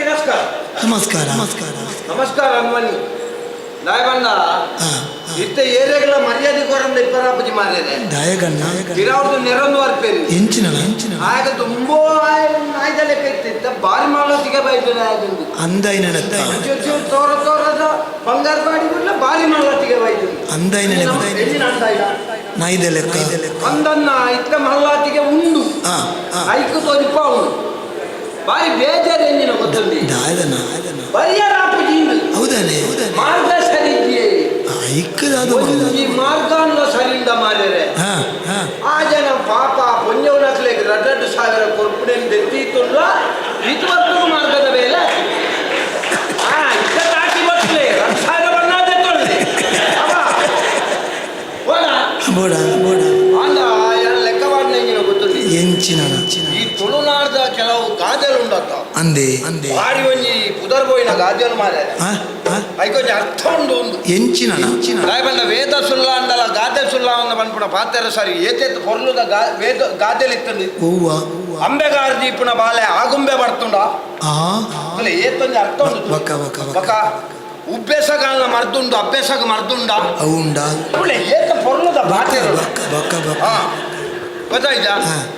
ತಿರಸ್ಕಾರ. ನಮಸ್ಕಾರ, ನಮಸ್ಕಾರ. ನಮಸ್ಕಾರ ಅನ್ವನಿ ದಾಯಬಂಡ. ಇತ್ತ ಏರಿಯಾಗಳ ಮರ್ಯಾದೆ ಕೊರಂದ ಇಪ್ಪರಾಪುಜಿ ಮಾರ್ಯದೆ. ದಾಯಗಣ್ಣ. ತಿರಾವ್ದು ನೆರೊಂದು ವರ್ಪೇರಿ. ಎಂಚಿನ ಎಂಚಿನ? ಆಗ ತುಂಬೋ ನಾಯ್ದ ಲೆಕ್ಕ ಇತ್ತಿತ್ತ ಬಾರಿ ಮಾಲೋತಿಗೆ ಬೈದು ನಾಯ್ದುಂದು. ಅಂದಾಯಿ ನೆನತ್ತ. ಚೂರು ಚೂರು ತೋರ ತೋರದ ಬಂಗಾರ ಬಾಡಿ ಗುಡ್ಲ ಬಾರಿ ಮಾಲೋತಿಗೆ ಬೈದು. ಅಂದಾಯಿ ನೆನಪ. ಎಂಚಿನ ಅಂದಾಯ? ನಾಯ್ದ ಲೆಕ್ಕ. ಅಂದನ್ನ ಇತ್ತ ಮಲ್ಲಾತಿಗೆ ಉಂಡು. ಆ ಆ. ಐಕು ತೋರಿಪ ಉಂಡು, ಬಾರಿ ಬೇಜಾರು ಎಂಜಿನ ಗೊತ್ತುಂದಿ. ದಾಯದನ. ಬರಿಯರಾಪುಜಿ. ಹೌದಾನೆ, ಹೌದಾನೆ. ಮಾರ್ಗ ಸರಿ ಇದ್ಯೆ. ಐಕ್ಕದಾದ. ಒಂಜಿ ಮಾರ್ಗಾನ್ಲ ಸರಿಂಡ ಮಾರ್ಯರೆ. ಹಾ ಹಾ. ಆ ಜನ ಪಾಪ ಪೊಂಜವನಕ್ಲೆಗ್ ರಡ್ಡಡ್ಡು ಸಾವಿರ ಕೊರ್ಪುಡೆನ್ ದೆತ್ತೀತುಲ್ಲ, ಇದು ಬರ್ತದ ಮಾರ್ಗದ ಮೇಲೆ. ಆ ಇತ್ತ ತಾಕಿ ಬರ್ತಲೆ 2000 ಬಣ್ಣಾದೆ ತೊಳ್ದೆ ಅವ ಹೋದ. ಬೋಡ ಬೋಡ. ಅಂದ ಯಾನ್ ಲೆಕ್ಕ ಮಾಡಿನ ಇಂಜಿನ ಗೊತ್ತುಂಡಿ. ಎಂಚಿನ? ಈ ತುಳುನಾಡ್ದ ಕೆಲವು ಗಾದೆಲು ಉಂಡತ್ತ. ಅಂದೆ ಅಂದೆ. ಬಾರಿ ಒಂಜಿ ಪುದರ್ ಪೋಯಿನ ಗಾದೆಲು ಮಾರ್ರೆ. ಆ ಆ. ಐಕೊಂಜಿ ಅರ್ಥ ಉಂಡು ಉಂದು. ಎಂಚಿನ ಎಂಚಿನ? ರಾಯಬಂಡ ವೇದ ಸುಲ್ಲ ಅಂದಲ ಗಾದೆ ಸುಲ್ಲ ಅಂದ ಪನ್ಪುನ ಪಾತೆರ ಸರಿ. ಏತೇತ್ ಪೊರ್ಲುದ ಗಾ ವೇದ ಗಾದೆಲು ಇತ್ತುಂಡು. ಹೂವ. ಅಂಬೆಗಾರ ದೀಪುನ ಬಾಲೆ ಆಗುಂಬೆ ಬರ್ತುಂಡ. ಆ. ಅಲ್ಲ, ಏತೊಂಜಿ ಅರ್ಥ ಉಂಡು. ಬಕ್ಕ ಬಕ್ಕ ಬಕ್ಕ. ಬಕ್ಕ ಉಬ್ಬೆಸಗಾಲ್ನ ಮರ್ದುಂಡು, ಅಬ್ಬೆಸಗ ಮರ್ದುಂಡ. ಅವುಂಡ. ಉಳ್ಳೆ ಏತ ಪೊರ್ಲುದ ಪಾತೆರ. ಬಕ್ಕ ಬಕ್ಕ ಬಕ್ಕ. ಹಾ, ಗೊತ್ತಾಯ್ತಾ? ಹಾ.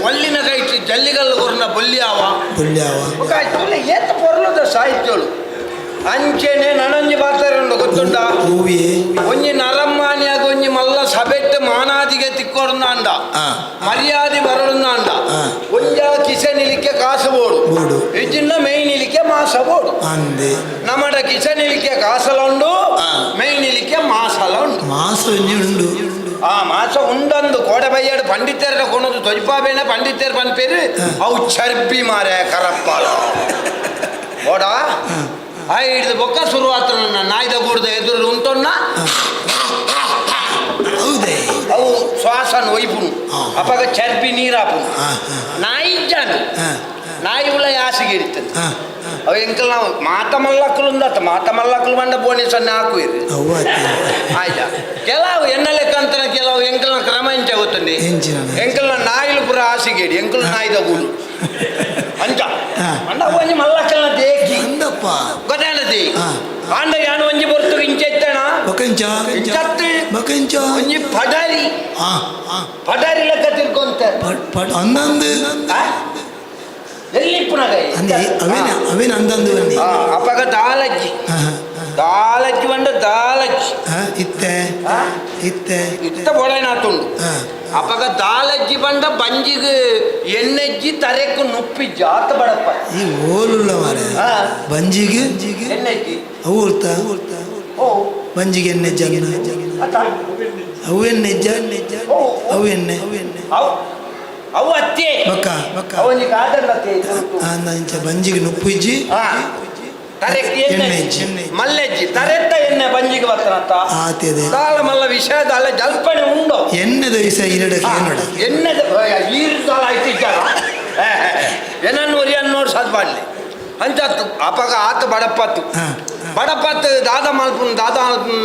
ಒಳ್ಳಿನ ಕೈಟ್ ಜಲ್ಲಿಗಲ್ಲು ಕೊರ್ನ ಬೊಲ್ಯಾವ. ಬುಲ್ಯಾವ. ಬೊಕ್ಕ ಆಯ್ತು, ಏತ ಪೊರ್ಲುದ ಸಾಹಿತ್ಯಳು. ಅಂಚೆನೆ ನನೊಂಜಿ ಪಾತೆರ ಉಂಡು, ಗೊತ್ತುಂಡ? ಹೂವೇ. ಒಂಜಿ ನರಮಾನ್ಯಾಗ ಒಂಜಿ ಮಲ್ಲ ಸಭೆಟ್ ಮಾನಾದಿಗೆ ತಿಕ್ಕೊಡ್ನಾಂಡ, ಆ. ಮರ್ಯಾದೆ ಬರಡುನಾಂಡ, ಆ. ಒಂಜ ಕಿಸೆ ನಿಲಿಕೆ ಕಾಸು ಬೋಡು. ಬೋಡು. ಇಜ್ಜಿಂಡ ಮೇಯ್ ನಿಲಿಕೆ ಮಾಸ ಬೋಡು. ಅಂದೆ. ನಮಡ ಕಿಸೆ ನಿಲಿಕೆ ಕಾಸಲ ಉಂಡು, ಆ. ಮೇಯ್ ನಿಲಿಕೆ ಮಾಸಲ ಉಂಡು. ಮಾಸ ಒಂಜಿ ಉಂಡು. ಆ ಮಾಸ ಉಂಡಂದು ಕೋಡೆ ಬಯ್ಯಾಡು ಪಂಡಿತರ ಕೊನೊಂದು ತೊಜಿಪಾಬೇನೆ. ಪಂಡಿತರು ಪನ್ಪೇರು, ಅವು ಚರ್ಬಿ ಮಾರೆ ಕರಪ್ಪಾಲ ಬೋಡ. ಆ ಹಿಡ್ದು ಬೊಕ್ಕ ಶುರುವಾತ ನನ್ನ ನಾಯ್ದ ಗೂಡ್ದ ಎದುರು ಉಂಟೊನ್ನ. ಹೌದೇ? ಅವು ಶ್ವಾಸನ ಒಯ್ಪುನು. ಆ. ಅಪಗ ಚರ್ಬಿ ನೀರಾಪುನು. ಆ ಹಾ. ನಾಯಿ ಇಜ್ಜಾನು. ಹಾ. ನಾಯಿ ಉള്ള ಯಾಸಿಗೆ ಇರ್ತದೆ. ಹಾ. ಅವು ಎಂಕಲ್ ನಾವು ಮಾತ ಮಲ್ಲಕ್ಕಲು ಉಂದತ್ತ, ಮಾತ ಮಲ್ಲಕ್ಕಲು ಬಂಡ ಬೋಣಿ ಸೊನ್ನೆ ಹಾಕುವಿರು. ಅವ್ವ. ಆಯ್ತಾ, ಕೆಲವು ಎನ್ನ ಲೆಕ್ಕ ಅಂತಾನೆ, ಕೆಲವು ಎಂಕಲ್ನ ಕ್ರಮ ಎಂಚ ಗೊತ್ತುಂಡಿ? ಎಂಚಿನ? ಎಂಕಲ್ನ ನಾಯಿಲು ಪೂರ ಆಸಿಗೇಡಿ, ಎಂಕಲ್ ನಾಯಿದ ಗೂಡು ಅಂಚ. ಆ. ಅಂಡ ಒಂಜಿ ಮಲ್ಲಕ್ಕಲ್ನ ದೇಕಿ. ಅಂದಪ್ಪ. ಗೊತ್ತಾಂಡತಿ? ಆ. ಆಂಡ ಯಾನು ಒಂಜಿ ಬೊರ್ತುಗು ಇಂಚ ಇತ್ತಣ. ಬಕಂಚ. ಇಂಚತ್ತು. ಬಕಂಚ. ಒಂಜಿ ಪಡಾರಿ. ಆ ಆ. ಪಡಾರಿ ಲೆಕ್ಕ ತಿರ್ಕೊಂತ. ಪಟ್ ಪಟ್ ಅಂದಂದು. ಆ? ಎಲ್ಲಿ ಇಪ್ಪುನಗ? ಅಂದೆ, ಅವೇನ ಅವೇನ ಅಂದಂದು ಬನ್ನಿ. ಅಪಗ ದಾಲಜ್ಜಿ. ಹಾ ಹಾ. ದಾಲಜ್ಜಿ ಬಂಡ ದಾಲಜ್ಜಿ. ಹಾ, ಇತ್ತೆ. ಆ? ಇತ್ತೆ. ಇತ್ತ ಬೊಳೆನಾತುಂಡು. ಹಾ. ಅಪಗ ದಾಲಜ್ಜಿ ಬಂಡ ಬಂಜಿಗ್ ಎಣ್ಣೆಜ್ಜಿ, ತರೆಕ್ಕು ನುಪ್ಪಿಜ್ಜಿ, ಆತ ಬಡಪ್ಪ. ಈ ಓಲುಲ್ಲ ಮಾರೆ. ಆ. ಬಂಜಿಗೆ ಎಣ್ಣೆಜ್ಜಿ. ಅವು ಉರ್ತ. ಓ. ಬಂಜಿಗೆ ಎಣ್ಣೆ ಜನ್ನ. ಅತ್ತ. ಅವು ಎಣ್ಣೆ ಜ. ಓ. ಅವು ಎಣ್ಣೆ. ಅವು ಅವು ಅತ್ತೆ. ಬಕ್ಕ ಬಕ್ಕ. ಅವನಿಗೆ ಕಾದಂಡ ಅತ್ತೆ. ಅಂದ ಬಂಜಿಗೆ ನುಪ್ಪು ಇಜ್ಜಿ. ಹಾ, ತರೆಕ್ ಎಣ್ಣೆ. ಎಣ್ಣೆ ಇಜ್ಜಿ. ಮಲ್ಲೆಜ್ಜಿ, ತರೆತ್ತ ಎಣ್ಣೆ ಬಂಜಿಗೆ ಬರ್ತನತ್ತ. ಆತಿದೆ. ದಾಲ ಮಲ್ಲ ವಿಷಯ ದಾಲ ಜಲ್ಪಣೆ ಉಂಡು. ಎಣ್ಣೆದ ವಿಷಯ ಈರಡಕ್ಕೆ ಏನೋಡ. ಎಣ್ಣೆದ ಈರು ದಾಲ ಆಯ್ತು ಇದ್ದಾರ ಏನನ್ನು ಅನ್ನೋಡು ಸಾದ್ ಮಾಡಲಿ ಅಂಚಾತು. ಅಪಗ ಆತ ಬಡಪತ್ತು. ಹಾ. ಬಡಪತ್ತು ದಾದ ಮಲ್ಪುನ್ ದಾದ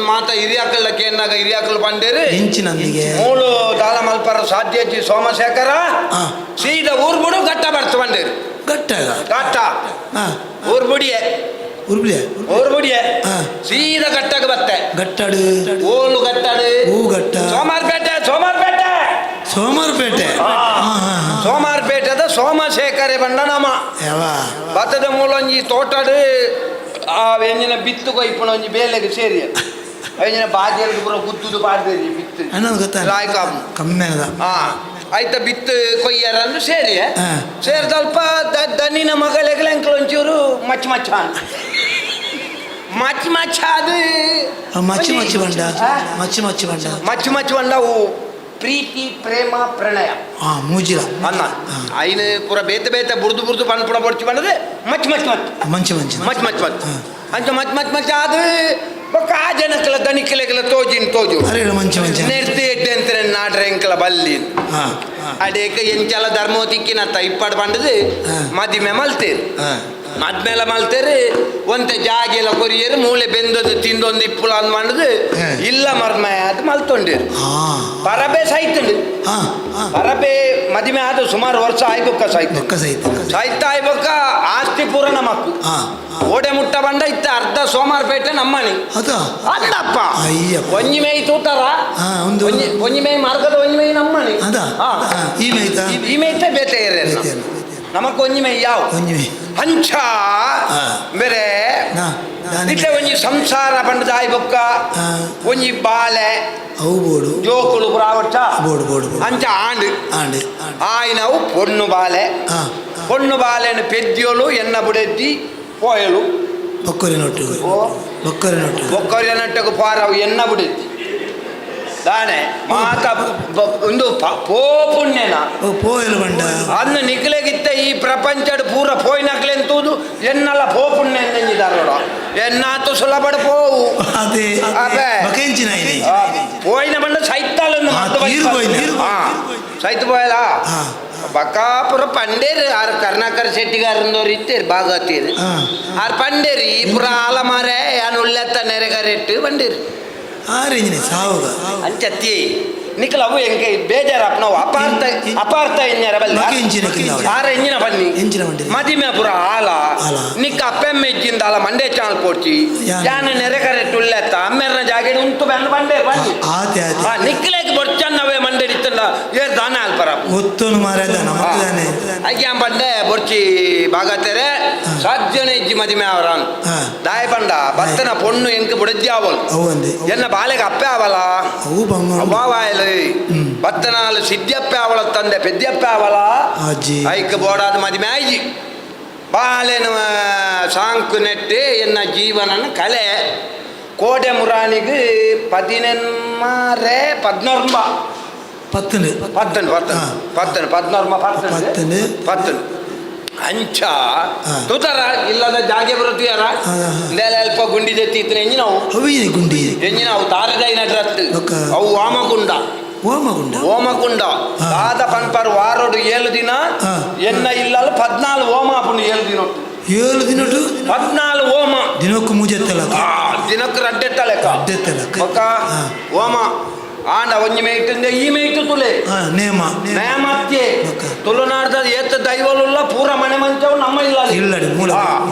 ಮಾತ ಹಿರಿಯಾಕಲ್ಲ ಕೇನಾಗ ಹಿರಿಯಾಕಲ್ ಬಂಡೇರಿ. ಹೆಂಚಿನಂದಿಗೆ. ಮೂಳು ದಾಲ ಮಲ್ಪರ ಸಾಧ್ಯಜ್ಜಿ ಸೋಮಶೇಖರ. ಆ. ಸೀದಾ ಊರ್ ಬಿಡು, ಘಟ್ಟ ಬರ್ತ ಬಂಡೇರಿ. ಗಟ್ಟಾಗ. ಘಟ್ಟ. ಹಾ. ಊರ್ ಬುಡಿಯೆ. ಉರ್ಬ್ಲಿಯ. ಊರ್ ಬುಡಿಯೆ. ಹಾ. ಸೀದಾ ಘಟ್ಟಕ್ಕೆ ಬತ್ತೆ. ಗಟ್ಟಾಡು. ಓಲು ಗಟ್ಟಾಡು. ಹೂ ಗಟ್ಟ. ಸೋಮಾರ್ಪೇಟೆ, ಸೋಮಾರ್ಪೇಟೆ. ಸೋಮವಾರಪೇಟೆ, ಹಾ ಹಾ ಹಾ. ಸೋಮಾರ್ಪೇಟೆದ ಸೋಮಶೇಖರೆ ಬಂಡ ನಮ. ಯಾವ. ಭತ್ತದ ಮೂಲೊಂಜಿ ತೋಟಡು ಆ ಎಂಜಿನ ಬಿತ್ತು ಕೊಯ್ಪುನ ಒಂಜಿ ಬೇಲೆಗೆ ಸೇರಿ ಎಂಜಿನ ಬಾಜಿಯಲ್ಲಿ ಪೂರ ಗುದ್ದುದು ಪಾಡ್ದೇರಿ ಬಿತ್ತು. ಅನ್ನೋದು ಗೊತ್ತಾ? ರಾಯ್ ಕಾಪು. ಕಮ್ಮಿ ಅದ. ಹಾ, ಆಯ್ತ, ಬಿತ್ತು ಕೊಯ್ಯರನ್ನು ಸೇರಿ. ಹಾ. ಸೇರಿದಲ್ಪ ದನಿನ ಮಗಳಿಗೆ ಎಂಕಲ್ ಒಂಚೂರು ಮಚ್ಚ ಮಚ್ಚ ಮಚ್ಚ ಮಚ್ಚ ಅದು. ಆ, ಮಚ್ಚಿ ಮಚ್ಚಿ ಬಂಡ. ಆ? ಮಚ್ಚಿ ಮಚ್ಚಿ ಬಂಡ. ಮಚ್ಚ ಮಚ್ಚ ಬಂಡ ಅವು ಪ್ರೀತಿ, ಪ್ರೇಮ, ಪ್ರಣಯ. ಹಾ, ಮೂಜಿಲ. ಅನ್ನ ಐನು ಪೂರ ಬೇತೆ ಬೇತೆ ಬುರ್ದು ಬುರ್ದು ಪನ್ಪುಣ ಬೊಡ್ಚಿ ಬಂದದೆ ಮಚ್ಚ ಮಚ್ಚ ಮಚ್ಚ. ಮಂಚಿ ಮಂಚಿ. ಮಚ್ಚ ಮಚ್ಚ ಮಚ್ಚ. ಹಾ. ಅಂಚ ಮಚ್ಚ ಮಚ್ಚ ಮಚ್ಚ ಅದು ಬೊಕ್ಕ ಆ ಜನಕ್ಲ ದನಿಕ್ಲೆಗ್ಲ ತೋಜಿನ ತೋಜು. ಅರೆ ಮಂಚಿ ಮಂಚಿ. ನೆರ್ತಿ ಎಡ್ಡೆ ಅಂತಾರೆ ನಾಡ್ರೆ ಎಂಕಲ ಬಲ್ಲಿ. ಹಾ. ಅಡೇಕ ಎಂಚಲ ಧರ್ಮೋ ತಿಕ್ಕಿನತ್ತ ಇಪ್ಪಾಡು ಬಂಡದು. ಹಾ. ಮದಿಮೆ ಮಲ್ತೇರು. ಹಾ. ಮದ್ಮೇಲೆ ಮಲ್ತೇರಿ ಒಂತೆ ಜಾಗೆಲ್ಲ ಕೊರಿಯರು ಮೂಲೆ ಬೆಂದೊಂದು ತಿಂದೊಂದು ಇಪ್ಪುಲ ಅಂದ್ ಮಾಡುದು. ಇಲ್ಲ ಮರ್ಮಯ ಅದು ಮಲ್ತೊಂಡಿರು. ಪರಬೆ ಸೈತುಂಡು. ಹಾ ಹಾ. ಪರಬೆ ಮದಿಮೆ ಆದ ಸುಮಾರು ವರ್ಷ ಆಯ್ಬೊಕ್ಕ ಸಾಯ್ತು. ಬೊಕ್ಕ ಸಹಿತ. ಸಾಯ್ತ ಆಯ್ಬೊಕ್ಕ ಆಸ್ತಿ ಪೂರ ನಮಕ್ಕು. ಓಡೆ ಮುಟ್ಟ ಬಂಡ ಇತ್ತ ಅರ್ಧ ಸೋಮಾರಪೇಟೆ ನಮ್ಮನಿ. ಅದ. ಅಲ್ಲಪ್ಪ. ಅಯ್ಯಪ್ಪ. ಒಂಜಿ ಮೇ ತೂತಾರ. ಒಂದು. ಒಂಜಿ ಮೇ ಮಾರ್ಗದ ಒಂಜಿ ಮೇ ನಮ್ಮನಿ. ಅದ. ಈ ಮೇಯ್ತಾ. ಈ ಮೇಯ್ತ ಬೇತೆ ಏರೆ. ಬೇತೆ. ನಮಕ್ ಒಂಜಿ ಮೇ ಯಾವ ಒಂಜಿ ಮೇ. ಹಂಚ. ಬೇರೆ ನಾ ದಾನೆ. ಇತ್ತೆ ಒಂಜಿ ಸಂಸಾರ ಪಂಡದ ಆಯ್ಬೊಕ್ಕ ಒಂಜಿ ಬಾಲೆ ಅವು ಬೋಡು. ಜೋಕುಲು ಪುರಾವಟ್ಟ. ಬೋಡು ಬೋಡು ಬೋಡು. ಅಂಚ ಆಂಡ್. ಆಂಡ್. ಆಯ್ನವು ಪೊಣ್ಣು ಬಾಲೆ. ಪೊಣ್ಣು ಬಾಲೆನ ಪೆದ್ಯೋಲು ಎನ್ನ ಬುಡೆದ್ದಿ ಪೋಯಲು. ಬೊಕ್ಕರೆ ನೊಟ್ಟು. ಓ. ಬೊಕ್ಕರೆ ನೊಟ್ಟು. ಬೊಕ್ಕರಿಯ ನಟ್ಟకు ಪಾರವು ಎನ್ನ ಬುಡೆದ್ದಿ ದಾನೆ ಮಾತ ಒಂದು ಪೋಪುಣ್ಯನ. ಓ ಪೋಯಲು ಬಂಡ. ಅನ್ನು ನಿಕ್ಲೆಗಿತ್ತ ಈ ಪ್ರಪಂಚಡ್ ಪೂರ ಪೋಯ್ನಕ್ಲೆಂತೂದು ಎನ್ನಲ್ಲ ಪೋಪುಣ್ಯ ಎಂದೆಂಜಿದಾರೋಡ ಎನ್ನಾತು ಸುಲಭಡ್ ಪೋವು. ಅದೇ. ಅದೇ. ಬಕೆಂಚಿನ ಇನಿ. ಪೋಯಿನ ಬಂಡ ಸೈತಾಲನ್ನು. ತೀರು ಪೋಯಿನ. ಸೈತ್ ಪೋಯಲ. ಬಕಾಪುರ ಪಂಡೇರು ಆರ್ ಕರ್ಣಾಕರ್ ಶೆಟ್ಟಿಗಾರಂದವ್ರು ಇತ್ತೇರು ಭಾಗವತೀರು. ಆರ್ ಪಂಡೇರು ಈ ಪುರ ಆಲಮಾರೆ ಯಾನ್ ಉಳ್ಳೆತ್ತ ನೆರೆಗರೆಟ್ಟು ಬಂಡೇರು. ಆರೆಂಜಿನ ಸಾವುಗ. ಅಂಚತ್ತಿ ನಿಖಲ್ ಅವು ಎಂಕೆ ಬೇಜಾರಪ್ಪ ನಾವು ಅಪಾರ್ಥ ಅಪಾರ್ಥ ಎಂಜರ ಬಲ್ಲ. ಬಗೆ ಎಂಚಿನ ಕಿಲ್ಲ. ಆರ ಎಂಜಿನ ಬನ್ನಿ. ಎಂಚಿನ ಬಂಡಿ. ಮದಿಮೆ ಪುರ ಆಲ. ಆಲ. ನಿಕ್ಕ ಅಪ್ಪೆಮ್ಮ ಇಜ್ಜಿಂದ ಅಲ ಮಂಡೆ ಚಾನಲ್ ಪೋಡ್ಚಿ. ಯಾನ್. ಯಾನ ನೆರೆಕರೆಟ್ಟು ಉಳ್ಳೆತ್ತ ಅಮ್ಮೆರ್ನ ಜಾಗೆಡ್ ಉಂಟು ಬೆನ್ನ ಬಂಡೇರು ಬನ್ನಿ. ಆತೆ ಆತೆ. ನಿಕ್ಲೇಕ್ ಬೊರ್ಚನ್ನವೇ ಮಂಡೆ ಇತ್ತಂಡ ಏರ್ ದಾನ ಅಲ್ಪರ. ಒತ್ತೊನು ಮಾರಾದ ನಮಕ್ ದಾನೆ. ಅಯ್ಯಾಂ ಬಂಡೆ ಬೊರ್ಚಿ ಭಾಗತೆರೆ ಸಾಧ್ಯನೇ ಇಜ್ಜಿ ಮದಿಮೆ ಅವರಾನ್. ದಾಯ ಬಂಡ ಬತ್ತನ ಪೊಣ್ಣು ಎಂಕ್ ಬುಡಜ್ಜಿ ಆವಲ್. ಅವು ಅಂದೆ. ಎನ್ನ ಬಾಲೆಗೆ ಅಪ್ಪೆ ಆವಲ. ಅವು ಬಂಗ. ಅವ್ವಾವಾಯಲು ಬತ್ತನಾಲು ಸಿದ್ಯಪ್ಪೆ ಅವಳ ತಂದೆ ಪೆದ್ಯಪ್ಪೆ ಅವಲ. ಅಜ್ಜಿ. ಐಕ್ ಬೋಡಾದ ಮದಿಮೆ ಆಯ್ಜಿ ಬಾಲೆನ ಸಾಂಕು ನೆಟ್ಟೆ ಎನ್ನ ಜೀವನನ ಕಲೆ ಕೋಡೆ ಮುರಾನಿಗೆ ಪದಿನೆನ್ಮಾರೆ ಪದ್ನೊರ್ಂಬ. ಪತ್ತನು. ಪತ್ತನ್ ಪತ್ತನ್. ಪತ್ತನ್ ಪದ್ನೊರ್ಮ ಪತ್ತನ್. ಪತ್ತನು. ಪತ್ತನ್ ಅಂಚ ತುತರ ಇಲ್ಲದ ಜಾಗೆ ಬರುತ್ತೀಯಾರ. ಇಂದೆಲ್ಲ ಅಲ್ಪ ಗುಂಡಿ ದೆತ್ತಿ ಎಂಜಿನ ಅವು. ಅವಿನ ಗುಂಡಿ. ಎಂಜಿನ ಅವು ತಾರದೈ ನಡ್ರತ್ತು. ಬೊಕ್ಕ. ಅವು ವಾಮಕುಂಡ. ಓಮಗುಂಡ. ಓಮಕುಂಡ. ದಾದ ಪನ್ಪರ್ ವಾರೋಡು 7 ದಿನ. ಎನ್ನ ಇಲ್ಲಲ್ಲ 14 ಓಮ ಆಪುಂಡು 7 ದಿನ. 7 ದಿನಟು. 14 ಓಮ. ದಿನಕ್ಕೂ ಮೂಜೆತ್ತಲ. ದಿನಕ್ಕೆ ರಡ್ಡೆತ್ತ ಲೆಕ್ಕ. ರಡ್ಡೆತ್ತ ಲೆಕ್ಕ. ಬೊಕ್ಕ ಓಮ ಆಂಡ ಒಂಜಿ ಮೇಯ್ತುಂದೆ ಈ ಮೇಯ್ತು ತುಲೆ. ನೇಮ. ನೇಮತ್ಯೆ. ಬೊಕ್ಕ. ತುಳುನಾಡ್ದ ಏತ ದೈವಲುಲ್ಲ ಪೂರ ಮನೆ ಮಂಚವು ನಮ್ಮ ಇಲ್ಲ. ಇಲ್ಲಡಿ, ಮೂಲ.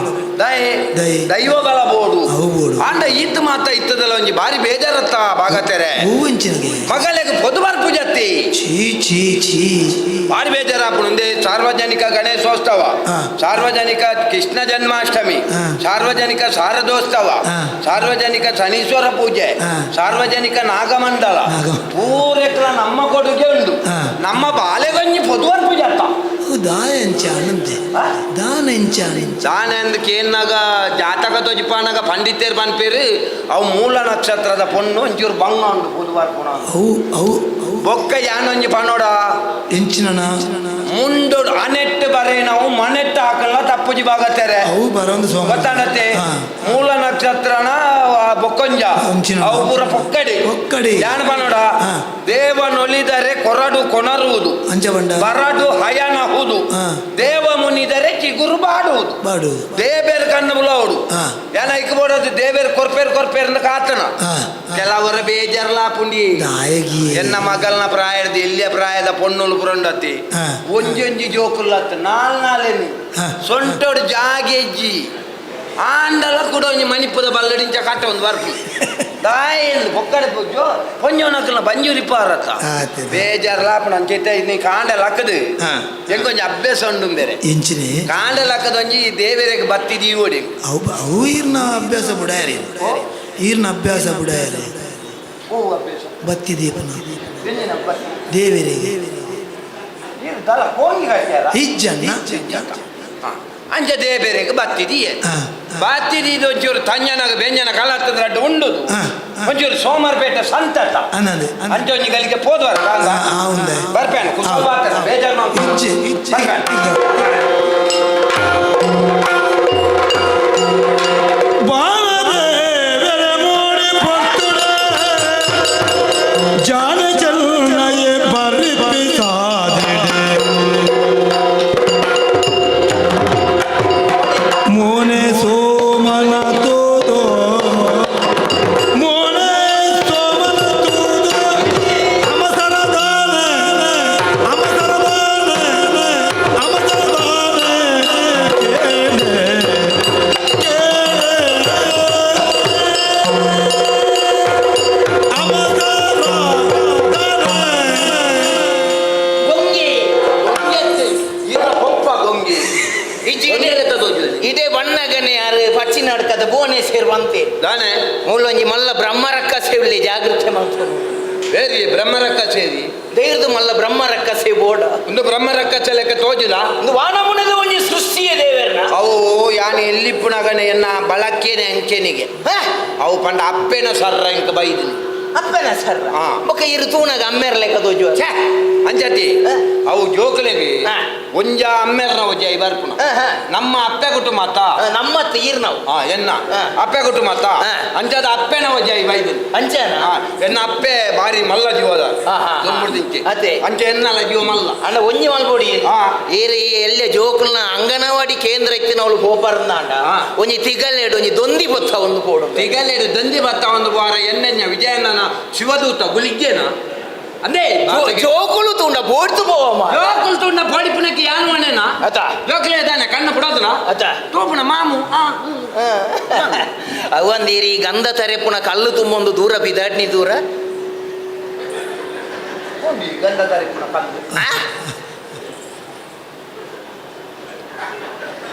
ದಯೆ. ದಯೆ. ದೈವ ಬಲ ಬೋಡು. ಅವು ಬೋಡು. ಆಂಡ ಈತ ಮಾತ ಇತ್ತದಲ್ಲ ಒಂಜಿ ಬಾರಿ ಬೇಜಾರತ್ತ ಭಾಗತೆರೆ. ಹೂವಂಚಿನಗೆ. ಮಗಲೆಗ್ ಪೊದು ಬರ್ಪು ಜತ್ತಿ. ಛೀ ಛೀ ಛೀ. ಬಾರಿ ಬೇಜಾರಾಪುಂಡು. ಸಾರ್ವಜನಿಕ ಗಣೇಶೋತ್ಸವ, ಸಾರ್ವಜನಿಕ ಕೃಷ್ಣ ಜನ್ಮಾಷ್ಟಮಿ, ಸಾರ್ವಜನಿಕ ಶಾರದೋತ್ಸವ, ಸಾರ್ವಜನಿಕ ಶನೀಶ್ವರ ಪೂಜೆ, ಸಾರ್ವಜನಿಕ ನಾಗಮಂಡಲ. ನಾಗ. ಪೂರೆಕ್ಲ ನಮ್ಮ ಕೊಡುಗೆ ಉಂಡು. ನಮ್ಮ ಬಾಲೆಗೊಂಜಿ ಪೊದುವರ್ ಪೂಜೆ ಅತ್ತ. ಅವು ದಾಯ ಎಂಚ ಅಣ್ಣಂತೆ ದಾನ ಎಂಚ ಅಣ್ಣಂತೆ. ದಾನ ಕೇನ್ನಾಗ ಜಾತಕ ತೊಜಿಪಾನಾಗ ಪಂಡಿತೇರ್ ಪನ್ಪೇರು ಅವು ಮೂಲ ನಕ್ಷತ್ರದ ಪೊಣ್ಣು ಒಂಚೂರು ಬಂಗ ಉಂಡು ಪೊದುವಾರ್ ಪುಣ. ಅವು ಅವು ಅವು. ಬೊಕ್ಕ ಯಾನೊಂಜಿ ಪನೋಡ. ಎಂಚಿನ. ಮುಂಡು ಅನೆಟ್ಟು ಬರೇ ನಾವು ಮನೆಟ್ಟು ಹಾಕಲ್ಲ ತಪ್ಪುಜಿ ಭಾಗತೆರೆ. ಅವು ಬರೋದು ಸೋಮ. ಗೊತ್ತಾನತ್ತೆ. ಮೂಲ ನಕ್ಷತ್ರನ ಬೊಕ್ಕೊಂಜ. ಅಂಚಿನ. ಅವು ಪೂರ ಪೊಕ್ಕಡಿ. ಪೊಕ್ಕಡಿ. ಯಾನ್ ಪನೋಡ. ದೇವನೊಲಿದರೆ ಕೊರಡು ಕೊನರುವುದು. ಅಂಚ ಬಂಡ. ಬರಡು ಹಯನಹುದು. ದೇವ ಮುನಿದರೆ ಚಿಗುರು ಬಾಡುವುದು. ಬಾಡು. ದೇಬೇರ್ ಕಣ್ಣು ಬುಲವಡು. ಏನ ಇಕ್ಕಬೋಡದು ದೇಬೇರ್ ಕೊರ್ಪೇರ್ ಕೊರ್ಪೇರ್ ಕಾತನ. ಕೆಲವರ ಬೇಜಾರ್ಲಾ ಪುಂಡಿ. ದಾಯಗಿ. ಎನ್ನ ಮಗಲ್ನ ಪ್ರಾಯದ ಎಲ್ಲಿಯ ಪ್ರಾಯದ ಪೊಣ್ಣುಲು ಪುರಂಡತಿ. ಒಂಜೊಂಜಿ ಜೋಕುಲ್ಲತ್ತ ನಾಲ್ ನಾಲೆನಿ. ಸೊಂಟೋಡು ಜಾಗೆಜ್ಜಿ ಆಂಡಲ ಕೂಡ ಒಂಜಿ ಮಣಿಪುದ ಬಲ್ಲಡಿಂಚ ಕಟ್ಟ ಒಂದು ಬರ್ಪು ದಾಯೆಂದು ಪೊಕ್ಕಡೆ ಪೂಜೋ ಪೊಂಜೋನಕ್ಕಲ್ಲ ಬಂಜೂರಿ ಪಾರತ್ತ. ಆತೆ. ಬೇಜಾರ್ಲಾಪುಣ ಅಂಚೈತೆ ನೀ ಕಾಂಡ ಲಕ್ಕದು. ಎಂಕೊಂಜಿ ಅಭ್ಯಾಸ ಉಂಡು ಬೇರೆ. ಎಂಚಿನಿ. ಕಾಂಡ ಲಕ್ಕದ ಒಂಜಿ ದೇವರಿಗೆ ಬತ್ತಿ ದೀವಡಿ. ಅವು ಅವು ಈರ್ನ ಅಭ್ಯಾಸ ಬುಡಾಯರಿ. ಈರ್ನ ಅಭ್ಯಾಸ ಬುಡಾಯರಿ. ಓ ಅಭ್ಯಾಸ. ಬತ್ತಿ ದೀಪನ. ಎಂಜಿನ ಬತ್ತಿ? ದೇವರಿಗೆ. ನೀರು ದಲ ಕೋಂಗಿ ಕಟ್ಟ್ಯಾರ. ಇಜ್ಜಣ್ಣ. ಅಂಚ ದೇಬೇರೆಗೆ ಬತ್ತಿ ದೀಯ. ಬತ್ತಿ ದೀದ ಒಂಚೂರು ತಂಜನಾಗ ಬೆಂಜನ ಕಲತ್ತದ ಅಡ್ಡ ಉಂಡುದು. ಒಂಚೂರು ಸೋಮವಾರಪೇಟೆ ಸಂತತ. ಅನ್ನಂದೆ. ಅಂಚ ಒಂಜಿ ಗಲಿಗೆ ಪೋದವರ. ಉಂದೆ. ಬರ್ಪೇನು ಕುಸಲ್ ಬಾತನ ಬೇಜಾರು ಮಾಡ್ಕೊ. ಇಜ್ಜೆ ಇಜ್ಜೆ. ಬರ್ಪೇನು. ಬಾಲದೇವರ ಮೂಡಿ ಪೊರ್ತುಡೆ ಜಾನ ಚಲ್ನಯೆ ಪರಿಪಿ ಸಾದಿಡೆ. ಇಂಚನೆ ಯಾರು ಪಚ್ಚಿ ನಡ್ಕದ ಭುವನೇಶ್ವರ್ ಬಂತೆ ದಾನೆ ಮೂಲೊಂಜಿ ಮಲ್ಲ ಬ್ರಹ್ಮರಕ್ಕ ಸೇವ್ಲಿ ಜಾಗೃತಿ ಮಲ್ಪನು ಬೇರಿ ಬ್ರಹ್ಮರಕ್ಕ ಸೇರಿ ದೇರ್ದು ಮಲ್ಲ ಬ್ರಹ್ಮರಕ್ಕ ಸೇವ್ ಬೋಡ ಒಂದು ಬ್ರಹ್ಮರಕ್ಕ ಚಲಕ್ಕೆ ತೋಜಿದ ಒಂದು ವಾನಮುನದ ಒಂಜಿ ಸೃಷ್ಟಿಯ ದೇವರ್ನ ಅವು ಯಾನ್ ಎಲ್ಲಿಪ್ಪುನಗನೆ ಎನ್ನ ಬಳಕೇನೆ ಅಂಚೆನಿಗೆ ಅವು ಪಂಡ ಅಪ್ಪೆನ ಸರ್ರ ಇಂಕ ಬೈದಿನಿ ಅಪ್ಪನ ಸರ್ ಹಾ. ಬೊಕ ಇರು ತೂನಗ ಅಮ್ಮೆರ್ ಲೆಕ್ಕ ತೋಜುವ ಛೇ ಅಂಚತಿ ಹಾ. ಅವು ಜೋಕುಲೆಗೆ ಹಾ. ಒಂಜ ಅಮ್ಮೆರ್ನ ಒಂಜ ಐಬರ್ಪುನ ಹಾ, ಹಾ. ನಮ್ಮ ಅಪ್ಪೆ ಕುಟುಂಬ ನಮ್ಮತ್ತ ಈರ್ ನಾವು ಹಾ ಎನ್ನ ಹಾ. ಅಪ್ಪೆ ಕುಟುಂಬ ಹಾ. ಅಂಚದ ಅಪ್ಪೆನ ಒಂಜ ಐಬೈದಿನಿ ಅಂಚನ ಹಾ ಎನ್ನ ಅಪ್ಪೆ ಬಾರಿ ಮಲ್ಲ ಜೀವದ ಹಾ, ಹಾ, ಹಾ. ದುಂಬುಡ್ದಿಂಚೆ ಅದೇ. ಅಂಚೆ ಎನ್ನಲ ಜೀವ ಮಲ್ಲ ಅಂಡ ಒಂಜಿ ಮಲ್ಪೊಡಿ ಹಾ. ಏರಿ ಎಲ್ಲ ಜೋಕುಲ್ನ ಅಂಗನವಾಡಿ ಕೇಂದ್ರ ಇತ್ತಿನ ಅವಳು ಪೋಪರ್ನಾಂಡ ಹಾ. ಒಂಜಿ ತಿಗಲೆಡು ಒಂಜಿ ದೊಂದಿ ಬೊತ್ತ ಒಂದು ಪೋಡು ತಿಗಲೆಡು ದಂದಿ ಬತ್ತ ಒಂದು ವಾರ ಎನ್ನೆನ್ನ ವಿಜಯಣ್ಣನ ಶಿವದೂತ ಗುಲಿಗ್ಗೇನ ಅಂದೇ ಜೋಕುಲು ತೂಂಡ ಬೋಡ್ತು ಪೋವಮ್ಮ ಜೋಕುಲ್ ತುಂಡ ಪಡಿಪುನಕ್ಕೆ ಯಾನು ಅಣ್ಣೇನ ಅತ ಜೋಕುಲೇ ಇದ್ದಾನೆ ಕಣ್ಣು ಬಿಡೋದನ ಅತ ತೋಪುನ ಮಾಮು ಆ ಅವಂದಿರಿ ಗಂಧ ತರೆಪುನ ಕಲ್ಲು ತುಂಬೊಂದು ದೂರ ಬಿದಾಡ್ನಿ ದೂರ ಗಂಧ ತರೆಪುನ ಕಲ್ಲು ಆ?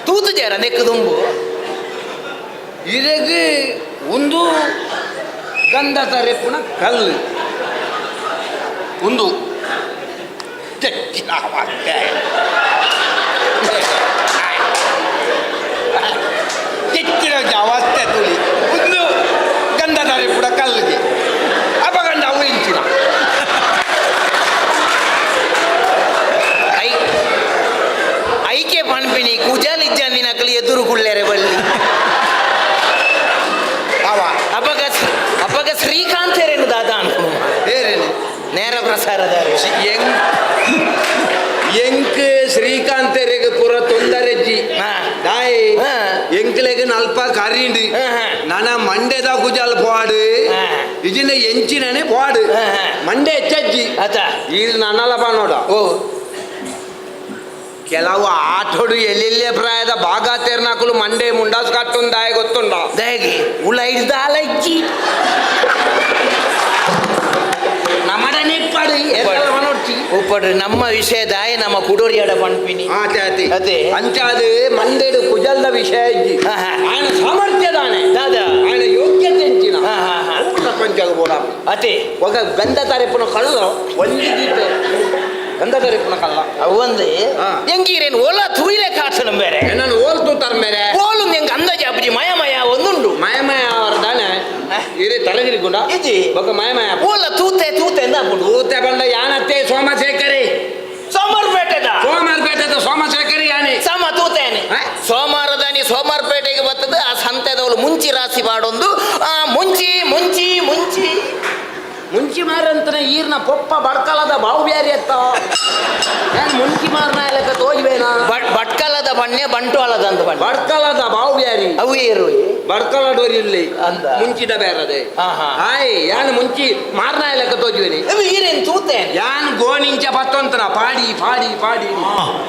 ತೂತು ಜರ ನೆಕ್ಕು ತುಂಬು ಇರಗು ಒಂದು ಗಂಧ ತರೆಪುನ ಕಲ್ಲು ಒಂದು ಕೆಚ್ಚಿನ ಅವಸ್ಥೆ ತುಳಿ ಒಂದು ಗಂಧ ತರೆಪುನ ಕಲ್ಲಿಗೆ ಅಪಗಂಡ ಅವು ಇಂಚಿನ I ಐಕೆ ಪಣ್ಪಿನಿ ಕುಜಲ್ ಇಜ್ಜಂದಿನ ನಕಲಿ ಎದುರು ಕುಳ್ಳೆರೆ ಬಳ್ಳಿ ಅವ ಅಪಗ ಅಪಗ ಶ್ರೀಕಾಂತರೇನು ದಾದ ಅನ್ಕು ಬೇರೇನು ನೇರ ಪ್ರಸಾರದ ಎಂಕ್ ಎಂಕ್ ಶ್ರೀಕಾಂತರಿಗೆ ಪೂರ ತೊಂದರೆಜ್ಜಿ ಹಾ. ದಾಯಿ ಹಾ. ಎಂಕ್ಲೆಗ್ ನಲ್ಪ ಕರಿಂಡು ಹಾ, ಹಾ. ನನ ಮಂಡೆದ ಕುಜಲ್ ಪೋಡು ಹಾ. ಇಜಿನ ಎಂಚಿನನೆ ಪೋಡು ಹಾ, ಹಾ. ಮಂಡೆ ಹೆಚ್ಚಜ್ಜಿ ಅತ ಇದು ನನ್ನಲ್ಲ ನೋಡ ಓ ಕೆಲವು ಆಟೋಡು ಎಲ್ಲೆಲ್ಲೇ ಪ್ರಾಯದ ಭಾಗ ತೇರ್ನಾಕುಲು ಮಂಡೆ ಮುಂಡಾಸ್ ಕಟ್ಟುಂದಾಯ ಗೊತ್ತುಂಡ ದಾಗಿ ಉಳ ಹಿಡ್ದ ಅಲಜ್ಜಿ ನಮ್ಮಡನೆ ಇಪ್ಪಾಡು ನೋಡ್ತಿ ಉಪ್ಪಡ್ರಿ ನಮ್ಮ ವಿಷಯ ದಾಯ ನಮ್ಮ ಕುಡೋರಿಯಾಡ ಪಣ್ಪಿನಿ ಆ ಚಾತಿ ಅದೇ. ಅಂಚಾದು ಮಂಡೆಡು ಕುಜಲ್ದ ವಿಷಯ ಇಜ್ಜಿ ಹಾ, ಹಾ. ఆయన ಸಾಮರ್ಥ್ಯದಾನೆ ದಾದ ఆయన ಯೋಗ್ಯತೆ ಎಂಚಿನ ಹಾ, ಹಾ, ಹಾ. ಪ್ರಪಂಚದ ಬೋಡ ಅತೆ ఒక ಗಂಧ ತರೆಪುನ ಕಳ್ಳ ಒಂಜಿ ದೀಪ ಗಂಧ ತರೆಪುನ ಕಲ್ಲ ಅವಂದು ಹಾ. ಎಂಗೀರೇನು ಓಲ ತೂಯಿಲೆ ಕಾಸನು ಬೇರೆ ಏನನ್ನು ಓಲ್ ತೂತಾರ ಮೇರೆ ಓಲು ಎಂಗ್ ಅಂದಾಜು ಅಪ್ಪಜಿ ಮಯ ಮಯ ಒಂದುಂಡು ಮಯ ಮಯ ಅವರ ದಾನೆ ಹಾ. ಇರೇ ತಲೆಗಿರಿ ಗುಂಡ ಇಜ್ಜಿ. ಬೊಕ ಮಯ ಮಯ ಓಲ ತೂತೆ ತೂತೆ ಎಂದ ಹಾಪುಂಡು ತೂತೆ ಬಂಡ ಯಾನತ್ತೆ ಸೋಮಶೇಖರಿ ಸೋಮವಾರಪೇಟೆದ ಸೋಮವಾರಪೇಟೆದ ಸೋಮಶೇಖರಿ ಯಾನೆ ಸಮ ತೂತೇನೆ ಹಾ? ಸೋಮವಾರದಾನಿ ಸೋಮವಾರಪೇಟೆಗೆ ಬರ್ತದೆ ಆ ಸಂತೆದವಳು ಮುಂಚಿ ರಾಸಿ ಬಾಡೊಂದು ಆ ಮುಂಚಿ ಮುಂಚಿ ಮುಂಚಿ ಮುಂಚಿ ಮಾರಂತನ ಈರ್ನ ಪೊಪ್ಪ ಬಡ್ಕಲದ ಬಾವು ಬ್ಯಾರಿ ಅತ್ತ ನಾನು ಮುಂಚಿ ಮಾರನ ಲೆಕ್ಕ ತೋಜ್ಬೇನಾ ಭಟ್ಕಲದ ಬಣ್ಣೆ ಬಂಟ್ವಾಳದ ಅಂತ ಬಣ್ಣ ಬಡ್ಕಲದ ಬಾವು ಬ್ಯಾರಿ ಅವು ಏರು ಬಡ್ಕಲ ಡೋರಿ ಇಲ್ಲಿ ಅಂದ. ಮುಂಚಿದ ಬೇರದೆ ಹಾ, ಹಾ. ಹಾಯ್ ಯಾನ್ ಮುಂಚಿ ಮಾರನ ಲೆಕ್ಕ ತೋಜ್ಬೇನಿ ಅವು ಈರೇನು ತೂತೇನೆ ಯಾನ್ ಗೋಣಿಂಚ ಪತ್ತೊಂತನ ಪಾಡಿ ಪಾಡಿ ಪಾಡಿ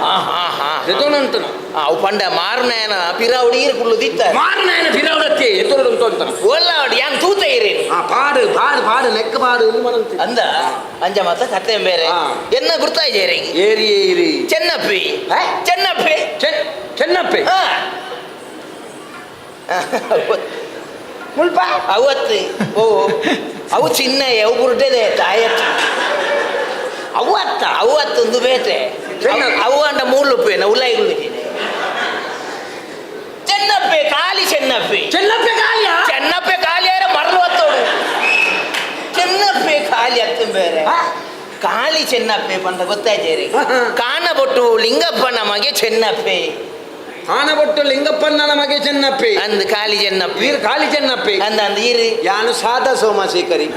ಹಾ ಹಾ ಹಾ ಎತ್ತೊಂತನ ಅವು ಪಂಡ ಮಾರನೇನ ಪಿರಾವಡಿ ಈರು ಕುಳ್ಳುದಿತ್ತ ಮಾರನಾಯನ ಫಿರೌಡತ್ತೆ ಎತ್ತೊಂತನ ಓಲ್ಲ ಯಾನ್ ತೂತೆ ಇರೇನು ಆ ಪಾಡು ಪಾಡು ಪಾಡು ನೆಕ್ಕ ಪಾಡು ಇಲ್ಲಿ ಮನಂತಿ ಅಂದ ಅಂಜ ಮಾತ ಕತೆ ಬೇರೆ ಹಾ. ಎನ್ನ ಗುರ್ತಾಯಿದ್ದೇರೆ ಏರಿ ಏರಿ ಚೆನ್ನಪ್ಪಿ ಹೇ? ಚೆನ್ನಪ್ಪಿ ಚೆನ್ನಪ್ಪೆ ಹಾ. ಮುಲ್ಪ ಅವತ್ತು ಓ ಅವು ಚಿನ್ನ ಅವು ಬುರ್ಡೆದೆ ತಾಯತ್ ಅವು ಅತ್ತ ಅವು ಅತ್ತೊಂದು ಬೇಟೆ ಚೆನ್ನ- ಅವು ಅಂಡ ಮೂಲು ಉಲ್ಲ ಇರುಳಿದ್ದೀನಿ ಚೆನ್ನಪ್ಪೆ ಖಾಲಿ ಚೆನ್ನಪ್ಪೆ ಚೆನ್ನಪ್ಪೆ ಕಾಲಿಯ ಚೆನ್ನಪ್ಪೆ ಖಾಲಿ ಆದ್ರೆ ಮರಳು ಹತ್ತೋಡು ಚೆನ್ನಪ್ಪೆ ಖಾಲಿ ಅತ್ತ ಬೇರೆ ಖಾಲಿ ಚೆನ್ನಪ್ಪೆ ಪಂಡ ಗೊತ್ತಾಯ್ತೇರಿ ಕಾಣಬೊಟ್ಟು ಲಿಂಗಪ್ಪನ ಮಗೆ ಚೆನ್ನಪ್ಪೆ ಕಾಣಬೊಟ್ಟು ಲಿಂಗಪ್ಪನ ನಮಗೆ ಚೆನ್ನಪ್ಪೆ ಅಂದ್ ಖಾಲಿ ಚೆನ್ನಪ್ಪೆ ವೀರ್ ಖಾಲಿ ಚೆನ್ನಪ್ಪೆ ಅಂದ ಅಂದ್ ಈರಿ ಯಾನು ಸಾದ ಸೋಮಶೇಖರಿ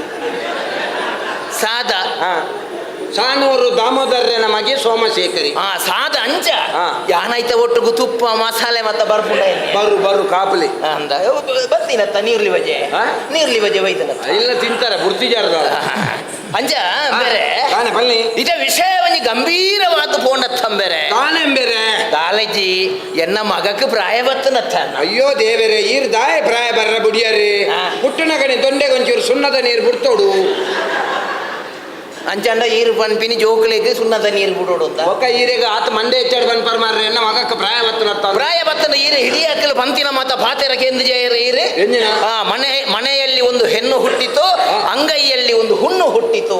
ಸಾದ ಹಾ ಸಾನೂರು ದಾಮೋದರ್ಯನ ಮಗೆ ಸೋಮಶೇಖರಿ ಆ ಸಾದ ಅಂಚ ಹಾ. ಯಾನೈತ ಒಟ್ಟುಗು ತುಪ್ಪ ಮಸಾಲೆ ಮತ್ತ ಬರ್ಪುಂಡ ಬರು ಬರು ಕಾಪಲಿ ಅಂದ ಬತ್ತೀನತ್ತ ನೀರ್ಲಿ ಬಜೆ ಹಾ? ನೀರ್ಲಿ ಬಜೆ ಬೈತನತ್ತ ಇಲ್ಲ ತಿಂತಾರೆ ಬುರ್ತಿಜಾರದ ಅಂಚ ಬೇರೆ ತಾನೆ ಬನ್ನಿ ಇದ ವಿಷಯ ಒಂಜಿ ಗಂಭೀರವಾದ ಪೋಂಡತ್ತಂಬೇರೆ ತಾನೆಂಬೇರೆ ಕಾಲೇಜಿ ಎನ್ನ ಮಗಕ್ಕೆ ಪ್ರಾಯ ಬತ್ತನತ್ತ ಅಯ್ಯೋ ದೇವರೇ ಈರ್ ದಾಯ ಪ್ರಾಯ ಬರ್ರ ಬುಡಿಯರಿ ಹಾ. ಪುಟ್ಟನ ಕಡೆ ತೊಂಡೆಗೊಂಚೂರು ಸುಣ್ಣದ ನೀರು ಬಿಡ್ತೋಡು ಅಂಚಂಡ ಈರು ಪನ್ಪಿನಿ ಜೋಕುಲೆಗ್ ಸುಣ್ಣದ ನೀರು ಬಿಡೋಡು ಅಂತ. ಒಕ್ಕ ಈರೆಗ್ ಆತ ಮಂಡೆ ಹೆಚ್ಚಾಡ್ ಪನ್ಪರ್ ಮಾರ್ರೆ, ಎನ್ನ ಮಗಕ್ಕೆ ಪ್ರಾಯ ಬತ್ತನತ್ತ. ಪ್ರಾಯ ಬತ್ತನ ಈರೆ ಹಿಡಿಯಾಕಲು ಪಂತಿನ ಮಾತ ಪಾತೆರ ಕೇಂದ್ರ ಜಯರ ಈರೆ. ಎಂಜಿನ? ಮನೆ ಮನೆಯಲ್ಲಿ ಒಂದು ಹೆಣ್ಣು ಹುಟ್ಟಿತು, ಅಂಗೈಯಲ್ಲಿ ಒಂದು ಹುಣ್ಣು ಹುಟ್ಟಿತು,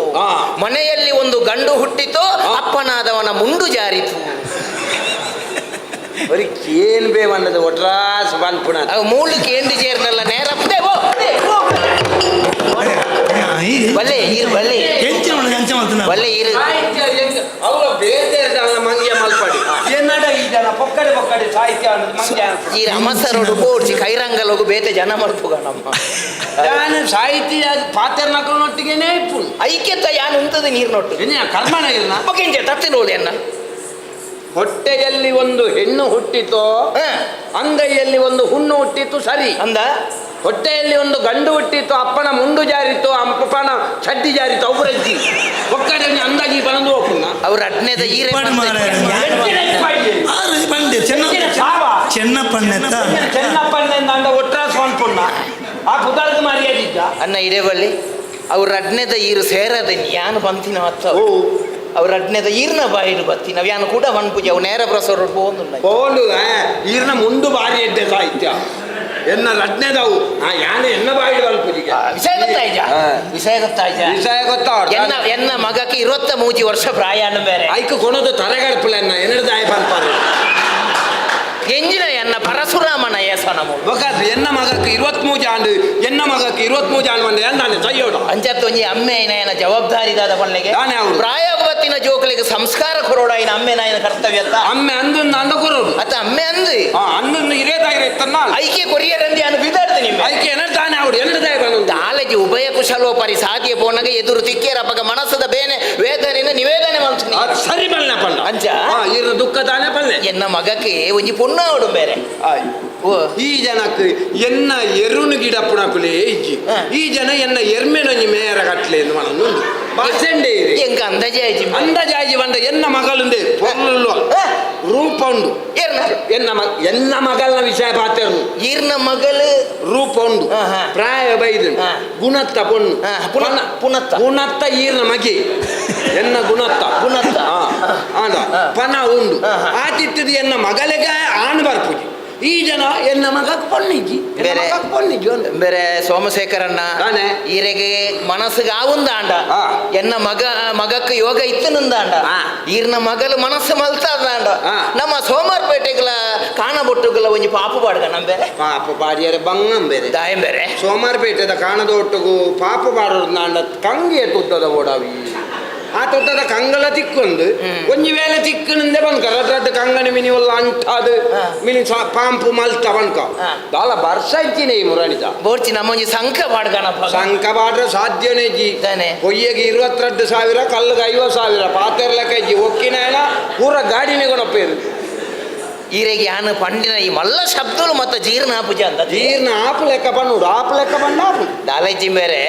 ಮನೆಯಲ್ಲಿ ಒಂದು ಗಂಡು ಹುಟ್ಟಿತು, ಅಪ್ಪನಾದವನ ಮುಂಡು ಜಾರಿತು. ಬರೀ ಕೇನ್ ಬೇ ಬಂದದ ಒಟ್ರಾಸ್ ಪನ್ಪುಣ. ಅವು ಮೂಲು ಕೇಂದ್ರ ಜೇರ್ನಲ್ಲ ನೇರ ಬಲ್ಲೆ ಈರು ಬಲ್ಲೆ ಎಂಚಿನ ಮಲ್ತ ಎಂಚ ಮಲ್ತನ ಬಲ್ಲೆ ಈರು. ಅವ ಬೇರೆ ಮಂಗ್ಯ ಮಲ್ಪಡಿ ಎನ್ನಡ ಈ ಜನ ಪೊಕ್ಕಡೆ ಪೊಕ್ಕಡೆ ಸಾಹಿತ್ಯ ಅನ್ನೋದು ಮಂಗ್ಯ ಅನ್ಪುಂಡು. ಈ ರಮಸರೋಡು ಬೋಡ್ಸಿ ಕೈರಂಗಲೋಗು ಬೇತೆ ಜನ ಮಲ್ಪುಗ ನಮ್ಮ ಯಾನು ಸಾಹಿತ್ಯ ಪಾತೆರ್ನಕ್ಲನೊಟ್ಟಿಗೆನೇ ಇಪ್ಪುಂಡು. ಐಕ್ಯತ ಯಾನು ಉಂತದ ನೀರು ನೋಟ್ಟು ಎಂಜಿನ ಕರ್ಮಣ ಇರ್ನ ಬೊಕೆಂಚ ತತ್ತಿನೋಳು ಎನ್ನ. ಹೊಟ್ಟೆಯಲ್ಲಿ ಒಂದು ಹೆಣ್ಣು ಹುಟ್ಟಿತೋ, ಅಂಗೈಯಲ್ಲಿ ಒಂದು ಹುಣ್ಣು ಹುಟ್ಟಿತು ಸರಿ ಅಂದ. ಹೊಟ್ಟೆಯಲ್ಲಿ ಒಂದು ಗಂಡು ಹುಟ್ಟಿತು, ಅಪ್ಪನ ಮುಂಡು ಜಾರಿತು, ಅಪ್ಪನ ಚಡ್ಡಿ ಜಾರಿತು, ಅವರಜ್ಜಿ ಒಕ್ಕಡೆ ಅಂದಾಜಿ ಬಂದು ಹೋಗ್ಪುಂಡ. ಅವ್ರ ಅಡ್ನೇದ ಈರೆ ಇಪ್ಪಡು ಮಾರಾಯ. ಆರು ಪಂಡೆ ಚೆನ್ನ ಚೆನ್ನಪ್ಪಣ್ಣೆತ್ತ ಚೆನ್ನಪ್ಪಣ್ಣ ಒಟ್ರಾಸ್ ಪನ್ಪುಂಡ ಆ ಪುದರ್ಗ್ ಮರ್ಯಾದಿದ್ದ ಅನ್ನ ಇರೇ ಬಲ್ಲಿ ಅವ್ರ ಅಡ್ನೇದ ಈರು ಸೇರದ ಯಾನು ಬಂತಿನ ಅತ್ತ. ಅವ್ರ ಅಡ್ನೇದ ಈರ್ನ ಬಾಯಿಡು ಬತ್ತಿನ ಯಾನು ಕೂಡ ಪೂಜೆ ಅವು ನೇರ ಪ್ರಸರ ಪೋಂದುಂಡ ಪೋಂಡು. ಈರ್ನ ಮುಂಡು ಬಾರಿ ಎಡ್ಡೆ ಸಾಹಿತ್ಯ ಎನ್ನ ರಡ್ನೇದವು ಆ ಯಾನೆ ಎನ್ನ ಬಾಯಿಡು ಪೂಜೆಗೆ. ವಿಷಯ ಗೊತ್ತಾಯ್ಜ? ವಿಷಯ ಗೊತ್ತಾಯ್ಜ? ವಿಷಯ ಗೊತ್ತಾ? ಎನ್ನ ಎನ್ನ ಮಗಕ್ಕೆ 23 ವರ್ಷ ಪ್ರಾಯ ಬೇರೆ. ಐಕ್ ಕೊಣದು ತರೆಗಡ್ಪುಲ ಎನ್ನ ಎನ್ನಡ್ದಾಯ ಪನ್ಪಾರು. ಎಂಜಿನ ಎನ್ನ ಪರಶುರಾಮನ ಏಸನ ಮೂಲು. ಬೊಕ ಎನ್ನ ಮಗಕ್ಕೆ 23 ಆಂಡು, ಎನ್ನ ಮಗಕ್ಕೆ 23 ಆಂಡು ಬಂದ ಎಂದಾನೆ ಸಯ್ಯೋಡು. ಅಂಚತ್ತು ಒಂಜಿ ಅಮ್ಮೆ ಐನ ಜವಾಬ್ದಾರಿ ದಾದ ಪನ್ಲೆಗೆ ದಾನೆ ಅವ್ರು. ಪ್ರಾಯೋಗವತ್ತಿನ ಜೋಕುಲೆಗ್ ಸಂಸ್ಕಾರ ಕೊರೋಡ ಐನ ಅಮ್ಮೆ ನಾಯನ ಕರ್ತವ್ಯ ಅತ್ತ. ಅಮ್ಮೆ ಅಂದೊಂದು ಅಂದ ಕೊರೋಡು. ಅತ್ತ ಅಮ್ಮೆ ಅಂದು. ಅಂದೊಂದು ಇರೇ ತಾಯಿರ ಐಕೆ ಕೊರಿಯರಂದಿ ಅನು ಬಿದಾಡ್ದು ನಿಮ್ಮ. ಐಕೆ ಎನ್ನಡ್ ತಾನೆ ಅವ್ರು ಎನ್ನಡ್ದಾಯ ಬಂದು. ದಾಲಜಿ ಉಭಯ ಕುಶಲೋಪರಿ ಸಾಧ್ಯ ಪೋನಗ ಎದುರು ತಿಕ್ಕೇರ ಅಪಗ ಮನಸ್ಸದ ಬೇನೆ ವೇದನೆನ ನಿವೇದನೆ ಮಲ್ತು. ಸರಿ ಬಲ್ಲೆ ಪಲ್ಲ. ಅಂಚ? ಇರ ದುಃಖ ತಾನೆ ಪಲ್ಲೆ. ಎನ್ನ ಮಗಕ್ಕೆ ಒಂಜಿ ಪೊಣ್ಣು ಅವಡು ಬೇರೆ. ಈ ಜನಕ್ಕೆ ಎನ್ನ ಎರುನು ಗಿಡ ಪುಣಕುಲೇ ಇಜ್ಜಿ. ಈ ಜನ ಎನ್ನ ಎರ್ಮೆನೊಂಜಿ ಮೇಯರ ಕಟ್ಲೆ ಎಂದು ಮನೊಂದು ಬಸೆಂಡೆ ಇರಿ. ಎಂಕ ಅಂದಾಜೆ ಆಯ್ಜಿ. ಅಂದಾಜಾಜಿ ಬಂದ ಎನ್ನ ಮಗಳುಂದೆ ಪೊರ್ಲು ರೂಪ ಉಂಡು. ಏರ್ನ? ಎನ್ನ ಎನ್ನ ಮಗಳನ ವಿಷಯ ಪಾತೆರ್ನು. ಈರ್ನ ಮಗಳು ರೂಪ ಉಂಡು, ಪ್ರಾಯ ಬೈದು, ಗುಣತ್ತ ಪೊಣ್ಣು. ಪುನತ್ತ. ಗುಣತ್ತ ಈರ್ನ ಮಗಿ ಎನ್ನ ಗುಣತ್ತ ಗುಣತ್ತ. ಆಂಡ ಪನ ಉಂಡು. ಆತಿತ್ತದ ಎನ್ನ ಮಗಳಿಗೆ ಆಣ್ ಬರ್ಪುಜಿ. ಈ ಜನ ಎನ್ನ ಮಗಕ್ಕೆ ಪೊಣ್ಣಿಜ್ಜಿ ಬೇರೆ ಪೊಣ್ಣಿಜ್ಜಿ ಬೇರೆ ಸೋಮಶೇಖರಣ್ಣ ಈರೆಗೆ ಮನಸ್ಸಿಗೆ ಆವುಂದಾಂಡ ಎನ್ನ ಮಗ ಮಗಕ್ಕೆ ಯೋಗ ಇತ್ತನಂದಾಂಡ ಈರ್ನ ಮಗಲು ಮನಸ್ಸು ಮಲ್ತಾದಾಂಡ ನಮ್ಮ ಸೋಮಾರ್ಪೇಟೆಗಳ ಕಾಣಬೊಟ್ಟುಗಳ ಒಂಜಿ ಪಾಪು ಪಾಡ್ಗ ನಮ್ಮ ಬೇರೆ ಪಾಪ ಪಾಡಿಯರೆ ಬಂಗಂ ಬೇರೆ ದಾಯಂ ಬೇರೆ ಸೋಮಾರ್ಪೇಟೆದ ಕಾಣದ ಒಟ್ಟುಗು ಪಾಪು ಪಾಡೋದಾಂಡ ಕಂಗೆ ತುದ್ದದ ಓಡಾವಿ ಆ ತೊಟ್ಟದ ಕಂಗಲ ತಿಕ್ಕೊಂದು ಒಂಜಿ ವೇಳೆ ತಿಕ್ಕನಿಂದೆ ಬನ್ಕ ರದ್ರದ್ದು ಕಂಗನ ಮಿನಿ ಒಲ್ಲ ಅಂಟಾದು ಮಿನಿ ಪಾಂಪು ಮಲ್ತ ಬನ್ಕ ದಾಲ ಬರ್ಸ ಇಚ್ಚಿನೆ ಈ ಮುರಣಿತ ಬೋರ್ಚಿ ನಮ್ಮೊಂಜಿ ಸಂಕ ಪಾಡ್ಗಣಪ್ಪ ಸಂಕ ಪಾಡ್ರೆ ಸಾಧ್ಯನೇ ಜಿ ಕೊಯ್ಯಗೆ 22,000 ಕಲ್ಲುಗೆ 50,000 ಪಾತೆರ್ಲ ಕೈಜಿ ಒಕ್ಕಿನ ಪೂರ ಗಾಡಿನೇ ಕೊಣಪೇರು ಈರೆಗೆ ಯಾನು ಪಂಡಿನ ಈ ಮಲ್ಲ ಶಬ್ದಗಳು ಮತ್ತೆ ಜೀರ್ಣ ಆಪುಜ ಅಂತ ಜೀರ್ಣ ಆಪು ಲೆಕ್ಕ ಬಣ್ಣುಡು ಆಪು ಲೆಕ್ಕ ಬಣ್ಣ ಆಪು ದಾಲೈಚಿ ಬೇರೆ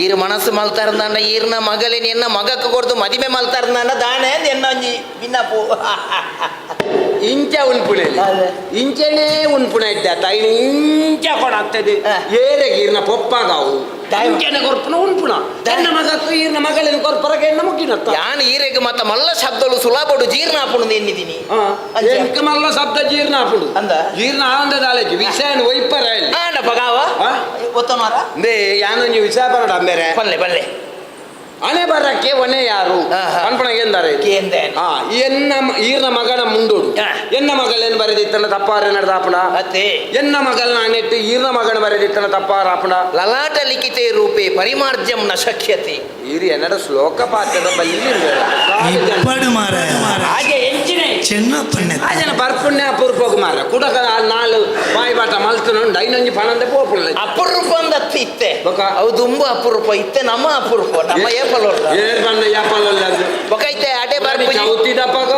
ಈರು ಮನಸ್ಸು ಮಲ್ತಾರಂದಾಂಡ ಈರ್ನ ಮಗಲಿನ ಎನ್ನ ಮಗಕ್ಕೆ ಕೊಡ್ದು ಮದಿಮೆ ಮಲ್ತಾರಂದಾಂಡ ದಾನೆ ಎನ್ನ ಒಂಜಿ ಭಿನ್ನಪು ಇಂಚ ಉನ್ಪುಣೆ ಇಂಚನೇ ಉನ್ಪುಣೆ ಇದ್ದ ತಾಯಿನ ಇಂಚ ಕೊಡಾಗ್ತದೆ ಏರೆಗೆ ಈರ್ನ ಪೊಪ್ಪಾಗಾವು ಇಂಚನೆ ಕೊರ್ಪುನ ಉನ್ಪುಣ ತನ್ನ ಮಗಕ್ಕೂ ಈರ್ನ ಮಗಳಿನ ಕೊರ್ಪರಗೆ ಎನ್ನ ಮುಗಿನತ್ತ ಯಾನ್ ಈರೆಗೆ ಮತ್ತೆ ಮಲ್ಲ ಶಬ್ದಗಳು ಸುಲಭಡು ಜೀರ್ಣ ಆಪುಣು ಎನ್ನಿದ್ದೀನಿ ಎಂಕ ಮಲ್ಲ ಶಬ್ದ ಜೀರ್ಣ ಆಪುಡು ಅಂದ ಜೀರ್ಣ ಆಂದ ದಾಲೇಜಿ ವಿಷಯನ ಒಯ್ಪರ ಆಂಡ ಪಗಾವ ಒತ್ತನವಾರ ಅಂದೇ ಯಾನೊಂಜಿ ವಿಷಯ ಬರಡ ಅಂಬೇರೆ ಪಲ್ಲೆ ಪಲ್ಲೆ ಅಣೆ ಬರಕ್ಕೆ ಒನೆ ಯಾರು ಅನ್ಪಣ ಎಂದರೆ ಎನ್ನ ಈರ್ನ ಮಗನ ಮುಂದೋಡು ಎನ್ನ ಮಗಳೇನು ಬರೆದಿತ್ತನ ತಪ್ಪಾರ ನಡೆದಾಪಣ ಅತ್ತೆ ಎನ್ನ ಮಗಳನ್ನ ಅಣೆಟ್ಟು ಈರ್ನ ಮಗನ ಬರೆದಿತ್ತನ ತಪ್ಪಾರ ಆಪಣ ಲಲಾಟ ಲಿಖಿತೆ ರೂಪೆ ಪರಿಮಾರ್ಜಂ ನ ಶಕ್ಯತೆ ಈರಿ ಎನ್ನಡ ಶ್ಲೋಕ ಪಾತ್ರದ ಬಲ್ಲಿ ಇಪ್ಪಡು ಮಾರಾಯ ಹಾಗೆ ಎಂಚಿನೆ ಚೆನ್ನಪ್ಪಣ್ಣೆ ಆಜನ ಬರ್ಪುಣ್ಯ ಅಪರೂಪಕ್ಕೆ ಮಾರ ಕುಡಕ ನಾಲು ಬಾಯಿ ಬಾಟ ಮಲ್ತನುಂಡು ಐನೊಂಜಿ ಪಣಂದೆ ಪೋಪುಳ್ಳ ಅಪರೂಪ ಅಂದತ್ತು ಇತ್ತೆ ಅವು ದುಂಬು ಅಪರೂಪ ಇತ್ತೆ ನಮ್ಮ ಅಪರೂಪ ನಮ್ಮ ಏಪಲೋಲ್ಲ ಏರ್ ಬಂದ ಏಪಲೋಲ್ಲ ಬೊಕ ಇತ್ತೆ ಅಟೆ ಬರ್ಪುಜಿ ಚೌತಿ ದಪ್ಪಗ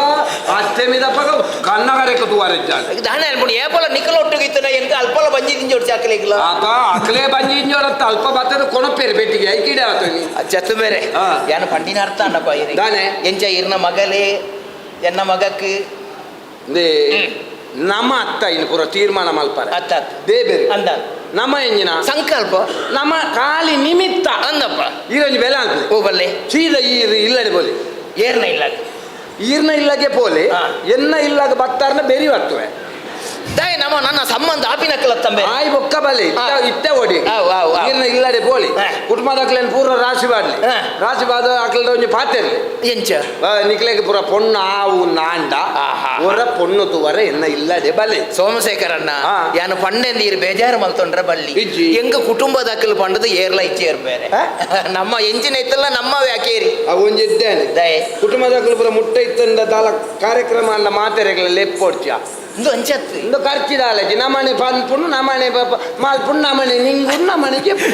ಅಷ್ಟಮಿ ದಪ್ಪಗ ಕನ್ನಗರೆಕ ತುವಾರಿದ್ದಾನೆ ದಾನೆ ಅನ್ಪುಣಿ ಏಪಲ ನಿಕಲೊಟ್ಟಿಗೆ ಇತ್ತನ ಎಂಕ ಅಲ್ಪಲ ಬಂಜಿ ತಿಂಜೋಡು ಚಾಕಲಿಗ್ಲ ಆತ ಅಕ್ಲೆ ಬಂಜಿ ಇಂಜೋಡತ್ತ ಅಲ್ಪ ಬತ್ತದ ಕೊಣಪೇರು ಪೆಟ್ಟಿಗೆ ಐಕಿಡೆ ಆತನಿ ಚತ್ತು ಬೇರೆ ಯಾನು ಪಂಡಿನ ಅರ್ಥ ಅಣ್ಣಪ್ಪ ಇರಿ ದಾನೆ ಎಂಚ ಇರ್ನ ಮಗಲೇ ಎನ್ನ ಮಗಕ್ಕೆ ನಮ್ಮ ಅತ್ತ ಇನ್ನು ಪೂರ ತೀರ್ಮಾನ ಮಲ್ಪಾರೆ ಅತ್ತ they ಬೇರೆ ಅಂದ ನಮ್ಮ ಎಂಜಿನ ಸಂಕಲ್ಪ ನಮ್ಮ ಖಾಲಿ ನಿಮಿತ್ತ ಅಂದಪ್ಪ ಈರೊಂಜಿ ಬೆಲೆ ಅಂತ ಓ ಬಲ್ಲೆ ಸೀದಾ ಈ ಇಲ್ಲಡೆ ಬೋಲಿ ಏರ್ನ ಇಲ್ಲ ಈರ್ನ ಇಲ್ಲಗೆ ಪೋಲಿ ಹಾ. ಎನ್ನ ಇಲ್ಲಾಗ ಬತ್ತಾರನ ಬೆರಿ ಬರ್ತವೆ ದಾಯ ನಮ್ಮ ನನ್ನ ಸಂಬಂಧ ಆಪಿನಕ್ಕಲ ತಂಬೆ ಆಯ್ ಬೊಕ್ಕ ಬಲಿ ಹಾ. ಇತ್ತೆ ಓಡಿ ಆವ್, ಆವ್, ಆವ್. ಈರ್ನ ಇಲ್ಲಡೆ ಪೋಲಿ ಹಾ. ಕುಟುಂಬದಾಕ್ಲೇನು ಪೂರ ರಾಶಿ ಬಾಡ್ಲಿ ಹಾ. ರಾಶಿ ಬಾದ ಆಕಲ್ದ ಒಂಜಿ ಪಾತೆರ್ಲಿ ಎಂಚ ನಿಕ್ಲೆಗ್ ಪೂರ ಪೊಣ್ಣು ಆವು ನಾಂಡ ಆಹಾ. ಒರ ಪೊಣ್ಣು ತುವರ ಎನ್ನ ಇಲ್ಲಡೆ ಬಲಿ ಸೋಮಶೇಖರಣ್ಣ ಹಾ. ಯಾನು ಪಂಡೆ ನೀರು ಬೇಜಾರು ಮಲ್ತೊಂಡ್ರೆ ಬಲ್ಲಿ ಇಜ್ಜಿ. ಎಂಗ ಕುಟುಂಬದಾಕಲು ಪಂಡದು ಏರ್ಲ ಇಚ್ಚೆ ಬೇರೆ ಹಾ? ನಮ್ಮ ಎಂಜಿನ ಇತ್ತಲ್ಲ ನಮ್ಮ ವ್ಯಾಕೇರಿ ಅವು ಒಂಜಿ ಇದ್ದೇನೆ ದಯೆ ಕುಟುಂಬದಾಕಲು ಪೂರ ಮುಟ್ಟೆ ಇತ್ತಂದ ದಾಲ ಕಾರ್ಯಕ್ರಮ ಅಂಡ ಮಾತೆರೆಗಳ ಲೆಪ್ಪೊಡ್ಚ ಇಂದು ಅಂಚತ್ತು ಇಂದು ಖರ್ಚಿದಾಲಜಿ ನಮ್ಮನೆ ಪನ್ಪುಣ್ಣು ನಮ್ಮನೆ ಮಾಲ್ಪುಣ್ಣು ನಮ್ಮನೆ ನಿಂಗು ನಮ್ಮನೆ ಕೆಪ್ಪು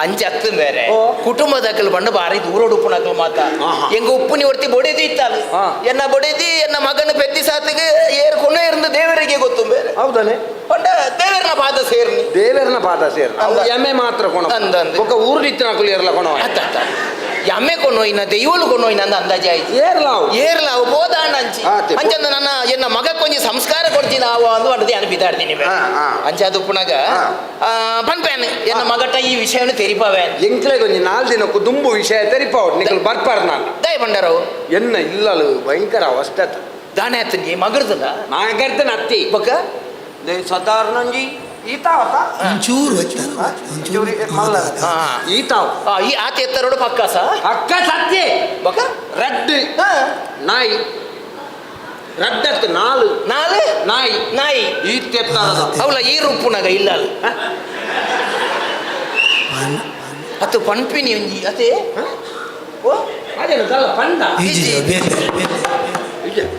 ಅಂಚತ್ತು ಬೇರೆ ಓ. ಕುಟುಂಬದಾಕಲು ಪಂಡ ಬಾರಿ ದೂರ ಉಡುಪುನಕಲು ಮಾತ ಆಹಾ. ಎಂಗ ಉಪ್ಪುನಿ ಒರ್ತಿ ಬೊಡೆದಿ ಇತ್ತಾಳು ಹಾ. ಎನ್ನ ಬೊಡೆದಿ ಎನ್ನ ಮಗನ ಪೆದ್ದಿ ಸಾತಿಗೆ ಏರ್ ಕೊನೆ ಇருந்து ದೇವರಿಗೆ ಗೊತ್ತು ಬೇರೆ ಹೌದಾನೆ ಪಂಡ ದೇವರನ ಪಾದ ಸೇರ್ನಿ ದೇವರನ ಪಾದ ಸೇರ್ ಅಂದ. ಎಮ್ಮೆ ಮಾತ್ರ ಕೊಣ ಅಂದ, ಅಂದ. ಒಕ್ಕ ಊರ್ಡಿತ್ತಿನ ಏರ್ಲ ಕೊಣ ಅತ್ತ ಅತ್ತ ಎಮ್ಮೆ ಕೊನೋಯಿನ ದೈವಳು ಕೊನೋಯಿನ ಅಂದ ಅಂದಾಜೆ ಆಯ್ತು ಏರ್ಲ ಅವು ಏರ್ಲ ಅವು ಬೋದಾಂಡ ಅಂಚಿ ಆತೆ. ಅಂಚಂದ ನನ್ನ ಎನ್ನ ಮಗ ಕೊಂಚ ಸಂಸ್ಕಾರ ಕೊಡ್ತೀನಿ ಅವ ಅಂದು ಅಂಡದಿ ಅನ್ಪಿದಾಡ್ತೀನಿ ಹಾ, ಹಾ. ಅಂಚ ಅದು ಪುನಗ ಹಾ. ಪನ್ಪೇನ್ ಎನ್ನ ಮಗಟ ಈ ವಿಷಯವನ್ನು ತೆರಿಪವೇನ್ ಎಂಕ್ಲೆಗ್ ಒಂಜಿ ನಾಲ್ ದಿನಕ್ಕೂ ದುಂಬು ವಿಷಯ ತೆರಿಪಾವ್ ನಿಕಲ್ ಬರ್ಪಾರ್ ನಾನು ದಯ ಬಂಡರವು ಎನ್ನ ಇಲ್ಲಲು ಭಯಂಕರ ಅವಸ್ಥೆ ದಾನೆ ಆತಂಗಿ ಮಗರ್ದಲ್ಲ ನಾಗರ್ತನ ಅತ್ತಿ ಬೊಕ್ಕ ಸಾಧಾರಣ ಒಂಜಿ ಈತಾವತ ಒಂಚೂರು ಎತ್ತರ ಒಂಚೂರು ಮಲ್ಲ ಹಾ. ಈತಾವ್ ಆ, ಈ ಆತ ಎತ್ತರೋಡು ಪಕ್ಕ ಸ ಅಕ್ಕ ಸತ್ಯ ಬೊಕ್ಕ ರಡ್ಡು ಹಾ. ನಾಯಿ ರಡ್ಡತ್ತು ನಾಲು ನಾಲು ನಾಯಿ ನಾಯಿ ಈತ್ತೆತ್ತರದ ಅವಳ ಈ ರೂಪುನಗ ಇಲ್ಲ ಅದು. ಅತ್ತು ಪನ್ಪಿನಿ ಒಂಜಿ ಅದೇ ಓ ಅದೇನು ತಲ್ಲ ಪಂಡ ಈಜಿ ಬೇರೆ ಬೇರೆ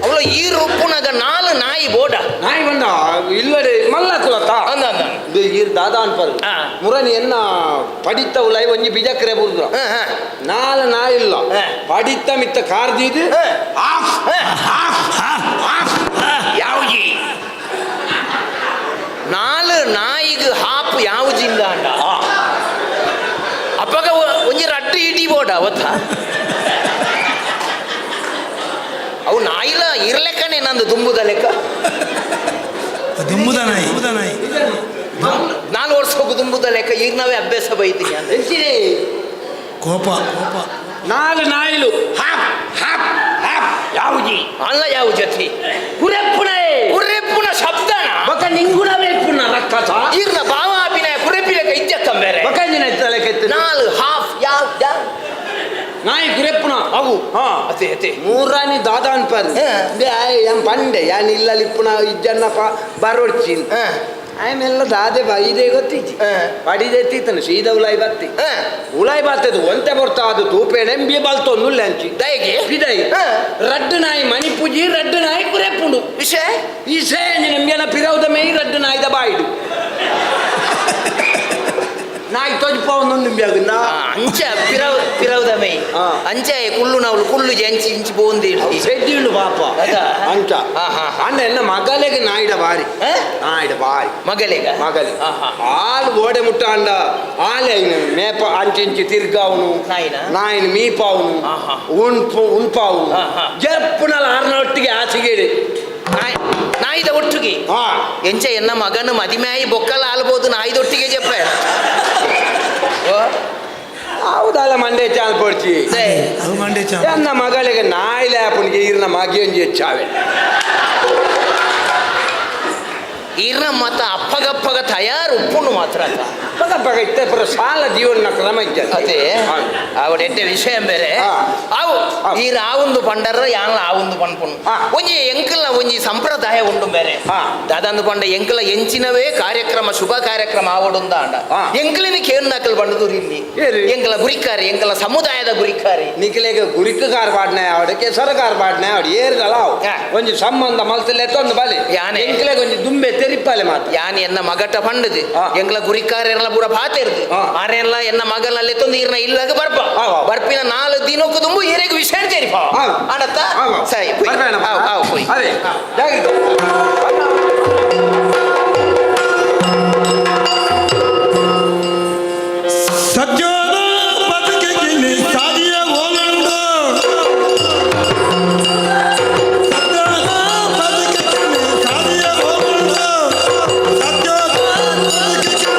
ಅವಳ ಈ ರೂಪುನಗ ನಾಲು ನಾಯಿ ಬೋಡ ನಾಯಿ ಬಂದ ಇಲ್ಲಡೆ ಮಲ್ಲ ಕುಲತ ಅಂದ ಅಂದ ಇದು ಈರ್ ದಾದಾ ಅನ್ಪರು ಆ. ಮುರನಿ ಎನ್ನ ಪಡಿತ ಉಲಾಯಿ ಒಂಜಿ ಬಿಜಕ್ರೆ ಬುರ್ದ್ರ ಹಾ, ಹಾ. ನಾಲ ನಾಯಿ ಇಲ್ಲ ಹಾ. ಪಡಿತ ಮಿತ್ತ ಕಾರ್ದೀದು ಹಾ. ಆಫ್ ಹಾ. ಆಫ್ ಆಫ್ ಯಾವ್ಜಿ ನಾಲು ನಾಯಿಗ್ ಹಾಪ್ ಯಾವ್ಜಿಂದ ಅಂಡ ಅಪ್ಪಗ ಒಂಜಿ ರಡ್ಡು ಇಡಿ ಬೋಡ ಅವತ್ತ ಅವು ನಾಯಿಲ ಇರ್ಲೆಕ್ಕನೆ ನಂದು ದುಂಬುದ ಲೆಕ್ಕ ದುಂಬುದ ನಾಯಿ ದುಂಬುದ ನಾಯಿ ನಾಲ್ಕು ವರ್ಷ ಹೋಗು ದುಂಬುದ ಲೆಕ್ಕ ಈಗ ನಾವೇ ಅಭ್ಯಾಸ ಬೈತೀನಿ ಅಂತ ಎಂಚಿದೆ ಕೋಪ ಕೋಪ ನಾಲು ನಾಯಿಲು half half half ಯಾವ್ಜಿ ಅಲ್ಲ ಯಾವ ಜೊತೆ ಕುರೆಪ್ಪುಣೆ ಕುರೆಪ್ಪುನ ಶಬ್ದನ ಬಕ ನಿಂಗುಣ ವೇಪುಣ ರಕ್ಕಸ ಈರ್ನ ಭಾವ ಅಭಿನಯ ಕುರೆಪ್ಪಿ ಲೆಕ್ಕ ಇಜ್ಜಕ್ಕಂಬೇರೆ ಬಕ ಇಂಜಿನ ತಲೆ ನಾಲು ಹಾಫ್ ಯಾವ ಯಾವ ನಾಯಿ ಕುರೆಪ್ಪುಣ ಅವು ಹಾ ಅತೆ ಅತೆ ಮೂರಾನಿ ದಾದಾ ಅನ್ಪಾರು ಹಾ. ಏನ್ ಪಂಡೆ ಯಾನ್ ಇಲ್ಲಲ್ಲಿ ಇಪ್ಪುನ ಇಜ್ಜನ್ನ ಬರೋಡ್ಚಿ ಹಾ. ಆಮೇಲೆ ದಾದೆ ಬಾ ಇದೇ ಗೊತ್ತಿಜ್ಜಿ ಹಾ. ಪಡಿದೆ ತೀತನು ಸೀದಾ ಉಲಾಯಿ ಬತ್ತಿ ಹಾ. ಉಲಾಯಿ ಬರ್ತದೆ ಒಂತೆ ಬರ್ತಾ ಅದು ತೂಪೇಣೆ ಎಂಬಿ ಬಲ್ತೊಂದು ಅಂಚಿ ದಯಗೆ ಬಿದೈ ಹಾ. ರಡ್ಡು ನಾಯಿ ಮಣಿಪುಜಿ ರಡ್ಡು ನಾಯಿ ಕುರೆಪ್ಪುಂಡು ವಿಷಯ ಈ ಸೇಂಜಿನ ಪಿರೌದ ಮೇಯ್ ರಡ್ಡು ನಾಯಿದ ಬಾಯಿಡು ನಾಯಿ ತೊಜ್ಪಾವೊಂದು ನಿಂಬ್ಯಾಗ ಆ, ಅಂಚ ಪಿರವ್ ಪಿರವ್ದ ಮೈ ಆ. ಅಂಚ ಕುಳ್ಳು ನಾವು ಕುಳ್ಳು ಜಂಚಿ ಇಂಚಿ ಬೋಂದಿ ಸೆಡ್ಡಿಂಡು ಪಾಪ ಅದಾ? ಅಂಚ ಹಾ, ಹಾ, ಹಾ. ಅಣ್ಣ ಎನ್ನ ಮಗಲೆಗೆ ನಾಯಿಡ ಬಾರಿ ಆ? ನಾಯಿಡ ಬಾರಿ ಮಗಲಿಗ ಮಗಲಿ ಹಾ, ಹಾ. ಹಾಲು ಗೋಡೆ ಮುಟ್ಟ ಅಂಡ ಆಲೆ ಐನು ಮೇಪ ಅಂಚಿಂಚಿ ತಿರ್ಗಾವನು ನಾಯಿನ? ನಾಯಿನ ಮೀಪಾವನು ಹಾ, ಹಾ. ಉಣ್ಪು ಉಣ್ಪಾವನು ಹಾ, ಹಾ. ಜರ್ಪುನಲ ಆರ್ನ ಒಟ್ಟಿಗೆ ಆಚೆಗೇಡಿ ನಾಯಿ ನಾಯಿದ ಒಟ್ಟಿಗೆ ಹಾ ಎಂಚ ಎನ್ನ ಮಗನ ಮದಿಮೆಯಾಯಿ ಬೊಕ್ಕಲ ಆಲ್ಬೋದು ನಾಯಿದೊಟ್ಟಿಗೆ ಜೆಪ್ಪ ಓ ಹೌದಲ್ಲ ಮಂಡೆ ಚಾಲ್ ಪೊಡ್ಚಿ ಸೇ. ಅದು ಮಂಡೆ ಚಾಮ ಎನ್ನ ಮಗಳಿಗೆ ನಾಯಿಲೆ ಆಪುನಿಗೆ ಈರ್ನ ಮಗಿಯೊಂಜಿ ಹೆಚ್ಚಾವೆ ಇರ್ನ ಮತ ಅಪ್ಪಗಪ್ಪಗ ತಯಾರು ಉಪ್ಪುಂಡು ಮಾತ್ರ ಅತ್ತ. ಪಗ ಪಗ ಇತ್ತೆ ಪುರ ಸಾಲ ಜೀವನ ಕ್ರಮ ಇಜ್ಜ ಅದೇ ಅವಡೆಡ್ಡೆ ವಿಷಯ ಬೇರೆ ಆ. ಆವು ಆ. ಈ ರಾವುಂದು ಪಂಡರ ಯಾನ್ಲ ಆವುಂದು ಪನ್ಪುಂಡು ಆ. ಒಂಜಿ ಎಂಕಲ್ನ ಒಂಜಿ ಸಂಪ್ರದಾಯ ಉಂಡು ಬೇರೆ ಆ. ದಾದಂದು ಪಂಡ ಎಂಕಲ ಎಂಚಿನವೇ ಕಾರ್ಯಕ್ರಮ ಶುಭ ಕಾರ್ಯಕ್ರಮ ಆವಡುಂದ ಅಂಡ ಆ. ಎಂಕಲಿನ ಕೇರ್ನಕಲ್ ಬಂಡದು ಇಲ್ಲಿ ಏರಿ? ಎಂಕಲ ಗುರಿಕಾರಿ ಎಂಕಲ ಸಮುದಾಯದ ಗುರಿಕಾರಿ ನಿಖಿಲೇಗ ಗುರಿಕ್ ಕಾರ್ ಪಾಡ್ನೆ ಆವಡೆ ಕೆಸರ ಕಾರ್ ಪಾಡ್ನೆ ಆವಡೆ ಏರ್ದಲ ಆವು ಹಾ. ಒಂಜಿ ಸಂಬಂಧ ಮಲ್ತಲೆ ತೊಂದು ಬಲಿ ಯಾನೆ? ಎಂಕ್ಲೆಗ್ ಒಂಜಿ ದುಂಬೆ ತೆರಿಪಾಲೆ ಮಾತ ಯಾನ್ ಎನ್ನ ಮಗಟ ಪಂಡದು ಆ. ಎಂಕಲ ಗುರಿಕಾರೆಲ್ಲ ಪೂರ ಪಾತೆರ್ದು ಆ. ಆರೆಲ್ಲ ಎನ್ನ ಮಗನಲ್ಲಿ ತೊಂದು ಈರ್ನ ಇಲ್ಲಾಗ ಬರ್ಪ ಆವ್ ಆವ್. ಬರ್ಪಿನ ನಾಲ್ ದಿನಕ್ಕೂ ದುಂಬು ಈರೆಗ್ ವಿಷಯ ತೆರಿಪ ಆವ್. ಆಂಡತ್ತ ಆವ್ ಆವ್. ಸರಿ ಪೋಯ್. ಬರ್ಬೇಡ ಆವ್ ಆವ್ ಪೋಯ್. ಅದೇ ಜಾಗ್ರತೆ. ಸತ್ಯದ ಬದುಕಿಗೆ ಸಾದಿಯ ಓಲುಂಡು ಸತ್ಯದ ಬದುಕಿಗೆ ಸಾದಿಯ ಓಲುಂಡು ಸತ್ಯದ ಬದುಕಿಗೆ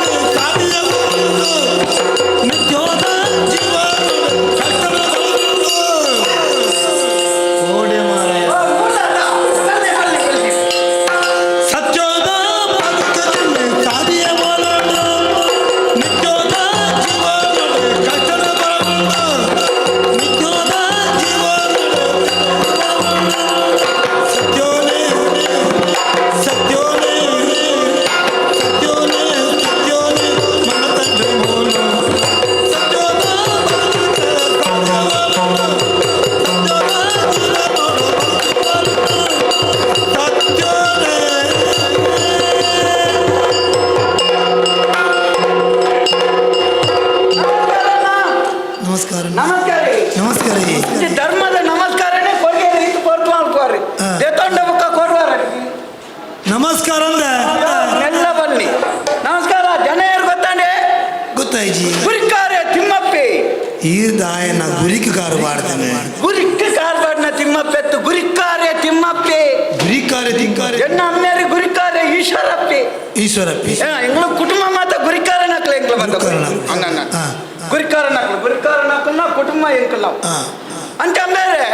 ಆಯ್ಜಿ. ಗುರಿಕಾರೆ ತಿಮ್ಮಪ್ಪೆ. ಈರ್ದಾಯನ ಗುರಿಕ್ ಕಾರು ಬಾಡ್ತಾನೆ. ಗುರಿಕ್ ಕಾರ್ಬಾಡ್ನ ತಿಮ್ಮಪ್ಪೆತ್ತು ಗುರಿಕಾರೆ ತಿಮ್ಮಪ್ಪೆ. ಗುರಿಕಾರೆ ತಿಂಕಾರೆ. ಎನ್ನ ಅಮ್ಮೇರಿ ಗುರಿಕಾರೆ ಈಶ್ವರಪ್ಪೆ. ಈಶ್ವರಪ್ಪೆ. ಎಂಗ್ಲ ಕುಟುಂಬ ಮಾತ ಗುರಿಕಾರ ನಕ್ಲ ಎಂಗ್ಲ ಮಾತ. ಗುರಿಕಾರನಕ್ಲು. ಗುರಿಕಾರ ನಕ್ಲು ಗುರಿಕಾರ ನಕ್ಲನ ಕುಟುಂಬ ಎಂಕಲ್ಲ. ಅಂತ ಅಮ್ಮೇರೆ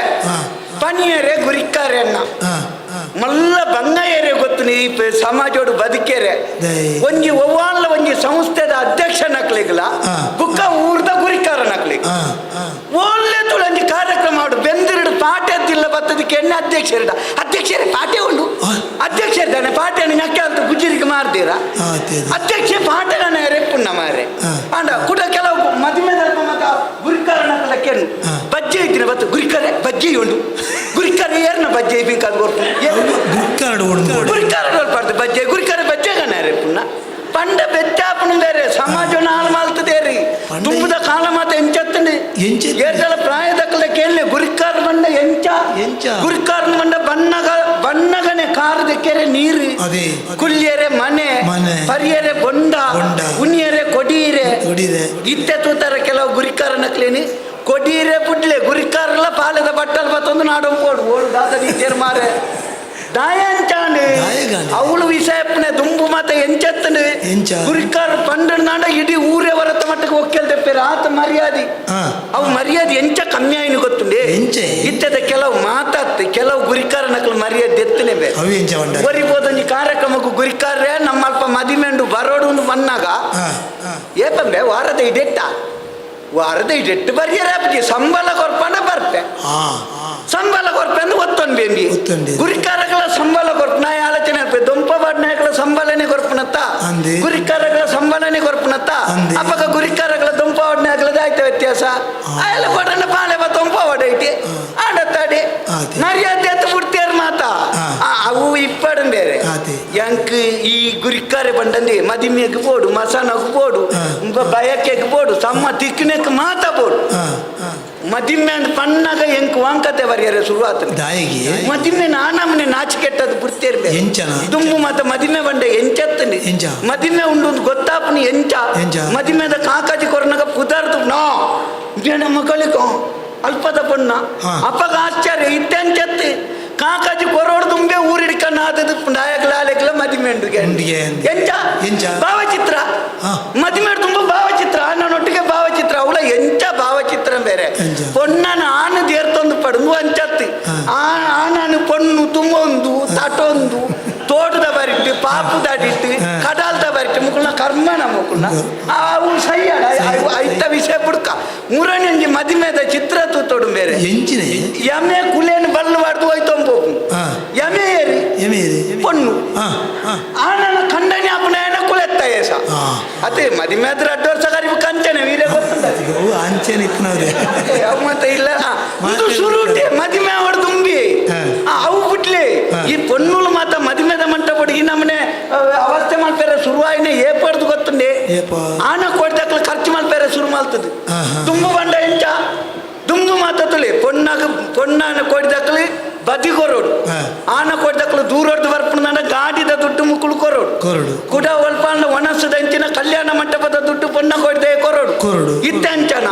ಪನಿಯರೆ ಗುರಿಕಾರೆ ಅನ್ನ. ಮಲ್ಲ ಬಂಗಾಯರೆ ಗೊತ್ತು ನೀ ಸಮಾಜೋಡು ಬದುಕೇರೆ. ಒಂಜಿ ಒವ್ವಾನ್ಲ ಒಂಜಿ ಸಂಸ್ಥೆದ ಅಧ್ಯಕ್ಷ ನಕ್ಲಿಗ್ಲ ಬುಕ್ಕ ಊರ್ದ ಗುರಿಕಾರ ನಕ್ಲಿಗ್ ಒಳ್ಳೆ ತುಳಂಜಿ ಕಾರ್ಯಕ್ರಮ ಮಾಡು ಬೆಂದಿರಡು ಪಾಠ ಎತ್ತಿಲ್ಲ ಬತ್ತದಕ್ಕೆ ಎಣ್ಣೆ ಅಧ್ಯಕ್ಷರಿಡ ಅಧ್ಯಕ್ಷರೇ ಪಾಠೆ ಉಂಡು ಅಧ್ಯಕ್ಷರಿದ್ದಾನೆ ಪಾಠೆಯನ್ನು ನಕ್ಕೆ ಅಂತ ಗುಜ್ಜಿರಿಗೆ ಮಾರ್ತೀರಾ ಅಧ್ಯಕ್ಷ ಪಾಠಗಳನ್ನ ರೆಪ್ಪುಣ್ಣ ಮಾರೆ ಅಂಡ ಕೂಡ ಕೆಲವು ಮದುವೆ ದಲ್ಪ ಮತ ಗುರಿಕಾರ ನಕ್ಕಲ ಕೆಣ್ಣು ಬಜ್ಜೆ ಇದ್ದೀನಿ ಬತ್ತು ಗುರಿಕಾರೆ ಬಜ್ಜೆ ಉಂಡು ಗುರಿಕಾರ ಏರ್ನ ಬಜ್ಜೆ ಬೇಕಾದ ಕೊರ್ಪು ಗುರಿಕಾರ ಗುರಿಕಾರ ಕೊರ್ಪಾರ್ದು ಬಜ್ಜೆ ಗುರಿಕಾರ ಬಜ್ಜೆ ಗಣ ರೆಪ್ಪುಣ್ಣ ಪಂಡ ಬೆತ್ತಾಪನ ಬೇರೆ ಸಮಾಜ ನಾಳು ಮಾಲ್ತದೇರಿ ತುಂಬುದ ಕಾಲ ಮಾತ ಎಂಚತ್ತಂడి ಏರ್ದಲ ಪ್ರಾಯದಕ್ಕಲ ಕೇಳಲೆ ಗುರಿಕಾರ ಬಂಡ ಎಂಚ ಎಂಚ ಗುರಿಕಾರ ಬಂಡ ಬಣ್ಣಗ ಬಣ್ಣಗನೆ ಕಾರದ ಕೆರೆ ನೀರು ಕುಲ್ಯರೆ ಮನೆ ಪರಿಯರೆ ಬೊಂಡ ಉನಿಯರೆ ಕೊಡೀರೆ ಇತ್ತೆ ತೂತರ ಕೆಲವು ಗುರಿಕಾರ ನಕ್ಲೇನಿ ಕೊಡೀರೆ ಪುಡ್ಲೆ ಗುರಿಕಾರಲ್ಲ ಪಾಲೆದ ಬಟ್ಟಲ್ ಬತ್ತೊಂದು ನಾಡೊಂದು ಕೋಡು ಓಡು ದಾದ ನೀತೇರು ಮಾರೆ ದಾಯಾಂಚಾಂಡ್ ಅವಳು ವಿಷಯಪ್ಪನೆ ದುಂಬು ಮಾತ ಎಂಚತ್ತಂಡು ಗುರಿಕಾರ ಪಂಡನಾಂಡ ಇಡೀ ಊರೇ ಹೊರತ ಮಟ್ಟಕ್ಕೆ ಒಕ್ಕೆಲ್ ತೆಪ್ಪೇರು ಆತ ಮರ್ಯಾದೆ ಅವು ಮರ್ಯಾದೆ ಎಂಚ ಕಮ್ಮಿ ಆಯ್ನು ಗೊತ್ತುಂಡೆ ಇತ್ತದ ಕೆಲವು ಮಾತಾತ್ ಕೆಲವು ಗುರಿಕಾರ ನಕಲು ಮರ್ಯಾದೆ ಎತ್ತನೆ ಬೇರೆ ಒರಿಬೋದೊಂಜಿ ಕಾರ್ಯಕ್ರಮಕ್ಕೂ ಗುರಿಕಾರ್ರೆ ನಮ್ಮ ಅಲ್ಪ ಮದಿಮೆಂಡು ಬರೋಡು ಬನ್ನಾಗ ಏಪಂಬೆ ವಾರದ ಇಡೆಟ್ಟ ವಾರದ ಇಡೆಟ್ಟು ಬರ್ಯರ ಸಂಬಳ ಕೊರ್ಪಂಡ ಬರ್ಪೆ ಸಂಬಳ ಕೊರ್ಪೆ ಅಂದ್ರೆ ಒತ್ತೊಂದು ಬೇಂಬಿ ಗುರಿಕಾರಗಳ ಸಂಬಳ ಕೊರ್ಪು ನಾ ಆಲೋಚನೆ ಅಲ್ಪೆ ದೊಂಪ ನಾಯಕಳ ಸಂಬಳನೆ ಕೊರ್ಪುನತ್ತ ಗುರಿಕಾರಗಳ ಸಂಬಳನೆ ಕೊರ್ಪುನತ್ತ ಅಪ್ಪಗ ಗುರಿಕಾರಗಳ ದೊಂಪ ನಾಯಕಳದ ಆಯ್ತ ವ್ಯತ್ಯಾಸ ಅಲ್ಲ ಕೊಡಣ್ಣ ಪಾಲೆ ದೊಂಪ ಐತಿ ಆಡತ್ತಾಡಿ ಮರ್ಯಾದೆ ಎತ್ತು ಬಿಡ್ತೇರ್ ಮಾತಾ ಅವು ಇಪ್ಪಡಂ ಬೇರೆ ಎಂಕ್ ಈ ಗುರಿಕಾರೆ ಬಂಡಂದಿ ಮದಿಮೆಗೆ ಬೋಡು ಮಸಾನಕ್ಕೆ ಬೋಡು ಬಯಕೆಗೆ ಬೋಡು ಸಮ್ಮ ತಿಕ್ಕನೆಕ್ ಮಾತಾ ಬೋಡು ಮದಿಮೆ ಅಂದ್ ಪಣ್ಣಾಗ ಎಂಕ್ ವಾಂಕತೆ ಬರ್ಯಾರೆ ಶುರುವಾತ ಮದಿಮೆ ನಾನಮ್ಮನೆ ನಾಚಿಕೆಟ್ಟದು ಬಿಡ್ತೇರ್ಬೆ ದುಂಬು ಮತ್ತ ಮದಿಮೆ ಬಂಡೆ ಎಂಚತ್ತನಿ ಮದಿಮೆ ಉಂಡು ಗೊತ್ತಾಪನಿ ಎಂಚ ಮದಿಮೆದ ಕಾಕಾಜಿ ಕೊರ್ನಾಗ ಪುದಾರ್ದು ನೋ ನಮ್ಮ ಮಕ್ಕಳಿಗೆ ಅಲ್ಪದ ಪಣ್ಣ ಅಪ್ಪಗ ಆಶ್ಚರ್ಯ ಇತ್ತೆಂಚತ್ತಿ ಕಾಕಾಜಿ ಕೊರೋಡು ತುಂಬೆ ಊರಿಡ್ಕಣ್ಣ ಆದದ್ದು ನಾಯಕಲ ಮದಿಮೆ ಎಂಚ ಎಂಚ ಭಾವಚಿತ್ರ ಮದಿಮೆ ತುಂಬ ಭಾವಚಿತ್ರ ನನ್ನೊಟ್ಟಿಗೆ ಭಾವಚಿತ್ರ ಅವಳ ಎಂಚ ಭಾವಚಿತ್ರ ಬೇರೆ ಪೊಣ್ಣನ ಆನ ದೇರ್ತೊಂದು ಪಡುಂಗು ಅಂಚತ್ತಿ ಆನನು ಪೊಣ್ಣು ತುಂಬೊಂದು ತಟೊಂದು ತೋಟದ ಬರಿಟ್ಟು ಪಾಪುದ ಅಡಿಟ್ಟು ಕಡಾಲ್ದ ಬರಿಟ್ಟು ಮುಕುಲ್ನ ಕರ್ಮನ ಮುಕುಲ್ನ ಅವು ಸಯ್ಯಾಡ ಐತ ವಿಷಯ ಬುಡ್ಕ ಮುರಣಂಜಿ ಮದಿಮೆದ ಚಿತ್ರ ತೂತೊಡು ಬೇರೆ ಯಮೆ ಕುಲೇನು ಬಲ್ಲು ಬಾರ್ದು ಹೋಯ್ತೊಂಬೋಪು ಯಮೆ ಏರಿ ಪೊಣ್ಣು ಆನನ ಖಂಡನೆ ಅಪನಯನ ಕುಲೆತ್ತ ಏಸ ಅದೇ ಮದಿಮೆ ಆದ್ರೆ ಅಡ್ಡ ವರ್ಷ ಕರಿಬು ಕಂಚನೆ ವೀರ ಗೊತ್ತುಂಟ ಅಂಚೆನೆ ಇಪ್ಪನವ್ರೆ ಅವು ಮತ್ತೆ ಇಲ್ಲ ಇದು ಸುರುಟೆ ಮದಿಮೆ ಅವడు ತುಂಬಿ ಅವು ಬಿಟ್ಲಿ ಈ ಪೊನ್ನುಲು ಮಾತ ಮದಿಮೆದ ಮಂಟಪಡಿ ಈ ನಮ್ಮನೆ ಅವಸ್ಥೆ ಮಲ್ಪೇರೆ ಶುರುವಾಯಿನ ಏಪಡ್ದು ಗೊತ್ತುಂಡೆ ಆನ ಕೊಡ್ದಕ್ಲ ಖರ್ಚು ಮಲ್ಪೇರೆ ಶುರು ಮಲ್ತದೆ ತುಂಬು ಬಂಡ ಎಂಚ ದುಂಬು ಮಾತ ತುಳಿ ಪೊನ್ನಾಗ ಪೊನ್ನಾನ ಕೊಡ್ದಕ್ಲಿ ಬದಿ ಕೊರೋಡು ಆನ ಕೊಡ್ದಕ್ಲು ದೂರೊಡ್ದು ಬರ್ಪುಂಡ ಗಾಡಿದ ದುಡ್ಡು ಮುಕ್ಕುಳು ಕೊರೋಡು ಕುಡ ಒಲ್ಪಾಂಡ ಒಣಸದ ಅಂಚಿನ ಕಲ್ಯಾಣ ಮಂಟಪದ ದುಡ್ಡು ಪೊನ್ನ ಕೊಡ್ದೆ ಕೊರೋಡು ಇತ್ತೆ ಅಂಚನ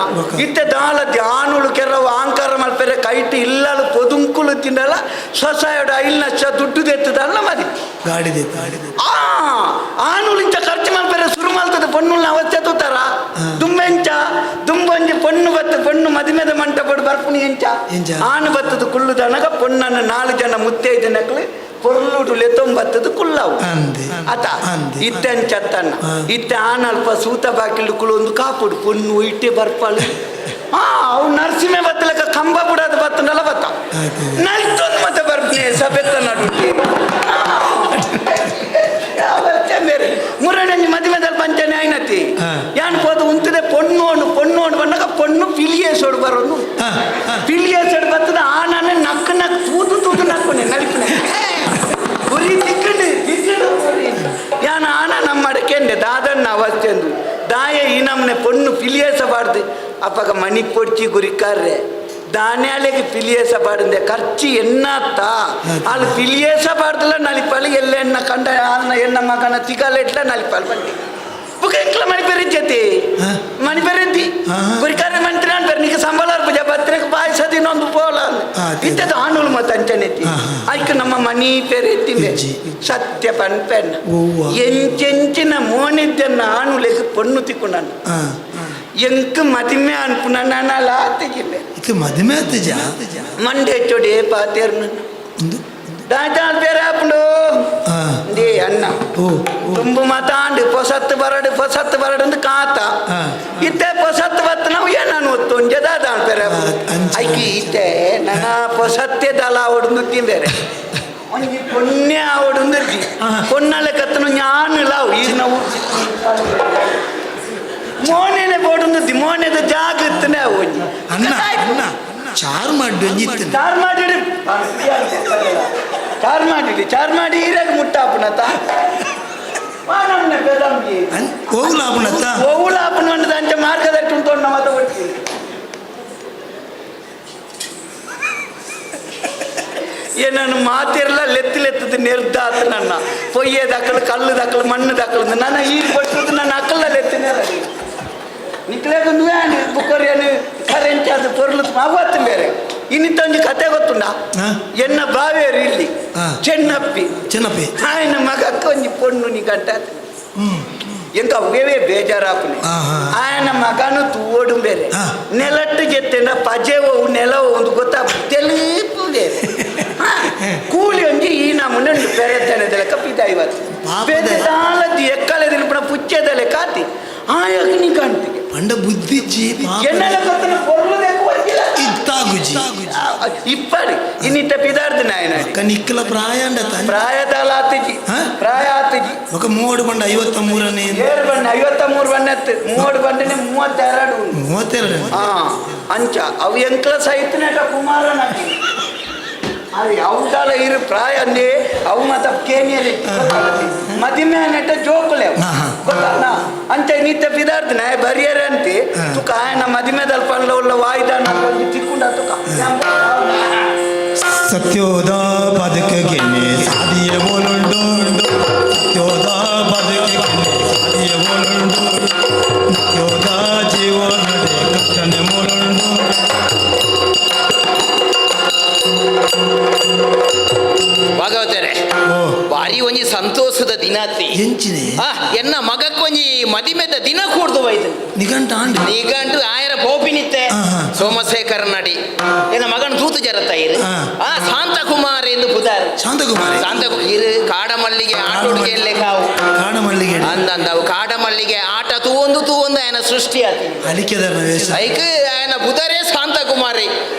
ಇತ್ತೆ ದಾಲ ಧ್ಯಾನುಳು ಕೆರವು ಆಂಕಾರ ಮಲ್ಪೆರೆ ಕೈಟ್ ಇಲ್ಲಲು ಪೊದುಂಕುಲು ತಿನ್ನಲ್ಲ ಸ್ವಸಾಯಡು ಐಲ್ ನಚ್ಚ ದುಡ್ಡು ದೆತ್ತದಲ್ಲ ಮದಿ ಗಾಡಿ ಆ ಆನುಲಿಂಚ ಖರ್ಚು ಮಲ್ಪೆರೆ ಶುರು ಮಲ್ತದ ಪೊನ್ನುಲ್ನ ಅವಸ್ಥೆ ತೂತಾರ ದುಂಬೆಂಚ ದುಂಬೊಂಜಿ ಪೊಣ್ಣು ಬತ್ತು ಪೊಣ್ಣು ಮದಿಮೆದ ಮಂಟಪಡು ಬರ್ಪುನಿ ಎಂಚ ಆನು ಬತ್ತದ ಕುಳ್ಳುದನಗ ಪೊಣ್ಣನ್ನು ನಾಲು ಜನ ಮುತ್ತೈದೆ ನಕ್ಲು ಪೊರ್ಲುಡು ಲೆತ್ತೊಂಬತ್ತದ ಕುಲ್ಲವು ಆತ ಇತ್ತೆ ಅಂಚತ್ತನ್ನ ಇತ್ತೆ ಆನಲ್ಪ ಸೂತ ಬಾಕಿಲು ಕುಳೊಂದು ಕಾಪುಡು ಪೊಣ್ಣು ಇಟ್ಟೆ ಬರ್ಪಾಳು ಅವು ನರಸಿಂಹ ಬತ್ತಲಕ ಕಂಬ ಬಿಡೋದು ಬತ್ತನಲ್ಲ ಬತ್ತ ನಲ್ತೊಂದು ಮತ್ತೆ ಬರ್ಪನೆ ಸಬೆತ್ತ ನಡುಟ್ಟಿ ಬೇರೆ ಮುರಣಂಜಿ ಮದುವೆದಲ್ಲಿ ಪಂಚನೆ ಆಯ್ನತಿ ಯಾನ್ ಪೋದು ಉಂತದೆ ಪೊಣ್ಣು ಹೊಣ್ಣು ಪೊಣ್ಣು ಹೊಣ್ಣು ಬಂದಾಗ ಪೊಣ್ಣು ಪಿಲಿಯೇಸೋಡು ಬರೋನು ಪಿಲಿಯೇಸೋಡು ಬರ್ತದ ಆ ನಾನು ನಕ್ಕು ನಕ್ಕು ತೂತು ತೂತು ನಕ್ಕುನೆ ನಲಿಪುನೆ ಗುರಿ ತಿಕ್ಕಂಡು ತಿಕ್ಕಂಡು ಯಾನ ಆನ ನಮ್ಮ ಅಡಕೆಂಡೆ ದಾದಣ್ಣ ಅವಸ್ಥೆಂದು ದಾಯ ಈ ನಮ್ಮನೆ ಪೊಣ್ಣು ಪಿಲಿಯೇಸಬಾರ್ದು ಅಪ್ಪಗ ಮಣಿ ಪೊಡ್ಚಿ ಗುರಿಕಾರ್ರೆ ದಾನ್ಯಾಲೆಗೆ ಪಿಲಿಯೇಸಬಾರ್ದೆ ಖರ್ಚು ಎನ್ನಾತ್ತ ಅಲ್ಲಿ ಪಿಲಿಯೇಸಬಾರ್ದಲ್ಲ ನಲಿಪಾಲಿ ಎಲ್ಲ ಎಣ್ಣ ಕಂಡ ಆಲ್ನ ಎಣ್ಣ ಮಗನ ತಿಗಲೆಟ್ಲ ನಲಿಪಾಲ್ ಬಂಡಿ ಬುಕ್ಕ ಎಂಕ್ಲ ಮಣಿ ಪೆರಿಜತಿ ಮಣಿ ಪೆರೆದ್ದಿ. ಗುರಿಕಾರೆ ಮಂತ್ರಿ ಅನ್ಪೇರು ನಿಕ ಸಂಬಳ ಪೂಜೆ ಬತ್ತನೆಗೆ ಪಾಯಸ ದಿನೊಂದು ಪೋಲ. ಇತ್ತದ ಆಣುಲು ಮತ್ತ ಅಂಚನೆತ್ತಿ. ಐಕ್ ನಮ್ಮ ಮಣಿ ಪೆರೆತ್ತಿಂದೆ. ಸತ್ಯ ಪನ್ಪೆನ್ನ ಎಂಚೆಂಚಿನ ಮೋನಿದ್ದನ್ನ ಆಣುಲೆಗ್ ಪೊಣ್ಣು ತಿಕ್ಕು. ಎಂಕ್ ಮದಿಮೆ ಅನ್ಪುನ ನಾನು ಆತಿಗಿಲ್ಲ. ಇದು ಮದಿಮೆ ಆತಿಜ? ಮಂಡೆ ಚೊಡಿ ಪಾತೇರ್ನ ದಾಂಚಾಲ್ ಬೇರೆ ಆಪುಂಡು. They ಅಣ್ಣ ತುಂಬು ಮಾತಾಂಡು ಪೊಸತ್ತು ಬರಡು ಪೊಸತ್ತು ಬರಡು ಅಂದ್ ಕಾತ. ಇತ್ತೆ ಪೊಸತ್ತು ಬತ್ತು ನಾವು ಏನನ್ನು ಒತ್ತು ಒಂಜದಾದ ಬೇರೆ. ಐಕಿ ಇತ್ತೆ ನನ್ನ ಪೊಸತ್ತೆ ದಲ ಅವಡು ಬೇರೆ ಒಂಜಿ ಪೊನ್ನೆ ಆವಡು ಪೊನ್ನಲೆ ಕತ್ತನು ಜ್ಞಾನ ಲಾವು ಈ ನಾವು ಮೋನೆಲೆ ಬೋಡುಂದು ಮೋನೆದ ಜಾಗತ್ತನೆ ಒಂಜಿ. ಅಣ್ಣ ಅಣ್ಣ ಚಾರ್ ಮಾಡಿ ಒಂಜಿ ಇತ್ತು. ಚಾರ್ ಮಾಡಿ ಚಾರ್ ಮಾಡಿ ಚಾರ್ ಮಾಡಿ ಇರಾಗ ಮುಟ್ಟಾಪುನತ ಪೆದಂಬಿ. ಹೋಗ್ಲಾಪುನತ್ತ? ಹೋಗುಲಾಪುನ ಅಂಚ ಮಾರ್ಗದಟ್ಟು ಉಂಟು ಮತ ಒಟ್ಟಿ. ಏನನ್ನು ಮಾತಿರಲ್ಲ ಲೆತ್ತಿ ಲೆತ್ತದ ನಿರ್ದಾತ ನನ್ನ ಪೊಯ್ಯೆ ದಕ್ಕಲು ಕಲ್ಲು ದಕ್ಕಲು ಮಣ್ಣು ದಕ್ಕಲು ನನ್ನ ಈ ಬಟ್ಟದು ನನ್ನ ಅಕ್ಕಲ್ಲ ಲೆತ್ತಿನ ನಿಕ್ಲೇಗೊಂದು ಬುಕ್ಕರಿಯನ್ನು ಕರೆಂಚ್ ಅದು ಪೊರ್ಲು ಅವತ್ತು ಬೇರೆ ಇನ್ನಿತ್ತೊಂದು ಕತೆ ಗೊತ್ತುಂಡ. ಎನ್ನ ಬಾವೇರು ಇಲ್ಲಿ ಚೆನ್ನಪ್ಪಿ. ಚೆನ್ನಪ್ಪಿ ఆయన ಮಗಕ್ಕ ಒಂಜಿ ಪೊಣ್ಣು ನಿಗಂಟ ಎಂಕ ಅವೇ ಬೇಜಾರಾಪುನೆ. ఆయన ಮಗನು ತೂವಡು ಬೇರೆ ನೆಲಟ್ಟು ಜೆತ್ತೆಂಡ ಪಜೆ ಹೋವು ನೆಲ ಒಂದು ಗೊತ್ತಾ ತೆಲುಪು ಬೇರೆ. ಕೂಲಿ ಒಂಜಿ ಈ ನಮೂನೆ ಉಂಡು ಪೆರೆತ್ತನೆ ಲೆಕ್ಕ ಪಿದ ಇವತ್ತು ಬೇತೆ ದಾಲದಿ ಎಕ್ಕಲೆ ದಿಲ್ಪಣ ಪುಚ್ಚೆದ ಲೆಕ್ಕ ಆತಿ ಆಯಕ್ ನೀ ಕಾಣ್ತಿಗೆ. ಪಂಡ ಬುದ್ಧಿಜ್ಜಿ. ಎನ್ನೆಲ್ಲ ಗೊತ್ತನ ಪೊರ್ಲುದೆಕ್ ಒಂಜಿಲ ಇತ್ತಾಗುಜಿ. ಇಪ್ಪಡಿ ಇನ್ನಿಟ್ಟ ಪಿದಾರ್ದು ನಾಯನ. ನಿಕ್ಕಲ ಪ್ರಾಯ ಅಂಡತ? ಪ್ರಾಯದಾಲ ಆತಿಜಿ. ಪ್ರಾಯ ಆತಿಜಿ. ఒక ಮೂವಡು ಬಂಡ 53ನೇ. ಏರು ಬಣ್ಣ 53 ಬಣ್ಣ ಮೂವಡು ಬಂಡನೆ 32. 32. ಹಾ ಅಂಚ ಅವು ಎಂಕ್ಲ ಸಹಿತನೇಟ ಕುಮಾರನ ಅದು ಅವುದಾಲ ಇರು ಪ್ರಾಯ ಅಂದೇ ಅವು ಮತ್ತ ಕೇನಿಯಲ್ಲಿ ಮದಿಮೆ ನೆಟ್ಟ ಜೋಕುಲೆ ಗೊತ್ತಲ್ಲ ಅಂಚ ನಿತ್ಯ ಪಿದಾರ್ದು ನಾಯ ಬರಿಯರೆ ಅಂತೆ ತುಕ ಆಯನ ಮದಿಮೆ ದಲ್ಪಲ್ಲ ಉಳ್ಳ ವಾಯ್ದಾನ ಒಂಜಿ ತಿಕ್ಕುಂಡ ತುಕ. ಸತ್ಯೋದ ಬದುಕಿಗೆ ಸಾದಿಯ ಓಲುಂಡು, ಸತ್ಯೋದ ಬದುಕಿಗೆ ಸಾದಿಯ ಓಲುಂಡು, ನಿತ್ಯೋದ ಜೀವನಡೆ ಕಟ್ಟನೆ ಮೂಲುಂಡು. ಭಾಗವತರೇ, ಬಾರಿ ಒಂಜಿ ಸಂತೋಷದ ದಿನಾತಿ. ಎಂಚಿನೆ? ಎನ್ನ ಮಗಕ್ಕೊಂಜಿ ಮದಿಮೆದ ದಿನ ಕೂಡ್ದು ಬೈದು. ನಿಘಂಟ ಆಂಡ್? ನಿಘಂಟು ಆಯರ ಪೋಪಿನಿತ್ತೆ ಸೋಮಶೇಖರ ನಡಿ ಎನ್ನ ಮಗನ ತೂತು ಜರತ್ತ ಇರು. ಆ ಶಾಂತಕುಮಾರ್ ಎಂದು ಪುದಾರ್. ಶಾಂತಕುಮಾರ್. ಶಾಂತ ಇರು ಕಾಡಮಲ್ಲಿಗೆ ಆಟೋಡಿಗೆ ಕಾವು. ಕಾಡಮಲ್ಲಿಗೆ. ಅಂದಂದವು ಕಾಡಮಲ್ಲಿಗೆ ಆಟ ತೂವೊಂದು ತೂವೊಂದು ಆಯನ ಸೃಷ್ಟಿ ಆತಿ. ಅಲಿಕೆದರ ವೇಷ. ಐಕ್ ಆಯನ ಬುಧರೇ ಶಾಂತಕುಮಾರಿ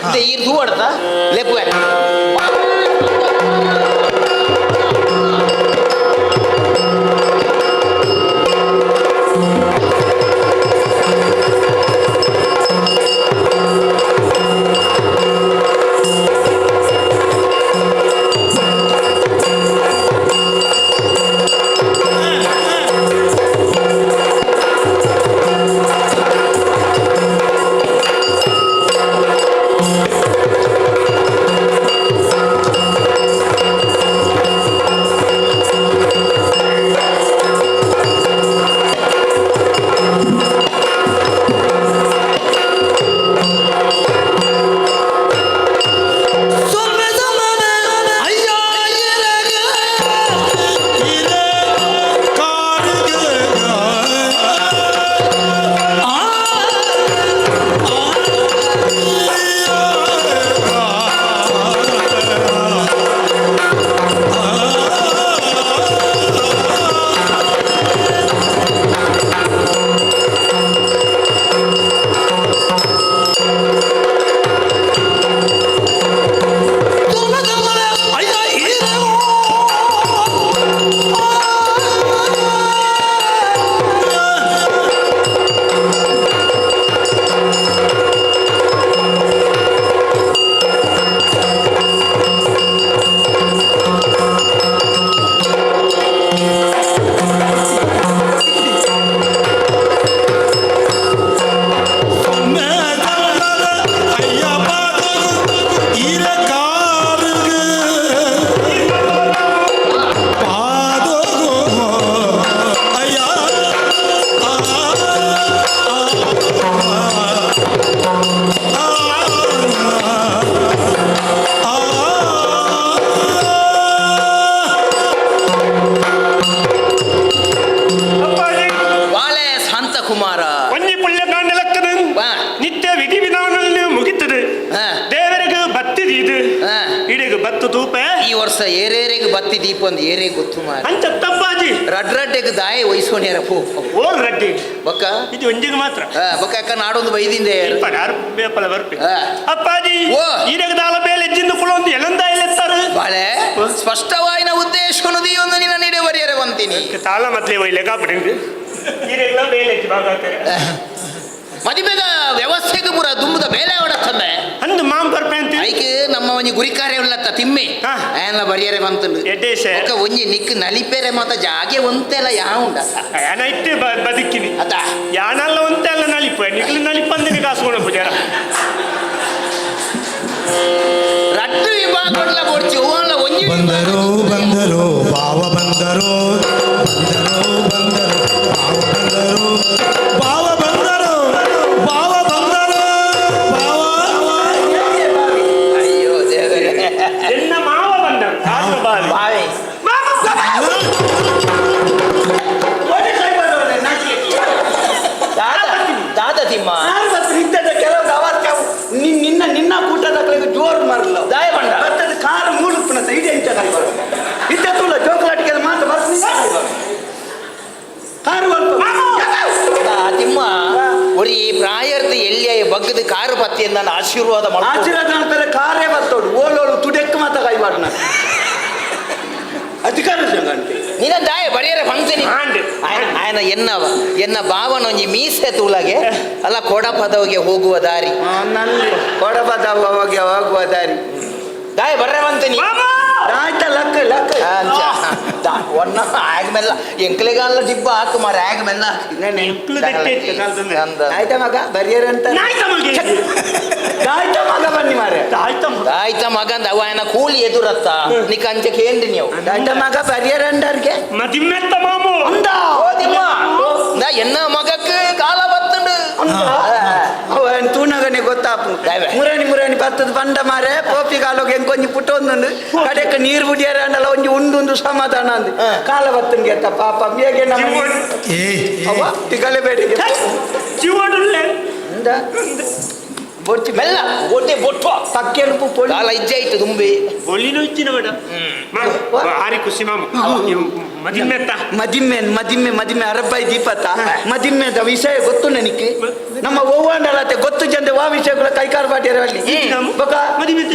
ಈರ್ ತೂವಡ್ತಾ ಲೆಪ್ಪು. Kumara. ಒಂಜಿ ಪುಳ್ಯ ಕಾಂಡಲಕ್ಕದ ನಿತ್ಯ ವಿಧಿ ವಿಧಾನದಲ್ಲಿ ಮುಗಿತದೆ. ದೇವರಿಗೆ ಬತ್ತಿ ದೀದು ಇಡೀಗ ಬತ್ತು ತೂಪೆ. ಈ ವರ್ಷ ಏರೇರೆಗ್ ಬತ್ತಿ ದೀಪ ಒಂದು ಏರೇ ಗೊತ್ತು ಮಾರ. ಅಂಚ ತಪ್ಪಾಜಿ. ರಡ್ ರಡ್ಡೆಗ್ ದಾಯ ವಹಿಸೋಣ್ಯಾರ ಪೋ. ಓಲ್ ರಡ್ಡಿ. ಬೊಕ್ಕ ಇದು ಒಂಜಿಗೆ ಮಾತ್ರ. ಬೊಕ್ಕ ಅಕ್ಕ ನಾಡೊಂದು ಬೈದಿಂದೆ. ಯಾರು ಬೇಪಲ ಬರ್ಪಿ. ಅಪ್ಪಾಜಿ ಈಡಗ ದಾಲ ಬೇಲೆ ಜಿಂದು ಕುಳೊಂದು ಎಲಂದ ಎಲೆತ್ತಾರೆ. ಬಾಳೆ ಸ್ಪಷ್ಟವಾಯಿನ ಉದ್ದೇಶನು ಒಂದು ನಿನ್ನ ನೀಡೆ ಬರಿಯರೆ ಬಂತೀನಿ. ತಾಳ ಮತ್ಲೆ ಒಯ್ಲೆ ಕಾಪಡಿ. ಈರೆಲ್ಲ ಬೇಲೆ ಬಾಗಾತಾರೆ. ಮದಿಮೆದ ವ್ಯವಸ್ಥೆಗೆ ಪೂರ ದುಂಬುದ ಬೇಲೆ ಅವಡತ್ತಂದೆ. ಅಂದು ಮಾಂ ಬರ್ಪೆ ಅಂತ. ಐಕ್ ನಮ್ಮ ಒಂಜಿ ಗುರಿಕಾರ್ಯ ಉಲ್ಲತ್ತ ತಿಮ್ಮೆ. ಆಯನ್ಲ ಬರಿಯರೆ ಬಂತುಂಡು. ಎಡ್ಡೇಶೆ. ಬೊಕ್ಕ ಒಂಜಿ ನಿಕ್ ನಲಿಪೆರೆ ಮಾತ ಜಾಗೆ ಒಂತೆಲ ಯಾ ಉಂಡ. ಯಾನ ಇತ್ತೆ ಬದುಕಿನಿ. ಅದ. ಯಾನಲ್ಲ ಒಂತೆಲ್ಲ ನಲಿಪು. ನಿಕ್ಲಿ ನಲಿಪಂದಿನಿ ಕಾಸು ಕೊಡಪು ಜರ. ರಡ್ಡು ವಿಭಾಗಗಳ ಬೋಡ್ಚಿ ಓನ್ಲ ಒಂಜಿ ಬಂದರು ಬಂದರು ಭಾವ ಬಂದರು ಬಂದರು ಬಂದರು ಭಾವ ಬಂದರು ಭಾವ ಬಂದರು ಭಾವ ಬಂದರು ಭಾವ. ಅಯ್ಯೋ ದೇವರೇ. ಎನ್ನ ಮಾವ ಬಂದ ಬಾವಿ. ಬಾವಿ. ದಾದ ದಾದ ತಿಮ್ಮ. ಕೆಲವು ನಿನ್ನ ನಿನ್ನ ಕೂಟದ ಜೋರು ಮಾರಲ್ಲ. ದಾಯ ಬಂಡ. ಬರ್ತದೆ ಕಾರು ಮೂಲುಪ್ಪುನ ಇಡೀ ಎಂಚ ಕೈ ಇದ್ದ ತುಳ ಜೋಕಲಾಟಿಗೆ ಮಾತ್ರ ಬರ್ತದೆ ಕಾರು ತಿಮ್ಮ ಒರಿ ಪ್ರಾಯರ್ದು ಎಲ್ಲಿಯ ಬಗ್ಗದ ಕಾರು ಪತ್ತಿಯಿಂದ ನಾನು ಆಶೀರ್ವಾದ ಮಾಡ. ಆಶೀರ್ವಾದ ಮಾಡ್ತಾರೆ ಕಾರೇ ಬರ್ತೋಡು ಓಲೋಳು ತುಡೆಕ್ ಮಾತ ಕೈ ಮಾಡ ಅಧಿಕಾರ ಸಂಗಂತೆ. ನಿನ್ನ ದಾಯ ಬರಿಯರೆ ಫಂಕ್ಷನ್. ಆಂಡ್. ಆಯನ ಎನ್ನ ಎನ್ನ ಭಾವನ ಒಂಜಿ ಮೀಸೆ ತೂಲಗೆ ಅಲ್ಲ ಕೊಡಪದವಿಗೆ ಹೋಗುವ ದಾರಿ. ನಲ್ಲಿ ಕೊಡಪದ ಹೋಗಿ ಹೋಗುವ ದಾರಿ. ದಾಯ ಬರ್ರೆ ಬಂತೀನಿ. ಆಯ್ತಾ ಲಕ್ಕ ಲಕ್ಕ. ಅಂಚ ಒನ್ನ ಆಗ ಮೆಲ್ಲ ಎಂಕ್ಲೆಗಾಲ ಡಿಬ್ಬ ಹಾಕು ಮಾರ ಆಗ ಮೆಲ್ಲ. ಎಂಕ್ಲು ದಟ್ಟೆ ಇತ್ತು ಕಾಲ್ದಂದ್ರೆ. ಆಯ್ತಾ ಮಗ ಬರಿಯರ್ ಅಂತ. ನಾಯ್ತ ಮಗ. ಆಯ್ತಾ ಮಗ ಬನ್ನಿ ಮಾರೆ. ಆಯ್ತ ಮಗ. ಆಯ್ತ ಮಗಂದ ಅವ ಆಯನ ಕೂಲಿ ಎದುರತ್ತ ನಿಕ್ಕ ಅಂಚ ಕೇಂದ್ರಿ ನೀವು. ಆಯ್ತಾ ಮಗ ಬರಿಯರ್ ಅಂಡರ್ಗೆ. ಮದಿಮೆತ್ತ ಮಾಮು. ಅಂದ. ಓದಿಮ್ಮ ನಾ ಎನ್ನ ಮಗಕ್ಕೆ ಕಾಲ ಬತ್ತುಂಡು. ಅವನ್ ತೂನಗನೆ ಗೊತ್ತಾಪು. ದಯವೆ. ಮುರಾಣಿ ಮುರಾಣಿ ಬತ್ತದ ಬಂಡ ಮಾರೆ ಪೋಪಿ ಕಾಲೋಗೆ ಎಂಕೊಂಜಿ ಪುಟ್ಟೊಂದುಂಡು ಕಡೆಕ ನೀರು ಬುಡಿಯರ ಅಂಡಲ ಒಂಜಿ ಉಂಡುಂದು ಸಮಾಧಾನ ಅಂದು ಕಾಲ ಬತ್ತನ್ಗೆ ಅತ್ತ ಪಾಪ ಹೇಗೆ ನಮ್ಮ ಏ ಅವ ತಿಗಲೆ ಬೇಡಿಗೆ ಜೀವಡುಲ್ಲೆ. ಅಂದ ಬೊಚ್ಚಿ ಮೆಲ್ಲ ಒಡ್ಡೆ ಬೊಟ್ಟು ಪಕ್ಕೆಲುಪು ಪೊಳಿ ಕಾಲ ಇಜ್ಜೆ ಆಯ್ತು ತುಂಬಿ. ಒಲಿನ ಇಚ್ಚಿನ ಬೇಡ ಭಾರಿ ಖುಷಿ ಮಾಮು ಮದಿಮೆತ್ತ. ಮದಿಮ್ಮೆ ಮದಿಮ್ಮೆ ಮದಿಮ್ಮೆ ಅರಬ್ಬಾಯಿ ದೀಪತ್ತ ಮದಿಮ್ಮೆದ ವಿಷಯ ಗೊತ್ತು ನನಗೆ ನಮ್ಮ ಓವಾಂಡಲತೆ ಗೊತ್ತು ಜಂದೆ ವಾ ವಿಷಯಗಳ ಕೈಕಾರ ಬಾಟಿಯರ ಅಲ್ಲಿ ಬೊಕ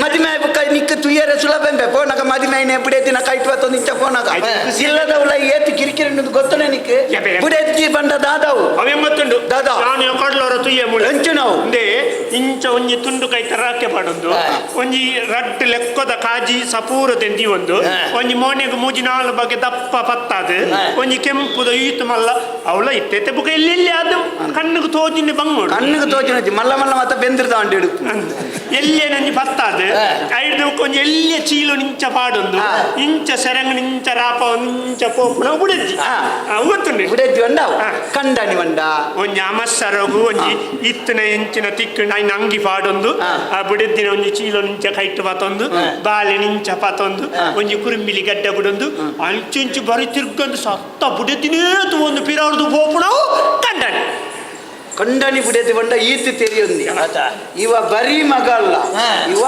ಮದಿಮೆ ಬೊಕ ನಿಕ್ಕ ತುಯ್ಯರೆ ಸುಲಭ ಎಂಬೆ ಪೋನಗ ಮದಿಮೆ ಐನೆ ಬುಡೇತಿನ ಕೈಟ್ ಬತ್ತೊಂದು ಇಂಚ ಪೋನಗ ಇಲ್ಲದವಳ ಏತು ಕಿರಿಕಿರಿ ಗೊತ್ತು ನನಗೆ ಬುಡೇತಿ ಬಂಡ ದಾದಾವು ಅವೆ ಗೊತ್ತುಂಡು ದಾದಾ. ನಾನು ಕಡ್ಲೋರ ತುಯ್ಯ ಮುಳೆ ಎಂಚಿನವು ಅಂದೆ ಇಂಚ ಒಂಜಿ ತುಂಡು ಕೈ ತರಾಕೆ ಪಾಡೊಂದು ಒಂಜಿ ರಡ್ಡ್ ಲೆಕ್ಕದ ಕಾಜಿ ಸಪೂರ ತೆಂದಿ ಒಂದು ಒಂಜಿ ಮೋನೆಗ್ ಮೂಜಿ ನಾಲ್ ಬಗೆ ದಪ್ಪ ಪತ್ತಾದ ಒಂಜಿ ಕೆಂಪುದ ಈತು ಮಲ್ಲ ಅವಳ ಇತ್ತೆತ್ತೆ ಬುಕ ಎಲ್ಲೆಲ್ಲಿ ಅದು ಕಣ್ಣುಗ್ ತೋಜಿನ ಬಂಗೋಡು ಕಣ್ಣಿಗೆ ತೋಚಿನ ಮಲ್ಲ ಮಲ್ಲ ಮತ್ತ ಬೆಂದಿರ್ದ ಅಂಡಿ ಹಿಡುಕು ಎಲ್ಲೇ ನಂಜಿ ಪತ್ತಾದ ಐದು ಒಂಜಿ ಎಲ್ಲಿಯ ಚೀಲು ನಿಂಚ ಪಾಡೊಂದು ಇಂಚ ಸೆರಂಗ್ ನಿಂಚ ರಾಪ ಇಂಚ ಪೋಪುನ ಬುಡೆಜ್ಜಿ ಗೊತ್ತುಂಡು ಬುಡೆಜ್ಜಿ ಒಂಡವು ಕಂಡನಿ ಒಂಡ ಒಂಜಿ ಅಮಸ್ಸರಗು ಒಂಜಿ ಇತ್ತನ ಎಂಚಿನ ತಿಕ್ಕು ನೈನ್ ಅಂಗಿ ಪಾಡೊಂದು ಆ ಬುಡೆದ್ದಿನ ಒಂಜಿ ಚೀಲ ನಿಂಚ ಕೈಟ್ ಪಾತೊಂದು ಬಾಲೆ ನಿಂಚ ಪಾತೊಂದು ಒಂಜಿ ಕುರುಂಬಿಲಿ ಗಡ್ಡೆ ಬುಡೊಂದು ಅಂಚಿಂಚು ಬರಿ ತಿರ್ಗೊಂದು ಸತ್ತ ಬುಡೆದ್ದಿನೇ ಒಂದು ಪಿರಾರ್ದು ಪೋಪುಣವು ಕಂಡನಿ ಕಂಡನಿ ಬುಡೆದಿ ಬಂಡ ಈತಿ ತೆರಿಯೊಂದಿ ಇವ ಬರೀ ಮಗ ಅಲ್ಲ ಇವ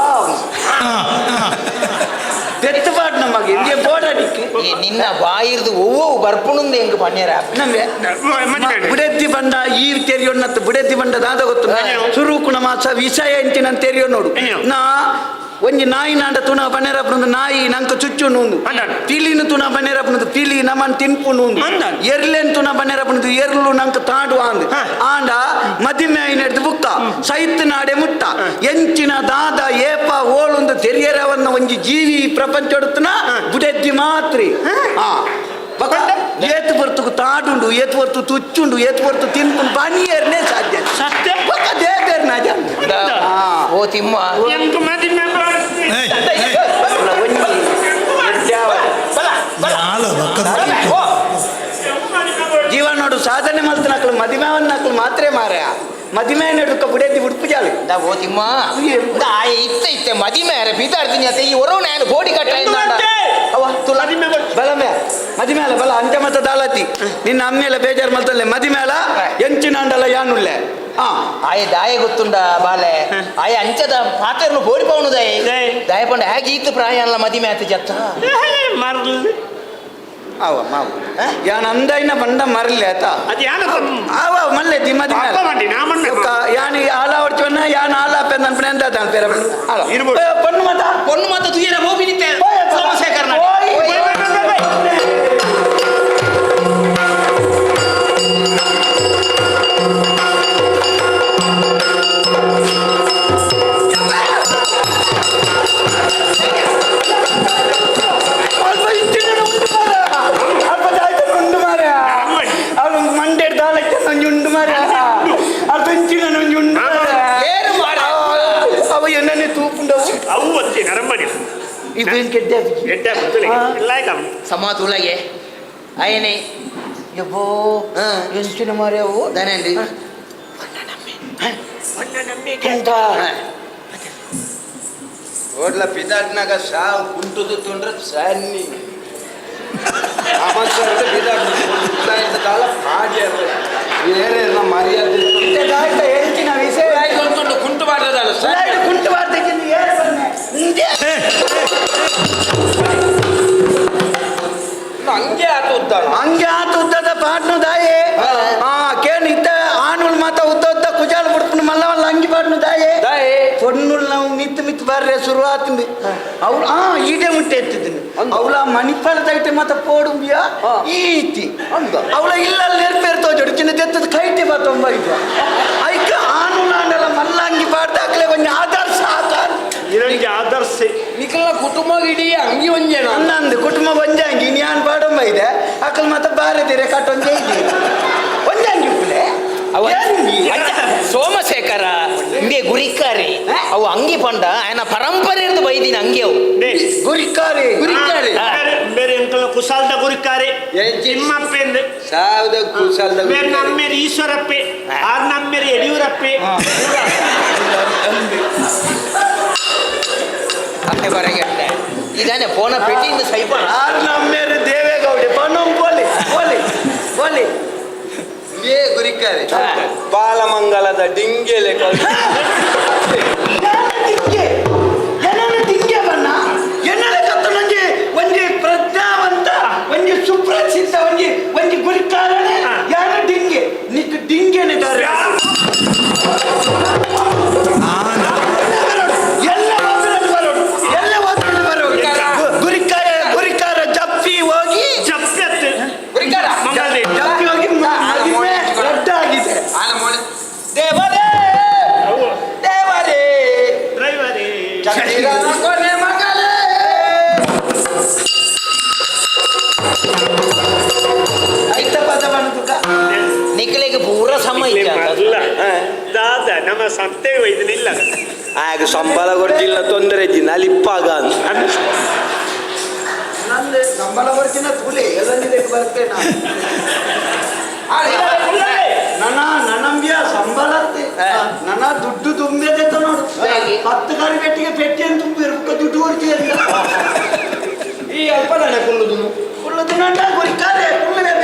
ದೆತ್ತು ಪಾಡ್ ನಮಗೆ ಇಂಗೆ ಬೋಡಡಿಕ್ಕೆ ಈ ನಿನ್ನ ಬಾಯಿರ್ದು ಒವ್ವು ಬರ್ಪುಣಂದು ಹೆಂಗ್ ಪಣ್ಯರ ನಮ್ಗೆ ಬುಡೆದ್ದಿ ಬಂಡ ಈ ತೆರಿಯೊನ್ನತ್ತು ಬುಡೆದ್ದಿ ಬಂಡ ದಾದ ಗೊತ್ತು ಸುರುಕು ನಮ್ಮ ವಿಷಯ ಎಂಚಿನ ತೆರಿಯೊ ನೋಡು ನಾ ಒಂಜಿ ನಾಯಿ ನಾಂಡ ತುಣ ಬನ್ನೇರಪ್ಪನೊಂದು ನಾಯಿ ನಂಕ ಚುಚ್ಚು ನೂಂದು ಪಿಲಿನ ತುಣ ಬನ್ನೇರಪ್ಪನದು ಪಿಲಿ ನಮನ್ ತಿನ್ಪು ನೂಂದು ಎರ್ಲೆನ್ ತುಣ ಬನ್ನೇರಪ್ಪನದು ಎರ್ಲು ನಂಕ ತಾಡು ಆಂದ್ ಆಂಡ ಮದಿಮೆ ಐನೆಡ್ದು ಬುಕ್ಕ ಸೈತ್ ನಾಡೆ ಮುಟ್ಟ ಎಂಚಿನ ದಾದ ಏಪ ಓಳುಂದು ತೆರಿಯರವನ್ನ ಒಂಜಿ ಜೀವಿ ಪ್ರಪಂಚೊಡುತ್ತನ ಬುಡೆದ್ದಿ ಮಾತ್ರಿ ಆ ಬಕ ಏತು ಬರ್ತುಕು ತಾಡುಂಡು ಏತು ಬರ್ತು ತುಚ್ಚುಂಡು ಏತು ಬರ್ತು ತಿನ್ಪುಂಡು ಬನಿಯರ್ನೇ ಸಾಧ್ಯ ಸತ್ಯ ಬೊಕ್ಕ ದೇವೇರ್ನ ಓ ತಿಮ್ಮ ಎಂಕ್ ಮದಿಮೆ ಜೀವ ನೋಡು ಸಾಧನೆ ಮಲ್ತನಕ್ಲು ಮದಿಮೆವನ್ನಕ್ಲು ಮಾತ್ರೆ ಮಾರಾಯ ಮದಿಮೆ ನಡುಕ ಬುಡೆದಿ ಉಡುಪು ಜಾಲು ಓ ತಿಮ್ಮ ಇತ್ತ ಇತ್ತೆ ಮದಿಮೆ ಅರೆ ಬೀತಾಡ್ತೀನಿ ಅತ್ತೆ ಈ ಒರವು ನಾನು ಬೋಡಿ ಕಟ್ಟ ಅವ ತುಲ ಬಲ ಮೇ ಮದಿಮೇಲ ಬಲ ಅಂಚೆ ಮತ್ತ ದಾಲತಿ ನಿನ್ನ ಅಮ್ಮೇಲೆ ಬೇಜಾರು ಮಲ್ತಲ್ಲೆ ಮದಿಮೇಲ ಎಂಚಿನ ಎಂಚಿನಾಂಡಲ ಯಾನುಲ್ಲೆ ಆ ಆಯೆ ದಾಯ ಗೊತ್ತುಂಡ ಬಾಲೆ ಆಯೆ ಅಂಚದ ಪಾತೆರ್ನು ಬೋಡಿ ಪವನು ದಾಯೆ. ದಾಯೆ. ದಾಯ ಪಂಡ ಹೇಗೆ ಈತ್ ಪ್ರಾಯ ಅಲ್ಲ ಮದಿಮೆ ಆತ ಜತ್ತ. ಮರ್ಲ್. ಅವ ಮಾವು ಯಾನ್ ಅಂದೈನ ಬಂಡ ಮರಲಿ ಆತ. ಅದು ಯಾನ? ಅವ ಮಲ್ಲೆ the ಮದಿ. ಪಾಪ ಮಾಡಿ ನಾ ಮಣ್ಣೆ. ಯಾನ್ ಆಲ ಹೊಡ್ಚವನ್ನ ಯಾನ್ ಆಲ ಪೆಂದನ್ ಪೆಂದ ತಾನ್ ಪೇರ ಆಲ. ಇರ್ಬೋದು. ಪೊಣ್ಣು ಮತ. ಪೊಣ್ಣು ಮಾತ ತುಯ್ಯರ ಬೋಬಿನಿತ್ತೆ ಸೋಮಶೇಖರ್. ಓಯ್. ಬೈ, bye, bye, bye. ಅಲ್ಪ ಇತ್ತಿನ ಉಂಡು ಮಾರ್ರೆ. ಅಲ್ಪ ದಾಯ್ತನ ಉಂಡು ಮಾರ್ರೆ. ಅವ್ನು ಮಂಡೆ ದಾಲಕ್ಕೆ ಒಂಜಿ ಉಂಡು ಮಾರ್ರೆ. ಅಲ್ಪ ಇಂಚಿನ ಒಂಜಿ ಉಂಡು ಮಾರ್ರೆ. ಏರು ಮಾರ್ರೆ. ಅವ ಎನ್ನನೆ ತೂಪುಂಡವು. ಅವು ಒತ್ತಿ ನರಮಣಿ. ಇದು ಏನ್ ಕೆಡ್ಡೆ? ಎಡ್ಡೆ ಗೊತ್ತಿಲ್ಲ ಲಾಯ್ಕ. ಸಮ ತುಲಗೆ ಅಯನೆ. ಯಬ್ಬೋ, ಎಂಚಿನ ಮಾರ್ರೆ ಅವು? ದಾನೇಂಡಿ? ಎಂತ? ಓಡ್ಲ ಪಿದಾಟ್ನಾಗ ಸಾವು ಕುಂಟುದು ತೊಂದ್ರೆ ಸನ್ನಿ ಅಮಸರ್ದ ಪಿದಾಟ್ ದಾಲ ಪಾಡ್ಯ ಏನೇನ ಮರ್ಯಾದೆ. ಇತ್ತೆ ದಾಯ್ತ ಎಂಚಿನ ವಿಷಯ? ಕುಂಟು ಕುಂಟು ಮಾಡ್ದಲ್ಲ. ಉಳ್ಳಾಯ್ಡು ಕುಂಟು ಬಾರ್ದಕ್ಕಿಂತ ಏರ್ ಬನ್ನೆ ಇಂದೇ. ಹಂಗೆ ಆತ ಉದ್ದಾನ. ಹಂಗೆ ಆತ ಉದ್ದದ ಪಾಟ್ನು ದಾಯೆ. ಆ ಕೇನ್ ಇತ್ತ ಆನುಲ್ ಮಾತ ಉದ್ದ ಉದ್ದ ಕುಜಾಲ್ ಬಿಡ್ಪುನ ಮಲ್ಲ ಮಲ್ಲ ಅಂಗಿ ಪಾಟ್ನು ದಾಯೆ. ದಾಯೆ. ಪೊಣ್ಣುಲ್ ನಾವು ಮಿತ್ತು ಮಿತ್ತು ಬರ್ರೆ ಶುರು ಆತಂದು ಅವ್ರು ಆ ಈಡೆ ಮುಟ್ಟೆ ಎತ್ತಿದ್ದೀನಿ. ಅವಳ ಮಣಿಪಾಲದ ಐಟೆ ಮಾತ ಪೋಡುಂಬಿಯ ಈ ಇತ್ತಿ. ಅವಳ ಇಲ್ಲ ನೆರ್ಪೇರ್ ತೋಜೋಡು ಚಿನ್ನ ತೆತ್ತದ ಕೈಟೆ ಬಾತೊಂಬ ಇದು ಐಕ ಆನುಲ್ ಆಂಡಲ ಮಲ್ಲ ಅಂಗಿ ಪಾಡ್ದ ಅಕ್ಲೆ ಒಂಜಿ ಆದರ್ಶ ಆತ. ಇದೊಂದು ಆದರ್ಶ. ನಿಖಲ ಕುಟುಂಬ ಇಡೀ ಅಂಗಿ ಒಂಜೇನ? ಅನ್ನಂದು ಕುಟುಂಬ ಒಂಜಾಂಗಿ ಇನ್ಯಾನ್ ಪಾಡೊಂಬ ಇದೆ ಅಕಲ್ ಮಾತ ಬಾರದಿರೆ ಕಟ್ಟೊಂಜೆ ಇದೆ ಒಂಜಾಂಗಿ ಉಪ್ಪುಲೆ. ಅವ ಏನ್ಗಿ? ಅಜ್ಜ, ಸೋಮಶೇಖರ ಇಂಬೆ ಗುರಿಕಾರಿ ಅವು ಅಂಗಿ ಪಂಡ ಆಯನ ಪರಂಪರೆ ಇರ್ದು ಬೈದಿನ ಅಂಗಿ ಅವು. ಡೇ. ಗುರಿಕಾರಿ. ಗುರಿಕಾರಿ. ಬೇರೆ ಬೇರೆ ಎಂಕಲ್ನ ಕುಸಾಲ್ದ ಗುರಿಕಾರೆ. ಎಂಚಿ? ತಿಮ್ಮಪ್ಪೆಂದು. ಸಾವಿರದ ಕುಸಲ್ದ. ಬೇರೆ ನಮ್ಮೇರಿ ಈಶ್ವರಪ್ಪೆ ಆರ್ ನಮ್ಮೇರಿ ಯಡಿಯೂರಪ್ಪೆ. ಅತ್ತೆ ಬರಗೆಟ್ಟೆ ಇದಾನೆ ಫೋನ ಪೆಟ್ಟಿಯಿಂದ ಸೈಪಣ. ಆರ್ ನಮ್ಮೇರು ದೇವೇಗೌಡೆ ಪನ್ನೊಂ ಪೋಲಿ ಪೋಲಿ ಪೋಲಿ. ಏ ಗುರಿಕಾರಿ ಬಾಲಮಂಗಲದ ಡಿಂಗೆಲೆ. ಡಿಂಗೆ ಏನನ ಡಿಂಗೆ ಬಣ್ಣ ಎನ್ನಡ ಕತ್ತಲೊಂಜಿ ಒಂಜಿ ಪ್ರಜ್ಞಾವಂತ ಒಂಜಿ ಸುಪ್ರಸಿದ್ಧ ಒಂಜಿ ಒಂಜಿ ಗುರಿಕಾರನೆ ಯಾನ ಡಿಂಗೆ ನಿಕ್ ಡಿಂಗೆನೆ ದಾರೆ. ಎಲ್ಲ ವಾಸನೆ ಬರೋಡು ಎಲ್ಲ ವಾಸನೆ ಬರೋಡು ಗುರಿಕಾರ ಗುರಿಕಾರ ಜಪ್ಪಿ ಹೋಗಿ. ಜಪ್ಪ್ಯತ್ತು. ಗುರಿಕಾರ. ಮಂಗಲದೇವಿ. ಜಪ್ಪಿ ಹೋಗಿ ಮದುವೆ ರದ್ದಾಗಿದೆ. ಆನ ಮೋನೆ ದೇವರೇ. ಅವು. ದೇವರೇ. ಡ್ರೈವರೇ. ಚಂದಿರನ ಕೊನೆ ಮಗಳೇ. ಐತ ಪದ ಬಂದುಕ. ನಿಖಲಿಗೆ ಪೂರ ಸಮ ಇಜ್ಜ. ಮರ್ಲ ದಾದ ನಮ್ಮ ಸಂತೆ ಒಯ್ದನಿಲ್ಲ. ಆಗ ಸಂಬಳ ಕೊಡ್ತಿಲ್ಲ ತೊಂದರೆ ಇದ್ದೀನಿ ನಲಿಪ್ಪಾಗ ಅಂತ. ನಂದು ಸಂಬಳ ಬರ್ತೀನ ತುಲೆ ಎಲ್ಲಂದಿದೆ ಬರ್ತೇನೆ ನಾನು. ನನ್ನ ನನಂಬಿಯ ಸಂಬಳತ್ತೆ ನನ್ನ ದುಡ್ಡು ತುಂಬಿದೆ ನೋಡು. ಹೇಗೆ? 10 ಗಾಡಿ ಪೆಟ್ಟಿಗೆ ಪೆಟ್ಟಿಯನ್ನು ತುಂಬಿರು ದುಡ್ಡು ಕೊಡ್ತೀಯ. ಈ ಅಲ್ಪ ನಾನೇ ಕುಲ್ಲುದು. ಕುಳ್ಳದು ನನ್ನ ಗುರಿಕಾರೆ ಕುಳ್ಳುವೆ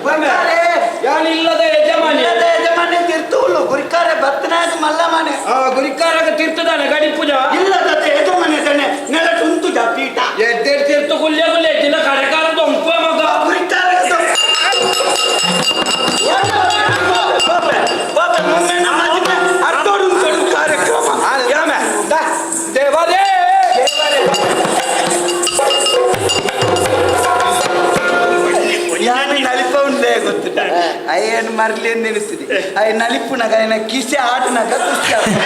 ಗುರಿಕಾರೆ. ಯಾನಿಲ್ಲದ ಯಜಮಾನಿ. ಇಲ್ಲದ ಯಜಮಾನಿ ತೀರ್ಥುಳ್ಳು ಗುರಿಕಾರೆ ಬತ್ತನಾಗ ಮಲ್ಲ ಮನೆ. ಆ ಗುರಿಕಾರಗ ತೀರ್ಥದಾನೆ ಗಡಿ ಪೂಜಾ. ಇಲ್ಲದ ಯಜಮಾನಿ ತಾನೆ ನೆಲ ತುಂತು ಜ ಪೀಠ. ಎದ್ದೇಡ್ ತೀರ್ಥ ಗುಲ್ಲೆ ಗುಲ್ಲೆ ದಿನ ಕರೆಕಾರದ ಒಂಕುವೆ ಮಗ. ಗುರಿಕಾರ ಕಾರ್ಯಕ್ರಮ ಯಾಮೆ. ದೇವರೇ. ಯಾನು ನಲಿಪ ಉಂಡೆ ಗೊತ್ತಿಲ್ಲ ಅಯ್ಯನ್ ಮರ್ಲಿ ಎಂದು ಎನಿಸ್ತಿದೆ ಅಯ್ಯ ನಲಿಪುನಗ ಅಯ್ಯನ ಕಿಸೆ ಆಟನಾಗ ಖುಷಿ ಆಗ್ತದೆ.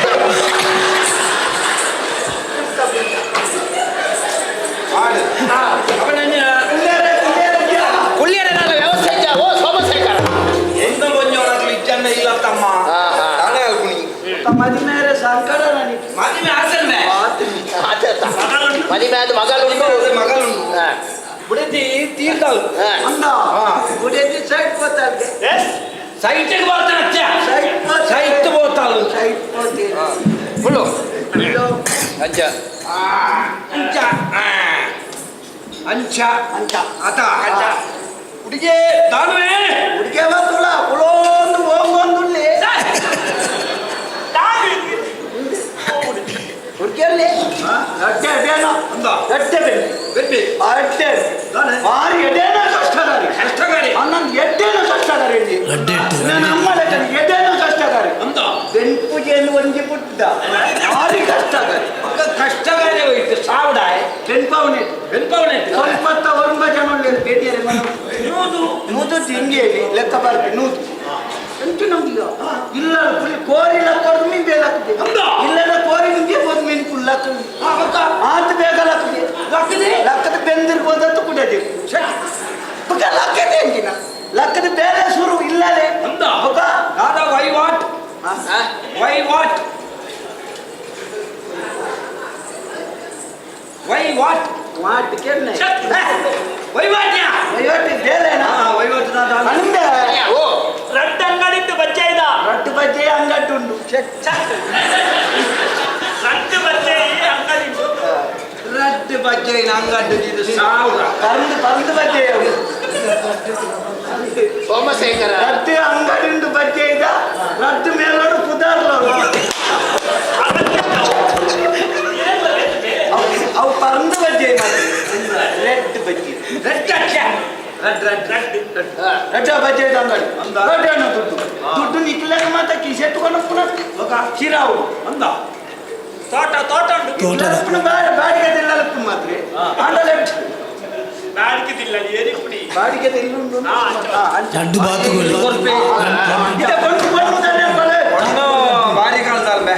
ಕುಳ್ಳ್ಯಾರೆ, ಕುಳ್ಳ್ಯಾರೆ ಜ್ಯಾ. ಕುಳ್ಳಿಯರ ವ್ಯವಸ್ಥೆ ಇಜ್ಜ ಓ ಸೋಮಶೇಖರ. ಎಂತ ಕೊಂಚ ಇಜ್ಜನ್ನ ಇಲ್ಲ ತಮ್ಮ. ತಾನೇ ಅಲ್ಕುಣಿ. ಮದಿಮೇರೆ ಸಂಕಟ ನನಗೆ. ಮದುವೆ ಆಸನ್ನೆ. ಆತನಿ. ಆಚೆತ್ತ. ಮದಿಮೆ ಆದ ಮಗಳುಂಟು. ಮಗಳುಂಟು. ಬುಡತಿ ತೀರ್ಥಾಳು. ಅಂದ ಗುಡಿಯಲ್ಲಿ ಸೈಟ್ ಪೋತಾಳ್ಗೆ. ಎಸ್. ಸೈಟಿಗೆ ಬರ್ತಾನೆ ಅಚ್ಚ. ಸೈಟ್ ಪೋತಾಳೆ. ಸೈಟ್ ಬೋತಾಳು. ಸೈಟ್ ಪೋತೇನೆ. ಹುಳ್ಳು. ಇದು ಅಂಚ ಅಂಚ ಅಂಚ ಅಂಚ. ಆತ ಹುಡುಗಿ ದಾನುವೆ. ಹುಡುಗೆ ಬಂದುಲ ಕುಲೋಂದು. ಎದೇನು ಕಷ್ಟಕಾರಿ ಬೆನ್ಪುಜೆಯನ್ನು ಒಂಜಿ ಪುಟ್ಟ ಭಾರಿ ಕಷ್ಟಕಾರಿ ಕಷ್ಟಕಾರಿ ಹೋಯ್ತು ಸಾವುಡಾಯ್ ಬೆನ್ಪವನೆ ಬೆನ್ಪವನೆ ಸ್ವಲ್ಪ ಒಂಬ ಜನ ಉಳ್ಳೇರು ಬೇಟಿಯರೆ ಮನ ನೂದು ನೂದು ಹಿಂಗೆ ಲೆಕ್ಕ ಬರ್ಪಿ ನೂದು ಎಂಟು ನಮ್ಗೆ ಇಲ್ಲ ಕೋರಿ ಲಕ್ಕೋದು ಮೀನ್ ಬೇಲಾಗ್ತದೆ ಇಲ್ಲದ ಕೋರಿ ನಿಮಗೆ ಒಂದು ಮೀನು ಫುಲ್ ಹಾಕುದು ಆತ ಬೇಗ ಲಕ್ಕದೆ ಲಕ್ಕದೆ ಲಕ್ಕದ ಬೆಂದಿರ್ಬೋದಂತ ಕುಡಿಯೋದು ಬುಕ್ಕ ಲಕ್ಕದೆ ಅಂಚಿನ ಲಕ್ಕದ ಬೇರೆ ಸುರು ಇಲ್ಲಲೇ ಬುಕ್ಕ ದಾದಾ why what why what why what what ಕೆನ್ನೆ why what yeah ವಹಿವಾಟು ಬೇರೆನಾ ವಹಿವಾಟು ದಾದಾ ಅಂದೆ ಓ ರಡ್ಡು ಅಂಗಡಿಟ್ಟು ಬಜ್ಜೆ ಇದ ರಟ್ಟು ಬಜ್ಜೆ ಅಂಗಟ್ಟು ಉಂಡು ರಡ್ಡು ಬಜ್ಜೆ ಅಂಗಡಿ ರಡ್ಡು ಬಜ್ಜೆ ಅಂಗಡ್ಡು ಇದು ಸಾವಿರ ಪರಂದು ಪರಂದು ಬಜ್ಜೆ ಅವು. ಸೋಮಶೇಖರ ರಟ್ಟು ಅಂಗಡಿ ಉಂಡು ಬಜ್ಜೆ ಇದ ರಟ್ಟು ಮೇಲೋಡು ಪುದಾರ್ಲೋಡು ಅವು ಪರಂದು ಬಜ್ಜೆ ರೆಡ್ ಬಜ್ಜೆ ರೆಡ್ ಅಚ್ಚ red red red red ರಡ್ಡ ಬಜ್ಜೆ ಇದ ಅಂಗಡಿ ರಡ್ಡು ಹಣ್ಣು ದುಡ್ಡು ದುಡ್ಡು ನಿಕ್ಲಕ ಮಾತ ಕಿಸೆಟ್ಟುಕೊಂಡು ಪುನಃ ಶಿರಾವು ಅಂದ ತೋಟ ತೋಟ ಉಂಟು ತೋಟದ ಪುನಃ ಬಾಡಿಗೆ ತಿನ್ನಲಪ್ಪು ಮಾತ್ರ ಆಂಡಲೆ ಬಾಡಿಗೆದಿಲ್ಲ ಏರಿ ಕುಡಿ ಬಾಡಿಗೆ ತಿನ್ನುಂಡು ರಡ್ಡು ಬಾತುಗಳು ಇದೆ ಬಂದು ಬಂದು ತಾನೇ ಬಳೆ. ಒಂದು ಬಾರಿ ಕಾಲದಲ್ಬೆ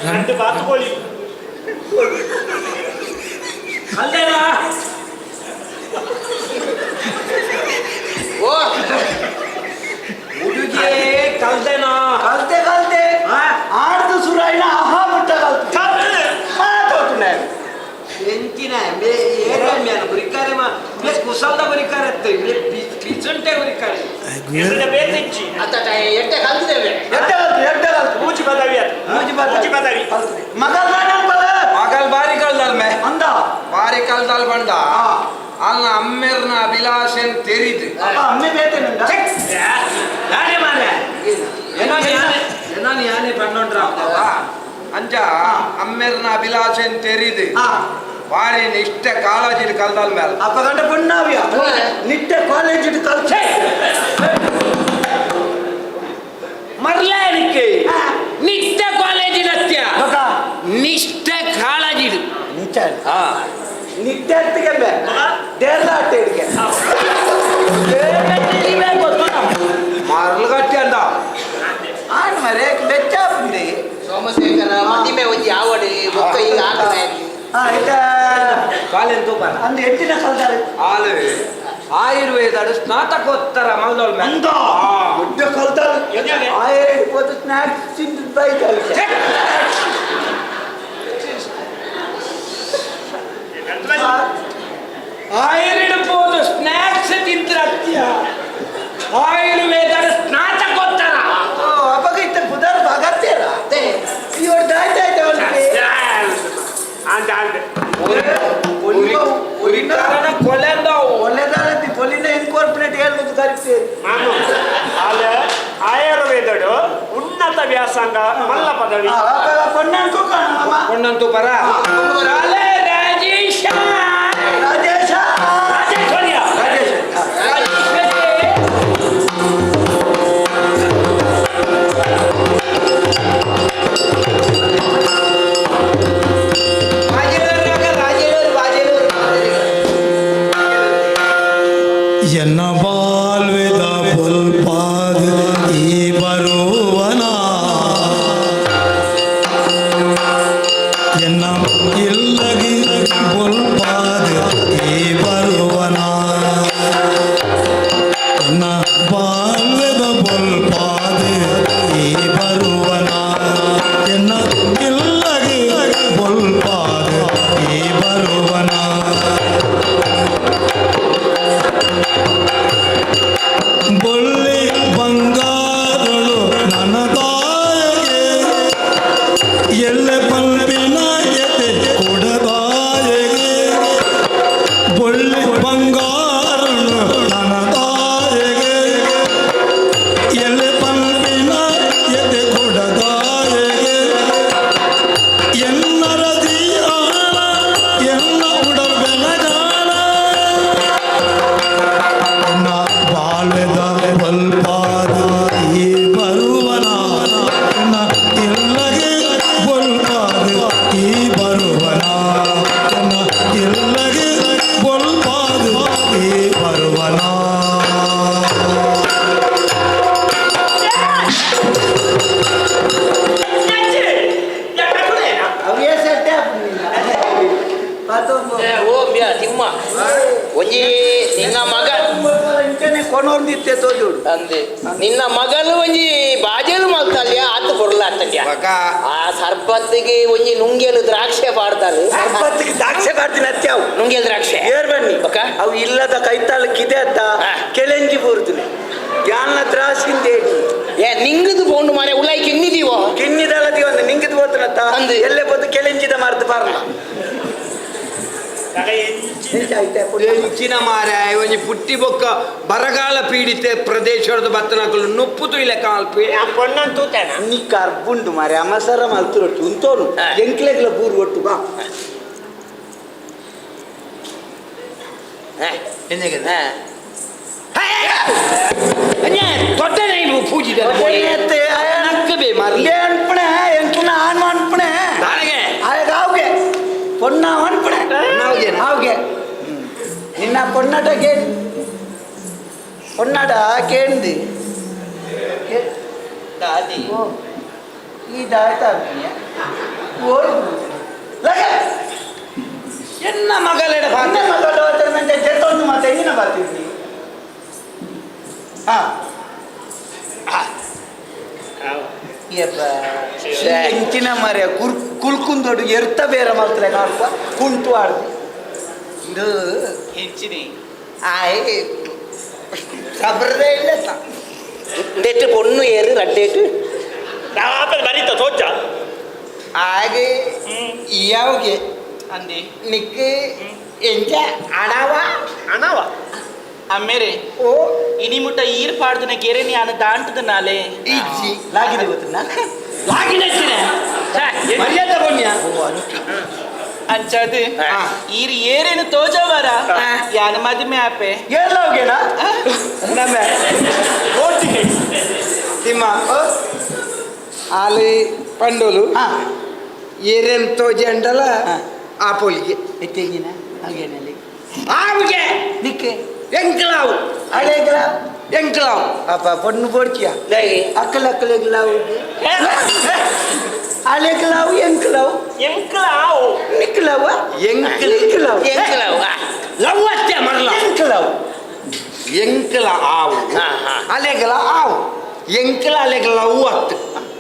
ರಡ್ಡು ಬಾತುಕೋಳಿ ಅಲ್ಲೇನಾ ಓ ಹುಡುಗಿ ಕಲ್ದೇನಾ ಕಲ್ತೆ ಕಲ್ತೆ ಆಡ್ದು ಸುರಾಯಿನ ಆಹಾ ಮುಟ್ಟ ಕಲ್ತೆ ಮಾತೋತುನೆ ಎಂಚಿನ ಮೇ ಏರ ಮೇನ ಬುರಿಕಾರೆ ಮಾ ಮೇ ಕುಸಲ್ದ ಬುರಿಕಾರೆ ಅತ್ತೆ ಮೇ ಪಿಚುಂಟೆ ಬುರಿಕಾರೆ ಎದುರ ಬೇತೆಂಚಿ ಅತ್ತ ಎಟ್ಟೆ ಕಲ್ತಿದ್ದೇವೆ ಎಡ್ಡೆ ಕಲ್ತೆ ಎಡ್ಡೆ ಕಲ್ತೆ ಮೂಚಿ ಪದವಿ ಅದು ಮೂಜಿ ಪದವಿ. ಮೂಚಿ ಪದವಿ ಮಗಲ್ ಬಲ ಮಗಲ್ ಬಾರಿ ಕಲ್ದಲ್ ಮೇ ಅಂದ ಬಾರಿ ಕಲ್ದಲ್ ಬಂಡ ಅಲ್ಲ ಅಮ್ಮೆರ್ನ ಅಭಿಲಾಷೆನ್ ತೆರಿದು ಅಪ್ಪ ಅಮ್ಮೆ ಬೇತೇನಂದ ಯಾನೆ ಮಾನೆ ಏನಾನು ಯಾನೆ ಪಣ್ಣೊಂಡ್ರ ಅಂಚ ಅಮ್ಮೆರ್ನ ಅಭಿಲಾಷೆನ್ ತೆರಿದು ಬಾರಿ ನಿಷ್ಠೆ ಕಾಳಜಿಡ್ ಕಲ್ದಲ್ ಮೇಲೆ ಅಪ್ಪ ಗಂಡ ಪೊಣ್ಣಾವ್ಯ ನಿಟ್ಟೆ ಕಾಲೇಜ್ ಕಲ್ತೆ ಮರ್ಲಾಡಿಕೆ ನಿಷ್ಠೆ ಕಾಲೇಜಿನ ಅತ್ಯ ಮಗ ನಿಷ್ಠೆ ಕಾಳಜಿಡು ನಿಚ್ಚ ನಿಟ್ಟೆ ಅತ್ತಿಗೆ ಬೇ ದೇರ್ದ ಅಟ್ಟೆ ಹಿಡಿಕೆ ಮರ್ಲಗಟ್ಟಿ ಅಂದ ಆಣ್ ಮರೆ ಬೆಚ್ಚ ಆಪುಂಡಿ ಸೋಮಶೇಖರ ಮದಿಮೆ ಒಂಜಿ ಆವಡಿ ಬೊಕ್ಕ ಈಗ ಆಕಲ ಆ ಇತ್ತ ಕಾಲೆನ್ ತೂಪನ ಅಂದು ಎಟ್ಟಿನ ಕಲ್ತಾರೆ ಆಲು ಆಯುರ್ವೇದ ಸ್ನಾತಕೋತ್ತರ ಮಲ್ದೋಳ್ ಮೇಲೆ ಅಂದ ದೊಡ್ಡ ಕಲ್ತಾರೆ ಆಯ್ ಹೋದ ಸ್ನಾಕ್ಸ್ ತಿಂದು ಬೈತಾರೆ ಆಯುರ್ವೇದ ಸ್ನಾಕ್ಸ್ ತಿಂತ್ರತ್ಯ ಆಯುರ್ವೇದ ಸ್ನಾತಕೋತ್ತರ ಅವಾಗ ಇತ್ತ ಪುದಾರ್ ಭಾಗತ್ತೇರ ಇವರು ದಾಯ್ತಾ ಆಯ್ತಾ ಅವನಿಗೆ ಅಂದ ಅಂದ ಕೊಲೆಂದವು ಒಳ್ಳೆದಾಲತಿ ಪೊಲಿನ ಇನ್ಕಾರ್ಪೊರೇಟ್ ಹೇಳುವುದು ಕರಿತೇವೆ ಮಾನು ಆಲ ಆಯುರ್ವೇದಡು ಉನ್ನತ ವ್ಯಾಸಂಗ ಮಲ್ಲ ಪದವಿ ಪೊಣ್ಣಂಕು ಕಾಣ ಮಾಮ ಕೊಂಡಂತೂ ಪರ ರಾಜೇಶ ರಾಜೇಶ ರಾಜೇಶ್ವರಿಯ ರಾಜೇಶ ರಾಜೇಶ್ವರಿ ಎನ್ನ ಬಾಲ್ವೆದ ಪುಲ್ಪಾದ ಈ ಬರುವನ ಎನ್ನ ಇಲ್ಲಗಿ ಬುಲ್ಪಾದ ಈ ಬರುವನ ಎನ್ನ ಬಾಲ್ವೆದ ಬುಲ್ಪಾದ ಈ ಬರುವನ ಎನ್ನ ಇಲ್ಲಗಿ ಬುಲ್ಪಾದ ಈ ಬರುವನ ಬೊಳ್ಳಿ ಬಂಗಾರಳು ಅಂದ್ಯ. ಆ ಸರ್ಬತ್ತಿಗೆ ಒಂಜಿ ನುಂಗೇಲು ದ್ರಾಕ್ಷೆ ಪಾಡ್ತಾರೆ. ಸರ್ಬತ್ತಿಗೆ ದ್ರಾಕ್ಷೆ ಪಾಡ್ದಿನ ಅತ್ಯಾವು. ನುಂಗೇಲು ದ್ರಾಕ್ಷೆ ಏರ್ ಬನ್ನಿ. ಬೊಕ? ಅವು ಇಲ್ಲದ ಕೈತಾಳ ಕಿದೆ ಅತ್ತ. ಕೆಲೆಂಜಿ ಪೂರ್ತನೆ ಯಾನ್ನ ದ್ರಾಕ್ಷಿಂದ. ಏ ನಿಂಗದು ಪೋಂಡು ಮಾರೆ ಉಲಾಯಿ ಕಿನ್ನಿದೀವೋ. ಕಿನ್ನಿದಲ್ಲ ಒಂದು ನಿಂಗಿದ್ ಹೋತನತ್ತ. ಅಂದು. ಎಲ್ಲೇ ಬಂದು ಕೆಲೆಂಜಿದ ಮಾರ್ದು ಬಾರಲ್ಲ. ಎಂಚಿನ ಮಾರೆ ಒಂಜಿ ಪುಟ್ಟಿ ಬೊಕ್ಕ ಬರಗಾಲ ಪೀಡಿತ ಪ್ರದೇಶದ ಬತ್ತನಕುಲು ನುಪ್ಪು ತುಯ್ಲೆ ಕಾಲ್ಪಿ. ಪೊಣ್ಣನ್ ತೂತೇನ. ನೀ ಕರ್ಬುಂಡು ಮಾರೆ ಅಮಸರ ಮಲ್ತು ರೊಟ್ಟಿ ಉಂತೋನು. ಎಂಕ್ಲೆಗ್ಲ ಬೂರು ಒಟ್ಟು ಬಾ. ದೊಡ್ಡ ಪೂಜಿದ ನಕ್ಕಬೇ ಮಾರ್ಲಿ. ಅನ್ಪಣೆ ಎಂಕ್ಲನ ಆನ್ ಅನ್ಪಣೆ. ದಾನೆಗೆ? ಆಯಗ ಆವ್ಗೆ ಪೊನ್ನ ಅನ್ಪಣೆ. ಪೊನ್ನಾವ್ಗೆ? ಆವ್ಗೆ ನಿನ್ನ ಪೊನ್ನಟ ಕೇಳ್ ಪೊನ್ನಡ ಕೇಂದಿ. ದಾದಿ. ಓ ಈ ದಾಯ್ತ ಓಡು ಲಗೆ. ಎನ್ನ ಮಗಲೆಡ. ನಿನ್ನ ಮಗಳು ನಂಗೆ ಜೆತ್ತೊಂದು ಮಾತೆ ಎಂಜಿನ ಬರ್ತಿದ್ನಿ. ಹಾ ಎಂಚಿನ ಮರೆ ಕುರ್ ಕುಲ್ಕುಂದೊಡು ಎರ್ತ ಬೇರೆ ಮಲ್ತಲೆ ಕಾಡ್ಪ ಕುಂಟು ಆಡ್ದು ಇದು ಹೆಂಚಿನಿ ಆಯ್ ಸಬ್ರದೇ ಇಲ್ಲ. ದೆಟ್ಟು ಪೊಣ್ಣು ಏರು ರಡ್ಡೇಟು. ಆಪಲ್ ಬರೀತ ತೋಜ. ಆಗೆ ಇಯಾವ್ಗೆ ಅಂದೆ ನಿಕ್ ಎಂಚ ಅಣವ. ಅಣವ. ಅಮ್ಮೇರೆ. ಓ. ಇನಿ ಮುಟ್ಟ ಈರ್ ಪಾಡ್ದನ ಗೆರೆ ಯಾನ ದಾಂಟದ ನಾಲೆ. ಇಜ್ಜಿ. ಲಾಗಿದೆ ಗೊತ್ತುನಾ? ಲಾಗಿನಚ್ಚಿನ ಮರ್ಯಾದೆ ಪುಣ್ಯ. ಅಂಚಾದ ಈರ್ ಏರೇನು ತೋಜವರ ಯಾನ ಮದಿಮೆ ಆಪೆ. ಏರ್ಲಾವ್ಗೆನಾ ನಮ್ಮ ತಿಮ್ಮ ಆಲಿ ಪಂಡೋಲು. ಏರೇನು ತೋಜಿ ಅಂಡಲ. ಆ ಪೊಲಿಗೆ ಎತ್ತೆಂಗಿನ ಹಾಗೇನಲ್ಲಿ ಆವಿಗೆ ನಿಕ್ಕೆ ಎಂಕ್ಲಾವು. ಅಳೆಗ್ಲ. ಎಂಕ್ಲಾವು. ಅಪ್ಪ ಪೊಣ್ಣು ಬೋಡ್ಕಿಯ ಅಕ್ಕಲ ಅಕ್ಕಲೆಗ್ಲಾವು ಅಳೆಗ್ಲಾವು ಎಂಕ್ಲಾವು. ಎಂಕ್ಲಾವು. ನಿಕ್ಲಾವ. ಎಂಕ್ಲ. ಎಂಕ್ಲಾವು. ಎಂಕ್ಲಾವು. ಲವ್ ಅಷ್ಟೇ ಮರಲ. ಎಂಕ್ಲಾವು. ಎಂಕ್ಲ ಆವು. ಅಲೆಗಲ ಆವು ಎಂಕ್ಲ ಅಲೆಗಲ ಲವ್ ಅತ್ತು.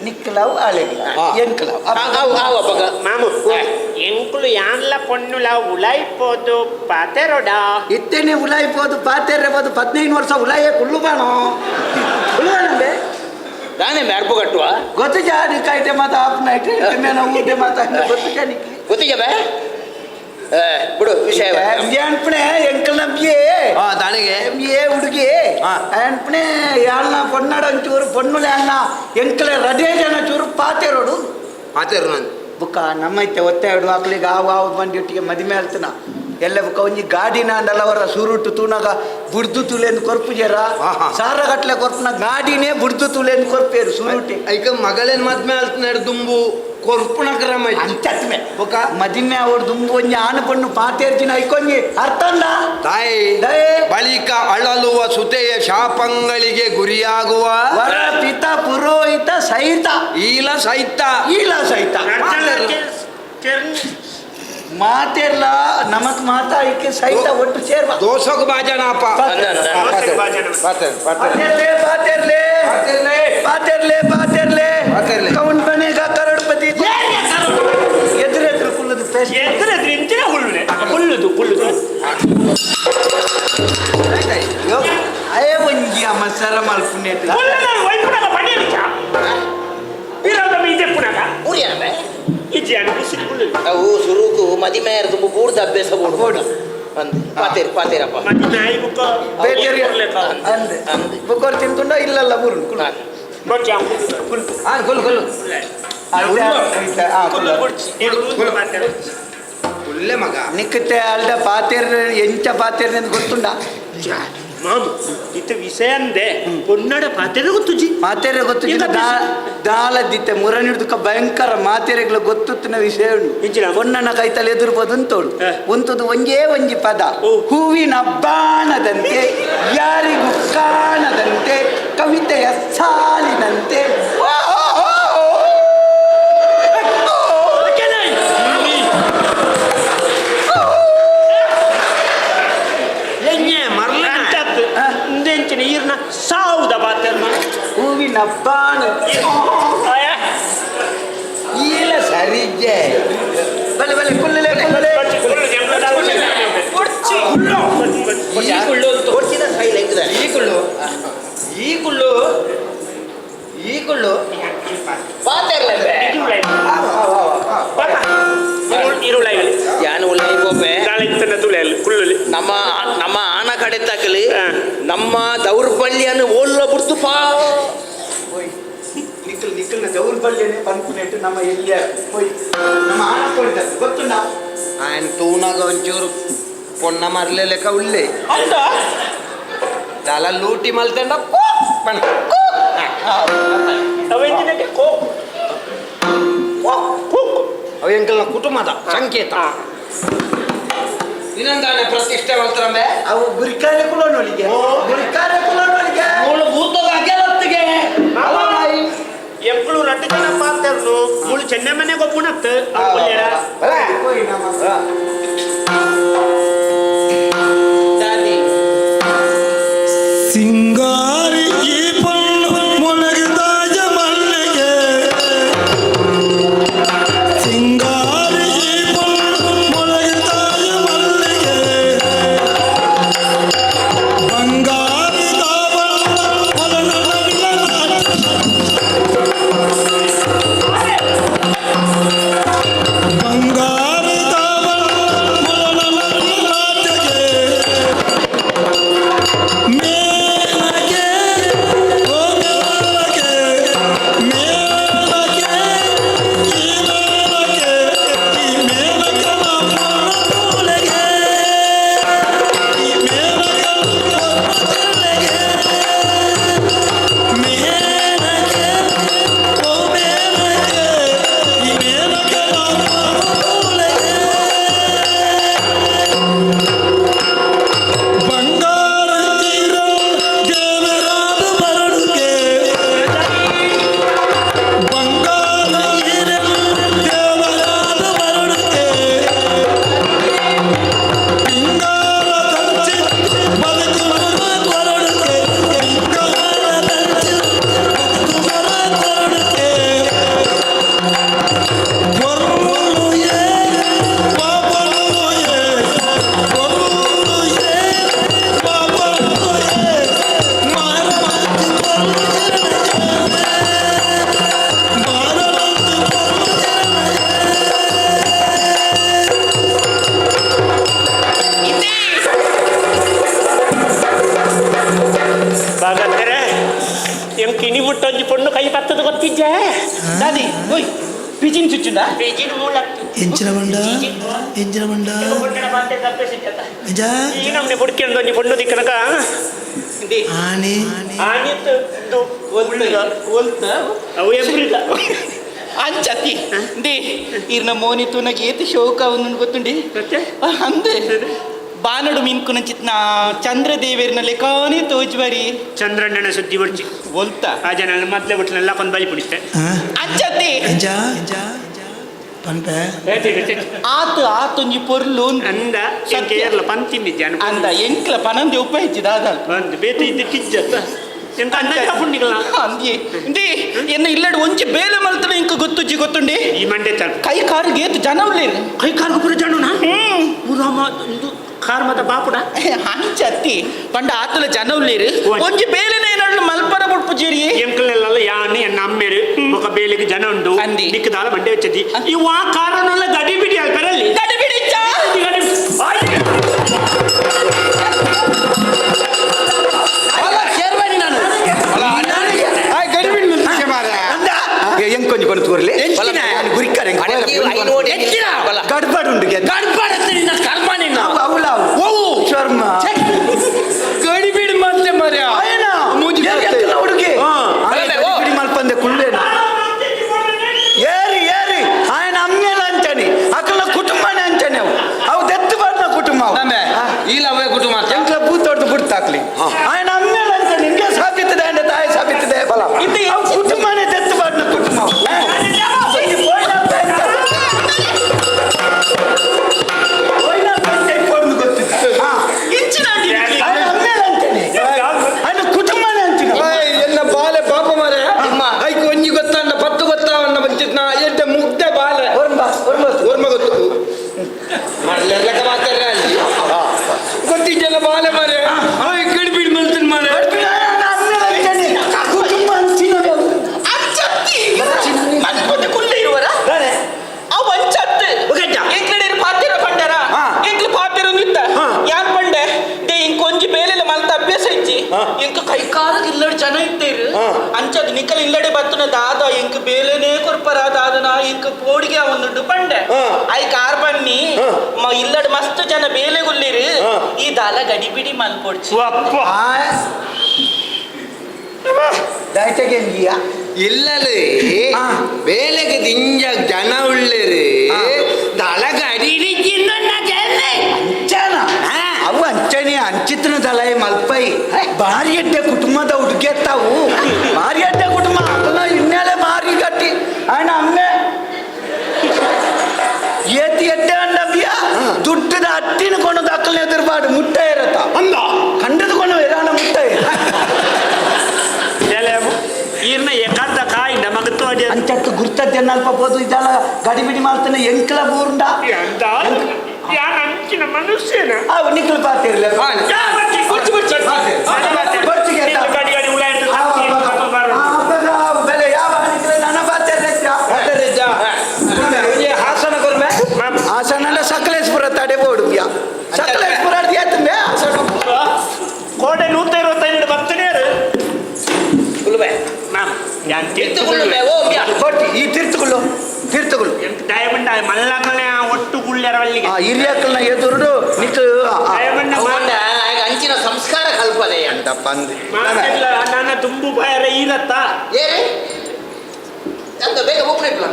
ನಿಕ್ಲಾವು ಅಳೆಗ್ಲ ಎಂಕ್ಲಾವು. ಆವು ಆವು ಅಪ್ಪಗ. ಮಾಮು ಎಂಕುಲು ಯಾನ್ಲ ಪೊಣ್ಣುಲ ಉಲಾಯ್ಪೋದು ಪಾತೆರೊಡ. ಇತ್ತೇನೆ ಉಲಾಯ್ಬೋದು ಪಾತೆರ್ಬೋದು 15 ವರ್ಷ ಉಲಾಯ ಕುಳ್ಳು ಬಾಣೋ ಕುಳ್ಳುಬಾಣಂದೆ. ದಾನೆ ಮ್ಯಾರ್ಪು ಕಟ್ಟುವ. ಗೊತ್ತು ಜಾಡಿ ಕಾಯ್ತೆ ಮಾತ ಆಪ್ ನೈಟ್ ಮೇನ ಊಟ ಮಾತ ಗೊತ್ತು ಜಾನಿಕ್ಕೆ. ಗೊತ್ತಿಗೆ ಬೇ ಬಿಡು ವಿಷಯ. ಅನ್ಪಣೆ ಎಂಕಲ್ ನಂಬಿಯೇ. ದಾನಿಗೆ ಏ ಹುಡುಗಿ ಅನ್ಪಣೆ ಯಾಳ್ನ ಪೊನ್ನಡ ಒಂಚೂರು ಪೊನ್ನುಲೆ ಅಣ್ಣ ಎಂಕಲೆ ರದೇ ಜನ ಚೂರು ಪಾತೆರೋಡು. ಪಾತೆರು ನಾನು. ಬುಕ್ಕ ನಮ್ಮೈತೆ ಒತ್ತೆರಡು ಮಕ್ಳಿಗೆ ಆವು ಆವು ಬಂದಿಟ್ಟಿಗೆ ಮದಿಮೆ ಹೇಳ್ತಾನ ಎಲ್ಲ ಬುಕ್ಕ ಒಂಜಿ ಗಾಡಿನ ಅಂಡಲವರ ಸುರುಟು ತೂನಗ ಬುಡ್ದು ತುಲೆಂದು ಕೊರ್ಪು ಜರ. ಸಾರ ಗಟ್ಲೆ ಕೊರ್ಪುನ ಗಾಡಿನೇ ಬುಡ್ದು ತುಲೆಂದು ಕೊರ್ಪೇರು ಸುರುಟಿ. ಐಕ ಮಗಳೇನ್ ಮದ್ಮೆ ಹೇಳ್ತಾನೆ ದುಂಬು ಕೊರ್ಪುಣ ಕ್ರಮ. ಅಂಚತ್ಮೆ. ಬೊಕ ಮದಿಮೆ ಅವ್ರು ದುಂಬು ಒಂಜಿ ಆನು ಪಣ್ಣು ಪಾತೇರ್ಜಿನ ಐಕೊಂಜಿ ಅರ್ಥಂದ. ತಾಯಿ ದಯೆ. ಬಳಿಕ ಅಳಲುವ ಸುತೆಯ ಶಾಪಂಗಳಿಗೆ ಗುರಿಯಾಗುವ ವರ ಪಿತ ಪುರೋಹಿತ ಸಹಿತ ಈಲ ಸಹಿತ. ಈಲ ಸಹಿತ ಮಾತೆಲ್ಲ ನಮಕ್ ಮಾತಾ ಐಕೆ ಸಹಿತ ಒಟ್ಟು ಸೇರ್ವ. ದೋಸಗ್ ಬಾಜನಪ್ಪ. ಪಾತೆರ್ಲೆ ಪಾತೆರ್ಲೆ ಪಾತೆರ್ಲೆ ಪಾತೆರ್ಲೆ ಪಾತೆರ್ಲೆ. ಕೌನ್ ಬನೇಗಾ ಕರೋಡ್ಪತಿ ಎದುರೆದುರು ಕುಲ್ಲದು ಪೇಸ್ಟ್. ಎದುರೆದುರು ಇಂಚಿನ ಹುಲ್ಲುನೆ ಕುಲ್ಲುದು ಕುಲ್ಲುದು. ಅಯ್ಯ ಒಂಜಿ ಅಮಸರ ಮಲ್ಪುನೇಟ್. ಕುಲ್ಲುನ ವೈಪುನಗ ಪಣಿಯಲಿಕ್ಕ ಪಿರವದ ಮೀದೆಪ್ಪುನಗ. ಊರಿಯನ ಬೇ ಇಜ್ಜಿ ಅನು ಬಿಸಿಲು ಕುಲ್ಲುದು. ಅವು ಸುರುಕು ಮದಿಮೆ ತುಂಬ ಬೂಡ್ದ ಅಭ್ಯಾಸ ಬೋಡು ಬೋಡು ಅಂದ್ ಪಾತೇರು ಪಾತೇರಪ್ಪ. ಮದಿಮೆ ಆಯಿ ಬುಕ್ಕ ಬೇತೆರಿ ಅಂದ್ ಅಂದ್ ಬುಕ್ಕೋರ್ ತಿಂತುಂಡ ಇಲ್ಲಲ್ಲ ಬೂರು ಕುಲ್ಲು. ಬೊಚ್ಚಿ ಕುಲ್ಲು. ಕೊಲ್ಲು ಕೊಲ್ಲು. ಕುಲ್ಲು ಬೊಚ್ಚಿ ಮಾತಾಡು. ಕುಲ್ಲೆ ಮಗ. ನಿಕ್ಕತೆ ಅಲ್ದ ಪಾತೇರ್ ಎಂಚ ಪಾತೇರ್ ಅಂತ ಗೊತ್ತುಂಡ. ಮಾಮು ಇತ್ತ ವಿಷಯ ಅಂದೆ ಪೊನ್ನಡ ಪಾತೆರ ಗೊತ್ತುಜಿ. ಮಾತೇರೆ ಗೊತ್ತು ಇಲ್ಲ. ದಾಲದಿತ್ತೆ ಮುರನಿಡ್ದುಕ ಭಯಂಕರ ಮಾತೇರೆಗ್ಲ ಗೊತ್ತುತ್ತಿನ ವಿಷಯ ಉಂಟು. ಎಂಚಿನ? ಪೊನ್ನನ ಕೈತಲೆ ಎದುರ್ಬೋದು ಉಂಟು. ಉಂತುದು ಒಂಜೇ ಒಂಜಿ ಪದ. ಹೂವಿನ ಬಾಣದಂತೆ ಯಾರಿಗೂ ಕಾಣದಂತೆ ಕವಿತೆಯ ಸಾಲಿನಂತೆ. ಎಣ್ಣೆ ಮರ್ಲ. ಅಂಚತ್ತು ಇಂದೆಂಚಿನ ಈರ್ನ ಸಾವುದ ಪಾತೆರ್ನ. ಹೂವಿನ ಬಾಣ. ಸರಿಜೆ. ಬಲೆ ಬಲೆ ಕುಲ್ಲಲೆ ಕುಲ್ಲಲೆ. ಈ ಕುಳ್ಳು ಕೊಡ್ಸಿದ ಸೈಲ್ ಹೆಂಗಿದೆ? ಈ ಕುಳ್ಳು ಈ ಕುಳ್ಳು ಈ ಕುಳ್ಳು ಪಾತೆರ್ಲೆ ಯಾನು ಉಳ್ಳಾಯಿ ಗೋಪೆ. ಕುಳ್ಳುಲಿ. ನಮ್ಮ ನಮ್ಮ ಆನ ಕಡೆ ತಕಲಿ. ಹಾ. ನಮ್ಮ ದೌರ್ಬಲ್ಯನ ಓಲ್ಲ ಬಿಡ್ತು ಪಾ. ನಿಖಲ್ ನಿಖಲ್ನ ದೌರ್ಬಲ್ಯನೇ ಪನ್ಪುನೆಟ್ಟು ನಮ್ಮ ಎಲ್ಲಿಯ ಹೋಯ್ ನಮ್ಮ ಆನ ಕೊಡ್ತ ಗೊತ್ತುಂಡ. ఆయన ತೂನಾಗ ಒಂಚೂರು ಪೊಣ್ಣ ಮರ್ಲೆ ಲೆಕ್ಕ ಉಳ್ಳೆ. ಅಂತ. ದಲ ಲೂಟಿ ಮಲ್ತಂಡ ಪಣ. Coke coke. ಅವು ಎಂಕಲ್ನ ಕುಟುಂಬದ ಸಂಕೇತ. ಇನ್ನೊಂದಾನೆ ಪ್ರತಿಷ್ಠೆ ಮಲ್ತರಂಬೆ. ಅವು ಗುರಿಕಾರೆ ಕುಲನೊಳಿಗೆ ಗುರಿಕಾರೆ ಕುಲನೊಳಿಗೆ. ಮೂಳು ಭೂತದ ಅಗೆಲತ್ತಿಗೆ. ಎಂಕುಲು ರಡ್ಡು ಜನ ಪಾತೆರ್ನು ಮುಳು ಚೆನ್ನಮ್ಮನೆ ಗೊಪ್ಪುಣತ್ ಅವ್ರು. ಹೋಯ್ ನಮ್ಮ. ದಾದಿ. ಸಿಂಗಾರಿ ಈ ಪಣ್ಣು ಮುಲಗಿದಾಯ ಮಲ್ಲಿಗೆ, ಸಿಂಗಾರಿ ಈ ಪಣ್ಣು ಮುಲಗಿದಾಯ ಮಲ್ಲಿಗೆ, ಬಂಗಾರದ ಬಣ್ಣ ಮೊಲನವಿನ ನಾಟ್ಯ. ಬಂಗಾರದ ಬಣ್ಣ ಮೊಲನವಿನ ನಾಟ್ಯಗೆ. ಮೇಲಕ್ಕೆ ಓ ಮೇಲಕ್ಕೆ ಮೇಲಕ್ಕೆ ಈ ಮೇಲಕ್ಕೆ ಈ ಮೇಲಕ್ಕೆ ಮೂಲೆಗೆ ಈ ಮೇಲಕ್ಕೆ ಮೇಲಕ್ಕೆ ಮೇಲಕ್ಕೆ ಓ ಮೇಲಕ್ಕೆ ಈ ಮೇಲಕ್ಕೆ ಮೂಲೆಗೆ. ಬಂಗಾರ ತೀರ ದೇವರಾದ ಬರಡುಗೆ, ಬಂಗಾರ ತೀರ ದೇವರಾದ ಬರಡುಗೆ, ಪಿಂಗಾರ ತಂಚಿ ಬದುಕುವರ ಕೊರಡುಗೆ, ಪಿಂಗಾರ ತಂಚಿ ಬದುಕುವರ ಕೊರಡುಗೆ. ಕೊರಳು ಏ ಪಾಪಳು ಏ, ಕೊರಳು ಏ ಪಾಪಳು ಏ, ಮಾರವಂತಿ ಕೊರಳು ಜನಗೆ, ಮಾರವಂತಿ ಕೊರಳು ಜನಗೆ. ಬಾಗಂದರೆ ಎಂಕ್ ಇನಿ ಮುಟ್ಟೊಂಜಿ ಪೊಣ್ಣು ಕೈ ಪತ್ತದ ಗೊತ್ತಿಜ್ಜೆ. ದಾದಿ ಓಯ್ ಪಿಜಿನ್ ಚುಚ್ಚುಂಡ. ಬೀಜಿನ ಮೂಲತ್ತು. ಎಂಚಿನ ಬಂಡ ಎಂಚಿನ ಬಂಡ? ಎಂಚ? ಈ ನಮ್ನೆ ಬುಡ್ಕೆಂದು ಒಂಜಿ ಪೊಣ್ಣು ದಿಕ್ಕನಕ. ಆನೆ. ಆನಿತ್ತು ಒಲ್ತ. ಅವು ಎಬ್ರಿದ. ಅಂಚತಿ they ಇರ್ನ ಮೋನಿ ತೂನಗ ಏತ್ ಶೋಕ ಅವನು ಗೊತ್ತುಂಡಿ. ಮತ್ತೆ? ಅಂದೆ ಬಾನಡು ಮಿನ್ಕುನ ಚಿತ್ನ ಚಂದ್ರದೇವೇರ್ನ ಲೆಕ್ಕಾನೇ ತೋಜ್ಬರಿ. ಚಂದ್ರಣ್ಣನ ಸುದ್ದಿ ಬಡ್ಚಿ. ಒಲ್ತ. ಆ ಜನ ಮೊದ್ಲೇ ಬಿಟ್ಲೆಲ್ಲ ಕೊಂದು ಬಲಿ ಪುಡಿತೆ. ಆ? ಅಂಚತಿ. ಎಂಚ ಪನ್ಪೆ? ಆತ ಆತೊಂಜಿ ಪೊರ್ಲು ಉಂದು. ಅಂದ. ಸತ್ಯ. ಕೇರಳ ಪಂತಿಂದಿದ್ದೆ. ಅಂದ ಎಂಕ್ಲ ಪನಂದೆ ಉಪಯೋಗಿಸಿದ ದಾದ. ಒಂದು ಬೇತೆ ಇದ್ದ ಕಿಜ್ಜತ್ತ ಎಂತ ಅನ್ನ ಪುಂಡಿಗಳ. ಅಂದ್ಯೆ ಇಂದೇ ಎನ್ನ ಇಲ್ಲಡ್ ಒಂಜಿ ಬೇಲೆ ಮಲ್ತನ ಇಂಕ ಗೊತ್ತುಜ್ಜಿ ಗೊತ್ತುಂಡಿ. ಈ ಮಂಡೆ ತರ್ಪ. ಕೈ ಕಾರು ಗೇತು ಜನ ಉಳ್ಳೇರು. ಕೈ ಕಾರ್ಗು ಪುರ ಜನುನ ಪುರಾಮ ಒಂದು ಕಾರ್ ಮತ ಬಾಪುಡ. ಅಂಚತ್ತಿ ಪಂಡ ಆತಲ ಜನ ಉಳ್ಳೇರು. ಒಂಜಿ ಬೇಲೆನ ಏನಾದ್ರು ಮಲ್ಪರ ಬುಡ್ಪು ಜೇರಿ. ಎಂಕಲ್ನೆಲ್ಲ ಯಾನ್ ಎನ್ನ ಅಮ್ಮೇರು ಬೊಕ ಬೇಲೆಗೆ ಜನ ಉಂಡು. ಅಂದಿ. ನಿಕ್ಕದಾಲ ಮಂಡೆ വെച്ചದಿ ಇವ ಕಾರನ್ನೆಲ್ಲ ಗಡಿ ಬಿಡಿ ಅಲ್ಲಿ ಪೆರಲ್ಲಿ. ಗಡಿ ಬಿಡಿಚ್ಚ. ಶೇರ್ವಾನಿ ನಾನು. ಎಂಕೊಂಜಿ ಕೊಂಡು ತೋರ್ಲೆ. ಗುರಿಕಾರ. ಗಡ್ಬಡ್ ಉಂಡು. ಕರ್ಮ ನಿನ್ನ. ಅವಳ ಶರ್ಮ. ಗಡಿಬಿಡಿ ಮತ್ತೆ ಮರ್ಯ. ಮೂಜಿ ಹುಡುಗಿ ಗಡಿಬಿಡಿ ಮಲ್ಪಂದೆ ಕುಳ್ಳೇನ ಏರಿ ಏರಿ ఆయన ಅಮ್ಮೇಲ ಅಂಚನಿ ಅಕಲ ಕುಟುಂಬನೇ ಅಂಚನೆ ಅವು ಅವು ದತ್ತು ಬರ್ನ ಕುಟುಂಬ ಅವು. ಇಲ್ಲ ಅವೇ ಕುಟುಂಬ. ಎಂಕ್ಲ ಬೂತೊಡ್ದು ಬಿಡ್ತಾಕ್ಲಿ ఆయన ಅಮ್ಮೇಲ ಅಂಚನಿ ನಿಂಗೆ ಸಾಬಿತ್ತದೆ ಅಂಡ ತಾಯಿ ಸಾಬಿತ್ತದೆ ಬಲ ಅವು ಕುಟುಂಬನೇ ದತ್ತು ಬರ್ನ ಕುಟುಂಬ ಅವು. ಈ ಪೋಯಿನ ಅಪ್ಪ ಎಂತ? ಅತ್ತನ ದಾದ ink ಬೇಲೆನೇ ಕೊರ್ಪರ ದಾದನ ink ಪೋಡಿಗೆ ಒಂದುಂಡು Pande. I car ಬನ್ನಿ ಇಲ್ಲಡ್ ಮಸ್ತ್ ಜನ ಬೇಲೆಗುಲ್ಲಿರು ಈ ದಾಲ ಗಡಿಬಿಡಿ ಮಲ್ಪೊಡ್ಚಿ. ದಾಯ್ತಗೆಂಗಿಯ ಇಲ್ಲಲೇ ಬೇಲೆಗೆ ದಿಂಜ ಜನ ಉಳ್ಳೇರಿ ದಳ ಗಡಿ ಅಂಚನ ಅವು ಅಂಚನೆ ಅಂಚಿತನ ದಲೈ ಮಲ್ಪೈ ಭಾರಿ ಅಡ್ಡೆ ಕುಟುಂಬದ ಹುಡುಗೆತ್ತಾವು ಭಾರಿ ಅಡ್ಡೆ ಕುಟುಂಬ ಅದನ್ನ ಇನ್ನೇಲೆ ಭಾರಿ ಗಟ್ಟಿ ఆయన ಅಮ್ಮೆ ಏತಿ ಎಡ್ಡೆ ಅಂಡಬ್ಬಿಯ ದುಡ್ಡದ ಅಟ್ಟಿನ ಕೊಂಡು ದಾಖಲೆ ಎದುರುಪಾಡು ಮುಟ್ಟ ಇರತ್ತ ಅಂದ ಕಂಡದುಕೊಂಡು ಇರಾಣ ಮುಟ್ಟ. ಈರ್ನ ಏಕಾಂತ ಕಾಯಿ ನಮಗ ತೋಡಿ. ಅಂಚತ್ತು ಗುರ್ತದ ಅಲ್ಪ ಬೋದು ಇದೆಲ್ಲ ಗಡಿಬಿಡಿ ಮಾಡ್ತಾನೆ ಎಂಕಲ ಬೂರ್ಂಡ. ಅಂತ ಯಾನ್ ಅಂಚಿನ ಮನುಷ್ಯನ. ಅವು ನಿಕ್ಕಲು ಪಾತಿರ್ಲ. ಬೆಲೆ ಯಾವ ನನ್ನ ಹಾಸನ ಕೊರ್ಮೆ. ಹಾಸನ ಸಕಲೇಶ್ಪುರ ತಡೆ ಬೋಡು ಸಕಲೇಶ್ಪುರ ಏತಂಬೆ ಹಾಸನ. ಕೋಡೆ 125 ಬರ್ತನೇ. ಕೊಟ್ಟಿ ಈ ತೀರ್ಥಗಳು ತೀರ್ಥಗಳು. ಡೈಮಂಡ್ ಮಲ್ಲಕಲೆ ಒಟ್ಟು ಗುಳ್ಳೆರವಲ್ಲಿಗೆ. ಆ ಹಿರಿಯಕ್ಕಲ್ನ ಎದುರುಡು ನಿಕ್ಕ. ಡೈಮಂಡ್. ಅಂಚಿನ ಸಂಸ್ಕಾರ ಕಲ್ಪನೆ. ಅಂದಪ್ಪ ಅಂದೆ. ನನ್ನ ತುಂಬು ಬಾಯರ ಈರತ್ತ. ಏರೆ ಅಂತ ಬೇಗ ಹೋಗ್ಲಿಲ್ಲ.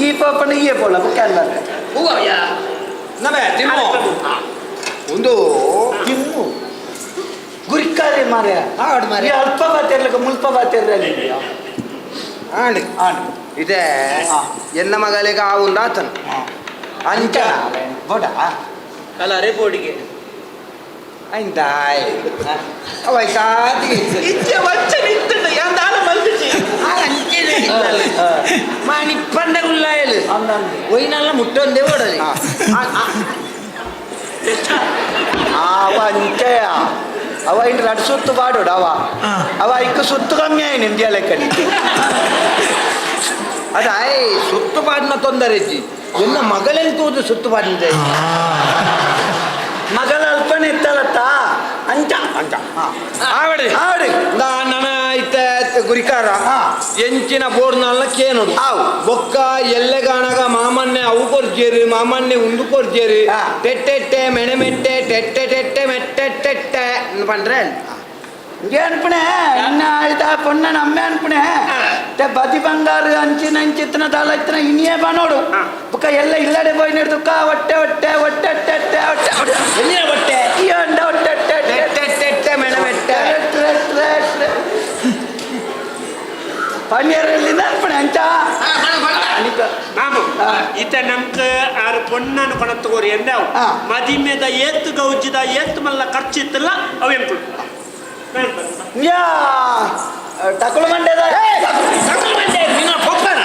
ಈ ಪಾಪನ ಈ ಪೋಲ ಕ್ಯಾನ್ವರ್. ಹೂವಯ್ಯ. ನಮೆ ತಿಮ್ಮು ಒಂದು ತಿಮ್ಮು ಗುರಿಕಾರೆ ಮಾರ್ಯ. ಆಡ್ ಮಾರ್ಯ. ಈ ಅಲ್ಪ ಬಾತಿರ್ಲಿಕ್ಕೆ ಮುಲ್ಪ ಬಾತಿರ್ಲಿ. ಆಂಡ್ ಆಂಡ್ ಇದೆ ಎನ್ನ ಮಗಳಿಗೆ ಆ ಒಂದು ಆತನು ಅಂಚ ಬೋಡ. ಅಲ್ಲ ಬೋಡಿಗೆ. ಅಂದಾಯ್ ಅವಾಯ್ತಾತಿ. ಇಚ್ಚೆ ವಚ್ಚ ನಿಂತುಂಡು ಯಾನ್ ದಾಲ ಮಲ್ತಿಜಿ. ಮಾನಿಪ್ಪಂಡ ಉಲ್ಲಾಯಲು ಒಯ್ನಲ್ಲ ಮುಟ್ಟೊಂದೇ ಓಡಲಿ. ಅವ ಅಂಚೆಯ ಅವ ಇಂಟ್ ರಡ್ ಸುತ್ತು ಬಾಡೋಡು ಅವ ಅವ ಇಕ್ಕ ಸುತ್ತು ಕಮ್ಮಿ ಆಯ್ ನಿಮ್ಗೆ ಲೆಕ್ಕನಿ. ಅದಾಯ್ ಸುತ್ತು ಪಾಡಿನ ತೊಂದರೆ ಇಜ್ಜಿ ಎನ್ನ ಮಗಳೆಂತೂದು ಸುತ್ತು ಪಾಡಿನ. ಮಗಳ ಅಲ್ಪನೆ ಇತ್ತಲತ್ತ ಅಂಚ ಅಂಚ ಆವಡಿ. ಆವಡಿ. ನನ್ನ ಇತ್ತ ಗುರಿಕಾರ ಎಂಚಿನ ಬೋರ್ನಲ್ಲ ಕೇನೋಡು. ಆವು. ಬೊಕ್ಕ ಎಲ್ಲೆಗಾಣಗ ಮಾಮನ್ನೆ ಅವು ಕೊರ್ಜೇರಿ ಮಾಮನ್ನೆ ಉಂಡು ಕೊರ್ಜೇರಿ. ಟೆಟ್ಟೆಟ್ಟೆ ಮೆಣಮೆಟ್ಟೆ ಟೆಟ್ಟೆ ಟೆಟ್ಟೆ ಮೆಟ್ಟೆ ಟೆಟ್ಟೆ ಪಂಡ್ರೆ. ಅನ್ಪಣೆ ಇನ್ನ ಆಯ್ತಾ ಪೊಣ್ಣನ ಅಮ್ಮೆ ಅನ್ಪಣೆ ते ಬದಿ ಬಂಗಾರು ಅಂಚಿನ ಅಂಚಿತ್ತನ ದಾಲ ಇತ್ತನ ಇನಿಯೇ ಬನೋಡು ಬುಕ್ಕ ಎಲ್ಲ ಇಲ್ಲಡೆ ಪೋಯಿ ನೆಡ್ದುಕ್ಕ ಹೊಟ್ಟೆ ಹೊಟ್ಟೆ ಹೊಟ್ಟೆ ಹೊಟ್ಟೆ ಹೊಟ್ಟೆ ಹೊಟ್ಟೆ. ಎಲ್ಲಿನ ಹೊಟ್ಟೆ? ಈ ಅಂಡ ಹೊಟ್ಟೆ ಹೊಟ್ಟೆ. ಟೆಟ್ಟೆ ಟೆಟ್ಟೆ ಮೆಣಮೆಟ್ಟೆ. ಪನ್ನೀರಲ್ಲಿ ಅನ್ಪಣೆ ಅಂಚ. ಮಾಮು ಇತ ನಂಕ್ ಆರು ಪೊಣ್ಣನು ಕೊಣತ್ತುಗೋರಿ ಎಂದ ಮದಿಮೆದ ಏತ್ತು ಗೌಜಿದ ಏತ್ತು ಮಲ್ಲ ಖರ್ಚು ಇತ್ತಲ್ಲ ಅವು ಎಂಕುಲು. ಯಾ ಟಕಳು ಮಂಡ್ಯದ ಟಕಳು ಮಂಡ್ಯ ನಿನ್ನ ಪೊಕ್ಕನ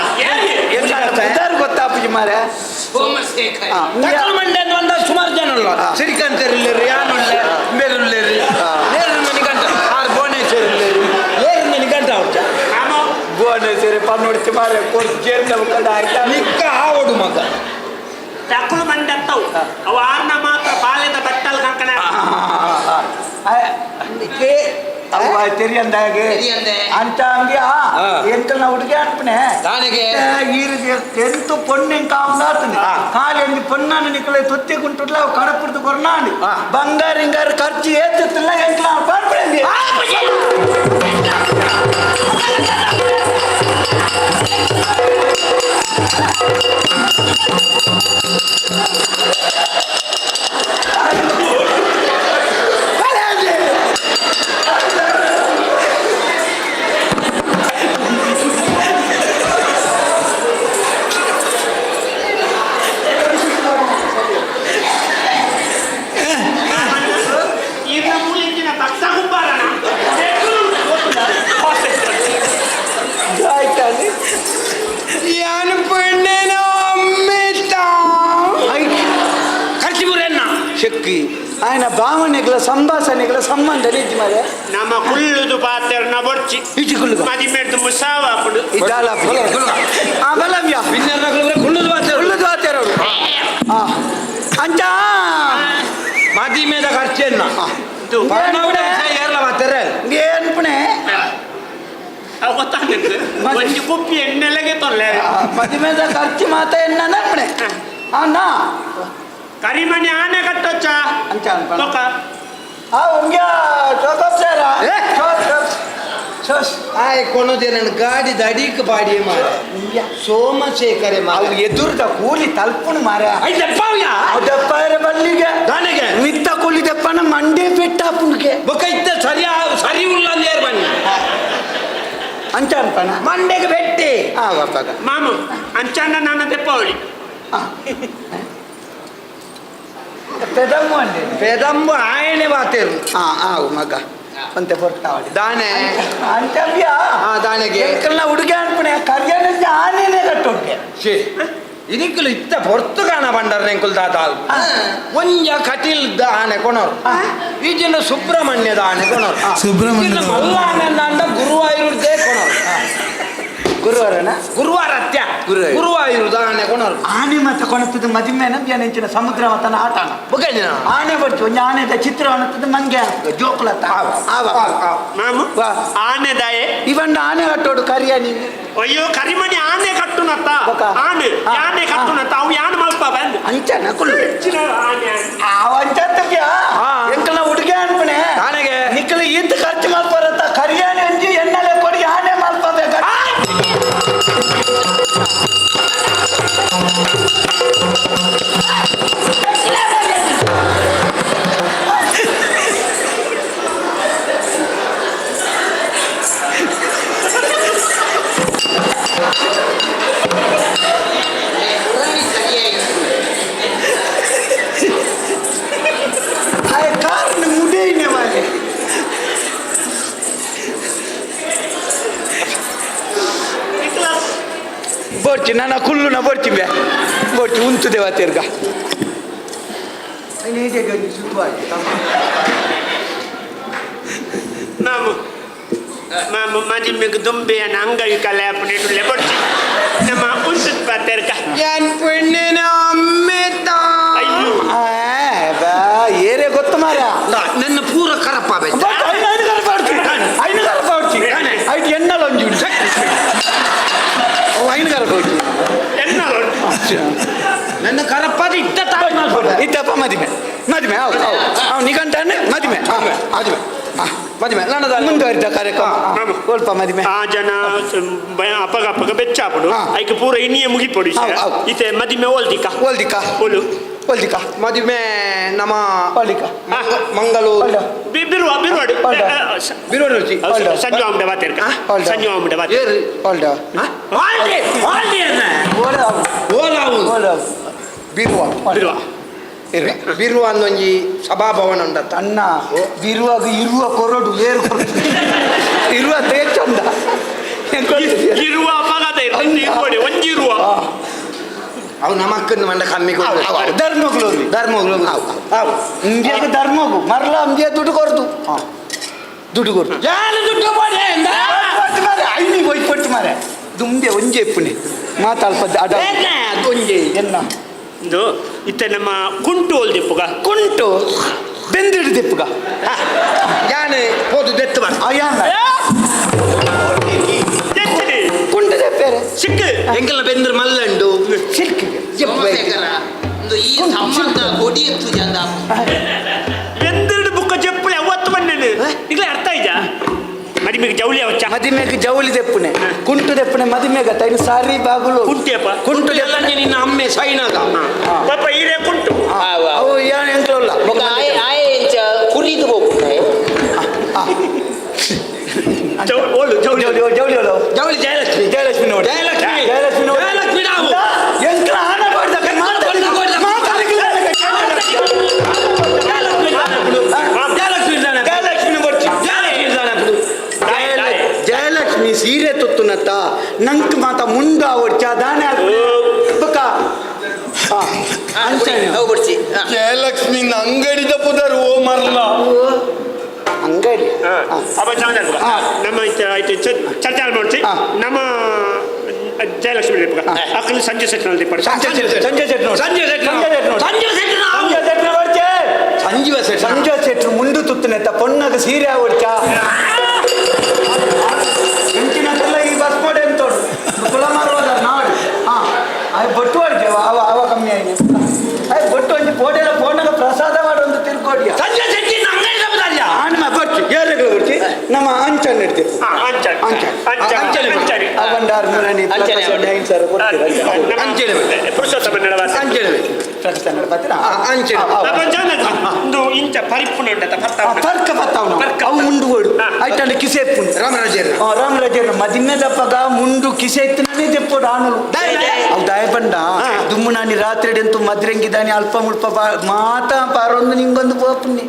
ಉದಾರು ಗೊತ್ತಾಪುಜಿ ಮಾರೆ. ಸೋಮಶೇಖರ್. ಟಕಳು ಮಂಡ್ಯ ಅಂತ ಬಂದ ಸುಮಾರು ಜನ ಉಲ್ಲ ಸಿರಿಕಂತರಿಲ್ಲೇರಿ ಯಾನುಳ್ಳೆ ಬೇರುಳ್ಳೇರಿ ನೇರು ನಿಗಂಟ ಆರು ಭುವನೇಶ್ವರಿಲ್ಲೇರಿ ಏರು ನಿಗಂಟ ಅವ್ರ. ಮಾಮು ಭುವನೇಶ್ವರಿ ಪನ್ನೊಡ್ತಿ ಮಾರೆ ಕೊರ್ಜೇರ್ ನಮ್ಮ ಕಡೆ ಆಯ್ತಾ. ನಿಕ್ಕ ಆವಡು ಮಗ. ಟಕಳು ಮಂಡತ್ತವು ಅವು ಆರ್ನ ಮಾತ್ರ ಬಾಲ್ಯದ ಬಟ್ಟಲ್ ಕಂಕಣ. ಅವ ತೆರಿಯಂದಾಗೆ ತೆರಿಯಂದೆ. ಅಂತ ಅಂದ್ಯ ಎಂಕಲ್ನ ಹುಡುಗಿ ಅನ್ಪಣೆ ತಾನಿಗೆ ಈರು ಎಂತು ಪೊಣ್ಣೆಂ ಕಾವುದಾತನೆ ಖಾಲಿ ಒಂಜಿ ಪೊಣ್ಣನ ನಿಕಲೆ ತೊತ್ತಿ ಕುಂಟುಡ್ಲ ಅವು ಕಡಪುಡ್ದು ಕೊರ್ನಾಂಡಿ ಬಂಗಾರ ಹಿಂಗಾರ ಖರ್ಚು ಏತಿತ್ತಲ್ಲ ಎಂಕಲ ಪಾಡ್ಪಡೆ. ಈರ್ನ ಮೂಲಿಂಚಿನ ಭಕ್ತ ಕುಂಬಾರನ. ಆಯ್ತಾನೆ. ಯಾನು ಪಣ್ಣೇನೋ ಅಮ್ಮಿತ ಖರ್ಚು ಬುರೆನ್ನ ಶಕ್ತಿ ఆయన ಭಾವನೆಗಳ ಸಂಭಾಷಣೆಗಳ ಸಂಬಂಧ ನಿಜ ಮಾರೆ. ನಮ್ಮ ಕುಳ್ಳುದು ಪಾತೆರ್ನ ಬೊರ್ಚಿ. ಇಜಿ ಕುಳ್ಳುಗ. ಮದಿಮೆಡ್ದು ಮುಸಾವಾಪುಡು. ಇದಾಲ ಆ ಬಲವ್ಯ. ಕುಳ್ಳುದು ಮಾತಾಡು. ಕುಳ್ಳುದು ಆತೇರವ್ರು ಆ ಅಂಚ ಮದಿಮೆದ ಖರ್ಚೆನ್ನ ಇದು ಏರ್ಲ ಮಾತಾರೆ. ಏನ್ಪಣೆ ಅವು ಗೊತ್ತ. ಒಂಜಿ ಕುಪ್ಪಿ ಎಣ್ಣೆಲೆಗೆ ತೊಲ್ಲೆ. ಮದಿಮೆದ ಖರ್ಚು ಮಾತ ಎನ್ನ ನಪ್ಪಣೆ ಅಣ್ಣ. ಕರಿಮಣಿ ಆನೆ ಕಟ್ಟೊಚ್ಚ ಅಂಚ ಅನ್ಪಣ. ಬೊಕ ಆ ಉಂಗ್ಯ ಚೋಕಪ್ಸಾರ ಸೋಸ್ ಆಯ್ ಕೊನೊದೆ ನನ್ನ ಗಾಡಿ ದಡೀಕ್ ಬಾಡಿ ಮಾರ ಸೋಮಶೇಖರೆ ಮಾರ. ಅವು ಎದುರ್ದ ಕೂಲಿ ತಲ್ಪುಣು ಮಾರ. I ದಪ್ಪಾವ್ಯ ದಪ್ಪಾರ ಬಲ್ಲಿಗೆ ದಾನೆಗೆ ಮಿತ್ತ ಕೂಲಿ ದಪ್ಪನ ಮಂಡೆ ಪೆಟ್ಟ ಪುಣ್ಕೆ. ಬೊಕ ಇತ್ತ ಸರಿ ಸರಿ ಉಲ್ಲ ಅಂದೇರ್ ಬನ್ನಿ. ಅಂಚ ಅನ್ಪಣ. ಮಂಡೆಗೆ ಬೆಟ್ಟಿ. ಆ ಬಾಪಾಗ. ಮಾಮು ಅಂಚಾಂಡ ನಾನ ದೆಪ್ಪಾವಳಿ. ಪೆದಮ್ಮು ಅಂದೆ. ಪೆದಂಬು ಆಯಣೆ ಬಾತೇರು. ಆ ಆವು ಮಗ ಅಂತೆ ಪೊರ್ತಾವಳಿ. ದಾನೆ ಅಂಚವ್ಯ. ಆ ದಾನೆಗೆ ಎಂಕಲ್ನ ಹುಡುಗ ಅನ್ಪಣೆ ಕರ್ಯನ ಆನೆನೆ ಕಟ್ಟುಂಟೆ. ಶೇ ಇದಕ್ಕಲು ಇತ್ತ ಪೊರ್ತು ಕಾಣ ಬಂಡರ್ ನೆಂಕುಲ್ ದಾದಾಲ್ ಒಂಜ ಕಟೀಲ್ ಆನೆ ಕೊನೋರು, ಈಜಿನ ಸುಬ್ರಹ್ಮಣ್ಯದ ಆನೆ ಕೊನೋರು, ಸುಬ್ರಹ್ಮಣ್ಯದ ಮಲ್ಲ ಆನೆ ಅಂದ ಗುರುವಾಯೂರ್ದೇ ಕೊನೋರು. ಗುರುವಾರನ ಗುರುವಾರ ಅತ್ಯ ಗುರುವಾರ. ಗುರುವಾಯೂರ್ದ ಆನೆ ಕೊನೋರು. ಆನೆ ಮತ್ತೆ ಕೊಣತದ ಮದಿಮೆನ ನೆಂಚಿನ ಸಮುದ್ರ ಮತನ ಆಟನ ಬೊಕಂಜಿನ ಆನೆ ಬರ್ತು ಒಂಜಿ ಆನೆದ ಚಿತ್ರ ಅಣತದ ಮಂಗೆ ಜೋಕುಲತ್ತ ಆವ ಮಾಮು ವಾ. ಆನೆ ದಾಯೆ ಇವಣ್ಣ ಆನೆ ಕಟ್ಟೋಡು ಕರಿಯ ನೀನು. ಅಯ್ಯೋ ಕರಿಮಣಿ ಆನೆ ಕಟ್ಟುನತ್ತ. ಬೊಕ. ಆನೆ ಆ. ಯಾನೆ ಕಟ್ಟುನತ್ತ ಅವು ಯಾನ್ ಮಲ್ಪ ಬಂದು ಅಂಚನ ಕುಲ್ಲು ಹೆಚ್ಚಿನ ಆನೆ ಆನೆ. ಆ ಅಂಚತ್ತವ್ಯ. ಆ. ಎಂಕಲ್ನ ಹುಡುಗ ಅನ್ಪಣೆ ಆನೆಗೆ. ನಿಕ್ಕಲ ಈತ ಖರ್ಚು ಮಲ್ಪರತ್ತ ಕರಿಯಾನೆ ಅಂಜಿ ಎನ್ನಲೆ ಕೊಡಿ ಆನೆ ಮಲ್ಪಬೇಕ. ಆಯ್ ಕಾರ್ನ ಮುಡೇನೆ ಮಾರೆ. ಬೋರ್ಚಿ ನನ್ನ ಕುಲ್ಲುನ ಬೋರ್ಚಿ ಬೇ ಬೋರ್ಚಿ ಉಂತು ದೇವ ತಿರ್ಗ ಮಾಮು ಮಾಮು ಮದಿಮೆಗ್ ದುಂಬೆಯನ ಅಂಗವಿಕಲ ಅಪ್ಪಣೆ ಬೊಡ್ಚಿ ನಮ್ಮ ಉಂಟು ಪಾತೆರ್ಕ. ಎನ್ ಪೆಣ್ಣಿನ ಅಮ್ಮೆ ತಾ. ಅಯ್ಯೋ. ಬಾ ಏರೇ ಗೊತ್ತು ಮಾರ. ನನ್ನ ಪೂರ ಕರಪ್ಪ ಬೆಚ್ಚ. ಬಟ್ ಐನು ಐನು ಕರಪಾಡ್ತಿ ಐನು ಕರಪಾಡ್ತಿ ಐದು ಎನ್ನಲ ಒಂಜಿ ಓ ಐನು ಕರಪಾಡ್ತಿ. ಎನ್ನಲು ನನ್ನ ಕರಪ್ಪದ ಇಟ್ಟ ತಾಯಿ ಮಾಡ್ಕೊಡ. ಇತ್ತಪ್ಪ ಮದಿಮೆ ಮದಿಮೆ ಹೌದು ಹೌದು ಅವ್ ನಿಗಂಟಾನೆ ಮದಿಮೆ ಮದಿಮೆ ಮದಿಮೆ ನನ್ನದ ಮುಂದುವರಿದ ಕಾರ್ಯಕ್ರಮ ಮಾಮು. ಸ್ವಲ್ಪ ಮದಿಮೆ. ಆ ಜನ ಅಪಗ ಅಪಗ ಬೆಚ್ಚಾಪುಡು ಹಾ. ಐಕ್ ಪೂರ ಇನ್ನಿಯೇ ಮುಗಿಪೊಡು. ಹೌದು, ಹೌದು. ಇತ್ತೆ ಮದಿಮೆ ಓಲ್ದಿಕ ಓಲ್ದಿಕ. ಓಲು ಓಲ್ದಿಕ. ಮದುವೆ ನಮ್ಮ ಓಲ್ದಿಕ. ಮಂಗಳೂರು ಓಲ್ಡ. ಬಿರುವ ಬಿರುವಾಡು ಓಲ್ಡ. ಬಿರುವಾಡು ರುಚಿ. ಸಂಜು ಆಂಬೆ ಬಾತೆರ್ಕ ಓಲ್ಡ. ಸಂಜು ಆಂಬೆ ಬಾತೆ. ಏರು ಓಲ್ಡ. ಆಲ್ಡಿ ಆಲ್ಡಿ ಅನ್ನ ಓಡ ಓಲಾವು ಓಡ ಬಿರುವ ಬಿರುವ ಇರುವ ಬಿರುವ ಅಂದೊಂಜಿ ಸಭಾಭವನ ಉಂಡತ್ತ. ಅಣ್ಣ ಬಿರುವಾಗ ಇರುವ ಕೊರಡು ಏರು ಕೊರಡು ಇರುವ ತೇಚಂದ ಇರುವ ಅಪಘಾತ ಇರುವಡೆ ಒಂಜಿ ಇರುವ. ಅವು ನಮಕ್ಕನ್ನು ಮಂಡ ಕಮ್ಮಿ ಕೊಡು. ಧರ್ಮಗಳು ಧರ್ಮಗಳು ಅವು ಇಂಡಿಯಾಗ ಧರ್ಮಗು ಮರಲ ಅಂಬಿಯ ದುಡ್ಡು ಕೊರದು ದುಡ್ಡು ಕೊರದು ಯಾರು ದುಡ್ಡು ಕೊಡೆ ಅಂದ? ಪಟ್ಟು ಮಾರೆ ಐನಿ ಹೋಯ್ ಪಟ್ಟು ಮಾರೆ ದುಂಬೆ ಒಂಜೆ ಇಪ್ಪುನಿ ಮಾತಾಲ್ಪ ಅಡ ಬೇಡ, ಅದು ಒಂಜಿ ಎನ್ನ ಇದು ಇತ್ತೆ ನಮ್ಮ ಕುಂಟು ಓಲ್ದಿಪ್ಪುಗ. ಕುಂಟು ಬೆಂದಿಡ್ದಿಪ್ಪುಗ. ಯಾನೆ ಪೋದು ದೆತ್ತು ಬರ್. ಅಯ್ಯಾನ ಎಚ್ಚರಿ. ಕುಂಟು ದೆಪ್ಪೇರೆ ಸಿಕ್ಕ ಎಂಕಲ್ನ ಬೆಂದ್ರ ಮಲ್ಲಂಡು ಸಿಲ್ಕ್ ಸೋಮಶೇಖರ ಒಂದು ಈ ಸಂಬಂಧ ಕೊಡಿ ಎತ್ತು ಚಂದ. ಬೆಂದಿರಡು ಬುಕ್ಕ ಚೆಪ್ಪುಳೆ ಅವತ್ತು ಬಂದೇನು ಈಗಲೇ ಅರ್ಥ ಆಯ್ತಾ ಮದಿಮೆಗೆ ಜೌಲಿ ಅವಚ್ಚ. ಮದಿಮೆಗೆ ಜೌಲಿ ದೆಪ್ಪುನೆ ಕುಂಟು ದೆಪ್ಪುನೆ ಮದಿಮೆಗ ತೈನು ಸಾರಿ ಬಾಗುಲು ಕುಂಟಿಯಪ್ಪ. ಕುಂಟು ಎಲ್ಲ ನಿನ್ನ ಅಮ್ಮೆ ಸೈನಾಗ ಪಾಪ ಈರೇ ಕುಂಟು. ಅವು ಏನು ಎಂಕ್ಲಲ್ಲ. ಬೊಕ ಆಯೆ ಆಯೆ ಎಂಚ ಕುರಿದು ಹೋಗ್ತದೆ. ಓಲು ಜೌಲಿ ಜೌಲಿ ಜೌಲಿ ಓಲು. ಜವಳಿ ಜಯಲಕ್ಷ್ಮಿ ಜಯಲಕ್ಷ್ಮಿ ನೋಡಿ ಜಯಲಕ್ಷ್ಮಿ ಜಯಲಕ್ಷ್ಮಿ ನೋಡಿ ಜಯಲಕ್ಷ್ಮಿ ನಾವು ಎಂಕ್ಲ ಹಣ ಕೊಡ್ದ ಜಯಲಕ್ಷ್ಮಿ ಜಯಲಕ್ಷ್ಮಿ ಜಯಲಕ್ಷ್ಮಿ ಬರ್ಚಿ ಜಯಲಕ್ಷ್ಮಿ ಜಯಲಕ್ಷ್ಮಿ ಸೀರೆ ತುತ್ತುನತ್ತ ನಂಕ್ ಮಾತ ಮುಂಡ ಒಡ್ಚ ದಾನೆ ಬುಕ್ಕ ಅಂಚನೆ ಅವು ಬಿಡ್ಸಿ ಜಯಲಕ್ಷ್ಮಿ ಅಂಗಡಿದ ಪುದರ್ ಓ ಮರ್ಲ ಅಂಗಡಿ ಅಪ್ಪ ಚಂದ ನಮ್ಮ ಆಯ್ತು ಚರ್ಚೆ ಮಾಡ್ಸಿ ನಮ್ಮ ಜಯಲಕ್ಷ್ಮಿ ಅಕ್ಕಲು ಸಂಜೆ ಸೆಟ್ನಲ್ಲಿ ಸಂಜೆ ಶೆಟ್ಟಿ ಸಂಜೆ ಶೆಟ್ಟಿ ನೋಡಿ. ಸಂಜೆ ಶೆಟ್ಟಿ ಸಂಜೆ ಶೆಟ್ಟಿ ನೋಡಿ. ಸಂಜೆ ಶೆಟ್ಟಿ ನಾವು. ಸಂಜೆ ಶೆಟ್ಟಿ ಬರ್ಚೆ. ಸಂಜೀವ ಶೆಟ್ಟಿ ಸಂಜೆ ಶೆಟ್ರು ಮುಂಡು ತುತ್ತುನೆತ್ತ ಪೊನ್ನಗ ಸೀರೆ ಒಡ್ಚ ಎಂಚಿನ ಪುರುಷೋತ್ತಮ ಇಂಚ ಪರಿಪುಣ ಪರ್ಕ ಪತ್ತಾವನು ಅವು ಮುಂಡು ಓಡು ಐಟಂಡ ಕಿಸೆ ಎಪ್ಪುಂಡು ರಾಮರಾಜೇರ್ ರಾಮರಾಜೇರ್ ಮದಿಮೆದಪ್ಪಗ ಮುಂಡು ಕಿಸೆ ಇತ್ತನೇ ತೆಪ್ಪೋಡು ಆನುಲು ಅವು ದಾಯ ಪಂಡ ದುಮ್ಮು ನಾನಿ ರಾತ್ರಿ ಎಂತು ಮದ್ರಂಗಿದಾನಿ ಅಲ್ಪ ಮುಲ್ಪ ಮಾತಾ ಪಾರೊಂದು ನಿಂಗೊಂದು ಪೋಪುನ್ನಿ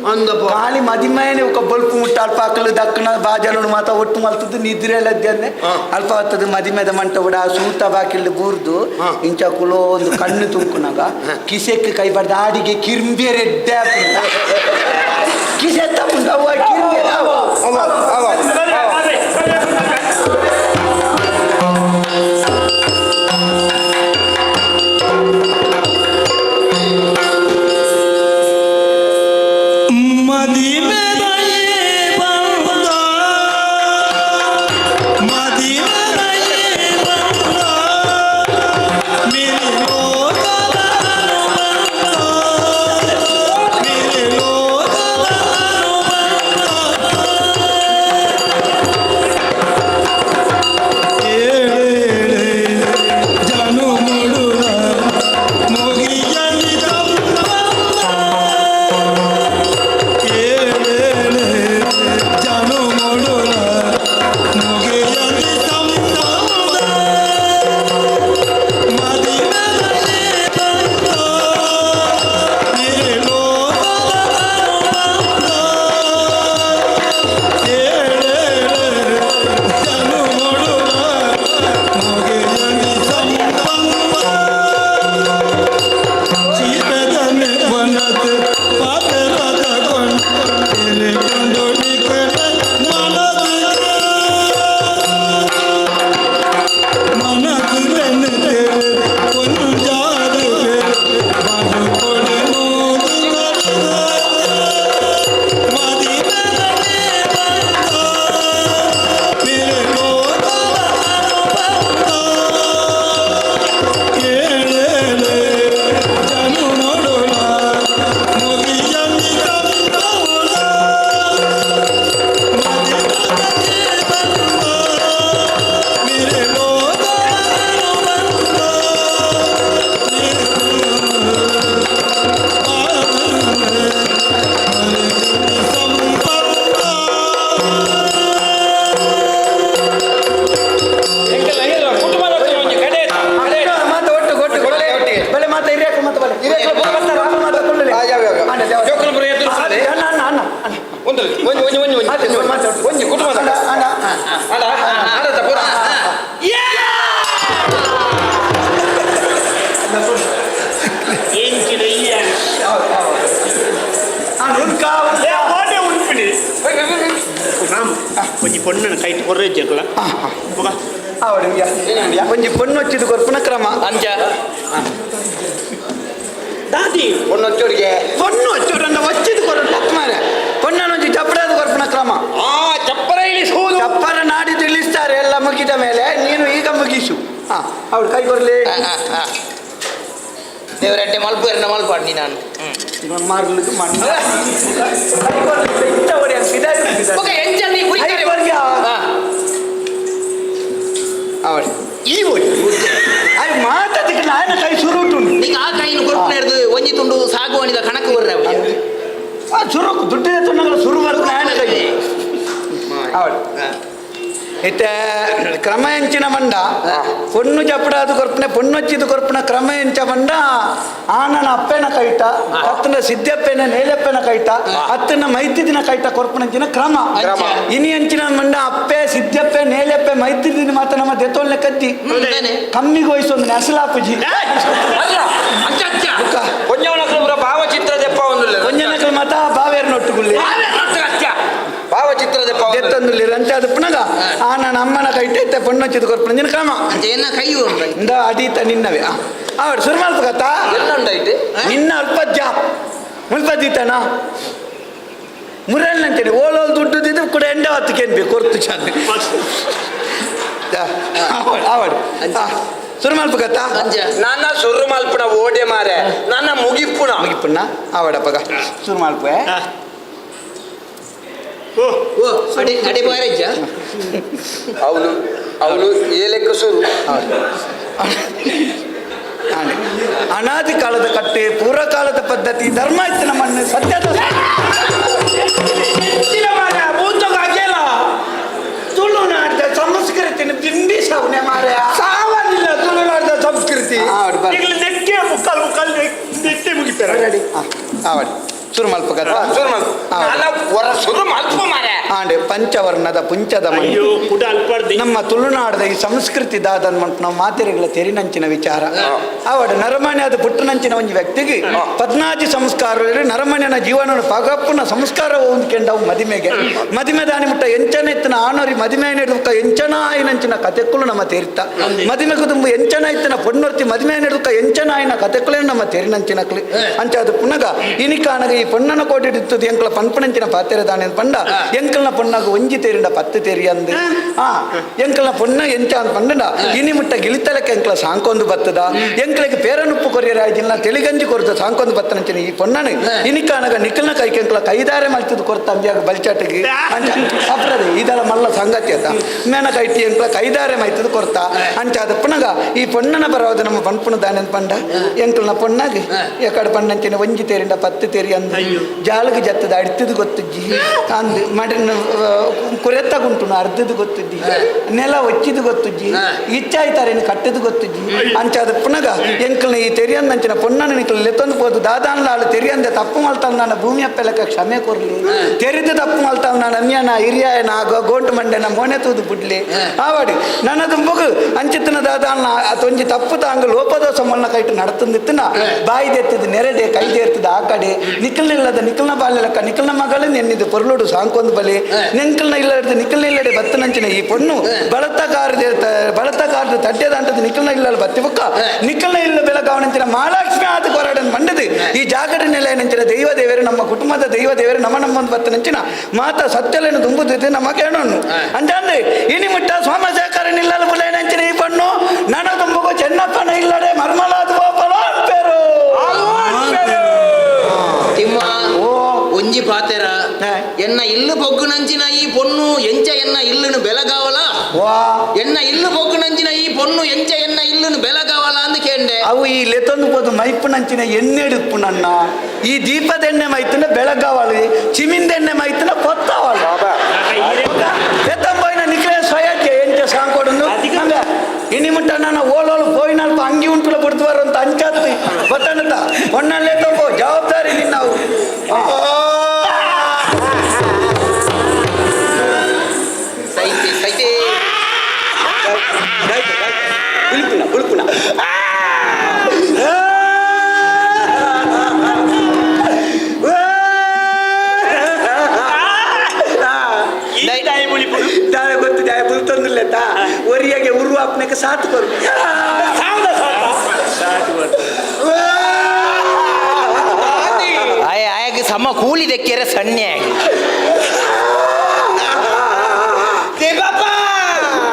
ಖಾಲಿ ಮದಿಮಯನೆ ఒక ಬೊಲ್ಪು ಮುಟ್ಟ ಅಲ್ಪ ಅಕಲು ದಕ್ಕನ ಬಾಜಲುಡು ಮಾತ ಒಟ್ಟು ಮಲ್ತದ್ದು ನಿದ್ರೆ ಲದ್ಯನ್ನೆ ಅಲ್ಪ ಹೊತ್ತದು ಮದಿಮೆದ ಮಂಟ ಬಿಡ ಸೂತ ಬಾಕಿಲ್ದು ಬೂರ್ದು ಇಂಚ ಕುಲೋ ಒಂದು ಕಣ್ಣು ತುಂಕುನಾಗ ಕಿಸೆಕ್ ಕೈ ಬಾರ್ದು ಆಡಿಗೆ ಕಿರ್ಂಬೆ ರೆಡ್ಡೆ ಕಿಸೆ ತಪ್ಪುಂಡು ಅವ ಕಿರ್ಂಬೆ ಅವ ಅವ ಒಂಜಿ ಪೊಣ್ಣು ಹಚ್ಚಿದ ಕೊರ್ಪುನ ಕ್ರಮ ಅಂಚ ದಾದಿ ಪೊಣ್ಣು ಹಚ್ಚೋರಿಗೆ ಪೊಣ್ಣು ಹಚ್ಚೋರನ್ನ ಒಚ್ಚಿದ ಕೊರ ಮಾರೆ ಪೊಣ್ಣನೊಂಜಿ ಚಪ್ಪರದ ಕೊರ್ಪುನ ಕ್ರಮ ಆ ಚಪ್ಪರ ಇಳಿಸುವುದು ಚಪ್ಪರ ನಾಡಿದ್ದು ಇಳಿಸ್ತಾರೆ ಎಲ್ಲ ಮುಗಿದ ಮೇಲೆ ನೀನು ಈಗ ಮುಗಿಸು. ಹಾ ಅವಳು ಕೈ ಕೊರ್ಲಿ. ದೇವರಡ್ಡೆ ಮಲ್ಪುವರನ್ನ ಮಲ್ಪಾಡ್ನಿ ನಾನು. ಮಾರ್ಲಿಕ್ಕೆ ಮಣ್ಣು ಕೈ ಕೊರ್ಲಿ ಇಂಥ ಹೊಡಿ ಎಂಚ ನೀ ಕೈ ಕೊರ್ಲಿ. ಅವಳು ಈ ಒಡಿ ಅದು ಮಾತಾದಕ್ಕೆ ನಾಯನ ಕೈ ಸುರುಟು. ನೀಗ ಆ ಕೈನು ಕೊರ್ಪುನ ಹಿಡ್ದು ಒಂಜಿ ತುಂಡು ಸಾಗುವಣಿದ ಕಣಕ್ ಬರ್ರ ಆ ಸುರು ದುಡ್ಡಿನ ತುಂಡಗಳ ಸುರು ಬರ್ತದೆ ನಾಯನ ಕೈ. ಅವಳು ಇತ್ತೆ ಕ್ರಮ ಎಂಚಿನ ಮಂಡ ಪೊಣ್ಣು ಚಪ್ಪಡಾದ ಕೊರ್ಪನೆ ಪೊಣ್ಣು ಹಚ್ಚಿದ ಕೊರ್ಪನ ಕ್ರಮ ಎಂಚ ಮಂಡ ಆನನ ಅಪ್ಪೆನ ಕೈಟ ಹತ್ತನ ಸಿದ್ದಪ್ಪೆನ ನೇಲಪ್ಪೆನ ಕೈಟ ಹತ್ತನ ಮೈತಿದಿನ ಕೈಟ ಕೊರ್ಪನಂಚಿನ ಕ್ರಮ. ಇನಿ ಅಂಚಿನ ಮಂಡ ಅಪ್ಪೆ ಸಿದ್ದಪ್ಪೆ ನೇಲಪ್ಪೆ ಮೈತಿದಿನ ಮಾತ ನಮ್ಮ ದೆತೋಲ್ನೆ ಕದ್ದಿ ಕಮ್ಮಿಗೆ ವಯಸ್ಸೊಂದು ನೆಸಲಾಪುಜಿ ಭಾವಚಿತ್ರ ದೆಪ್ಪ ಒಂದು ಒಂಜನಕಲ್ ಮಾತ ಬಾವೇರ್ ನೊಟ್ಟುಗುಳ್ಳಿ ಭಾವಚಿತ್ರ ದೆಪ್ಪ ದೆತ್ತಂದುಲ್ಲಿ ರಂಚಾದ ಪುನಗ ಆ ನನ್ನ ಅಮ್ಮನ ಕೈಟ ಇತ್ತೆ ಪೊಣ್ಣು ಹಚ್ಚಿದ ಕೊರ್ಪನಂಚಿನ ಕ್ರಮ. ಏನ ಕೈ ಇಂದ ಅಡೀತ ನಿನ್ನವೇ. ಅವಳು ಸುರು ಮಲ್ಪ ಎಲ್ಲ ಉಂಡಾಯ್ತು ನಿನ್ನ ಅಲ್ಪಜ್ಜ ಮುಲ್ಪದ್ದೀತನ ಮುರಲ್ ಅಂತೇಳಿ ಓಲೋಲ್ ದುಡ್ಡು ದಿದ್ದು ಕೂಡ ಎಂಡ ಹೊತ್ತು ಕೆನ್ಪಿ ಕೊರ್ತು ಚಂದ. ಆವಡು ಸುರು ಮಲ್ಪ ಕತ್ತ ನನ್ನ ಸುರು ಮಲ್ಪುಣ ಓಡೆ ಮಾರೆ ನನ್ನ ಮುಗಿಪುಣ ಮುಗಿಪುಣ ಆವಡಪ್ಪಗ ಸುರು ಮಲ್ಪೆ. ಓ ಓ ಅಡೆ ಅಡೆ ಬಾರಜ್ಜ ಅವಳು ಅವಳು ಏಲೆಕ್ಕ ಸುರು. ಕಾಲದ ಪದ್ಧತಿ ಧರ್ಮ ಇತ್ತು ನಮ್ಮನ್ನು ಸತ್ಯದ ತುಳುನಾಡ ಸಂಸ್ಕೃತಿನ ಬಿಂಬಿಸವನೆ ಮಾರ್ಯ ಸಾವನಿಲ್ಲ ತುಳುನಾಡಿನ ಸಂಸ್ಕೃತಿ. ನೆಕ್ಕೆ ಮುಕ್ಕಾಲು ಮುಕ್ಕಾಲು ನೆಟ್ಟೆ ಮುಗಿತಾರೆ. ರೆಡಿ ಆವಡಿ ಶುರು ಮಲ್ಪ. ಶುರು ಮಲ್ಪ. ಹೊರ ಶುರು ಮಲ್ಪ ಮಾರ್ಯ. ಆಂಡೆ ಪಂಚವರ್ಣದ ಪುಂಚದ ಮಣ್ಣು. ಅಯ್ಯೋ ಕುಡ ಅಲ್ಪಡ್ದೆ. ನಮ್ಮ ತುಳುನಾಡದ ಈ ಸಂಸ್ಕೃತಿ ದಾದನ್ ಮಂಟ್ ನಾವು ಮಾತೆರೆಗಳ ತೆರಿನಂಚಿನ ವಿಚಾರ ಆವಡ ನರಮಾನ್ಯದ ಪುಟ್ಟನಂಚಿನ ಒಂದು ವ್ಯಕ್ತಿಗೆ ಪದ್ನಾಜಿ ಸಂಸ್ಕಾರ ನರಮಾನ್ಯನ ಜೀವನ ಪಗಪ್ಪನ ಸಂಸ್ಕಾರ ಹೊಂದ್ಕೊಂಡವು ಮದಿಮೆಗೆ ಮದಿಮೆ ದಾನಿ ಮುಟ್ಟ ಎಂಚನ ಇತ್ತನ ಆನೋರಿ ಮದಿಮೆ ನೆಡುಕ ಎಂಚನ ಆಯಿನಂಚಿನ ಕತೆಕ್ಕಳು ನಮ್ಮ ತೆರಿತ ಮದಿಮೆ ಕುಟುಂಬ ಎಂಚನ ಇತ್ತನ ಪೊಣ್ಣೊರ್ತಿ ಮದಿಮೆ ನೆಡುಕ ಎಂಚನ ಆಯಿನ ಕತೆಕ್ಕಳೇ ನಮ್ಮ ತೆರಿನಂಚಿನಕ್ಲಿ ಅಂಚ ಅದು ಪುನಗ ಇನಿಕಾನಗ ಈ ಪೊಣ್ಣನ ಕೋಟಿಡಿತ್ತದ ಎಂಕಲ ಪನ್ಪನಂಚಿನ ಪಾತೆರೆ ದಾನೆ ಪಂಡ ಎಂಕಲ್ನ ಪೊಣ್ಣಗ ಒಂಜಿ ತೇರಿಂಡ ಪತ್ತು ತೇರಿ ಅಂದು ಆ ಎಂಕಲ್ನ ಪೊಣ್ಣ ಎಂಚ ಅಂತ ಪಂಡಂಡ ಇನಿ ಮುಟ್ಟ ಗಿಳಿತಲಕ್ಕೆ ಎಂಕಲ ಸಾಂಕೊಂದು ಬತ್ತದ ಎಂಕಲಿಗೆ ಪೇರನುಪ್ಪು ಕೊರಿಯರ ಆಯ್ದಿಲ್ಲ ತೆಲಿಗಂಜಿ ಕೊರ್ದ ಸಾಂಕೊಂದು ಬತ್ತನಂಚಿನ ಈ ಪೊಣ್ಣನ ಇನಿಕಾನಗ ನಿಕ್ಕಲ್ನ ಕೈಗೆ ಎಂಕಲ ಕೈದಾರೆ ಮಲ್ತದ ಕೊರ್ತ ಅಂದ್ಯಾಗ ಬಲ್ಚಾಟಿಗೆ ಅಂಚ ಅಪ್ರದ ಇದೆಲ್ಲ ಮಲ್ಲ ಸಂಗತಿ ಅದ ಮೇನ ಕೈಟಿ ಎಂಕಲ ಕೈದಾರೆ ಮೈತದ ಕೊರ್ತ ಅಂಚ ಅದ ಪುನಗ ಈ ಪೊಣ್ಣನ ಬರೋದು ನಮ್ಮ ಪನ್ಪುನ ದಾನೆ ಅಂತ ಪಂಡ ಎಂಕಲ್ನ ಪೊಣ್ಣಗೆ ಎಕಡೆ ಪಣ್ಣಂಚಿನ ಒಂಜಿ ತೇರಿಂಡ ಪತ್ತು ತೇರಿ ಅಂದು ಜಾಲಗ ಜತ್ತದ ಅಡ್ತದ ಗೊತ್ತುಜ್ಜಿ ಅಂದು ಮಡಿನ ಕುರೆತ್ತ ಗುಂಟುನು ಅರ್ಧದ ಗೊತ್ತುಜ್ಜಿ ನೆಲ ಒಚ್ಚಿದ ಗೊತ್ತುಜ್ಜಿ ಇಚ್ಚಾಯ್ತಾರೇನು ಕಟ್ಟದ ಗೊತ್ತುಜ್ಜಿ ಅಂಚಾದ ಪುನಗ ಎಂಕಲ್ನ ಈ ತೆರಿಯಂದಂಚಿನ ಪೊಣ್ಣನ ನಿಕಲ್ ಲೆತ್ತೊಂದು ಪೋದು ದಾದಾನ್ಲಾಳು ತೆರಿಯಂದೆ ತಪ್ಪು ಮಲ್ತಾನ ನಾನು ಭೂಮಿ ಅಪ್ಪೆಲಕ ಕ್ಷಮೆ ಕೊರ್ಲಿ ತೆರಿದ ತಪ್ಪು ಮಲ್ತಾನ ನಾನು ಅಮ್ಯನ ಹಿರಿಯನ ಗೋಂಟು ಮಂಡೆನ ಮೋನೆ ತೂದು ಬಿಡ್ಲಿ ಆವಾಡಿ ನನ್ನ ದುಂಬಗು ಅಂಚಿತ್ತನ ದಾದಾನ್ಲ ತೊಂಜಿ ತಪ್ಪು ತಾಂಗ ಲೋಪದೋಷ ಮಲ್ನ ಕೈಟು ನಡತಂದಿತ್ತನ ಬಾಯಿ ದೆತ್ತದ ನೆರಡೆ ಕೈ ದೇರ್ತದ ಆ ಕಡೆ ನಿಕ್ಕಲ್ನಿಲ್ಲದ ನಿಕ್ಕಲ್ನ ಬಾಲ್ಯಲಕ್ಕ ನಿಕ್ಕಲ್ನ ಮಗಳು ನೆನ್ನಿದ್ದು ಪೊರ್ಲುಡು ಸಾಂಕೊಂದು ಬಲಿ ನೆಂಕಲ್ನ ಇಲ್ಲದ ನಿಕ್ಕಲ್ನ ಇಲ್ಲಡೆ ಬತ್ತನಂಚಿನ ಈ ಪೊಣ್ಣು ಬಳತ ಕಾರದ ಬಳತ ಕಾರದ ತಡ್ಡೆದಂಟದ ನಿಕ್ಕಲ್ನ ಇಲ್ಲ ಬತ್ತಿ ಬುಕ್ಕ ನಿಕ್ಕಲ್ನ ಇಲ್ಲ ಬೆಳಗಾವನಂಚಿನ ಮಹಾಲಕ್ಷ್ಮಿ ಆದ ಕೊರಡನ್ ಮಂಡದು ಈ ಜಾಗಡ ನೆಲೆಯನಂಚಿನ ದೈವ ದೇವರು ನಮ್ಮ ಕುಟುಂಬದ ದೈವ ದೇವರು ನಮ್ಮ ನಮ್ಮೊಂದು ಬತ್ತನಂಚಿನ ಮಾತ ಸತ್ಯಲೇನು ತುಂಬುದಿದ್ದು ನಮ್ಮ ಕೇಳೋನು ಅಂಚಂದು ಇನಿ ಮುಟ್ಟ ಸೋಮಶೇಖರ ನಿಲ್ಲಲು ಬುಲೇನಂಚಿನ ಈ ಪಣ್ಣು ನನ ತುಂಬುಗು ಚೆನ್ನಪ್ಪನ ಇಲ್ಲಡೆ ಮರ್ಮಲಾದ ಗೋಪಾಲ ಪೇರು ತಿಮ್ಮ ಓ. ಒಂಜಿ ಪಾತೆರ ಎನ್ನ ಇಲ್ಲು ಪೊಗ್ಗುನಂಚಿನ ಈ ಪೊಣ್ಣು ಎಂಚ ಎನ್ನ ಇಲ್ಲುನು ಬೆಳಗಾವಲ ವಾ ಎನ್ನ ಇಲ್ಲು ಪೊಗ್ಗುನಂಚಿನ ಈ ಪೊಣ್ಣು ಎಂಚ ಎನ್ನ ಇಲ್ಲುನು ಬೆಳಗಾವಲ ಅಂದ್ ಕೇಂಡೆ. ಅವು ಈ ಲೆತ್ತೊಂದು ಪೋದು ಮೈಪುನಂಚಿನ ಎಣ್ಣೆ ಎಡುಪ್ಪು ನನ್ನ ಈ ದೀಪದ ಎಣ್ಣೆ ಮೈತನ ಬೆಳಗಾವಳಿ ಚಿಮಿಂದ ಎಣ್ಣೆ ಮೈತನ ಪೊತ್ತವಳು ಎತ್ತಂಬೋಯ್ನ ನಿಕ್ಲೆ ಸ್ವಯಕ್ಕೆ ಎಂಚ ಸಾಂಕೊಡುಂದು ಇನಿ ಮುಟ್ಟ ನನ್ನ ಓಲೋಲು ಪೋಯಿನಲ್ಪ ಅಂಗಿ ಉಂಟುಲ ಬಿಡ್ತುವಾರು ಅಂತ ಅಂಚಾತ್ತಿ ಗೊತ್ತನತ ಒಣ್ಣಲ್ಲೇ ತಗೋ ಜವಾಬ್ದಾರಿ ನಿನ್ನವು. ಸೈತಿ ಸೈತಿ ಬುಲ್ಪುನ ಬುಲ್ಪುನ ಗೊತ್ತು ದಾಯ ಬುಲ್ತೊಂದಿಲ್ಲ ಒರಿಯಾಗೆ ಉರು ಅಪ್ಪನಕ್ಕೆ ಸಾತ್ ಕೊರು. ಆಯ ಆಯಾಗ ಸಮ ಕೂಲಿ ದಕ್ಕಿಯರೆ ಸಣ್ಣ ಆಗಿ.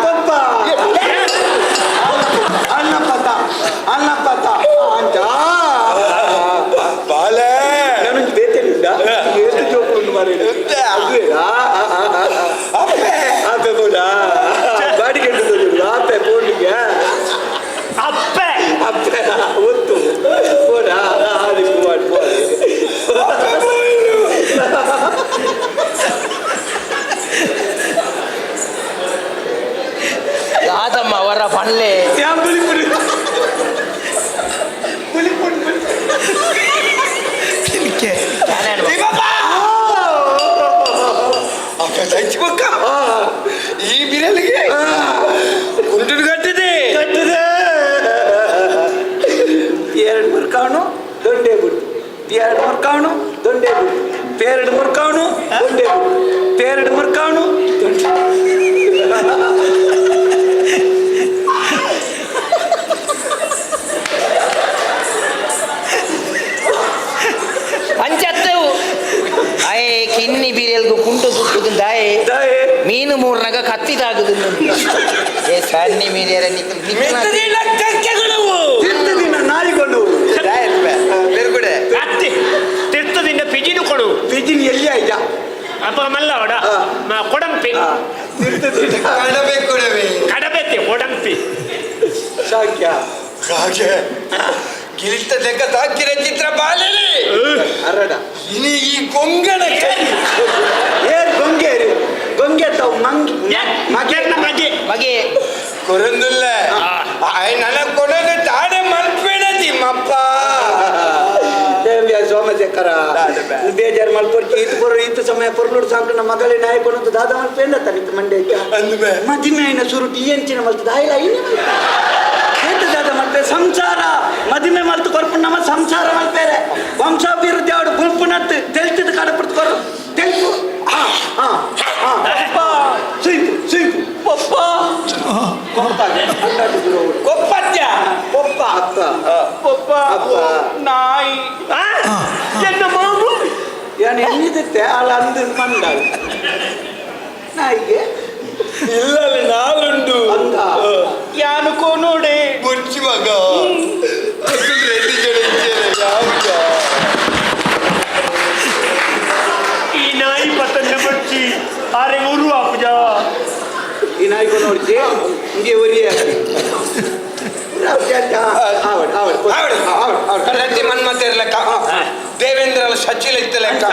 ಪಪ್ಪ ಅಣ್ಣಪ್ಪತ ಅಣ್ಣಪ್ಪತ ಅಂತ ಬಾಲೆ ನಾನೊಂದು ಬೇತೇನಿಲ್ಲ ಎಷ್ಟು ಜೋಕು ಮಾರಿ ಆಪೆ ಬೋಡಾ ಬಾಡಿ ಕೆಟ್ಟದ್ದು ಆಪೆ ಬೋರ್ಡಿಗೆ ಅಪ್ಪೆ ಅಪ್ಪೆ ಒತ್ತು ಬೋಡಾ ಅದಕ್ಕೆ ಮಾಡಿ ದಾದಮ್ಮ ಅವರ ಪನ್ಲೆ ಈ ಬಿರಲಿಗೆ ಕುಂಟು ಕಟ್ಟಿದೆ ಕಟ್ಟಿದೆ. ಎರಡು ಮುರ್ಕಾಣು ದೊಡ್ಡೆ ಬಿಡು, ಎರಡು ಮುರ್ಕಾಣು ದೊಡ್ಡೆ ಬಿಡು, ಪೇರಡು ಮುರ್ಕಾಣು ದೊಡ್ಡೆ ಬಿಡು, ಪೇರಡು ಮುರ್ಕಾಣು ದೊಡ್ಡೆ. ಪಂಚತ್ತವು ಅಯೇ ಕಿನ್ನಿ ಬೀರೆಲ್ಗು ಕುಂಟು ಸುತ್ತುದು ದಾಯೆ ದಾಯೆ. ಮೀನು ಮೂರ್ನಾಗ ಕತ್ತಿದಾಗುದು ಏ ಸಣ್ಣ ಮೀನೇರ ನಿಕ್ಕಲ್ ತಿಂದು ದಿನ ನಾಯಿಗೊಂಡು ಅತ್ತೆ ತಿರ್ತದಿಂದ ಪಿಜಿನು ಕೊಡು. ಪಿಜಿನ್ ಎಲ್ಲಿ ಆಯ್ತಾ? ಅಪ್ಪ ಮಲ್ಲವಡ ಕೊಡಂಪಿ ತಿರ್ತು ದಿನ ಕಡಬೆ ಕೊಡವೆ ಕಡಬೆತೆ ಕೊಡಂಪಿ ಸಾಕ್ಯ ಕಾಗೆ ಗಿಳಿತ ಲೆಕ್ಕ ತಾಕಿರ ಚಿತ್ರ ಬಾಲಲಿ ಅರಡ ಇನಿ ಈ ಗೊಂಗನ ಕೈ ಏರ್ ಗೊಂಗೆ ಗೊಂಗೆ ತಾವು ಮಂಗಿ ಮಗೆ ಮಗೆ ಮಗೆ ಕೊರಂದುಲ್ಲ ನನ್ನ ಕೊಡೋದು ತಾಡೆ ಮಲ್ಪೇಣ ತಿಮ್ಮಪ್ಪ ದೇವ್ಯ ಸೋಮಶೇಖರ ಬೇಜಾರು ಮಲ್ಪೊಡ್ಚಿ ಇತ್ತು ಪೊರು ಇತ್ತು ಸಮಯ ಪೊರ್ಲುಡು ಸಾಕು ನಮ್ಮ ಮಗಳೇ ನಾಯಕನಂತ ದಾದ ಮಲ್ಪೇಂದ ತನಿತ್ತು ಮಂಡೆ ಅಂದ್ಮೆ ಮದಿಮೆ ಐನ ಸುರುಟಿ ಎಂಚಿನ ಮಲ್ತು ದಾಯಿಲ ಐನೆ ಏತ ದಾದ ಮಲ್ಪೆ ಸಂಸಾರ ಮದಿಮೆ ಮಲ್ತು ಕೊರ್ಪು ನಮ್ಮ ಸಂಸಾರ ಮಲ್ಪೇರೆ ವಂಶಾಭಿವೃದ್ಧಿ ಅವಡು ಗುಂಪುನತ್ತು ತೆಲ್ತಿದ್ ಕಡಪಡ್ತು ಕೊರು ತೆಲ್ಪು ಆ ಆ ಆ ಪಪ್ಪ ಸುಯ್ಪು ಸುಯ್ಪು ಪಪ್ಪ ಕೊಪ್ಪ ಅಂದಾಜು ಗುರು ಅವ್ರು. ಕೊಪ್ಪತ್ಯ ಪಪ್ಪ ಅಪ್ಪ ಪಪ್ಪ ಅಪ್ಪ. ನಾಯಿ ಎನ್ನ ಮಾಮು ಏನು ಎನ್ನಿದಿತ್ತೆ ಅಲ್ಲ ಅಂದು ಮಂದ ನಾಯಿಗೆ ಇಲ್ಲ ನಾಲುಂಡು ಅಂದ ಯಾನು ಕೋನೋಡೆ ಬುರ್ಚಿ ಮಗ ಅಸಲು ರೆಡ್ಡಿ ಜನ ಇದ್ದೇನೆ ಯಾವ್ದ ಈ ನಾಯಿ ಪತಂಗ ಬಚ್ಚಿ ಆರೆ ಉರು ಆಪುಜ ಈ ನಾಯಿಗೂ ನೋಡ್ತಿ ಹಿಂಗೆ ಒರಿಯ ಆವಡ್ ಆವಡ್ ಆವಡ್. ಆವಡ್ ಆವಡ್ ಕಡತಿ ಮನ್ಮಥರ ಲೆಕ್ಕ ದೇವೇಂದ್ರ ಸಚಿಲ ಇತ್ತ ಲೆಕ್ಕ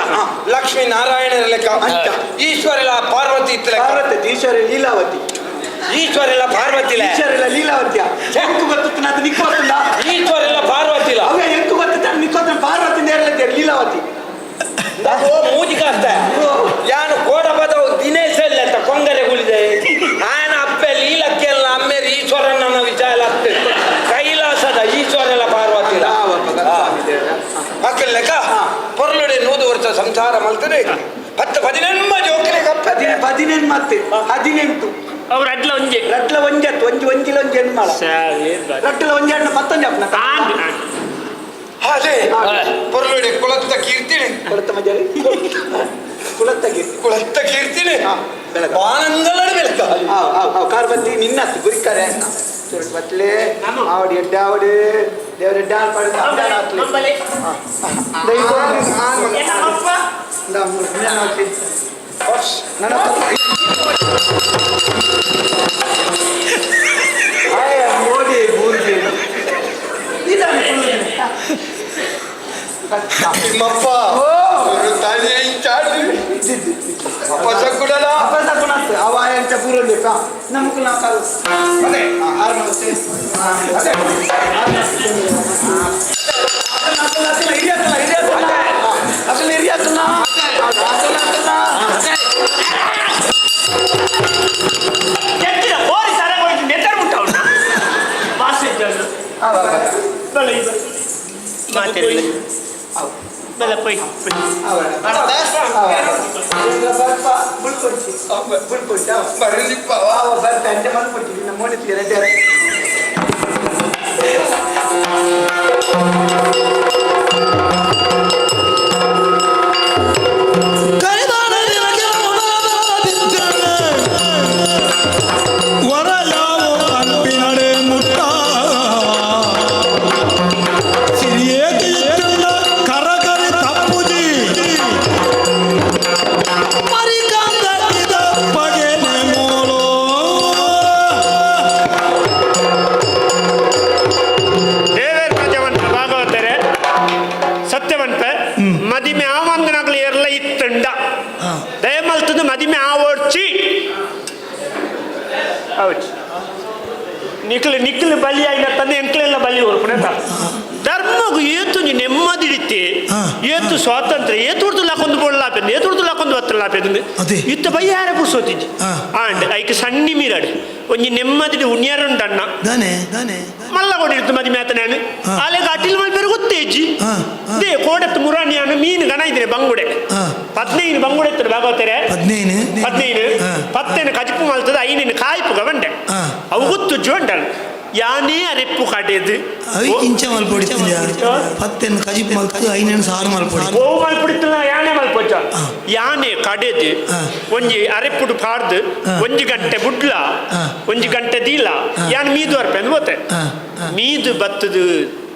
ಲಕ್ಷ್ಮೀ ನಾರಾಯಣರ ಲೆಕ್ಕ ಅಂಚ. ಈಶ್ವರಲ ಪಾರ್ವತಿ ಇತ್ತ ಲೆಕ್ಕ ಪಾರ್ವತಿ ಈಶ್ವರ ಲೀಲಾವತಿ ಈಶ್ವರಲ ಪಾರ್ವತಿ ಈಶ್ವರ ಲೀಲಾವತಿಯ ಎಂಕು ಗೊತ್ತಿತ್ತು ಅದು ನಿಕ್ಕು ಗೊತ್ತುಂಡ ಈಶ್ವರಲ್ಲ ಪಾರ್ವತಿಲ ಅವ ಎಂಕು ಗೊತ್ತಿತ್ತು ನಿಕ್ಕೊತ್ತ ಪಾರ್ವತಿ ನೇರಲತ್ತೆ ಲೀಲಾವತಿ ಓ ಮೂಜಿ ಕಾಸ್ತ ಯಾನು ಕೋಡಪದ ದಿನೇಶ ಇಲ್ಲ ಕೊಂಗರೆ ಗುಳಿದೆ ಆಯನ ಅಪ್ಪೆ ಲೀಲಕ್ಕೆಲ್ಲ ಅಮ್ಮೇರು ಈಶ್ವರನ ವಿಚಾರ ಆಗ್ತದೆ ಕೈಲಾಸದ ಈಶ್ವರಲ್ಲ ಪಾರ್ವತಿಲ ಮಕ್ಕಳ ಲೆಕ್ಕ ಪೊರ್ಲುಡೆ 100 ವರ್ಷ ಸಂಸಾರ ಮಲ್ತದೆ 10 18 ಜೋಕ್ಲೆ ಕಪ್ಪ 18 ಮತ್ತೆ 18 ಅವ್ರ ಅಡ್ಲ ಒಂಜೆ ರಟ್ಲ ಒಂಜತ್ತು ಒಂಜಿ ಒಂಜಿಲ ಒಂಜಿ ಹೆಣ್ಮಾಳ ರಟ್ಟಲ ಒಂಜಿ ಹಣ್ಣು ಪತ್ತೊಂಜಿ ಅಪ್ಪನ ಆಂಡ್ ಅದೇ ಪೊರ್ಲುಡೆ ಕುಲತ್ತ ಕೀರ್ತಿಣಿ ಕುಲತ್ತ ಮಜಲಿ ಕುಲತ್ತ ಕೀರ್ತಿ ಕುಲತ್ತ ಕೀರ್ತಿಣಿ ಹಾ, ಬೆಳಕ. ಬಾನಂದಲಡು ಬೆಳಕ ಆವ್ ಆವ್ ಆವ್ ಕಾರ್ ಬಂದಿ ನಿನ್ನ ಗುರಿಕಾರೆ ಸುರಟ್ ಬತ್ಲೆ ಆವಡಿ ಎಡ್ಡೆ ಆವಡಿ ದೇವರ ಎಡ್ಡೆ ಆಲ್ ಪಾಡು ಮಂಬಲೆ ಎನ್ನ ಅಪ್ಪ ಮೋದಿ ಬೂರ್ಜಿ ನಿಮ್ಮಪ್ಪ ತಾನೇ ಚಾಡು ಅಪ್ಪ ಸಕ್ಕುಡಲ ಅವ ಎಂಚ ಪೂರಲ್ಲಿ ನಮಕ್ ನಾಕಾಲು ಅದೇ ಆರು ನಮಸ್ತೆ ಅದೇ ಅಸಲು ಹಿರಿಯತ್ತನ ಎತ್ತಿನ ಕೋರಿ ಸರಗೋಯ್ತು ನೆತ್ತರ್ ಮುಟ್ಟವನ್ನ ವಾಸೆ ಜನ ಬಲ ಇವ ಮಾತೆಲ್ಲ ಬಲ ಪೊಯ್ ಬರಲಿಪ್ಪ ಸತ್ಯವಂತೆ ಮದಿಮೆ ಆವಂದನಾಗ್ಲಿ ಎರ್ಲ ಇತ್ತಂಡ ದಯಮಲ್ತದ ಮದಿಮೆ ಆವೋಡ್ಚಿ ಹೌದು ನಿಕ್ಲು ನಿಕ್ಲು ಬಲಿ ಆಯ್ನ ತಂದೆ ಎಂಕ್ಲೆಲ್ಲ ಬಲಿ ಊರ್ಪುಣತ ಧರ್ಮಗು ಏತು ನೀ ನೆಮ್ಮದಿಡಿತಿ ಏತು ಸ್ವಾತಂತ್ರ್ಯ ಏತು ಉರ್ದು ಲಾಕೊಂದು ಬೋಡ್ಲಾಪೆಂದು ಏತು ಉರ್ದು ಲಾಕೊಂದು ಬತ್ತಲಾಪೆಂದು ಅದೇ. ಇತ್ತ ಬಯ್ಯಾರ ಪುರ್ಸೋತಿಜ್ಜಿ ಆಂಡ್ ಐಕ್ ಸಣ್ಣಿ ಮೀರಾಡು ಒಂಜಿ ನೆಮ್ಮದಿಡಿ ಉಣ್ಯಾರುಂಡಣ್ಣ ದಾನೆ ದಾನೆ ಮಲ್ಲ ಕೊಡಿರ್ತು ಮದಿ ಮೇತನೇನು ಆಲೆಗ ಅಟಿಲ್ ಮಲ್ಪೆರು ಗೊತ್ತೇಜಿ ಹಾ, ಹಾ. They ಕೋಡತ್ತು ಮುರಾಣಿಯಾನು ಮೀನು ಗಣ ಇದ್ರೆ ಬಂಗುಡೆ ಹಾ. 15 ಬಂಗುಡೆ ಇತ್ತು ಭಾಗವತರೆ 15 15 ಹಾ. 10 ಕಜಿಪು ಮಲ್ತದ 5 ಕಾಯ್ಪು ಗವಂಡೆ ಹಾ. ಅವು ಗೊತ್ತು ಜೋಂಡಲ್ ಯಾನೇ ಅರೆಪ್ಪು ಕಡೆದು ಅವಿ ಇಂಚ ಮಲ್ಪೊಡಿತಿದ್ಯಾ 10 ಕಜಿಪ್ ಮಲ್ತು 5 ಸಾರು ಮಲ್ಪೊಡಿ ಓವು ಮಲ್ಪುಡಿತ್ತಲ್ಲ ಯಾನೆ ಮಲ್ಪೊಚ್ಚ ಹಾ. ಯಾನೆ ಕಡೆದು ಹಾ. ಒಂಜಿ ಅರೆಪ್ಪುಡು ಪಾಡ್ದು ಹಾ. ಒಂಜಿ ಗಂಟೆ ಬುಡ್ಲ ಹಾ. ಒಂಜಿ ಗಂಟೆ ದೀಲ ಹಾ. ಯಾನ್ ಮೀದು ಅರ್ಪೆಂದು ಬೋತೆ ಹಾ, ಹಾ. ಮೀದು ಬತ್ತದು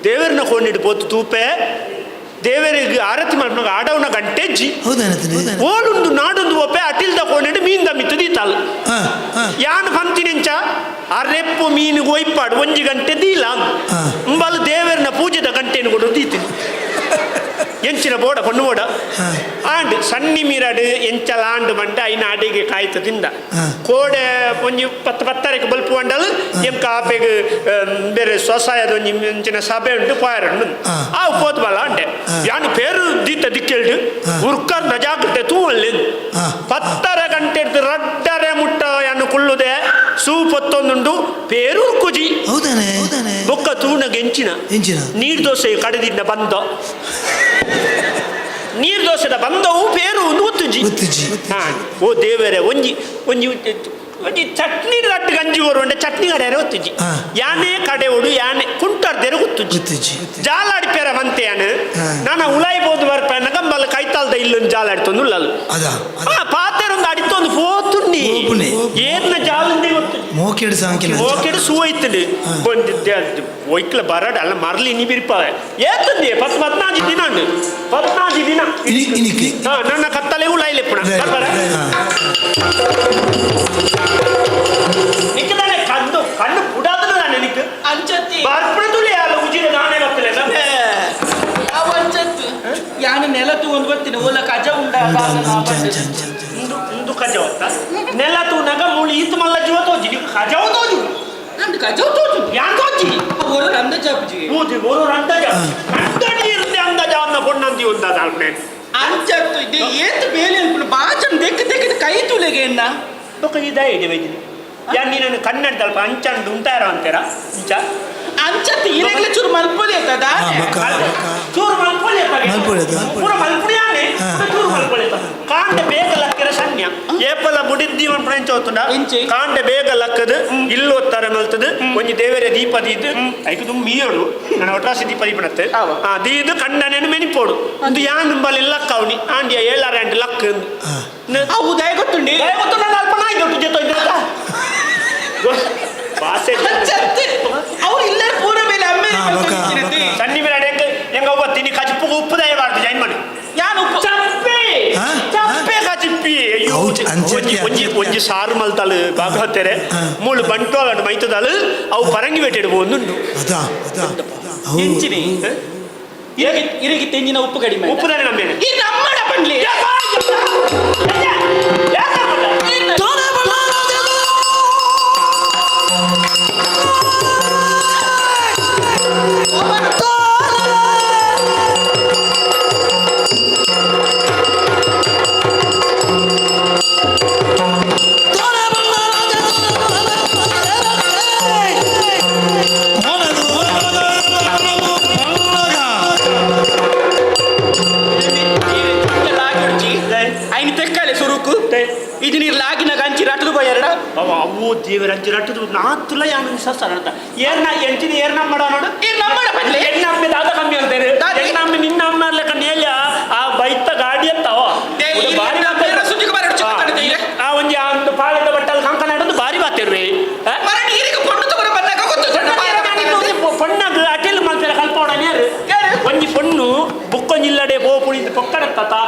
ದೇವರನ್ನ ಕೊಂಡಿಡು ಪೋತು ತೂಪೆ ದೇವರಿಗೆ ಆರತಿ ಮಲ್ಪನಾಗ ಆಡವನ ಗಂಟೆಜ್ಜಿ. ಹೌದೇನತ್ತೀನಿ? ಓಲುಂದು ನಾಡೊಂದು ಒಪ್ಪೆ ಅಟಿಲ್ದ ಕೋಣೆಡು ಮೀನ್ದ ಮಿತ್ತು ದೀತಾಲ್. ಹಾ ಹಾ. ಯಾನ್ ಪಂತಿನೆಂಚ ಅರೆಪ್ಪು ಮೀನು ಒಯ್ಪಾಡು ಒಂಜಿ ಗಂಟೆ ದೀಲ. ಉಂಬಲ್ ದೇವರನ ಪೂಜೆದ ಗಂಟೆಯನ್ನು ಕೊಡು ದೀತೀನಿ ಎಂಚಿನ ಬೋಡ ಪಣ್ಣು ಬೋಡ. ಆಂಡ್ ಸಣ್ಣಿ ಮೀರಾಡು ಎಂಚಲ ಆಂಡ್ ಮಂಡ ಐನ ಅಡಿಗೆ ಕಾಯ್ತ ತಿಂದ. ಕೋಡೆ ಒಂಜಿ ಪತ್ತು ಪತ್ತರಕ್ಕೆ ಬಲ್ಪು ಅಂಡಲ್ ಎಂ ಕಾಪೆಗ್ ಬೇರೆ ಸ್ವಸಾಯದ ಒಂಜಿ ಎಂಚಿನ ಸಭೆ ಉಂಟು ಪಾಯರಂಡು. ಆ ಪೋತ್ ಬಲ ಅಂಡೆ. ಯಾನು ಪೇರು ದೀತ ದಿಕ್ಕೆಲ್ಡು ಉರ್ಕರ್ ಜಾಗ್ರತೆ ತೂವಲ್ಲಿ. 10:30 ಗಂಟೆ ರಡ್ಡರೆ ಮುಟ್ಟ ಯಾನು ಕುಳ್ಳುದೆ ಸೂಪೊತ್ತೊಂದುಂಡು ಪೇರು ಉರ್ಕುಜಿ. ಹೌದಾನೆ? ಬೊಕ್ಕ ತೂನಗ ಎಂಚಿನ ಎಂಚಿನ? ನೀರ್ ದೋಸೆ ಕಡೆದಿಂದ ಬಂದ ನೀರ್ ದೋಸೆದ ಬಂದವು ಪೇರು ಒಂದು ಗೊತ್ತುಜಿ. ಗೊತ್ತುಜಿ. ಹಾ ಓ ದೇವರೇ ಒಂಜಿ ಒಂಜಿ ಒಂಜಿ ಚಟ್ನಿ ರಟ್ಟು ಗಂಜಿ ಓರುವಂಡೆ ಚಟ್ನಿ ಕಡೆ ಗೊತ್ತುಜಿ. ಯಾನೇ ಕಡೆ ಓಡು ಯಾನೆ ಕುಂಟರ್ದೇರು ಗೊತ್ತುಜಿ. ಗೊತ್ತುಜಿ. ಜಾಲಾಡಿ ಪೇರ ಮಂತೆ ಯಾನು. ನಾನ ಉಲಾಯಿ ಬೋದು ಬರ್ಪ ನಗಂಬಲ್ಲ ಕೈತಾಲ್ದ ಇಲ್ಲೊಂದು ಜಾಲಾಡ್ತೊಂದು ಉಳ್ಳಲು. ಅದ. ಆ ಪಾತೆರೊಂದು ಅಡಿತೊಂದು ಪೋತುಂಡಿ. ಪೋಪುನೆ. ಏರ್ನ ಜಾಲಂದೇ ಗೊತ್ತು. ಮೋಕೆಡ್ ಸಾಂಕಿನ. ಮೋಕೆಡ್ ಸೂವೈತುಂಡು ಬಂದಿದ್ದೆ ಒಯ್ಕ್ಲ ಬರಡ ಅಲ್ಲ ಮರಲಿ ನೀ ಬಿರ್ಪಾವೆ ಏತಂದಿ ಪತ್ತು 14 ದಿನ ಉಂಡು 14 ದಿನ. ಇನಿಕ್. ಹಾ ನನ್ನ ಕತ್ತಲೆ ಉಲಾಯಿಲೆಪ್ಪಣ ಬರ್ಬರ. ನಿಕ್ಕದಾನೆ ಕಣ್ಣು ಕಣ್ಣು ಪುಡಾದನ ತಾನೆ ನಿಕ್. ಅಂಚತ್ತಿ. ಬರ್ಪಣ ತುಳಿ ಅಲ್ಲ ಉಜಿರೆ ನಾನೇ ಬತ್ತಲೆ. ಅವು ಅಂಚತ್ತು ಯಾನು ನೆಲ ತೂವೊಂದು ಬರ್ತೀನಿ ಓಲ ಕಜ ಉಂಡ. ಅಂಚ ಅಂಚ ಅಂಚ ಅಂಚ. ಇಂದು ಇಂದು ಕಜ ಹೊತ್ತ ನೆಲ ತೂನಾಗ ಮೂಳಿ ಈತ ಮಲ್ಲ ಜೀವ ತೋಜಿ ನಿಕ್ ಕಜವ ತೋಜು. ನಂದು ಕಜ ತೋಜು. ಯಾನ್ ತೋಜಿ. ಒರು ರಂದ ಜಾಪುಜಿ. ಊದಿ ಒರು ರಂದಜ ಕಂಡ ನೀರ್ದೆ ಅಂದಜ ಅನ್ನ ಪೊಣ್ಣಂದಿ ಉಂದ ದಾಲ್ಮೆ. ಅಂಚತ್ತು ಇದು ಏತ್ ಬೇಲೆ ಅನ್ಕೊಂಡು ಬಾಚನ್ ದೆಕ್ ದೆಕ್ ಕೈ ತುಲೆಗೆ ಎನ್ನ. ಬೊಕ ಈ ದಯ ಇದೆ ವೈದ್ಯ ಯಾನ್ ನೀನನ್ನು ಕನ್ನಡದಲ್ಪ ಅಂಚಂಡು ಉಂಟಾರ ಅಂತೀರ ಇಂಚ. ಅಂಚತ್ತು ಇರೆಗ್ಲೆ ಚೂರು ಮಲ್ಪೊಲಿ ಆತದ. ಹಾ, ಬೊಕ ಬೊಕ. ಚೂರು ಮಲ್ಪೊಲಿ ಮಲ್ಪೊಲಿ ಆತ. ಪೂರ ಮಲ್ಪುಡಿಯಾನೆ ಚೂರು ಮಲ್ಪೊಲಿ ಆತ. ಕಾಂಡ ಬೇಗ ಲಕ್ಕಿರ ಸನ್ಯ ಏಪಲ ಮುಡಿದ್ದಿ ಒಂದು ಫ್ರೆಂಚ್ ಹೋತುಂಡ. ಎಂಚಿ? ಕಾಂಡ ಬೇಗ ಲಕ್ಕದು ಇಲ್ಲೊತ್ತರ ಮಲ್ತದು ಒಂಜಿ ದೇವರ ದೀಪ ದೀದು ಐಕು ತುಂಬ ಮೀಯೋಡು ನನ್ನ ಒಟ್ರಾಸಿ ದೀಪ ದೀಪನತ್ತೆ. ಆವ. ಆ ದೀದು ಕಂಡನೇನು ಮೆನಿಪೋಡು ಒಂದು ಯಾನ್ ಬಲ್ಲಿ ಲಕ್ಕವನಿ ಆಂಡಿಯ ಏಳಾರ ಆಂಡಿ ಲಕ್ ಅವು ದಯ ಗೊತ್ತುಂಡಿ. ಗೊತ್ತು ನನ್ನ ಅಲ್ಪ ನಾಯಿ ದೊಡ್ಡ ಜೊತೆ ಇದ್ದ ಭಾಷೆ. ಅಂಚತ್ತು ಅವ್ರು ಇಲ್ಲರ ಪೂರ ಮೇಲೆ ಅಮ್ಮೆ. ಹಾ, ಬೊಕ, ಬೊಕ. ಸನ್ನಿ ಮೇಲೆ ಹೆಂಗ ಹೆಂಗ ಒಬ್ಬ ತಿನ್ನಿ ಕಚಿಪ್ಪು ಉಪ್ಪು ದಯಬಾರ್ದು ಜೈನ್ ಮಾಡಿ. ಯಾನು ಉಪ್ಪು ಚಪ್ಪೆ. ಹಾ? ಚಪ್ಪೆ ಕಚಿಪ್ಪಿ ಅಯ್ಯೋ. ಹೌದು, ಅಂಚೆ ಒಂಜಿ ಒಂಜಿ ಒಂಜಿ ಸಾರು ಮಲ್ತಾಳು ಭಾಗವತೆರೆ. ಮೂಳು ಬಂಟ್ವಾಳ ಮೈತದಾಳು ಅವು ಪರಂಗಿ ಬೇಟೆ ಒಂದುಂಡು. ಅದ ಅದ ಅವು. ಎಂಚಿನಿ ಇರಗಿ ತೆಂಗಿನ ಉಪ್ಪು ಕಡಿಮೆ. ಉಪ್ಪು ತಾನೆ ನಮ್ಮೇನೆ. ಈ ನಮ್ಮಡ ಪಂಡ್ಲಿ. ಐನು ತೆಕ್ಕಲೆ ಸುರುಕು ಇದು ನೀರು ಲಾಗಿನ ಗಂಚಿ ರಟ್ಟದು ಪೋಯರಡ. ಅವ ಅವು ದೇವರ ಅಂಚಿ ರಟ್ಟದು ನಾತುಲ ಯಾನು ಸಸ್ತಾರ ಅಂತ ಏರ್ನ ಎಂಚಿನ ಏರ್ನ ಮಾಡ ನೋಡು. ಈ ನಮ್ಮಡ ಪಂಡ್ಲಿ. ಎಣ್ಣ ಅಮ್ಮೆ ದಾದ ಕಮ್ಮಿ ಅಂತಾರೆ. ದಾದ? ಎಣ್ಣ ಅಮ್ಮೆ ನಿನ್ನ ಅಮ್ಮ ಲೆಕ್ಕ ನೇಲ ಆ ಬೈತ ಗಾಡಿ ಅಂತಾವ. They, ಈ ಬಾರಿ ನನ್ನ ಬಾತೆ. ಬೇರೆ ಸುದ್ದಿಗೆ ಬರಡು ಚಿಕ್ಕ ತನಕ ಇದೆ. ಆ ಒಂಜಿ ಆ ಒಂದು ಪಾಳೆದ ಬಟ್ಟಲ್ ಕಂಕಣ ಹಿಡಿದು ಬಾರಿ ಬಾತಿರ್ರಿ. ಮರಣ ಈರಿಗೆ ಪೊಣ್ಣು ತಗೊಂಡು ಬಂದಾಗ ಗೊತ್ತು ಸಣ್ಣ ಪಾಯದ ಬಟ್ಟಲಲ್ಲಿ. ಪೊಣ್ಣಗ್ ಅಟೆಲ್ ಮಲ್ಪೆರ ಕಲ್ಪೋಡ ನೇರು. ಯಾರು? ಒಂಜಿ ಪೊಣ್ಣು ಬುಕ್ಕೊಂಜಿ ಇಲ್ಲಡೆ ಪೋಪುಣಿಂದ ಪೊಕ್ಕಡತ್ತ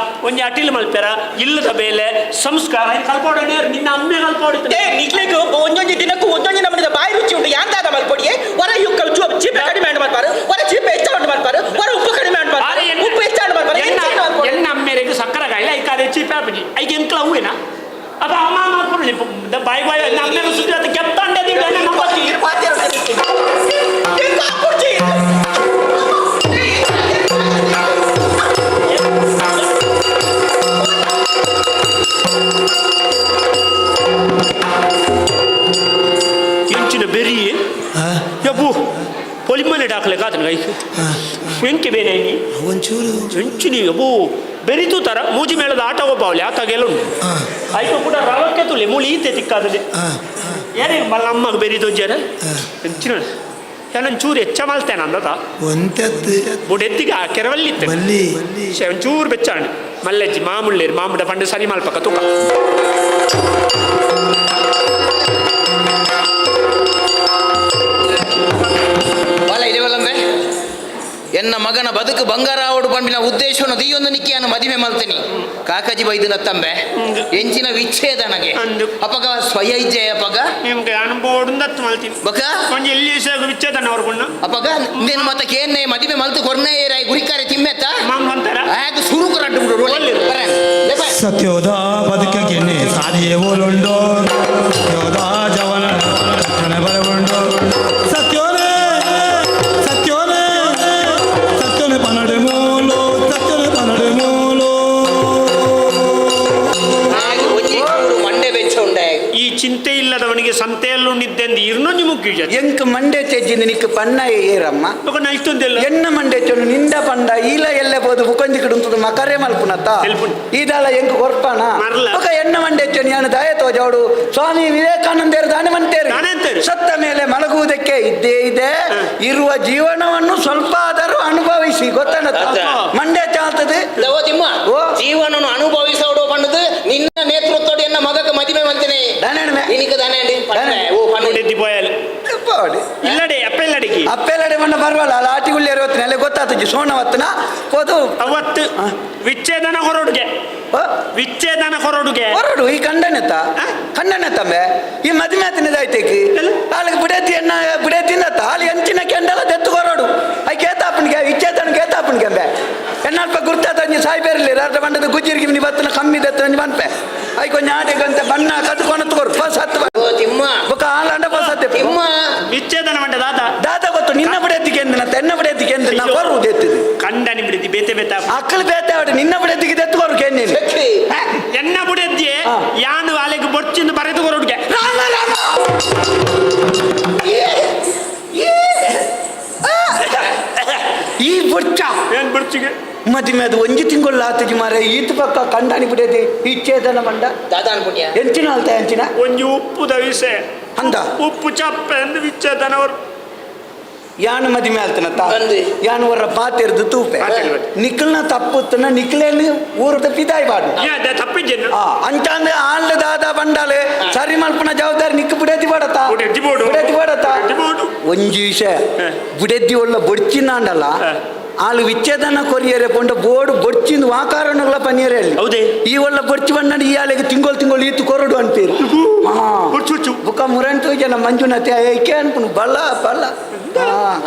ಒಂಜಿ ಅಟಿಲ್ ಮಲ್ಪೆರ ಇಲ್ಲದ ಬೇಲೆ ಸಂಸ್ಕಾರ ಕಲ್ಪೋಡ ನೇರು ನಿನ್ನ ಅಮ್ಮೆ ಕಲ್ಪೋಡಿತ್ತು. ಏ ನಿಗ್ಲಿಗ್ ಒಂದೊಂದು ದಿನಕ್ಕೂ ಒಂದೊಂದು ನಮ್ಮನಿದ ಬಾಯಿ ರುಚಿ ಉಂಟು ಯಾಂದಾದ ಮಲ್ಪೊಡಿಯೆ ವರ ಯುಕ್ಕ ಚೀಪೆ ಕಡಿಮೆ ಉಂಟು ಮಲ್ಪಾರು ವರ ಚೀಪೆ ಹೆಚ್ಚ ಉಂಟು ಮಲ್ಪಾರು ವರ ಉಪ್ಪು ಕಡಿಮೆ ಉಂಟು ಆರೆ ಮಲ್ಪಾರು ಎಣ್ಣ- ಉಪ್ಪು ಹೆಚ್ಚ ಉಂಟು ಮಲ್ಪಾರು ಎಣ್ಣ ಹೆಚ್ಚ ಉಂಟು ಮಲ್ಪೊಡು. ಎಣ್ಣ ಅಮ್ಮೇರೆಗ್ ಸಕ್ಕರೆ ಕಾಯಿಲೆ ಐಕ್ ಅದೇ ಚೀಪೆ ಆಪುಜಿ ಐಕ್ ಎಂಕ್ಲ ಹೂವೇನಾ ಅಪ್ಪ ಅಮ್ಮ ಮಲ್ಪುಣಿ ಬಾಯಿ ಬಾಯಿ ಎಣ್ಣ ಅಮ್ಮೇರು ಸುದ್ದಿ ಆತ ಕೆತ್ತಂಡೆ ದಿಡು ಎಣ್ಣ ನಮ್ಮ ನೀರು ಪಾತ್ರೆ ಎಂತ ಹಾಕ್ಕೊಡ್ತಿ? ಎಂಚಿನ ಬೆರಿ ಯಬ್ಬು ಪೊಲಿಮನೆ ಡಾಕ್ಲೆ ಕಾತನ ಐಕ್ ಎಂಕೆ ಬೇನೆ ನೀ ಒಂಚೂರು. ಎಂಚಿನಿ ಯಬ್ಬು ಬೆರಿತು ತರ ಮೂಜಿ ಮೇಳದ ಆಟ ಒಬ್ಬಾವಲಿ ಆತ ಗೆಲುಂಡು ಐಕ ಕೂಡ ರವಕ್ಕೆ ತುಲೆ ಮೂಳಿ ಈತೆ ತಿಕ್ಕಾದದೆ. ಏನೇ ಮಲ್ಲ ಅಮ್ಮಗ್ ಬೆರಿತು ಜನ ಎಂಚಿನ ಏನೊಂದು ಚೂರು ಹೆಚ್ಚ ಮಲ್ತೇನೆ ಅಂದತ. ಒಂತೆತ್ತು. ಬುಡೆತ್ತಿಗೆ ಆ ಕೆರವಲ್ಲಿತ್ತೆ. ಬಲ್ಲಿ. ಒಂಚೂರು ಬೆಚ್ಚಾಂಡು ಮಲ್ಲೆಜ್ಜಿ ಮಾಮುಳ್ಳೇರು ಮಾಮುಡ ಪಂಡು ಸರಿ ಮಲ್ಪಕ ತುಕ. ಬಾಲ ಇದೆ ಬಲ್ಲಂಬೆ ಎನ್ನ ಮಗನ ಬದುಕು ಬಂಗಾರ ಆವಡು ಪಂಡಿನ ಉದ್ದೇಶವನ್ನು ದೀಯೊಂದು ನಿಕ್ಕಿಯನ್ನು ಮದಿಮೆ ಮಲ್ತೀನಿ ಕಾಕಾಜಿ ಬೈದಿನ ತಂಬೆ ಎಂಚಿನ ವಿಚ್ಛೇದನಗೆ ಅಪಗ ಸ್ವಯ ಇಜ್ಜೆ ಅಪಗ ನಿಮ್ಗೆ ಅನುಭವ ಮಲ್ತೀನಿ ಬಕ ಒಂಜಿ ಎಲ್ಲಿ ವಿಚ್ಛೇದನ ಅವ್ರಗುಣ್ಣ ಅಪಗ ನಿನ್ನ ಮತ್ತೆ ಕೇನ್ನೆ ಮದಿಮೆ ಮಲ್ತು ಕೊರ್ನೆ ಏರಾಯಿ ಗುರಿಕಾರೆ ತಿಮ್ಮೆತ್ತ ಮಂಗಂತರ ಆಗ ಸುರುಕು ರಡ್ಡು ಬಿಡು ಸತ್ಯೋದ ಬದುಕಗೆನ್ನೆ ಸಾದಿಯೇ ಓಲುಂಡು ಸತ್ಯೋದ ಜವನ ರಕ್ಷಣೆ ಬರವುಂಡು ಸತ್ಯೋನೇ ಸತ್ಯೋನೇ ಸತ್ಯೋನೆ ಪನ್ನಡೆ ಮೂಲು ಸತ್ಯೋನೆ ಪನ್ನಡೆ ಮೂಲು. ಒಂಜಿ ಚೂರು ಮಂಡೆ ಬೆಚ್ಚ ಉಂಡೆ. ಈ ಚಿಂತೆ ಇಲ್ಲದವನಿಗೆ ಸಂತೆಯಲ್ಲೂ ನಿದ್ದೆಂದು ಇರ್ನೊಂಜಿ ಮುಖ್ಯ ಎಂಕ್ ಮಂಡೆ ಚೆಜ್ಜಿಂದ ನಿಕ್ ಪಣ್ಣ ಏರಮ್ಮ. ಬೊಕ ನೈತೊಂದೆಲ್ಲ ಎನ್ನ ಮಂಡೆ ಚೆನ್ನು ನಿಂದ ಪಂಡ ಈಲ ಎಲ್ಲೆ ಬೋದು ಬುಕೊಂಜಿ ಕಿಡುಂತದ ಮಕರೆ ಮಲ್ಪುನತ್ತ ಈದಾಲ ಎಂಕ್ ಕೊರ್ಪಾನ ಮರ್ಲ. ಬೊಕ ಎನ್ನ ಮಂಡೆ ಚೆನ್ನು ಯಾನು ದಾಯ ತೋಜಾವಡು ಸ್ವಾಮಿ ವಿವೇಕಾನಂದೇರು ದಾನೆ ಮಂತೇರು ದಾನೆ ಅಂತೇರು. ಸತ್ತ ಮೇಲೆ ಮಲಗುವುದಕ್ಕೆ ಇದ್ದೇ ಇದೆ, ಇರುವ ಜೀವನವನ್ನು ಸ್ವಲ್ಪ ಆದರೂ ಅನುಭವಿಸಿ ಗೊತ್ತನತ್ತ ಅತ್ತ. ಮಂಡೆ ಚಾಲ್ತದೆ. ತಿಮ್ಮ ಓ. ಜೀವನವನ್ನು ಅನುಭವಿಸೋಡು ಪಂಡದು ನಿನ್ನ ನೇತೃತ್ವದ ಎನ್ನ ಮಗಕ್ಕೆ ಮದಿಮೆ ಮಲ್ತೇನೆ ದಾನೆ ಅಣ್ಣ. ನಿನಗೆ ದಾನೆ ಅಂಡಿ ಪಣ್ಣೆ. ಓ ಪಣ್ಣೆ. ಎದ್ದಿ ಪೋಯಲ್ ಪಾಡಿ. ಇಲ್ಲಡೆ ಅಪ್ಪೆಲ್ಲಡಿಗೆ ಅಪ್ಪೆಲ್ಲಡೆ ಮಣ್ಣ ಬರವಲ್ಲ ಅಲ್ಲ ಆಟಿಗುಳ್ಳಿ ಅರವತ್ತಿನ ಅಲ್ಲೇ ಗೊತ್ತಾತಜಿ ಸೋಣವತ್ತನ ಹೋದು ಅವತ್ತು ವಿಚ್ಛೇದನ ಹೊರಡುಗೆ ವಿಚ್ಛೇದನ ಹೊರಡುಗೆ ಹೊರಡು ಈ ಕಂಡನೆತ್ತ ಕಂಡನೆ ತಂಬೆ ಈ ಮದುವೆ ಆತನಿದಾಯ್ತೇಕಿ ಎಲ್ಲ? ಆಳಿಗೆ ಬಿಡೇತಿ ಎನ್ನ ಬಿಡೇತಿಂದತ್ತ ಹಾಲು ಎಂಚಿನ ಕೆಂಡಲ ದೆತ್ತು ಹೊರಡು I ಕೇತಾಪನಿಗೆ ಇಚ್ಛೇತನ ಕೇತಾಪನಿಗೆ ಅಂಬೆ ಎನ್ನಲ್ಪ ಗುರ್ತಾತ ಅಂಜಿ ಸಾಯ್ಬೇರ್ಲಿ ರಾಟ ಬಂಡದ ಗುಜ್ಜಿರಿಗೆ ನೀ ಬತ್ತನ ಕಮ್ಮಿ ದೆತ್ತು ಅಂಜಿ ಬನ್ಪೆ I ಕೊಂಚ ಆಟೆಗಂತ ಬಣ್ಣ ಕಟ್ಕೊಂಡು ತಗೋರು ಬಸ್ ಹತ್ತು ಓ ತಿಮ್ಮ ಬೊಕ ಹಾಲಂಡ ಬಸ್ ಹತ್ತೆ ತಿಮ್ಮ ವಿಚ್ಛೇದನ ಮಂಡ ದಾದ ದಾದ ಗೊತ್ತು ನಿನ್ನ ಬಿಡೇತಿಗೆ ಎಂದ ಎನ್ನ ಬಿಡೇತಿಗೆ ಎಂದ ನಾ ಕೊರು ದೆತ್ತಿದ್ದು ಕಂಡನಿ ಬಿಡಿದಿ ಬೇತೆ ಬೇತ ಅಕ್ಕಲು ಬೇತೆ ಅವಡು ನಿನ್ನ ಬಿಡೇತಿಗೆ ದೆತ್ತು ಕೊರು ಕೆನ್ನಿಲ್ಲ ಸಖಿ. ಎನ್ನ ಬುಡೆದ್ಯೆ ಹಾ. ಯಾನು ಅಲೆಗೆ ಬೊಚ್ಚಿಂದು ಬರೆದು ಹೊರಡುಗೆ ರಾಮ ರಾಮ ಈ ಬೊಚ್ಚ ಏನ್ ಬುಡ್ಚಿಗೆ ಮದುವೆ ಅದು ಒಂಜಿ ತಿಂಗಳು ಆತಜಿ ಮಾರೆ ಈತ ಪಕ್ಕ ಕಂಡಾಣಿ ಬಿಡೇತಿ ಇಚ್ಛೇದನ ಮಂಡ ದಾದ ಅನ್ಪುಣ್ಯ ಎಂಚಿನ ಅಲ್ತ ಎಂಚಿನ ಒಂಜಿ ಉಪ್ಪುದ ವಿಷಯ ಅಂದ ಉಪ್ಪು ಚಪ್ಪೆ ಎಂದು ವಿಚ್ಛೇದನ ಅವರು ಯಾನು ಮದುವೆ ಆಲ್ತನತ್ತ ಅಂದೆ. ಯಾನು ಅವರ ಪಾತಿರ್ದು ತೂಪೆ ಪಾತೆರ್ದು. ನಿಕ್ಕಲ್ನ ತಪ್ಪುತ್ತನ ನಿಕ್ಲೇನು ಊರದ ಪಿದಾಯ್ ಬಾಡು ತಪ್ಪಿದ್ದೇನು ಆ ಅಂಚಾಂದ್ರೆ ಆನ್ಲ ದಾದ ಬಂಡಾಲೆ ಸರಿ ಮಲ್ಪನ ಜವಾಬ್ದಾರಿ ನಿಕ್ ಬಿಡೇತಿ ಬಾಡತ್ತ ಬುಡೆತಿ ಬೋಡು. ಬಿಡೇತಿ ಬಾಡತ್ತ ಬುಡೆತಿ ಬೋಡು. ಒಂಜಿ ವಿಷಯ ಹ. ಬುಡೆದ್ದಿ ಒಳ್ಳ ಬೊಡ್ಚಿನಾಂಡಲ್ಲ ಹ. ಆಳು ವಿಚ್ಛೇದನ ಕೊರಿಯರೆ ಪೊಂಡ ಬೋರ್ಡ್ ಬೊಡ್ಚಿಂದು ವಾಕಾರಣಗಳ ಪನಿಯರೆ ಅಲ್ಲಿ ಹೌದೇ? ಈ ಒಳ್ಳ ಬೊಡ್ಚಿ ಬಣ್ಣ ಈ ಆಳಿಗೆ ತಿಂಗಳು ತಿಂಗಳು ಈತು ಕೊರಡು ಅಂತೀರಿ ಹಾ ಬೊಡ್ಚು ಬೊಡ್ಚು. ಬುಕ್ಕ ಮುರಂಟು ಜನ ಮಂಜುನಾಥ್ ಏಕೆ ಅನ್ಪುನು ಬಲ್ಲ ಬಲ್ಲ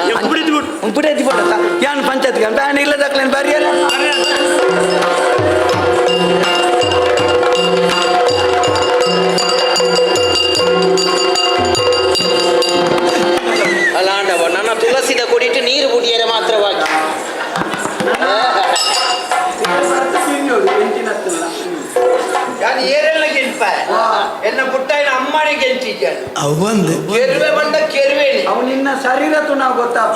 ಎ ಬುಡೆತಿ ಬೋಡು. ಬುಡೆದಿ ಬೋಡತ್ತ ಯಾನ್ ಪಂಚಾಯತ್ಗೆ ಅಂತ ಯಾನ್ ಇಲ್ಲದಾಕ್ಲೇನು ಬರಿಯಲ್ಲ. ಅಲಾಂಡವ ನನ್ನ ತುಳಸಿದ ಕೊಡಿಟ್ಟು ನೀರು ಬುಡಿಯರೆ ಮಾತ್ರವಾಗಿ. ಯಾನು ಏರೆಲ್ಲ ಗೆಲ್ಪ ಎನ್ನ ಪುಟ್ಟಾಯಿನ ಅಮ್ಮನೆ ಗೆಲ್ತಿದ್ದಾನೆ ಅವ್ವಂದು ಕೆರುವೆ ಬಂದ ಕೆರುವೇನಿ ಅವು ನಿನ್ನ ಶರೀರ ನಾವು ಗೊತ್ತಾಪ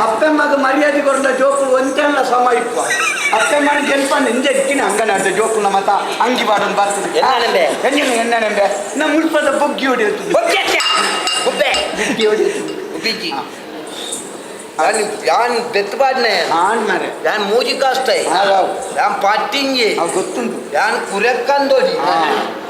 ಅಪ್ಪೆ ಮಗ ಮರ್ಯಾದೆ ಕೊಟ್ಟ ಜೋಕುಲು ಒಂತೆಲ್ಲ ಸಮ ಇಪ್ಪ ಅಪ್ಪೆ ಮನ ಗೆಲ್ಪ ನಿಂದೆ ಇಕ್ಕಿನ ಅಂಗನಾಟ ಜೋಕುಲ ಮತ ಅಂಗಿ ಬಾಡನ್ ಬರ್ತದೆ ಎನ್ನಾನೆಂಬೆ? ಎನ್ನಿನ ಎನ್ನಾನೆಂಬೆ ನಮ್ಮ ಮುಲ್ಪದ ಬೊಗ್ಗಿ ಹೊಡೆಯುತ್ತದೆ ಗುಬ್ಬೆ ಬುಗ್ಗಿ ಹೊಡೆಯುತ್ತದೆ ಉಬಿಜಿ ಯಾನ್ ಯಾನ್ ಬೆತ್ತಬಾಡ್ನೆ ಆಣ್ ಮಾರೆ ಯಾನ್ ಮೂಜಿ ಕಾಸ್ಟೈ ಹೌದು. ಯಾನ್ ಪಟ್ಟಿಂಗಿ ಅವು ಗೊತ್ತುಂಟು ಯಾನ್ ಕುರೆಕ್ಕಂದೋಡಿ ಹಾ.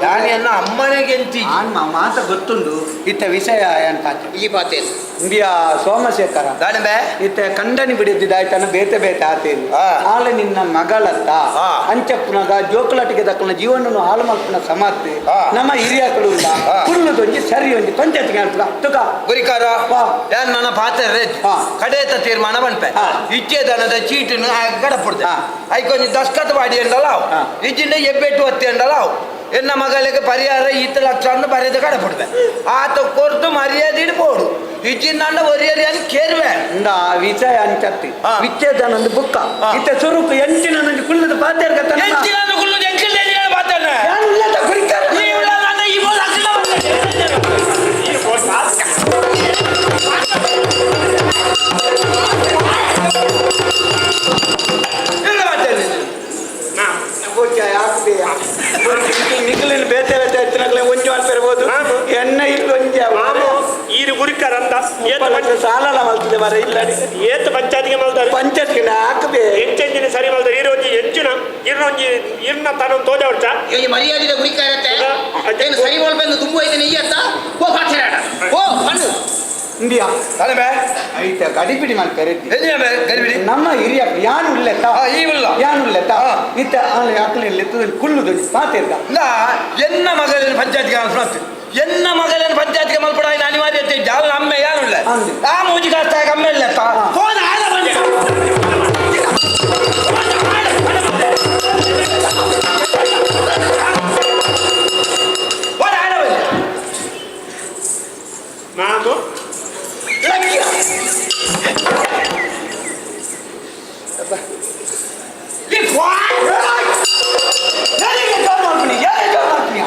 ಯಾನ್ ಎನ್ನ ಅಮ್ಮನೆ ಗೆಂತಿ ಆಣ್ ಮಾತ ಗೊತ್ತುಂಡು ಇತ್ತ ವಿಷಯ ಏನ್ ಪಾತೆ ಈ ಪಾತೆ ಇಂಡಿಯಾ ಸೋಮಶೇಖರ ದಾಣಬೆ ಇತ್ತ ಕಂಡನಿ ಬಿಡಿದ್ದಾಯ್ತಾನ ಬೇತೆ ಬೇತೆ ಆತೇನು ಆ. ಆಲ ನಿನ್ನ ಮಗಳತ್ತ ಆ. ಅಂಚಪ್ಪನಾಗ ಜೋಕುಲಾಟಿಗೆ ದಕ್ಕನ ಜೀವನನು ಹಾಳು ಮಲ್ಪನ ಸಮರ್ಥ ಆ. ನಮ್ಮ ಹಿರಿಯಾಕಳು ಇಲ್ಲ ಆ. ಕುರುಳುದೊಂಜಿ ಸರಿ ಒಂಜಿ ಪಂಚಾಯತ್ಗೆ ಅನ್ಪುಲ ತುಕ ಗುರಿಕಾರ ವಾ. ಯಾನ್ ನನ್ನ ಪಾತ್ರ ಹಾ. ಕಡೇತ ತೀರ್ಮಾನ ಪನ್ಪೆ ಹಾ. ಇಚ್ಛೇದನದ ಚೀಟಿನ ಗಡಪುಡ್ದೆ ಹಾ. ಐಕೊಂಜಿ ದಸ್ಕತ್ ಬಾಡಿ ಎಂಡಲ ಅವು ಹಾ. ಇಜ್ಜಿಂಡ ಎಬ್ಬೆಟ್ಟು ಒತ್ತಿ ಎಂಡಲ ಅವು ಎನ್ನ ಮಗಳಿಗೆ ಪರಿಹಾರ ಈತ ಲಕ್ಷ ಅಂದು ಬರೆದ ಕಡಪುಡ್ದೆ ಆತ ಕೊರ್ದು ಮರ್ಯಾದೆ ಇಡ್ಬೋಡು ಇಜ್ಜಿಂದ ಒರಿಯರಿ అని ಕೇರ್ವೆ ಇಂದ ವಿಷಯ ಅಂಚತ್ತಿ ಆ. ವಿಚ್ಛೇದನಂದು ಬುಕ್ಕ ಆ. ಇತ್ತ ಸುರುಕು ಎಂಚಿನ ನಂಜಿ ಕುಲ್ಲದ ಪಾತೇರ್ ಕತ್ತನ ಎಂಚಿನ ಕುಲ್ಲು ಎಂಕಿಲ್ ಮಾತಾಡ ಗುರಿಕಾರ ಈ ಬೋಲ್ ಅಕ್ಕಿಲ್ಲ ನಿಕ್ಕಲಿನ ಬೇತೆ ಬೇತೆ ಎತ್ತಿನಕ್ಲೆ ಒಂಜಿ ಮಲ್ಪೆರ್ಬೋದು ಮಾಮು. ಎಣ್ಣೆ ಇಲ್ಲ ಒಂಜಿ ಮಾಮು ಈರು ಗುರಿಕಾರ ಅಂತ ಏತ್ ಪಂಚ ಸಾಲಲ ಮಲ್ತದೆ ಮರ ಇಲ್ಲ ಏತ್ ಪಂಚಾಯತ್ಗೆ ಮಲ್ತಾರೆ ಪಂಚಾಯತ್ಗೆ ಹಾಕಬೇ ಎಂಚೆಂಚಿನ ಸರಿ ಮಲ್ತಾರೆ ಈರು ಒಂಜಿ ಎಂಚಿನ ಇರ್ನೊಂಜಿ ಇರ್ನ ತನ ತೋಜ ಉಂಟ ಈ ಮರ್ಯಾದೆದ ಗುರಿಕಾರತ್ತೆ ಅದೇ. ಏನು ಸರಿ ಮಲ್ಪೆಂದು ತುಂಬ ಐತೆ ಈ ಅತ್ತ ಓ ಪಾಠ ಓ ಹಣ್ಣು ಇಂಡಿಯಾ ತಾನೆ ಬೇ ಐತ ಗಡಿಬಿಡಿ ಮಲ್ಪೆರೆ ಎಲ್ಲಿಯ ಬೇ ಗಡಿಬಿಡಿ ನಮ್ಮ ಹಿರಿಯ ಯಾನು ಉಲ್ಲೆತ್ತ ಈ ಉಲ್ಲ. ಯಾನು ಉಲ್ಲೆತ್ತ ಇತ್ತ ಆಕಲಿ ಲೆತ್ತದಲ್ಲಿ ಕುಳ್ಳುದು ಪಾತಿರ್ದ ಇಲ್ಲ ಎನ್ನ ಮಗಲಿನ ಪಂಚಾಯತ್ಗೆ ಅನ್ಸ್ಮತ್ತು ಎನ್ನ ಮಗಲಿನ ಪಂಚಾಯತ್ಗೆ ಮಲ್ಪಡ ಅನಿವಾರ್ಯತೆ ಇದ್ದ ಅವನ ಅಮ್ಮ ಯಾರುಲ್ಲ ಅಂದೆ. ಆ ಮೂಜಿ ಕಾಸ್ತಾಗ ಅಮ್ಮ ಇಲ್ಲ ಹೋದ ಆಳ ಬಂದೆ. ಹೋದ ಆಳ ಬಂದೆ. ಮಾಮು ಈ ಯಾರಿಗೆ ಜೋರ್ ಮಾಡ್ತೀನಿ ಯಾರಿಗೆ ಜೋರ್ ಮಾಡ್ತೀಯ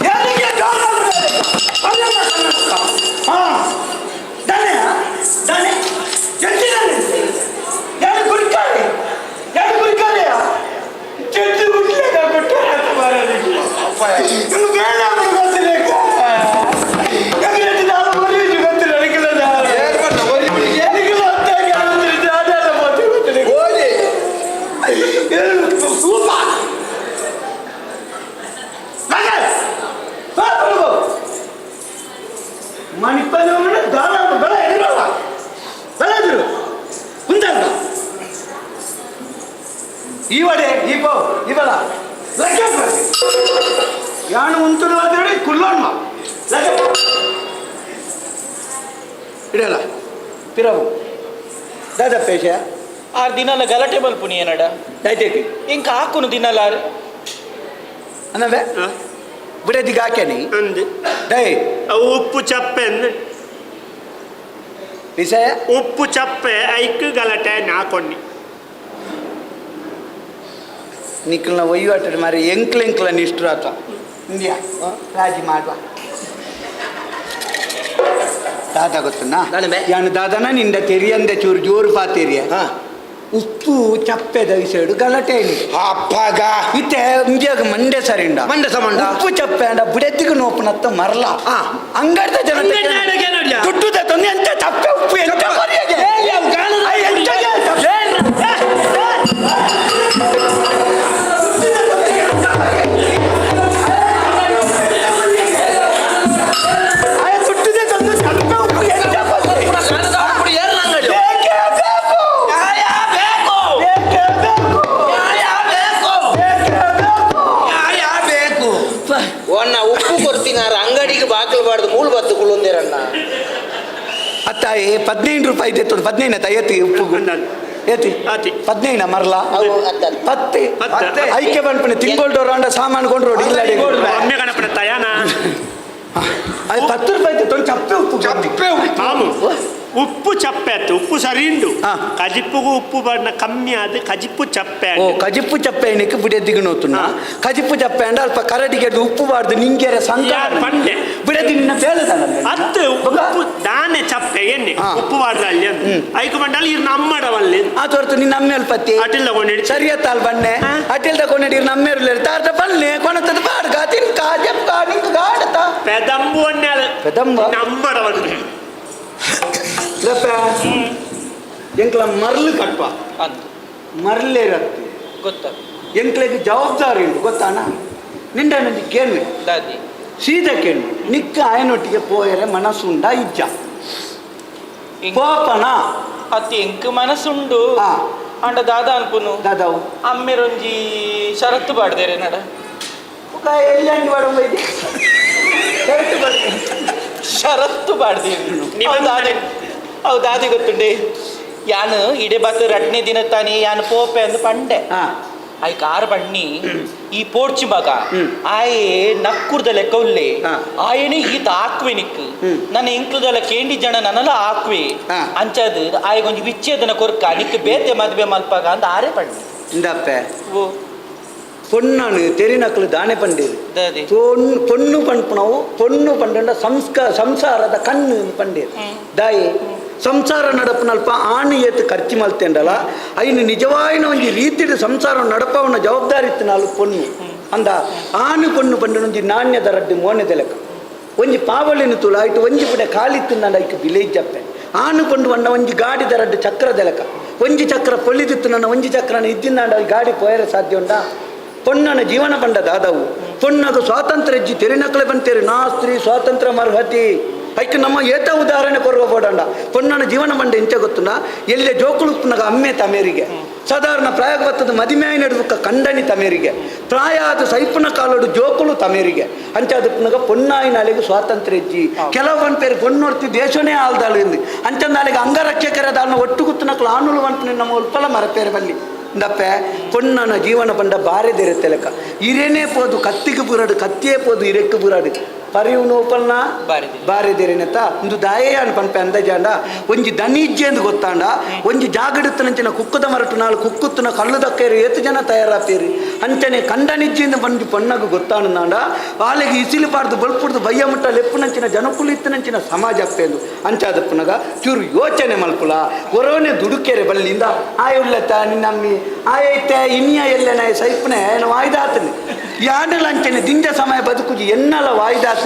ಯಾರಿಗೆ ಜೋರ್ ಮಾಡ್ತೀನಿ ಹಾ ದನೆ ದನೆ ಎಲ್ಲಿ ದನೆ ಯಾರು ಗುರಿಕಾರೆ ಯಾರು ಗುರಿಕಾರೆಯ ಚೆದ್ದು ಗುಡ್ಲೆ ಕೊಟ್ಟರೆ ಇನ್ನು ಬೇಡ ಗೊತ್ತಿಲ್ಲ ಯಾಕಂದ್ರೆ ನಾನು ಬರೀ ಗೊತ್ತಿಲ್ಲ ಅಡಿಕೆಲ್ಲ ಏನ್ ಮಾಡ್ದ? ಒರಿ ಬಿಡಿ. ಅಡಿಕೆಲ್ಲ ಹೊತ್ತಾಗಿ ಅದೆಲ್ಲ ಗೊತ್ತಿಲ್ಲ ಹೋಗಿ. ಸೂಪರ್ ಮಣಿಪನ ದಾರ ಬೆಳೆ ಎದುರಲ್ಲ ಬೆಳೆ ಎದುರು ಕುಂದಲ್ಲ ಈ ವಡೆ ಈ ಪೋ ಇವಲ್ಲ ಲಗ್ಗೆ ಯಾನು ಉಂಟು ಅಂದ್ರೆ ಕುಲ್ಲೋಣ ಲಗ್ಗೆ ಇಡಲ್ಲ ಪಿರವು ದಾದಾ ಪೇಶ ಆರ್ ದಿನಲ ಗಲಾಟೆ ಮಲ್ಪುನಿ ಏನಡ ದಯಟೇಕಿ ಇಂಕ ಹಾಕುನು ದಿನಲ ಆರ್ ಅನ್ನವೇ ಬಿಡದಿಗೆ ಹಾಕ್ಯಾನಿ ಅಂದು ದೈ ಅವು ಉಪ್ಪು ಚಪ್ಪೆ ಅಂದು ವಿಷಯ ಉಪ್ಪು ಚಪ್ಪೆ ಐಕ್ ಗಲಾಟೆ ನಾಕೊಣ್ಣಿ ನಿಕ್ಕಲ್ನ ಒಯ್ಯುವಾಟದ ಮಾರಿ ಎಂಕ್ಲ ಎಂಕ್ಲ ನಿಷ್ಠುರಾತ ಇಂಡಿಯಾ ರಾಜಿ ಮಾಡುವ ದಾದಾ ಗೊತ್ತನಾ ದಾನೆ ಬೇ. ಯಾನು ದಾದನ ನಿಂದ ತೆರಿಯಂದೆ ಚೂರು ಜೋರು ಪಾತೆರಿಯ ಉಪ್ಪು ಚಪ್ಪೆದ ವಿಷಯಡು ಗಲಾಟೆ ಇಲ್ಲ ಅಪ್ಪಗ ಇತ್ತೆ ಇಂಡಿಯಾಗ ಮಂಡೆ ಸರಿಂಡ ಮಂಡೆ ಸಮಂಡ. ಉಪ್ಪು ಚಪ್ಪೆ ಅಂಡ ಬುಡೆತ್ತಿಗೆ ನೋಪುನತ್ತ ಮರಲ ಅಂಗಡ್ದ ಜನ ಅಂಗಡ್ದ ಜನಕ್ಕೆ ನೋಡ್ಯಾ? ದುಡ್ಡು ತಂದು ಎಂತ ಚಪ್ಪೆ ಉಪ್ಪು ಎಂತ ಮರ್ಯಾದೆ? ಏ, ಅವು ಕಾಣದ ಅಯ್ಯ, ಎಂತ ಚಪ್ಪೆ? ಅಯ್ಯ, ದುಡ್ಡುದೆ ತಂದು ಚಪ್ಪೆ ಉಪ್ಪು ಎಂತ ಮರ್ಯಾದೆ? ಬೇಕೇ ಬೇಕು. ಬೇಕೇ ಬೇಕು. ಬೇಕೇ ಬೇಕು. ಬೇಕು ಒನ್ನ ಉಪ್ಪು ಕೊಡ್ತೀನಾರ ಅಂಗಡಿಗೆ ಬಾಕಲು ಬಾರ್ದು ಮೂಳು ಬತ್ತು ಕುಳ್ಳುಂದಿರಣ್ಣ ಅತ್ತಾಯಿ 15 ರೂಪಾಯಿ ಇತ್ತು 15 ಆಯ್ತಾ ಏತಿ ಉಪ್ಪು ಅಂದಾಜು. ಏತಿ ಆತಿ. 15 ಮರಲ ಅವು ಅತ್ತ ಪತ್ತೆ ಪತ್ತೆ. ಐಕೆ ಬಂದ್ಪಣೆ ತಿಂಗೊಳ್ಡೋರು ಅಂಡ ಸಾಮಾನು ಕೊಂಡು ರೋಡ್ ಇಲ್ಲ ಒಮ್ಮೆ ಗಣಪನ ತಯಾನ ಅದು 10 ರೂಪಾಯಿ ಇತ್ತು ಚಪ್ಪೆ ಉಪ್ಪು ಚಪ್ಪೆ ಉಪ್ಪು ಮಾಮು ಉಪ್ಪು ಚಪ್ಪೆ ಆತು ಉಪ್ಪು ಸರಿ ಉಂಡು ಹಾ. ಕಜಿಪ್ಪುಗೂ ಉಪ್ಪು ಬಣ್ಣ ಕಮ್ಮಿ ಆದ ಕಜಿಪ್ಪು ಚಪ್ಪೆ ಓ ಆಂಡ್. ಕಜಿಪ್ಪು ಚಪ್ಪೆ ಎಣ್ಣೆಗೆ ಬಿಡದಿಗೆ ನೋತುನ ಕಜಿಪ್ಪು ಚಪ್ಪೆ ಅಂಡ ಅಲ್ಪ ಕರಡಿಗೆ ಅದು ಉಪ್ಪು ಬಾರ್ದು ನಿಂಗೆರೆ ಸಂಕ ಯಾರ್ ಪಂಡೆ? ಬಿಡದಿ ನಿನ್ನ ಬೇಳೆದಲ್ಲ ಅತ್ತು ಉಪ್ಪು ದಾನೆ ಚಪ್ಪೆ ಎಣ್ಣೆ ಹಾ. ಉಪ್ಪು ಬಾರ್ದು ಅಲ್ಲಿ ಅಂತ ಐಕು ಬಂಡಲ್ಲಿ ಇರ್ ನಮ್ಮಡವಲ್ಲಿ ಆ ತೋರ್ತು ನಿನ್ನ ಅಮ್ಮೇಲ್ ಪತ್ತಿ ಅಟಿಲ್ ತಗೊಂಡಿಡಿ ಸರಿಯತ್ತಾಲ್ ಬನ್ನೆ ಅಟಿಲ್ ತಗೊಂಡಿಡಿ ನಮ್ಮೇರ್ಲೇರು ತಾರ್ದ ಬನ್ನೆ ಕೊಣತದ ಬಾಡ್ಗ ತಿನ್ಕ ಜಪ್ಕ ನಿಂಕ ಗಾಡತ ಪೆದಂಬು ಒಣ್ಣೆ ಪೆದಂಬ? ನಮ್ಮಡವಲ್ಲಿ ಲಪ್ಪ ಎಂಕ್ಲ ಮರ್ಲು ಕಟ್ಪ ಅಂದು ಮರ್ಲೇರತ್ತು ಗೊತ್ತ ಎಂಕ್ಲೆಗ್ ಜವಾಬ್ದಾರಿ ಉಂಟು ಗೊತ್ತಾನ ನಿಂಡ ನಂಜಿ ಕೇಳ್ವೆ ದಾದಿ ಸೀದಾ ಕೇಳ್ವೆ ನಿಕ್ಕ ಆಯನೊಟ್ಟಿಗೆ ಪೋಯರೆ ಮನಸ್ಸುಂಡ ಇಜ್ಜ ಕೋಪನ ಅತ್ತಿ ಎಂಕ್ ಮನಸ್ಸುಂಡು ಆ. ಅಂಡ ದಾದಾ ಅನ್ಪುನು ದಾದಾವು ಅಮ್ಮೆರೊಂಜಿ ಷರತ್ತು ಬಾಡ್ದೇರೆ ನಡ ಬೊಕ ಎಲ್ಲಿ ಅಂಗಿ ಬಾಡೊಂಬೈದಿ ಕರೆಕ್ಟ್ ಬಾಡ್ ಷರತ್ತು ಬಾಡ್ದೇರಿ ನಿಬಂಧನೆ. ದಾದಿ ಅವು ದಾದಿ ಗೊತ್ತುಂಡೆ ಯಾನು ಇಡೆ ಬತ್ತು ರಡ್ನೇ ದಿನ ತಾನೇ ಯಾನು ಪೋಪೆ ಅಂದು ಪಂಡೆ ಹಾ ಆಯ್ ಕಾರ್ ಬಣ್ಣಿ ಈ ಪೋರ್ಚು ಮಗ ಆಯೆ ನಕ್ಕುರ್ದ ಲೆಕ್ಕ ಉಲ್ಲೆ ಹಾ. ಆಯನೆ ಈತ ಆಕ್ವೆ ನಿಕ್ ಹ್ಮ್. ನನ್ನ ಇಂಕ್ಲದಲ್ಲ ಕೇಂಡಿ ಜನ ನನ್ನಲ್ಲ ಆಕ್ವೆ ಹಾ. ಅಂಚದು ಆಯಗೊಂಜಿ ವಿಚ್ಛೇದನ ಕೊರ್ಕ ನಿಕ್ ಬೇತೆ ಮದ್ವೆ ಮಲ್ಪಾಗ ಅಂದ ಆರೆ ಪಣ್ಣಿ ಇಂದಪ್ಪೆ ಓ ಪೊಣ್ಣನು ತೆರಿನಕ್ಲು ದಾನೆ ಪಂಡೇರು ದಾದಿ ಪೊಣ್ಣು ಪೊಣ್ಣು ಪನ್ಪುನವು ಪೊಣ್ಣು ಪಂಡಂಡ ಸಂಸಾರದ ಕಣ್ಣು ಪಂಡೇರು ದಾಯಿ ಸಂಸಾರ ನಡಪನಲ್ಪ ಆಣು ಏತು ಖರ್ಚು ಮಲ್ತೇಂಡಲ ಐನು ನಿಜವಾಯಿನ ಒಂಜಿ ರೀತಿಡ್ ಸಂಸಾರ ನಡಪವನ ಜವಾಬ್ದಾರಿ ಇತ್ತು ನಾಲ್ಕು ಪೊಣ್ಣು ಅಂದ ಆನು ಪೊಣ್ಣು ಪಂಡನ ಒಂಜಿ ನಾಣ್ಯದ ರಡ್ಡು ಮೋನೆದ ಲೆಕ್ಕ ಒಂಜಿ ಪಾವಳಿನ ತುಳು ಆಯ್ತು ಒಂಜಿ ಪುಡೆ ಕಾಲಿತ್ತು ನಾನು ಐಕ್ ಬಿಲೆ ಜಪ್ಪೆ ಆನು ಕೊಂಡು ವಣ್ಣ ಒಂಜಿ ಗಾಡಿದ ರಡ್ಡು ಚಕ್ರದ ಲೆಕ್ಕ ಒಂಜಿ ಚಕ್ರ ಪೊಳ್ಳಿದಿತ್ತು ನನ್ನ ಒಂಜಿ ಚಕ್ರನ ಇದ್ದಿನಾಂಡ ಗಾಡಿ ಪೋಯರೆ ಸಾಧ್ಯ ಉಂಟಾ ಪೊಣ್ಣನ ಜೀವನ ಪಂಡ ದಾದವು ಪೊಣ್ಣಗ ಸ್ವಾತಂತ್ರ್ಯ ಇಜ್ಜಿ ತೆರಿನಕ್ಲೆ ಬಂತೇರಿ ನಾ ಸ್ತ್ರೀ ಸ್ವಾತಂತ್ರ್ಯ ಮರ್ಹತಿ ಐಕ್ ನಮ್ಮ ಏತ ಉದಾಹರಣೆ ಕೊರುವ ಬೋಡಂಡ ಪೊಣ್ಣನ ಜೀವನ ಬಂಡ ಎಂಚ ಗೊತ್ತುಂಡ ಎಲ್ಲೆ ಜೋಕುಳುಪ್ಪುನಗ ಅಮ್ಮೆ ತಮೇರಿಗೆ ಸಾಧಾರಣ ಪ್ರಾಯ ಬತ್ತದ ಮದಿಮೆ ನಡುವಕ್ಕ ಕಂಡನಿ ತಮೇರಿಗೆ ಪ್ರಾಯ ಆದ ಸೈಪುನ ಕಾಲೋಡು ಜೋಕುಳು ತಮೇರಿಗೆ ಅಂಚಾದಪ್ಪನಗ ಪೊನ್ನಾಯಿನಾಲೆಗೆ ಸ್ವಾತಂತ್ರ್ಯ ಇಜ್ಜಿ ಕೆಲವು ಪೇರು ಪೊಣ್ಣೊರ್ತಿ ದೇಶನೇ ಆಲ್ದಾಳು ಇಂದು ಅಂಚಂದಾಲೆಗೆ ಅಂಗರಕ್ಷಕರ ದಾಲ್ನ ಒಟ್ಟು ಗುತ್ತುನಕ್ಲು ಆನುಲು వంపు ನಮ್ಮ ಉಲ್ಪಲ ಮರಪೇರು ಬಲ್ಲಿ ಇಂದಪ್ಪೆ ಪೊಣ್ಣನ ಜೀವನ ಬಂಡ ಬಾರೆದಿರುತ್ತೆ ಲೆಕ್ಕ ಇರೇನೇ ಪೋದು ಕತ್ತಿಗೆ ಬುರಾಡು ಕತ್ತಿಯೇ ಪೋದು ಇರೆಕ್ಕು ಬುರಾಡು ಪರಿವು ಓಪಲ್ನ ಬಾರೆದಿರೇನತ್ತ ಒಂದು ದಾಯೇ ಅನ್ ಪನ್ಪೆ ಅಂದಜಾಂಡ ಒಂಜಿ ದನಿಜ್ಜೆ ಎಂದು ಗೊತ್ತಾಂಡ ಒಂಜಿ ಜಾಗಡುತ್ತನಂಚಿನ ಕುಕ್ಕದ ಮರಟು ನಾಳು ಕುಕ್ಕುತ್ತನ ಕಲ್ಲು ದಕ್ಕೇರು ಏತು ಜನ ತಯಾರಾಪೇರಿ ಅಂಚನೆ ಕಂಡನಿಜ್ಜೆಂದು ಬಂದು ಪೊಣ್ಣಗು ಗೊತ್ತಾಣಂದಾಂಡ ಆಲೆಗೆ ಇಸಿಲು ಪಾಡ್ದು ಬಲ್ಪುಡ್ದು ಬಯ್ಯ ಮುಟ್ಟ ಲೆಪ್ಪುನಂಚಿನ ಜನಕುಲು ಇತ್ತನಂಚಿನ ಸಮಾಜ ಅಪ್ಪೇಂದು ಅಂಚಾದಪ್ಪನಗ ಚೂರು ಯೋಚನೆ ಮಲ್ಪುಲ ಹೊರವನೆ ದುಡುಕೆರೆ ಬಲ್ಲಿಂದ ಆಯ ಉಳ್ಳತ್ತ ನಿನ್ನಮ್ಮಿ ಆಯೈತೆ ಇನಿಯ ಎಲ್ಲೆನ ಸೈಪನೆ ವಾಯ್ದಾತನಿ ಯಾಂಡಲ ಅಂಚನೆ ದಿಂಜ ಸಮಯ ಬದುಕುಜಿ ಎನ್ನಲ ವಾಯ್ದಾತನಿ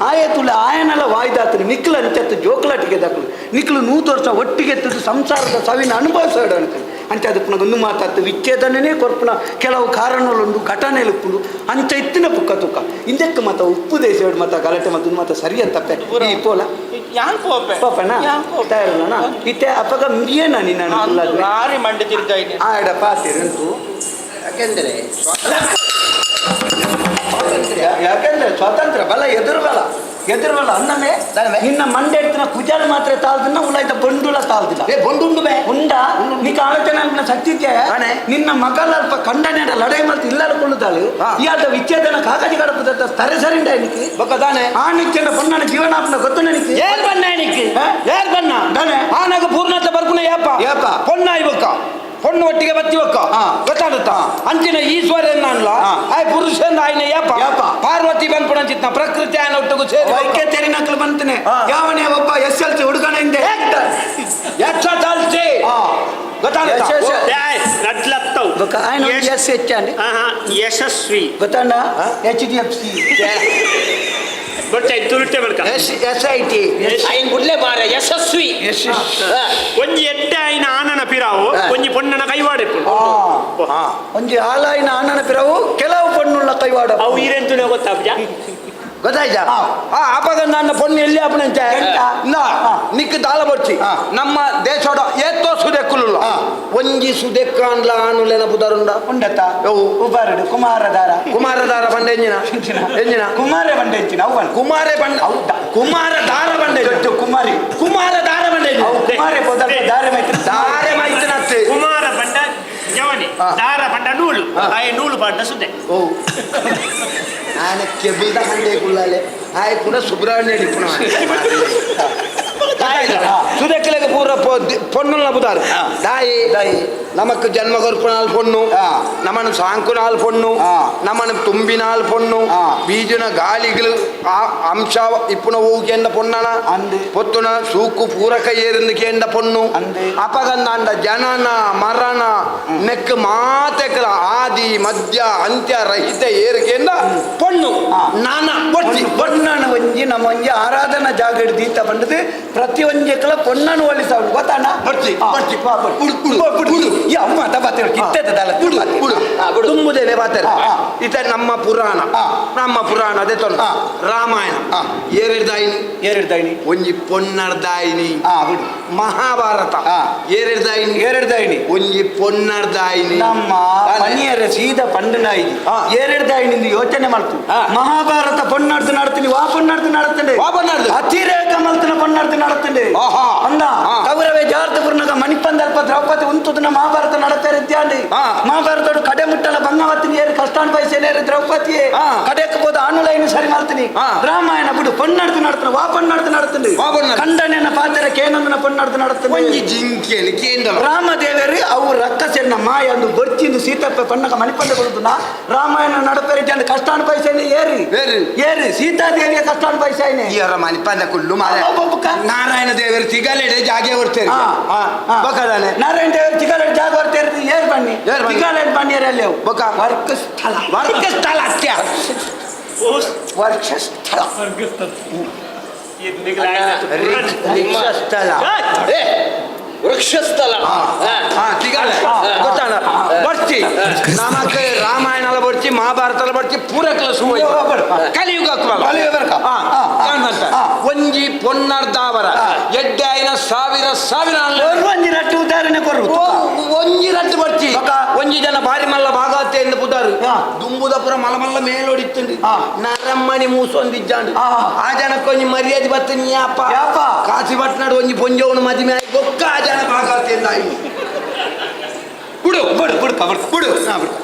ಆಯತುಲ ಆಯನಲ ವಾಯ್ದಾತನಿ ನಿಕ್ಲ ಅಂಚತ್ತು ಜೋಕ್ಲಾಟಿಗೆ ದಕ್ಕಲು ನಿಕ್ಲು ನೂತು ವರ್ಷ ಒಟ್ಟಿಗೆ ಎತ್ತದು ಸಂಸಾರದ ಸವಿನ ಅನುಭವಿಸಾಡು ಅನ್ಕೊಂಡು ಅಂಚ ಅದಕ್ಕೆ ಒಂದು ಮಾತಾಡ್ತು ವಿಚ್ಛೇದನೇ ಕೊರ್ಪುನ ಕೆಲವು ಕಾರಣಗಳುಂಡು ಘಟನೆ ಉಪ್ಪುಂಡು ಅಂಚ ಇತ್ತಿನ ಪುಕ್ಕ ತುಕ್ಕ ಇಂದಕ್ಕೆ ಮತ ಉಪ್ಪು ದೇಶ ಮತ ಗಲಾಟೆ ಮತ್ತು ಮಾತ ಸರಿ ಅಂತಪ್ಪೆ ಈ ಪೋಲ ಯಾನ್ ಪೋಪೆ ಪೋಪನ ಯಾನ್ ಪೋಪೆ ತಯಾರನ ಇತ್ತೆ ಅಪ್ಪಗ ಮಿಯೇನ ನಿನ್ನ ಆರಿ ಮಂಡೆ ತಿರ್ಗಾಯಿನಿ ಆಡ ಪಾತಿರಂತು ಯಾಕೆಂದರೆ ಯಾಕೆಂದ್ರೆ ಸ್ವಾತಂತ್ರ್ಯ ಬಲ ಎದುರು ಬಲ ಎದುರು ಬಲ ಅನ್ನಮೆ ನಿನ್ನ ಮಂಡೆ ಎತ್ತಿನ ಕುಜಾಲ್ ಮಾತ್ರ ತಾಳ್ದಿನ ಉಲಾಯ್ತ ಬಂಡುಲ ತಾಳ್ದಿಲ್ಲ ಬೊಂಡುಂಡು ಬೇ ಉಂಡ ನೀಕ ಆಲೋಚನೆ ಅನ್ಪಿನ ಸತ್ಯಕ್ಕೆ ಆನೆ. ನಿನ್ನ ಮಗಲ ಅಲ್ಪ ಕಂಡನೆ ಲಡಾಯಿ ಮಾಡ್ತು ಇಲ್ಲಾರ ಕೊಳ್ಳುತ್ತಾಳು ಇಯಾದ ವಿಚ್ಛೇದನ ಕಾಗಜಿ ಕಡಪದ ತರೆ ಸರಿಂಡ എനിക്ക് ಬೊಕ್ಕದಾನೆ ಆ ನಿಚ್ಚನ ಪೊನ್ನನ ಜೀವನಾಪ್ನ ಗೊತ್ತು ನನಗೆ ಏರ್ ಬಣ್ಣ എനിക്ക് ಏರ್ ಬಣ್ಣ ದಾನೆ. ಆನಾಗ ಪೂರ್ಣತೆ ಬರ್ಪುನ ಏಪ ಏಪ. ಪೊಣ್ಣ ಇಬಕ್ಕ ಪೊಣ್ಣು ಒಟ್ಟಿಗೆ ಬತ್ತಿ ಒಕ್ಕ ಗೊತ್ತಾಡುತ್ತಾ ಅಂಚಿನ ಈಶ್ವರ ಅನ್ಲ ಆಯ್ ಪುರುಷ ಆಯ್ನ ಏಪ ಏಪ. ಪಾರ್ವತಿ ಬಂದ್ಪುಣ ಚಿತ್ನ ಪ್ರಕೃತಿ ಆಯನ ಒಟ್ಟಿಗೂ ಸೇರಿ ವೈಕ್ಯ ತೆರಿನಕ್ಲು ಬಂತನೆ ಯಾವನೇ ಒಬ್ಬ S L C ಹುಡುಗನ ಹಿಂದೆ ಯಕ್ಷ ಚಾಲ್ಸಿ ಗೊತ್ತಾಡುತ್ತಾ ಎಸ್ ಎಸ್ ರಡ್ಲತ್ತವು ಬೊಕ್ಕ ಆಯ್ನ ಒಂದು ಎಸ್ ಎಚ್ ಅಂడి ಯಶಸ್ವಿ ಗೊತ್ತಂಡ H D F C ಬೊಟ್ಟೆ ತುರುಟೆ ಬಡ್ಕ S S I T ಐನ್ ಗುಡ್ಲೆ ಮಾರ ಯಶಸ್ವಿ ಒಂಜಿ ಎಡ್ಡೆ ಆಯ್ನ ಆನನ ಪಿರಾವು ಒಂಜಿ ಪೊಣ್ಣನ ಕೈವಾಡೆಪ್ಪು ಒಂಜಿ ಆಲಾಯಿನ ಆನನ ಪಿರವು ಕೆಲವು ಪೊಣ್ಣುಳ್ಳ ಕೈವಾಡ ಅವು ಈರೆಂತುನೆ ಗೊತ್ತಾಪ್ಜ ಗೊತ್ತಾಯ್ತಾ ಆ ಅಪಗ ನನ್ನ ಪೊಣ್ಣು ಎಲ್ಲಿ ಅಪ್ಪನಂತೆ ಎಂತ? ಇಲ್ಲ ನಿಕ್ ದಾಲ ಬರ್ಚಿ ನಮ್ಮ ದೇಶದ ಏತೋ ಸುದೆಕ್ಕುಲುಲ್ಲ ಒಂಜಿ ಸುದೆಕ್ಕ ಅನ್ಲ ಆನುಲೆನ ಪುದರುಂಡ ಉಂಡತ್ತ ಉಬಾರಡು ಕುಮಾರದಾರ ಕುಮಾರದಾರ ಬಂಡ ಎಂಜಿನ ಎಂಜಿನ ಕುಮಾರ ಬಂಡೆಂಚಿನ ಅವ್ವನ್ ಕುಮಾರೆ ಬಂಡ ಕುಮಾರದಾರ ಬಂಡೆ ಕುಮಾರಿ ಕುಮಾರದಾರ ಬಂಡೆ ಅವು ಕುಮಾರೆ ಪೋದಲ್ಪ ದಾರೆ ಮೈತ್ರಿ ದಾರೆ ಮೈತನತ್ತೆ ಕುಮಾರ ಬಂಡ ಜವನಿ ದಾರ ಬಂಡ ನೂಲು ಆಯ್ ನೂಲು ಪಾಡ್ನ ಸುದ್ದೆ ಓ ಆನೆ ಕೆಬಿಲ್ದ ಹಂಡೆ ಕುಲ್ಲಾಲೆ ಆಯ್ ಕೂಡ ಸುಬ್ರಹ್ಮಣ್ಯ ಸುದೆಕ್ಕಲೆಗೆ ಪೂರ ಪೊನ್ನುಲ್ಲ ಬುದಾರು ದಾಯಿ ದಾಯಿ. ನಮಕ್ ಜನ್ಮ ಕೊರ್ಪುನಾಲ್ ಪೊಣ್ಣು ನಮನ ಸಾಂಕುನಾಲ್ ಪೊಣ್ಣು ನಮನ ತುಂಬಿನಾಲ್ ಪೊಣ್ಣು ಬೀಜನ ಗಾಳಿಗಳು ಅಂಶ ಇಪ್ಪುನ ಹೂಕೆಂದ ಪೊನ್ನನ ಅಂದು. ಪೊತ್ತುನ ಸೂಕು ಪೂರಕ ಏರಿಂದು ಕೇಂದ ಪೊಣ್ಣು ಅಂದು. ಅಪಗಂದಾಂಡ ಜನನ ಮರಣ ನೆಕ್ ಮಾತೆಕಲ ಆದಿ ಮಧ್ಯ ಅಂತ್ಯ ರಹಿತ ಏರಿಕೆಂದ ಪೊಣ್ಣು ನಾನ ಬೊಡ್ಚಿ ಪೊನ್ನನ ಒಂಜಿ ನಮ್ಮ ಒಂಜಿ ಆರಾಧನಾ ಜಾಗ ಹಿಡ್ದು ಈತ ಬಂದದ್ದು ಪ್ರತಿ ಒಂಜೆಕ್ಕಲ ಪೊನ್ನನು ಒಲಿಸವು ಗೊತ್ತಾಣ ಬೊಡ್ಚಿ, ಬೊಡ್ಚಿ. ಬಿಡು ಬಿಡು ಬಿಡು ಈ ಅಮ್ಮ ತಪ್ಪ ಕಿತ್ತದಲ್ಲ ಬಿಡು ಬಿಡು ತುಂಬುದೇನೆ ಬಾತಾರೆ ಹಾ. ಇತ ನಮ್ಮ ಪುರಾಣ ನಮ್ಮ ಪುರಾಣ ಅದೇ ತೊಂದ ರಾಮಾಯಣ ಏರೆಡ್ದಾಯಿನಿ ಏರೆಡ್ದಾಯಿನಿ ಒಂಜಿ ಪೊನ್ನರ್ದಾಯಿನಿ ಬಿಡು ಮಹಾಭಾರತ ಏರೆಡ್ದಾಯಿನಿ ಏರೆಡ್ದಾಯಿನಿ ಒಂಜಿ ಪೊನ್ನರ್ದಾಯಿನಿ ನಮ್ಮ ಪನಿಯರ ಸೀದಾ ಪಂಡನಾಯಿ ಏರೆಡ್ದಾಯಿನಿ ಯೋಚನೆ ಮಾಡ್ತು ಮಹಾಭಾರತ ಪೊನ್ನಾಡ್ತು ನಡ್ತೀನಿ ವಾ ಪೊನ್ನಾಡ್ತು ನಡತಂಡೆ ವಾ ಪೊನ್ನಾಡ್ದು? ಅತಿರೇಕ ಮಲ್ತನ ಪೊನ್ನಾಡ್ತು ನಡತಂಡೆ ಆಹಾ. ಅಂದ ಹಾ. ಕೌರವೆ ಜಾರ್ತ ಪುರ್ನಗ ಮಣಿಪಂದಲ್ಪ ದ್ರೌಪದಿ ಉಂತುದನ ಮಹಾಭಾರತ ನಡತಾರೆ ಇದ್ಯಾಂಡಿ ಹಾ. ಮಹಾಭಾರತೋಡು ಕಡೆ ಮುಟ್ಟಲ ಬಂಗವತ್ತಿನ ಏರು ಕಷ್ಟ ಅನುಭವಿಸೇನೇರು ದ್ರೌಪದಿಯೇ ಹಾ. ಕಡೆಕ್ ಹೋದ ಆನುಲೈನ್ ಸರಿ ಮಾಡ್ತೀನಿ ಹಾ. ರಾಮಾಯಣ ಬಿಡು ಪೊನ್ನಾಡ್ತು ನಡ್ತಾನೆ ವಾ ಪೊನ್ನಾಡ್ತು ನಡ್ತಂಡೆ ವಾ ಪೊನ್ನಾಡ್ತು. ಕಂಡನೆನ ಪಾತ್ರ ಕೇನಂದನ ಪೊನ್ನಾಡ್ತು ನಡ್ತಂಡೆ ಒಂಜಿ ಜಿಂಕೆಲಿ ಕೇಂದ್ರ ರಾಮದೇವರು ಅವು ರಕ್ಕಸೆನ್ನ ಮಾಯ ಅಂದು ಬೊರ್ಚಿಂದು ಸೀತಪ್ಪ ಪಣ್ಣಕ ಮಣಿಪಂಡ ಕೊಡುತ್ತನ ರಾಮಾಯಣ ನಡಪೇರಿ ಜನ ಕಷ್ಟ ಅನುಭವಿಸೇನೆ ಏರಿ ಏರಿ. ಏರಿ ಸೀತಾದೇವಿಯ ಕಷ್ಟ ಅನುಭವಿಸೇನೆ ಇವರ ಮಣಿಪಂದ ಕುಲ್ಲು ಮಾರೆ ಒಬ್ಬೊಬ್ಬ ನಾರಾಯಣ ದೇವರು ತಿಗಲೆಡೆ ಜಾಗೆ ಹೊರ್ತೇನೆ ಬೊಕದಾನೆ ನಾರಾಯಣ ದೇವರು ಚಿಗಾಲೆಡ್ ಜಾಗ ಹೊರ್ತೇರಿ ಏರ್ ಬನ್ನಿ ಏರ್ ಬನ್ನಿ. ಚಿಗಾಲೆಡ್ ಬನ್ನಿ ಅಲ್ಲಿ ಅವು ಬೊಕ. ವರ್ಗ ಸ್ಥಳ ವರ್ಗ ಸ್ಥಳ ಅತ್ಯ ವರ್ಷ ಸ್ಥಳ ಸ್ಥಳ ಏ, ವೃಕ್ಷಸ್ಥಲ ಹಾ ತಿಗಲೆ ಗೊತ್ತಾಣ ಬರ್ಚಿ ನಮಕ್ ರಾಮಾಯಣ ಬರ್ಚಿ ಮಹಾಭಾರತ ಬರ್ಚಿ ಪೂರ ಕ್ಲಸ್ ಕಲಿಯುಗ ಕಲಿಯುಗ ಬರ್ಕ. ಒಂಜಿ ಪೊನ್ನ ಸಾವಿರ ಒಂಜಿ ರಟ್ಟು ಉದಾಹರಣೆ ಕೊರು ಒಂಜಿ ರಟ್ಟು ಬರ್ಚಿ ಒಂಜಿ ಜನ ಬಾರಿ ಮಲ್ಲ ಭಾಗವತೆ ಎಂದು ಪುದಾರು ದುಂಬುದ ಪುರ ಮಲ್ಲ ಮಲ್ಲ ಮೇಲೊಡಿತ್ತುಂಡು ನರಮ್ಮಣಿ ಮೂಸೊಂದಿಜ್ಜಾಂಡು ಆ ಜನಕ್ಕೆ ಒಂಜಿ ಮರ್ಯಾದೆ ಬತ್ತು ನೀ ಅಪ್ಪ ಕಾಸಿ ಪಟ್ನಾಡು ಒಂಜಿ ಪೊಂಜೋನು ಮದಿಮೆ ಆಯಿ ಬೊಕ್ಕ ಆ ಜನ ಭಾಗವತೆ ಎಂದಾಯಿ ಬಿಡು ಬಿಡು ಬಿಡು ಬಿಡು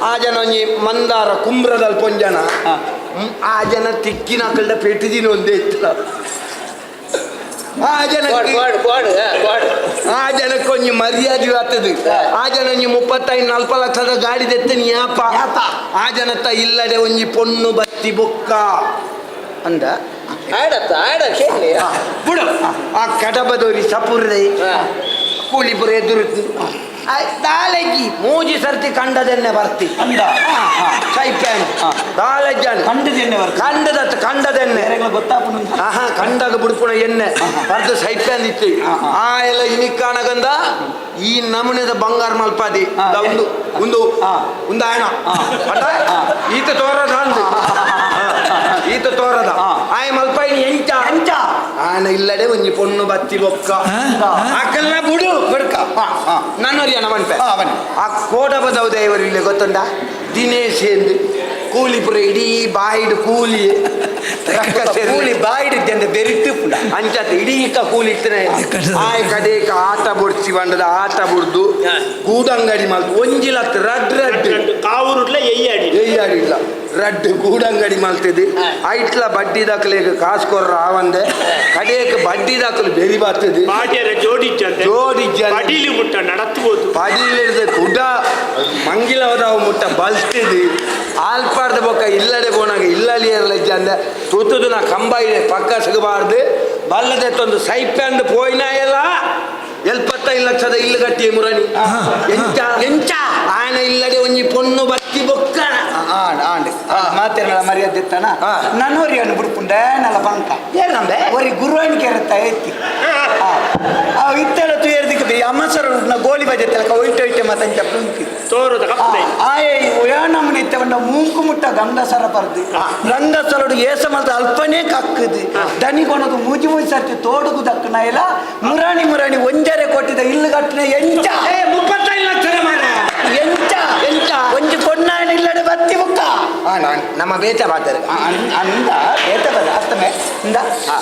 ಆ ಜನ ಒಂಜಿ ಮಂದಾರ ಕುಂಬ್ರದಲ್ಲಿ ಪೊಂಜನ ಆ ಜನ ತಿಕ್ಕಿನ ಕಳ್ಳ ಪೆಟ್ಟಿದಿನ ಒಂದೇ ಇತ್ತಲ್ಲ ಆ ಜನಕ್ಕೆ ಆ ಜನಕ್ಕೆ ಒಂಜಿ ಮರ್ಯಾದೆ ಆಗ್ತದೆ ಆ ಜನ ಒಂಜಿ 35-40 ಲಕ್ಷದ ಗಾಡಿ ತೆತ್ತ ನೀ ಅಪ್ಪ ಆ ಜನತ್ತ ಇಲ್ಲದೆ ಒಂಜಿ ಪೊಣ್ಣು ಬತ್ತಿ ಬೊಕ್ಕ ಅಂದ ಬಿಡು ಆ ಕಡಬದೋರಿ ಸಪುರ್ರೆ ಕೂಲಿಪುರ ಎದುರು ದಾಲಜ್ಜಿ ಮೂಜಿ ಸರ್ತಿ ಕಂಡದೆನ್ನೆ ಬರ್ತಿ ಸೈಪ್ಯಾನ್ ದಾಲಜ್ಜಾನ್ ಕಂಡದೆನ್ನೆ ಬರ್ತಿ ಕಂಡದತ್ತ ಕಂಡದೆನ್ನೆ ಗೊತ್ತಾಪುನ ಆಹಾ ಕಂಡಗ ಬುಡ್ಪುಣ ಎಣ್ಣೆ ಬರ್ದು ಸೈಪ್ಯಾನ್ ಇತ್ತು ಆ ಎಲ್ಲ ಇನಿಕ್ಕಾನಗಂದ ಈ ನಮೂನೆದ ಬಂಗಾರ ಮಲ್ಪಾದಿ ಒಂದು ಒಂದು ಒಂದು ಆಯಣ ಈತ ತೋರದ ಈತ ತೋರದ ಆಯ ಮಲ್ಪಾಯಿನಿ ಎಂಚ ಎಂಚ ಆನ ಇಲ್ಲಡೆ ಒಂಜಿ ಪೊಣ್ಣು ಬತ್ತಿ ಬೊಕ್ಕ ಆಕಲ್ನ ಬುಡು ಬಡ್ಕ ನನ್ನೋರಿಯನ ಮನ್ಪೆ ಆ ಕೋಟಬದವು ದೇವರು ಇಲ್ಲಿ ಗೊತ್ತುಂಡ ದಿನೇಶ್ ಎಂದು ಕೂಲಿಪುರ ಇಡೀ ಬಾಯಿಡು ಕೂಲಿ ಕೂಲಿ ಬಾಯಿಡಿದ್ದೆ ಬೆರಿಟ್ಟು ಅಂಚತ್ ಇಡೀ ಕೂಲಿ ಇತ್ತನೆ ಆಯ್ ಕಡೇಕ ಆಟ ಬುಡ್ಸಿ ಬಂಡದ ಆಟ ಬುಡ್ದು ಗೂಡಂಗಡಿ ಮಲ್ತು ಒಂಜಿ ಲತ್ತು ರಡ್ ರಡ್ ಕಾವೂರುಡ್ಲ ಎಯ್ಯಾಡಿ ಎಯ್ಯಾಡಿಲ್ಲ ರಡ್ಡು ಗೂಡಂಗಡಿ ಮಲ್ತಿದ್ದು ಐಟ್ಲ ಬಡ್ಡಿ ದಾಖಲೆಗೆ ಕಾಸು ಕೊರ್ರ ಆವಂದೆ ಕಡೇಕ ಬಡ್ಡಿ ದಾಖಲು ಬೆರಿ ಬರ್ತದೆ ಜೋಡಿಜ್ಜಂತೆ ಜೋಡಿಜ್ಜಂತೆ ಪಡೀಲಿ ಮುಟ್ಟ ನಡತ್ಬೋದು ಪಡೀಲಿ ಕುಡ ಮಂಗಿಲವದಾವು ಮುಟ್ಟ ಬಲ್ತಿದ್ದು ಆಲ್ಪಾರ್ದ ಬೊಕ್ಕ ಇಲ್ಲಡೆ ಬೋನಾಗ ಇಲ್ಲಲಿ ಇರಲಜ್ಜಂದೆ ತುತುದು ನಾ ಕಂಬ ಇದೆ ಪಕ್ಕ ಸಿಗಬಾರ್ದು ಬಲ್ಲದೆ ತೊಂದು ಸೈಪ್ಯಂದು ಪೋಯಿನ ಎಲ್ಲ 75 ಲಕ್ಷದ ಇಲ್ಲು ಕಟ್ಟಿ ಮುರಣಿ ಎಂಚ ಎಂಚ ಆನ ಇಲ್ಲಡೆ ಒಂಜಿ ಪೊಣ್ಣು ಬತ್ತಿ ಬೊಕ್ಕ ಆಂಡ್ ಮಾತೇನಲ್ಲ ಮರ್ಯಾದೆ ಇತ್ತಾನ ನನ್ನೋರಿಯನ್ನು ಬುಡ್ಪುಂಡೆ ನಲ್ಲ ಬಂಕ ಏನಂಬೆ ಒರಿ ಗುರುವಾಣಿಕೆ ಇರುತ್ತ ಎತ್ತಿ ಇತ್ತೆಲ್ಲ ತುಯರ್ದಿಕ್ಕೆ ಅಮ್ಮಸರ ಗೋಲಿ ಬಜೆ ತಲಕ ಒಯ್ಟೆ ಒಯ್ಟೆ ಮತ್ತಂಚ ಪುಂಕಿ ತೋರದ ಕಪ್ಪೆ ಆಯೆ ನಮ್ಮನೆ ಇತ್ತವಂಡ ಮೂಂಕು ಮುಟ್ಟ ಗಂಡಸರ ಪರ್ದು ರಂಗಸರಡು ಏಸ ಮಲ್ತ ಅಲ್ಪನೇ ಕಕ್ಕದು ದನಿ ಕೊನದು ಮೂಜಿ ಮೂಜಿ ಸರ್ತಿ ತೋಡುಗು ದಕ್ಕನ ಇಲ್ಲ ಮುರಾಣಿ ಮುರಾಣಿ ಒಂಜರೆ ಕೊಟ್ಟಿದ ಇಲ್ಲು ಕಟ್ಟಿನ ಎಂಚ 35 ಲಕ್ಷ ಎಂಚ ಎಂಚ ಒಂಜಿ ಪೊನ್ನಾಯನ ಇಲ್ಲಡೆ ಬತ್ತಿ ಬುಕ್ಕ ನಮ್ಮ ಬೇತ ಬಾತಾರೆ ಅಂದ ಬೇತ ಬದ ಅತ್ತಮೆ ಇಂದ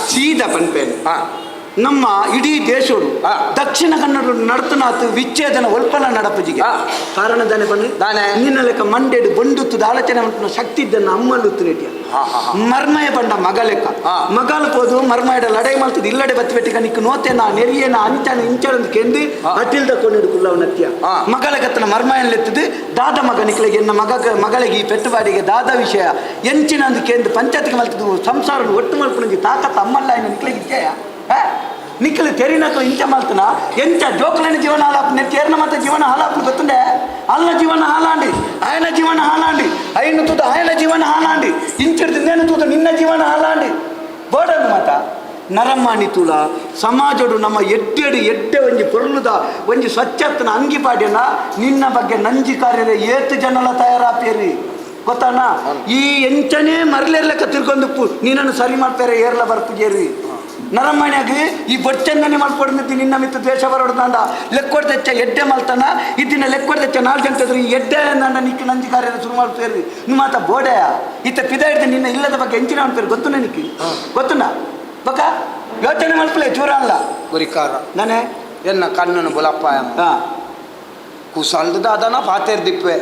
ಸೀದಾ ಪನ್ಪೇನು ನಮ್ಮ ಇಡೀ ದೇಶಡು ದಕ್ಷಿಣ ಕನ್ನಡ ನಡತನಾತು ವಿಚ್ಛೇದನ ಒಲ್ಪನ ನಡಪುಜಿಗೆ ಕಾರಣದಾನೆ ಬನ್ನಿ ನಿನ್ನ ಲೆಕ್ಕ ಮಂಡೆಡು ಬೊಂಡುತ್ತು ಆಲೋಚನೆ ಉಂಟು ಶಕ್ತಿ ಇದ್ದನ್ನು ಅಮ್ಮಲ್ಲುತ್ತು ನೆಟಿಯ ಮರ್ಮಯ ಬಂಡ ಮಗ ಲೆಕ್ಕ ಮಗಲು ಪೋದು ಮರ್ಮಯಡ ಲಡೈ ಮಲ್ತದ ಇಲ್ಲಡೆ ಬತ್ತಿ ಬೆಟ್ಟಿಗ ನಿಕ್ಕು ನೋತೇನ ನೆರಿಯೇನ ಅಂಚನ ಇಂಚನ ಕೆಂದು ಅಟಿಲ್ದ ಕೊಂಡಿಡು ಕುಲ್ಲವನತ್ಯ ಮಗಳ ಕತ್ತನ ಮರ್ಮಯನ್ಲೆತ್ತದು ದಾದ ಮಗ ನಿಕ್ಲೆಗೆ ಎನ್ನ ಮಗ ಮಗಳಿಗೆ ಈ ಪೆಟ್ಟುಬಾಡಿಗೆ ದಾದ ವಿಷಯ ಎಂಚಿನ ಅಂದು ಕೇಂದ್ರ ಪಂಚಾಯತ್ಗೆ ಮಲ್ತದು ಸಂಸಾರ ಒಟ್ಟು ಮಲ್ಪುನಂಜಿ ತಾಕತ್ತ ಅಮ್ಮಲ್ಲ ನಿಕ್ಲೆಗೆ ಇಜ್ಜೆಯ ನಿಕ್ಕಲು ತೆರಿನಕ್ಲು ಇಂಚ ಮಲ್ತನ ಎಂಚ ಜೋಕ್ಲನ ಜೀವನ ಹಾಲಾಪನೆ ತೇರ್ನ ಮತ್ತ ಜೀವನ ಹಾಲಾಪನ ಗೊತ್ತುಂಡೆ ಅಲ್ಲ ಜೀವನ ಹಾಲಾಂಡಿ ಆಯನ ಜೀವನ ಹಾಲಾಂಡಿ ಐನು ತೂತ ಆಯನ ಜೀವನ ಹಾಲಾಂಡಿ ಇಂಚಿಡ್ದು ತೂತ ನಿನ್ನ ಜೀವನ ಹಾಲಾಂಡಿ ಬೋಡನ್ನು ಮಾತ ನರಮಾಣಿ ತುಳ ಸಮಾಜಡು ನಮ್ಮ ಎಡ್ಡೆಡು ಎಡ್ಡೆ ಒಂಜಿ ಪೊರ್ಲುದ ಒಂಜಿ ಸ್ವಚ್ಛತನ ಅಂಗಿಪಾಡ್ಯನ ನಿನ್ನ ಬಗ್ಗೆ ನಂಜಿ ಕಾರ್ಯದ ಏತು ಜನಲ ತಯಾರಾಪೇರಿ ಗೊತ್ತಾನ ಈ ಎಂಚನೇ ಮರಲಿರ್ಲೆಕ್ಕ ತಿರ್ಕೊಂದುಪ್ಪು ನೀನನ್ನು ಸರಿ ಮಾಡ್ತಾರೆ ಏರ್ಲ ಬರ್ಪುಜೇರಿ ನರಮಣ್ಯಾಗ ಈ ಬೊಚ್ಚಂದನೆ ಮಲ್ಪೊಡ್ದು ನಿನ್ನ ಮಿತ್ತ ದ್ವೇಷ ಬರೋಡ್ದಂಡ ಲೆಕ್ಕೊಡ್ದೆಚ್ಚ ಎಡ್ಡೆ ಮಲ್ತನ ಇದ್ದಿನ ಲೆಕ್ಕೊಡ್ದೆಚ್ಚ ನಾಲ್ಕು ಜನ ಈ ಎಡ್ಡೆ ನನ್ನ ನಿಕ್ಕ ನಂಜಿ ಕಾರ್ಯ ಶುರು ಮಾಡ್ತೇರಿ ನಿಮ್ಮ ಮಾತ ಬೋಡೆಯ ಇತ್ತ ಪಿದ ಹಿಡ್ದು ನಿನ್ನ ಇಲ್ಲದ ಬಗ್ಗೆ ಎಂಚಿನ ಅನ್ಪೇರು ಗೊತ್ತು ನನಗೆ ಗೊತ್ತುನ ಬಕ್ಕ ಯೋಚನೆ ಮಲ್ಪಲೆ ಚೂರ ಅಲ್ಲ ಗುರಿಕಾರ ನಾನೇ ಎನ್ನ ಕಣ್ಣನು ಬುಲಪ್ಪ ಕುಸಲ್ದ ಅದನ್ನ ಪಾತೇರ್ ದಿಪ್ಪೆ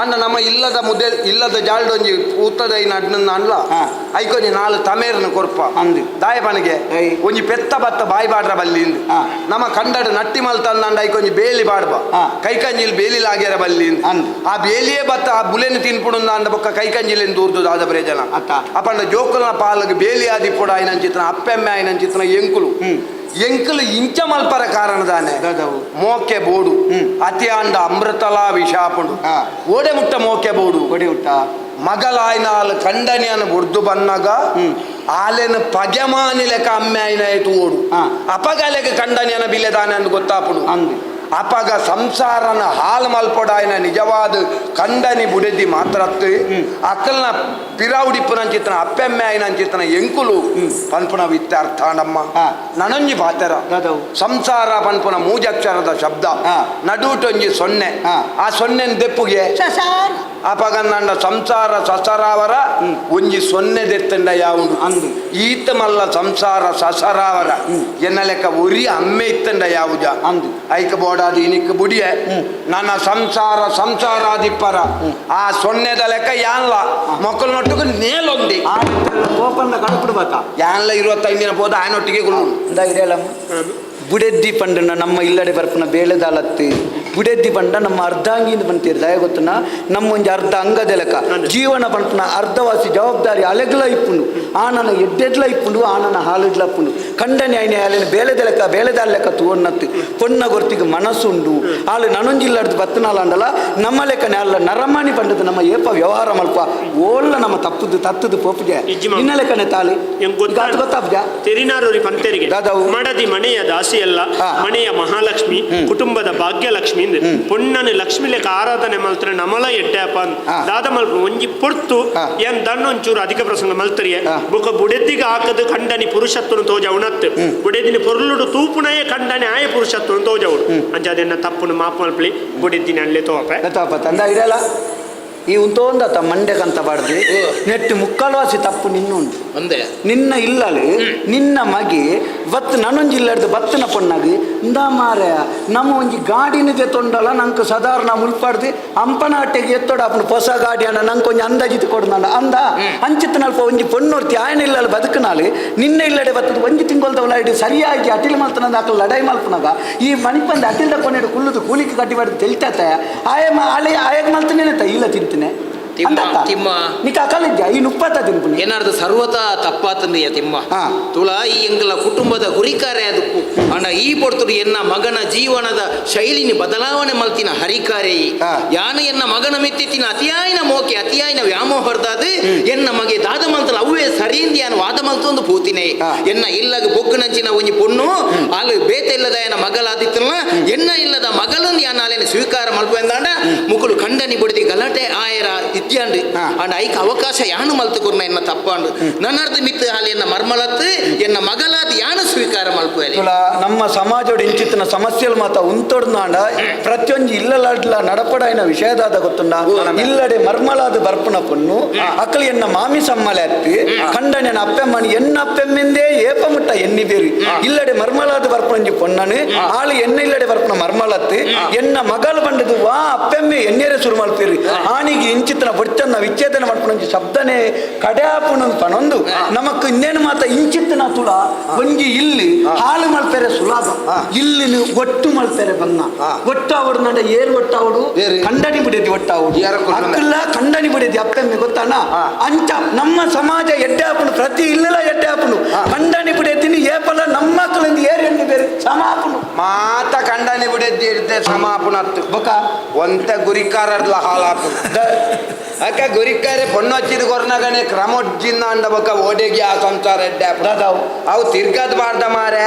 ಅಣ್ಣ ನಮ್ಮ ಇಲ್ಲದ ಮುದ್ದೆ ಇಲ್ಲದ ಜಾಲ್ಡೊಂಜಿ ಊತದ ನಡ್ನ ಅನ್ಲ ಐಕೊಂಜಿ ನಾಲು ತಮೇರ್ನ ಕೊರ್ಪ ಅಂದು ದಾಯ ಪನಗೆ ಒಂಜಿ ಪೆತ್ತ ಬತ್ತ ಬಾಯಿ ಬಾಡ್ರ ಬಲ್ಲಿ ನಮ್ಮ ಕಂಡಡ ನಟ್ಟಿ ಮಲ್ ತಂದಂಡ ಐಕೊಂಜಿ ಬೇಲಿ ಬಾಡ್ಬ ಕೈಕಂಜಿಲ್ ಬೇಲಿ ಲಾಗ್ಯಾರ ಬಲ್ಲಿ ಆ ಬೇಲಿಯೇ ಬತ್ತ ಆ ಬುಲೆನ್ ತಿನ್ಪುಡು ಅಂದ ಬೊಕ್ಕ ಕೈಕಂಜಿಲಿನ ದೂರ್ದು ದಾದ ಪ್ರಯೋಜನ ಅಪ್ಪಂಡ ಜೋಕುಲ ಪಾಲಗ ಬೇಲಿ ಆದಿಪ್ಪುಡ ಆಯ್ನಂಚಿತ್ನ ಅಪ್ಪೆಮ್ಮೆ ಆಯ್ನಂಚಿತ್ನ ಎಂಕುಲು ಎಂಕುಲು ಇಂಚ ಮಲ್ಪರ ಕಾರಣದಾನೆ ಮೋಕೆ ಬೋಡು ಅತಿ ಅಂಡ ಅಮೃತಲಾ ವಿಷಾಪುಂಡು ಓಡೆ ಮುಟ್ಟ ಮೋಕೆ ಬೋಡು ಓಡೆ ಮುಟ್ಟ ಮಗಲಾಯ್ನಾಲ್ ಕಂಡನಿಯನ್ನು ಬುಡ್ದು ಬನ್ನಾಗ ಆಲೆನ ಪಜಮಾನಿ ಲೆಕ್ಕ ಅಮ್ಮೆ ಆಯ್ತು ಓಡು ಅಪಗಾಲೆಗೆ ಕಂಡನಿಯನ ಬಿಲೆದಾನೆ ಅಂದ್ ಗೊತ್ತಾಪುಡು ಅಂದು ಅಪಗ ಸಂಸಾರನ ಹಾಲು ಮಲ್ಪೊಡಾಯಿನ ನಿಜವಾದ ಕಂಡನಿ ಬುಡೆದಿ ಮಾತ್ರತ್ತು ಅಕ್ಕಲ್ನ ಪಿರಾವುಡಿಪ್ಪುನಂಚಿತ್ತನ ಅಪ್ಪೆಮ್ಮೆ ಆಯಿನಂಚಿತ್ತನ ಎಂಕುಲು ಪನ್ಪುನ ವಿತ್ತ ಅರ್ಥಾಂಡಮ್ಮ. ನನೊಂಜಿ ಪಾತೆರ, ಸಂಸಾರ ಪನ್ಪುನ ಮೂಜಕ್ಷರದ ಶಬ್ದ, ನಡುಟೊಂಜಿ ಸೊನ್ನೆ, ಆ ಸೊನ್ನೆನ್ ದೆಪ್ಪುಗೆ ಅಪಗಂದಂಡ ಸಂಸಾರ ಸಸರಾವರ ಒಂಜಿ ಸೊನ್ನೆ ದೆತ್ತಂಡ ಯಾವುಂಡು ಅಂದು. ಈತ ಮಲ್ಲ ಸಂಸಾರ ಸಸರಾವರ ಎನ್ನ ಲೆಕ್ಕ ಒರಿ ಅಮ್ಮೆ ಇತ್ತಂಡ ಯಾವುಜ ಅಂದು. ಐಕ ಬೋಡಾದಿ ಇನಿಕ್ ಬುಡಿಯ ನನ್ನ ಸಂಸಾರ ಸಂಸಾರಾದಿಪ್ಪರ ಆ ಸೊನ್ನೆದ ಲೆಕ್ಕ ಯಾನ್ಲ ಮೊಕ್ಕಲ್ನೊಟ್ಟಿಗೆ ನೇಲೊಂದಿ ಕೋಪನ್ನ ಕಡಪಡು ಬಾತ ಯಾನ್ಲ 25 ದಿನ ಹೋದ ಆಯನೊಟ್ಟಿಗೆ ಗುರು ಇಂದ ಬುಡೆದ್ದಿ ಪಂಡನ ನಮ್ಮ ಇಲ್ಲಡೆ ಬರ್ಪನ ಬೇಳೆದಾಲತ್ತಿ ಬುಡೆದ್ದಿ ಪಂಡ ನಮ್ಮ ಅರ್ಧಾಂಗಿಂದ ಬಂತೀರಿ ದಯ ಗೊತ್ತನ ನಮ್ಮ ಒಂಜಿ ಅರ್ಧ ಅಂಗದೆಲಕ ಜೀವನ ಪಂಪನ ಅರ್ಧವಾಸಿ ಜವಾಬ್ದಾರಿ ಅಲೆಗ್ಲ ಇಪ್ಪುಂಡು ಆನನ ಎಡ್ಡೆಡ್ಲ ಇಪ್ಪುಂಡು ಆನನ ಹಾಲಿಡ್ಲ ಇಪ್ಪುಂಡು ಕಂಡನೆ ಐನೆ ಅಲೆನ ಬೇಳೆದೆಲಕ ಬೇಳೆದಾಲ ಲೆಕ್ಕ ತೂವನ್ನತ್ತು ಪೊನ್ನ ಗೊರ್ತಿಗೆ ಮನಸ್ಸುಂಡು ಆಳು ನನೊಂಜಿಲ್ಲಡ್ದು ಬತ್ತನಾಲ ಅಂಡಲ ನಮ್ಮ ಲೆಕ್ಕನೆ ಅಲ್ಲ ನರಮಾನಿ ಪಂಡದು ನಮ್ಮ ಏಪ ವ್ಯವಹಾರ ಮಲ್ಪ ಓಲ್ಲ ನಮ್ಮ ತಪ್ಪುದು ತತ್ತದು ಪೋಪುಜೆ ನಿನ್ನ ಲೆಕ್ಕನೆ ತಾಳಿ ಗೊತ್ತಾಪ್ಜ ತೆರಿನಾರೂರಿ ಪಂತೆರಿಗೆ ಮಡದಿ ಮನೆಯ ದಾಸಿಯಲ್ಲ ಮನೆಯ ಮಹಾಲಕ್ಷ್ಮಿ ಕುಟುಂಬದ ಭಾಗ್ಯಲಕ್ಷ್ಮಿ ಪೊಣ್ಣನು ಲಕ್ಷ್ಮಿ ಲೆಕ್ಕ ಆರಾಧನೆ ಮಲ್ತರ ನಮಲ ಎಡ್ಡೆಪ್ಪ ದಾದ ಮಲ್ಪ ಒಂಜಿ ಪೊರ್ತು ಏನ್ ದಣ್ಣೊಂಚೂರು ಅಧಿಕ ಪ್ರಸಂಗ ಮಲ್ತರಿಯ ಬೊಕ ಬುಡೆದಿಗೆ ಹಾಕದು ಕಂಡನಿ ಪುರುಷತ್ವನು ತೋಜವಣತ್ ಬುಡೆದಿನ ಪೊರ್ಲುಡು ತೂಪುನಯೇ ಕಂಡನಿ ಆಯ ಪುರುಷತ್ವನು ತೋಜವಡು ಅಂಚಾದೆನ್ನ ತಪ್ಪುನು ಮಾಪು ಮಲ್ಪಲಿ ಬುಡೆದಿನ ಅಲ್ಲೇ ತೋಪೆ ತೋಪ ತಂದ ಇರಲ್ಲ ಈ ಉಂತೋಂದತ ಮಂಡೆಗಂತ ಬಾಡ್ದು ನೆಟ್ಟು ಮುಕ್ಕಾಲ್ವಾಸಿ ತಪ್ಪು ನಿನ್ನುಂಟು ಒಂದೇ ನಿನ್ನ ಇಲ್ಲಲು ನಿನ್ನ ಮಗಿ ಬತ್ತು ನನೊಂಜಿ ಇಲ್ಲಡ್ದು ಬತ್ತನ ಪೊಣ್ಣಾಗಿ ಇಂದ ಮಾರ ನಮ್ಮ ಒಂಜಿ ಗಾಡಿನ ತೊಂಡಲ್ಲ ನಂಗೆ ಸಾಧಾರಣ ಮುಲ್ಪಾಡ್ದು ಅಂಪನಾಟೆಗೆ ಎತ್ತೋಡ ಅಪ್ಪನ ಹೊಸ ಗಾಡಿ ಅಣ್ಣ ನಂಗೆ ಒಂಜಿ ಅಂದಾಜಿತ್ತು ಕೊಡ್ನಲ್ಲ ಅಂದ ಅಂಚಿತ್ತನಲ್ಪ ಒಂಜಿ ಪೊಣ್ಣೊರ್ತಿ ಆಯನ ಇಲ್ಲಲ್ಲ ಬದುಕನಾಲು ನಿನ್ನ ಇಲ್ಲಡೆ ಬತ್ತದ ಒಂಜಿ ತಿಂಗೊಲ್ದವಳ ಇಡಿ ಸರಿಯಾಗಿ ಅಟಿಲ್ ಮಲ್ತನದ ಅಕಲ್ ಲಡಾಯಿ ಮಲ್ಪನಾಗ ಈ ಮಣಿಪಂದ ಅಟಿಲ್ದ ಕೊನೆಡು ಕುಲ್ಲುದು ಕೂಲಿಗೆ ಕಟ್ಟಿ ಬಾಡ್ದು ತೆಲ್ತಾತ ಆಯ ಆಲೆ ಆಯಾಗ ಮಲ್ತನೇನೆ ಇಲ್ಲ ತಿಂತನೆ ತಿಮ್ಮ ಏನಾರ್ದು ಸರ್ವತಾ ತಪ್ಪಾತಂದೆಯ ತಿಮ್ಮ ತುಳಾ ಈ ಎಂಗಲ ಕುಟುಂಬದ ಗುರಿಕಾರೆ ಅದಕ್ಕೂ ಅಣ್ಣ ಈ ಪೊರ್ತುಡು ಎನ್ನ ಮಗನ ಜೀವನದ ಶೈಲಿನಿ ಬದಲಾವಣೆ ಮಲ್ತಿನ ಹರಿಕಾರೆ ಯಾನು ಎನ್ನ ಮಗನ ಮೆತ್ತಿತ್ತಿನ ಅತಿಯಾಯಿನ ಮೋಕೆ ಅತಿಯಾಯಿನ ವ್ಯಾಮೋಹರ್ದಾದ ಎನ್ನ ಮಗೆ ದಾದ ಮಲ್ತಲ ಅವೇ ಸರಿಯಿಂದ ಯಾನು ವಾದ ಮಲ್ತೊಂದು ಪೂತಿನೆ ಎನ್ನ ಇಲ್ಲಗ ಬೊಗ್ಗುನಂಚಿನ ಒಂಜಿ ಪೊಣ್ಣು ಅಲು ಬೇತೆ ಇಲ್ಲದ ಎನ್ನ ಮಗಲಾದಿತ್ತಲ್ಲ ಎನ್ನ ಇಲ್ಲದ ಮಗಲೊಂದು ಯಾನ ಅಲೆನ ಸ್ವೀಕಾರ ಮಲ್ಪೆಂದಾಂಡ ಮುಕುಲು ಕಂಡನಿ ಬುಡಿದಿ ಗಲಾಟೆ ಆಯರ ಇತ್ಯಾಂಡು ಅಂಡ್ ಐಕ್ ಅವಕಾಶ ಯಾನು ಮಲ್ತುಕೊರ್ನ ಎನ್ನ ತಪ್ಪಾಂಡು ನನ್ನರ್ಧ ಮಿತ್ತು ಹಾಲಿ ಎನ್ನ ಮರ್ಮಲತ್ತು ಎನ್ನ ಮಗಲಾದ ಯಾನು ಸ್ವೀಕಾರ ಮಲ್ಪುವೆ ನಮ್ಮ ಸಮಾಜೋಡು ಇಂಚಿತ್ತಿನ ಸಮಸ್ಯೆలు ಮಾತ ಉಂತೊಡ್ನಾಂಡ ಪ್ರತಿಯೊಂಜಿ ಇಲ್ಲಲಾಡ್ಲ ನಡಪಡಾಯಿನ ವಿಷಯದಾದ ಗೊತ್ತುಂಡ ಇಲ್ಲಡೆ ಮರ್ಮಲಾದ ಬರ್ಪುನ ಪೊಣ್ಣು ಅಕ್ಕಲು ಎನ್ನ ಮಾಮಿ ಸಮ್ಮಲೆ ಅತ್ತಿ ಕಂಡನೆನ ಅಪ್ಪೆಮ್ಮನಿ ಎನ್ನ ಅಪ್ಪೆಮ್ಮೆಂದೇ ಏಪ ಮುಟ್ಟ ಎನ್ನಿ ಬೇರು ಇಲ್ಲಡೆ ಮರ್ಮಲಾದ ಬರ್ಪುನಂಜಿ ಪೊಣ್ಣನು ಆಳು ಎನ್ನ ಇಲ್ಲಡೆ ಬರ್ಪುನ ಮರ್ಮಲತ್ತು ಎನ್ನ ಮಗಲು ಬಂಡದು ವಾ ಅಪ್ಪೆಮ್ಮೆ ಎನ್ನೇರೆ ಶುರು ಮಲ್ಪೇರಿ ಆನಿಗೆ ಇಂಚಿತ್ತಿನ ಬೊಚ್ಚನ್ನ ವಿಚ್ಛೇದನ ಮಾಡ್ಪುನಂಜಿ ಶಬ್ದನೆ ಕಡ್ಯಾಪುನ ಪಣೊಂದು ನಮಕ್ ಇನ್ನೇನು ಮಾತ ಇಂಚಿತ್ತಿನ ತುಳ ಒಂಜಿ ಇಲ್ಲಿ ಹಾಲು ಮಲ್ಪೆರೆ ಸುಲಭ ಇಲ್ಲಿನ ಒಟ್ಟು ಮಲ್ಪೆರೆ ಬಂಗ ಒಟ್ಟಾವಡು ನಂಡ ಏರು ಒಟ್ಟಾವಡು ಕಂಡನಿ ಬಿಡದಿ ಒಟ್ಟಾವಡು ಅಕ್ಕಲ್ಲ ಕಂಡನಿ ಬಿಡದಿ ಅಪ್ಪೆಮ್ಮೆ ಗೊತ್ತಾನ ಅಂಚ ನಮ್ಮ ಸಮಾಜ ಎಡ್ಡೆ ಆಪುಂಡು ಪ್ರತಿ ಇಲ್ಲಲ ಎಡ್ಡೆ ಆಪುಂಡು ಕಂಡನಿ ಬಿಡದಿನಿ ಏಪಲ ನಮ್ಮ ಮಕ್ಕಳಿಂದ ಏರು ಎಣ್ಣೆ ಬೇರೆ ಸಮಾಪುಂಡು ಮಾತ ಕಂಡನಿ ಬಿಡದಿ ಇರ್ದೆ ಸಮಾಪುನತ್ತು ಬೊಕ ಒಂತೆ ಗುರಿಕಾರರ್ಲ ಹಾಲಾಪು ಅಕ್ಕ ಗುರಿಕಾರೆ ಪೊಣ್ಣು ಹಚ್ಚಿದ ಕೊರ್ನಗನೆ ಕ್ರಮೊಜ್ಜಿಂದ ಅಂಡ ಬೊಕ ಓಡೆಗೆ ಆ ಸಂಸಾರ ಎಡ್ಡೆ ದಾದಾವು ಅವು ತಿರ್ಗದ್ ಬಾರ್ದ ಮಾರೆ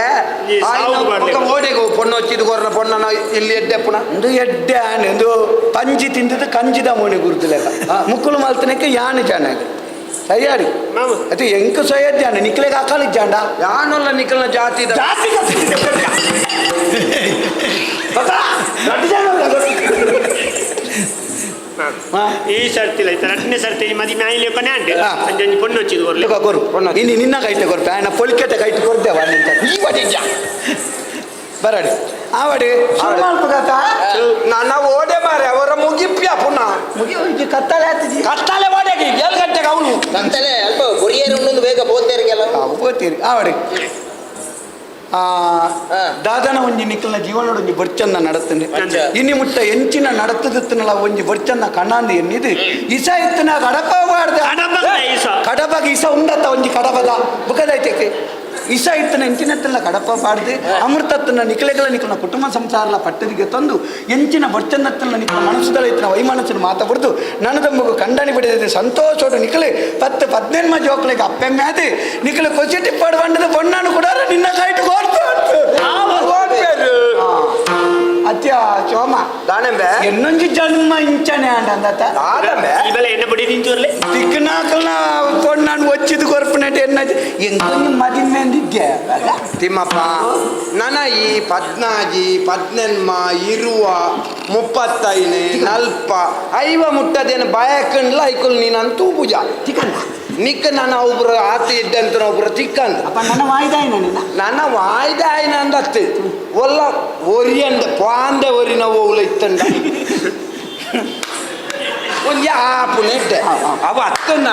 ಓಡೆಗು ಪೊಣ್ಣು ಹಚ್ಚಿದ ಕೊರ್ನ ಪೊಣ್ಣನ ಇಲ್ಲಿ ಎಡ್ಡೆಪ್ಪುನ ಒಂದು ಎಡ್ಡೆ ಆನೆ ಒಂದು ಪಂಜಿ ತಿಂದದ್ದು ಕಂಜಿದ ಮೋಣಿ ಗುರುತುಲೆಕ ಮುಕ್ಕುಲು ಮಲ್ತನಕ್ಕೆ ಯಾನು ಜಾನಾಗ ಸರಿಯಾಡಿ ಅದು ಎಂಕ ಸೊಯದ್ಯಾನ ನಿಕ್ಲೆಗೆ ಅಕಾಲಿ ಜಾಂಡ ಯಾನಲ್ಲ ನಿಕ್ಕಲ್ನ ಜಾತಿ ಜಾತಿ ಈ ಸರ್ತಿ ಲೈತ ರಡ್ಡನೇ ಸರ್ತಿ ಮದಿ ಮ್ಯಾಲೆ ಕೊನೆ ಅಂಡೆ ಅಂಜಂಜಿ ಪೊಣ್ಣು ಹಚ್ಚಿದ್ ಕೊರ್ಲಿ ಕೊರು ಇನ್ನು ನಿನ್ನ ಕೈತೆ ಕೊರ್ಪೆ ಆಯ್ನ ಪೊಲಿಕೆಟೆ ಕೈಟ್ ಕೊರ್ದೇವ ನಿಂತ ಬರಡಿ ಆವಡಿ ನನ್ನ ಓಡೆ ಮಾರೆ ಅವರ ಮುಗಿಪ್ಯ ಪುನಃ ಮುಗಿ ಕತ್ತಲೆ ಆತಿಜಿ ಕತ್ತಲೆ ಓಡೆಗೆ 7 ಗಂಟೆಗೆ ಅವನು ಕತ್ತಲೆ ಅಲ್ಪ ಗುರಿಯರು ಉಂಡೊಂದು ಬೇಗ ಪೋತೇರಿಗೆಲ್ಲ ಪೋತೀರಿ ಆವಡಿ ದಾದನ ಒಂಜಿ ನಿಕ್ಕಲ್ನ ಜೀವನೋಡು ಒಂಜಿ ಬೊರ್ಚನ್ನ ನಡತ್ತಂಡೆ ಇನಿ ಮುಟ್ಟ ಎಂಚಿನ ನಡತದಿತ್ತನಲ್ಲ ಒಂಜಿ ಬೊರ್ಚನ್ನ ಕಣ್ಣಾಂದು ಎನ್ನಿದು ಇಸ ಇತ್ತನ ಕಡಪ ಬಾರ್ದ ಕಡಪಗ ಇಸ ಉಂಡತ್ತ ಒಂಜಿ ಕಡಪದ ಬುಕದೈತೆ ಇಸ ಇತ್ತನ ಎಂಚಿನತ್ತಲ್ಲ ಕಡಪ ಪಾಡ್ದು ಅಮೃತತ್ತನ ನಿಕಲೆಗಳ ನಿಕಲ್ನ ಕುಟುಂಬ ಸಂಸಾರಲ ಪಟ್ಟದಿಗೆ ತಂದು ಎಂಚಿನ ಬೊರ್ಚನ್ನತ್ತಲ್ಲ ನಿಕಲ ಮನಸ್ಸುದಳ ಇತ್ತನ ವೈಮನಸ್ಸಿನ ಮಾತ ಬಿಡ್ದು ನನದೊಮ್ಮಗು ಕಂಡನಿ ಬಿಡಿದ ಸಂತೋಷೋಡು ನಿಕಲೆ 10 15 ಜೋಕ್ಲಿಗೆ ಅಪ್ಪೆಮ್ಮಾದಿ ನಿಕಲೆ ಕೊಸಿಟಿ ಪಡ್ವಂಡದ ಬೊಣ್ಣನು ಕೂಡ ನಿನ್ನ ಕೈಟು ಕೋರ್ತು. ಅತ್ಯ ಸೋಮ. ದಾನೆಂಬೆ. ಎನ್ನೊಂಜಿ ಜನ್ಮ ಇಂಚನೆ ಅಂಡಂದತ್ತ. ದಾದಂಬೆ. ಈ ಬೆಲೆ ಎನ್ನ ಬಡಿ ನಿಂಚೂರ್ಲೆ. ತಿಕ್ಕನಾಕಲ್ನ ಪೊಣ್ಣನ್ ಒಚ್ಚಿದ ಕೊರ್ಪುನಟ್ ಎನ್ನ ಎಂಕೊಂಜಿ ಮದಿಮೆಂದಿದ್ದೆ. ತಿಮ್ಮಪ್ಪ, ನನ ಈ 14, 18, 20, 35, 40, 50 ಮುಟ್ಟದೇನು ಬಯಕಂಡ್ಲ ಐಕುಲ್ ನೀನಂತೂ ಪೂಜಾ. ತಿಕ್ಕಂದ. ನಿಕ್ಕ ನನ್ನ ಒಬ್ರು ಆತ ಇದ್ದಂತ ಒಬ್ರು ತಿಕ್ಕಂದ. ಅಪ್ಪ ನನ್ನ ವಾಯ್ದಾಯ ನಿನ್ನ. ನನ್ನ ವಾಯ್ದ ಆಯ್ನ ಅಂದತ್ತು ಒಲ್ಲ ಒರಿಯಂಡ ಪಾಂದೆ ಒರಿನ ಓಲ ಇತ್ತಂಡ ಒಂಜಿ ಆಪುನ ಇಟ್ಟೆ ಅವ ಅತ್ತಂದ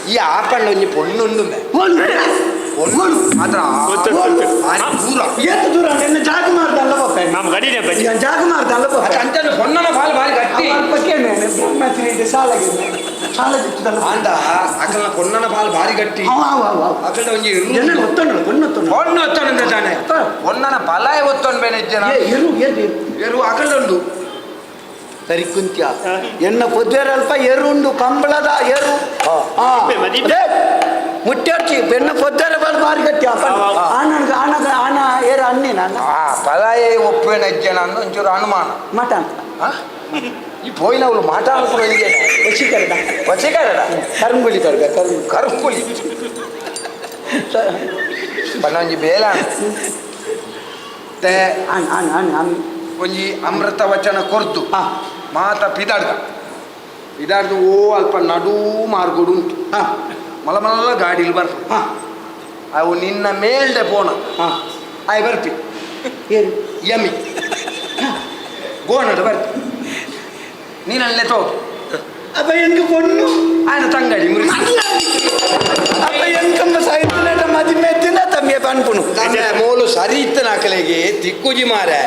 ಈ ಆಪಂಡ ಒಂಜಿ ಪೊಣ್ಣುಂಡು ಪೊಣ್ಣು ಮಾತ್ರ. ಗೊತ್ತು, ಗೊತ್ತು. ಭಾರಿ ದೂರ. ಏತ್ ದೂರ ನಿನ್ನ ಜಾಗ ಮಾಡ್ದಲ್ಲ ಬಪ್ಪ. ನಮ್ಮ ಗಡಿನೇ ಬಜ್ಜಿ. ಜಾಗ ಮಾಡ್ದಲ್ಲ ಬಪ್ಪ. ಅದು ಅಂಚನೆ ಪೊಣ್ಣನ ಬಾಲ್ ಭಾರಿ ಗಟ್ಟಿ. ಅಲ್ಪ ಕೇಳಿ ಬ್ರಹ್ಮಚರ್ಯ ಸಾಲಾಗಿದೆ ಸಾಲ ಸಿಕ್ತದಲ್ಲ. ಅಂದ ಅಕಲ್ನ ಪೊಣ್ಣನ ಬಾಲ್ ಭಾರಿ ಗಟ್ಟಿ. ಅವ ಅವ ಅವ ಅವ. ಅಕಲ್ನ ಒಂಜಿ ಎನ್ನ ಒತ್ತೊಂಡು ಪೊಣ್ಣು ಒತ್ತೊಂಡು. ಪೊಣ್ಣು ಒತ್ತೊಂಡು ತಾನೆ ಪೊಣ್ಣನ ಬಲಾಯ ಒತ್ತೊಂಡು ಬೇನೆ ಜನ. ಏ, ಎರು ಎರು ಎರು. ಎರು ಅಕಲ್ದುಂಡು. ಸರಿ ಕುಂತ್ಯ ಎನ್ನ ಪೊದ್ವೇರ ಅಲ್ಪ ಎರುಂಡು ಕಂಬಳದ ಎರು. ಹಾ. ಮದಿಮೆ. ಮುಟ್ಟರ್ಚಿ ಬೆನ್ನ ಪೊದ್ದೇರ ಬಲ್ ಬಾರಿ ಗಟ್ಟಿ ಅಪ್ಪ. ಆನಗ ಆನಗ ಆನ ಏರ ಅನ್ನಿ ನಾನು. ಆ ಪಲಾಯ ಒಪ್ಪೇನ ಜನ ಅಂದು ಒಂಚೂರು ಅನುಮಾನ. ಮಟನ್. ಆ? ಈ ಪೋಯಿನವಳು ಮಾತಾಡ್ಕೊಂಡು ವಶೀಕರಣ. ವಶೀಕರಣ. ಕರುಂಗುಳಿ ತರ್ಗ ಕರುಂಗುಳಿ. ಕರುಂಗುಳಿ ಪನ್ನೊಂಜಿ ಬೇಲ ते ಆನ್ ಆನ್ ಆನ್ ಆನ್. ಒಂಜಿ ಅಮೃತ ವಚನ ಕೊರ್ದು. ಹಾ. ಮಾತ ಪಿದಾಡ್ದ ಪಿದಾಡ್ದು ಓ ಅಲ್ಪ ನಡೂ ಮಾರ್ಗೋಡು ಉಂಟು. ಹಾ. ಮಲ ಮಲ್ಲ ಗಾಡಿಲಿ ಬರ್ಪ. ಹಾ. ಅವು ನಿನ್ನ ಮೇಲ್ಡೆ ಪೋಣ. ಹಾ. ಆಯ್ ಬರ್ಪಿ. ಏನು? ಯಮಿ ಗೋಣದ ಬರ್ಪಿ ನೀನಲ್ಲೇ ತೋದು. ಅಪ್ಪ ಹೆಂಗ್ ಪೊಣ್ಣು? ಆಯ್ನ ತಂಗಡಿ ಮುರಿ. ಅಪ್ಪ ಎಂಕಮ್ಮ ಸಾಹಿತ್ಯ ಮದಿಮೆ ತಿನ್ನ ತಮ್ಮಿಯ ಪನ್ಪುನು. ನನ್ನ ಮೋಲು ಸರಿ ಇತ್ತನ ಅಕಲೆಗೆ ತಿಕ್ಕುಜಿ ಮಾರೆ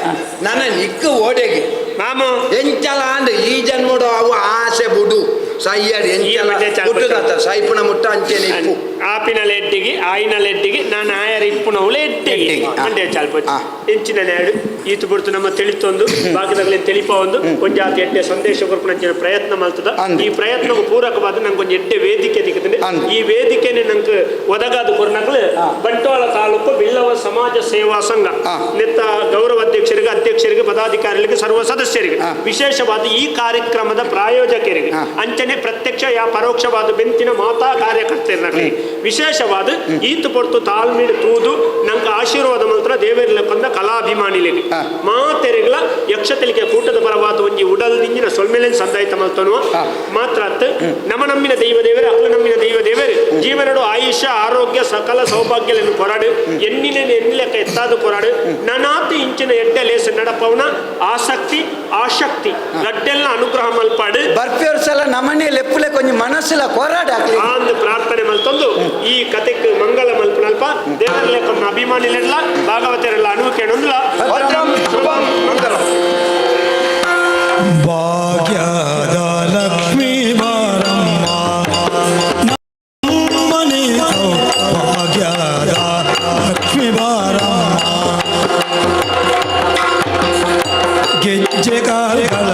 ನನ್ನ ನಿಕ್ಕು ಓಡೆಗೆ. ಮಾಮು. ಎಂಚಲ ಅಂದ್ ಈ ಜನ್ಮಡು ಅವು ಆಸೆ ಬುಡು ಸೈಯಡ್ ಈ ಎಂಚಲ ಮಧ್ಯೆ ಚಾಲ್ ಮುಟ್ಟುದತ್ತ ಸೈಪುನ ಮುಟ್ಟ ಅಂಚೆನೆ ಇಪ್ಪು. ಆಪಿನ ಲೆಡ್ಡಿಗೆ ಆಯಿನ ಲೆಡ್ಡಿಗೆ ನಾನು ಆಯರ ಇಪ್ಪುನವಳು ಎಡ್ಡಿಗೆ. ಎಡ್ಡಿಗೆ, ಆ. ಮಂಡ್ಯ ಚಾಲ್ಪೊಚ್ಚಿ. ಆ. ಎಂಚಿನ ನೇಡು ಈತು ಬಿಡ್ತು ನಮ್ಮ ತಿಳಿತೊಂದು ಬಾಕಿದಾಗಲೇ ತಿಳಿಪ ಒಂದು ಒಂಜಾತಿ ಎಡ್ಡೆ ಸಂದೇಶ ಕೊರ್ಪುನಂಚಿನ ಪ್ರಯತ್ನ ಮಲ್ತದ. ಅಂದ್. ಈ ಪ್ರಯತ್ನకు ಪೂರಕವಾದ ನಂಗೆ ಒಂಜಿ ಎಡ್ಡೆ ವೇದಿಕೆ ದಿಕ್ಕುತ್ತದೆ. ಅಂದ್. ಈ ವೇದಿಕೆನೆ ನಂಗೆ ಒದಗಾದ ಕೊರ್ನಕ್ಲು ಆ. ಬಂಟ್ವಾಳ ತಾಲೂಕು ಬಿಲ್ಲವ ಸಮಾಜ ಸೇವಾ ಸಂಘ ಆ. ನೆತ್ತ ಗೌರವ ಅಧ್ಯಕ್ಷರಿಗೆ, ಅಧ್ಯಕ್ಷರಿಗೆ, ಪದಾಧಿಕಾರಿಗಳಿಗೆ, ಸರ್ವ ಸದಸ್ಯರಿಗೆ, ಆ. ವಿಶೇಷವಾದ ಈ ಕಾರ್ಯಕ್ರಮದ ಪ್ರಾಯೋಜಕರಿಗೆ, ಆ. ಅಂಚನೆ ಪ್ರತ್ಯಕ್ಷ ಯಾ ಪರೋಕ್ಷವಾದ ಬೆಂತಿನ ಮಾತಾ ಕಾರ್ಯಕರ್ತರಿಗೆ, ವಿಶೇಷವಾದ ಈತು ಪೊರ್ತು ತಾಳ್ಮೀಡು ತೂದು ನಂಗೆ ಆಶೀರ್ವಾದ ಮಂತ್ರ ದೇವರಿಲಕ್ಕೊಂದ ಕಲಾಭಿಮಾನಿಲಿಗೆ ಆ. ಮಾತೆರೆಗಳ ಯಕ್ಷತಲಿಕೆ ಕೂಟದ ಪರವಾದ ಒಂಜಿ ಉಡಲ್ ದಿಂಜಿನ ಸೊಲ್ಮೆಲೆನ್ ಸಂದಾಯಿತ ಮಲ್ತನುವ. ಆ. ಮಾತ್ರ ಅತ್ ನಮ ನಮ್ಮಿನ ದೈವ ದೇವರು ಅಕ್ಲು ನಮ್ಮಿನ ದೈವ ದೇವರು ಜೀವನಡು ಆಯುಷ್ಯ ಆರೋಗ್ಯ ಸಕಲ ಸೌಭಾಗ್ಯಗಳನ್ನು ಕೊರಾಡು ಎನ್ನಿನ ಎನ್ನಿಲೆಕ್ಕ ಎತ್ತಾದ ಕೊರಾಡು ನನಾತು ಇಂಚಿನ ಎಡ್ಡೆ ಲೇಸ ನಡಪವನ ಆಸಕ್ತಿ ಆಶಕ್ತಿ ಗಡ್ಡೆಲ್ಲ ಅನುಗ್ರಹ ಮಲ್ಪಾಡು. ಬರ್ಪಿಯವ್ರ ಸಲ ನಮನೆ ಲೆಪ್ಪುಲೆ ಕೊಂಚ ಮನಸ್ಸುಲ ಕೊರಾಡ ಹಾಕ್ಲಿ. ಆಂದ್ ಪ್ರಾರ್ಥನೆ ಮಲ್ತೊಂದು ಈ ಕತೆಕ್ ಮಂಗಲ ಮಲ್ಪನಲ್ಪ ದೇವರ ಅಭಿಮಾನಿಲೆಲ್ಲ ಭಾಗವತರೆಲ್ಲ ಅನುಕೇಣೊಂದುಲ. ಭದ್ರಂ ಶುಭಂ ಮಂಗಲಂ. ಭಾಗ್ಯದ ಲಕ್ಷ್ಮೀ ಬಾರಮ್ಮ ನಮ್ಮನೆ ಭಾಗ್ಯದ ಲಕ್ಷ್ಮೀ ಬಾರಮ್ಮ ಗೆಜ್ಜೆ ಕಾಲ್ಗಳ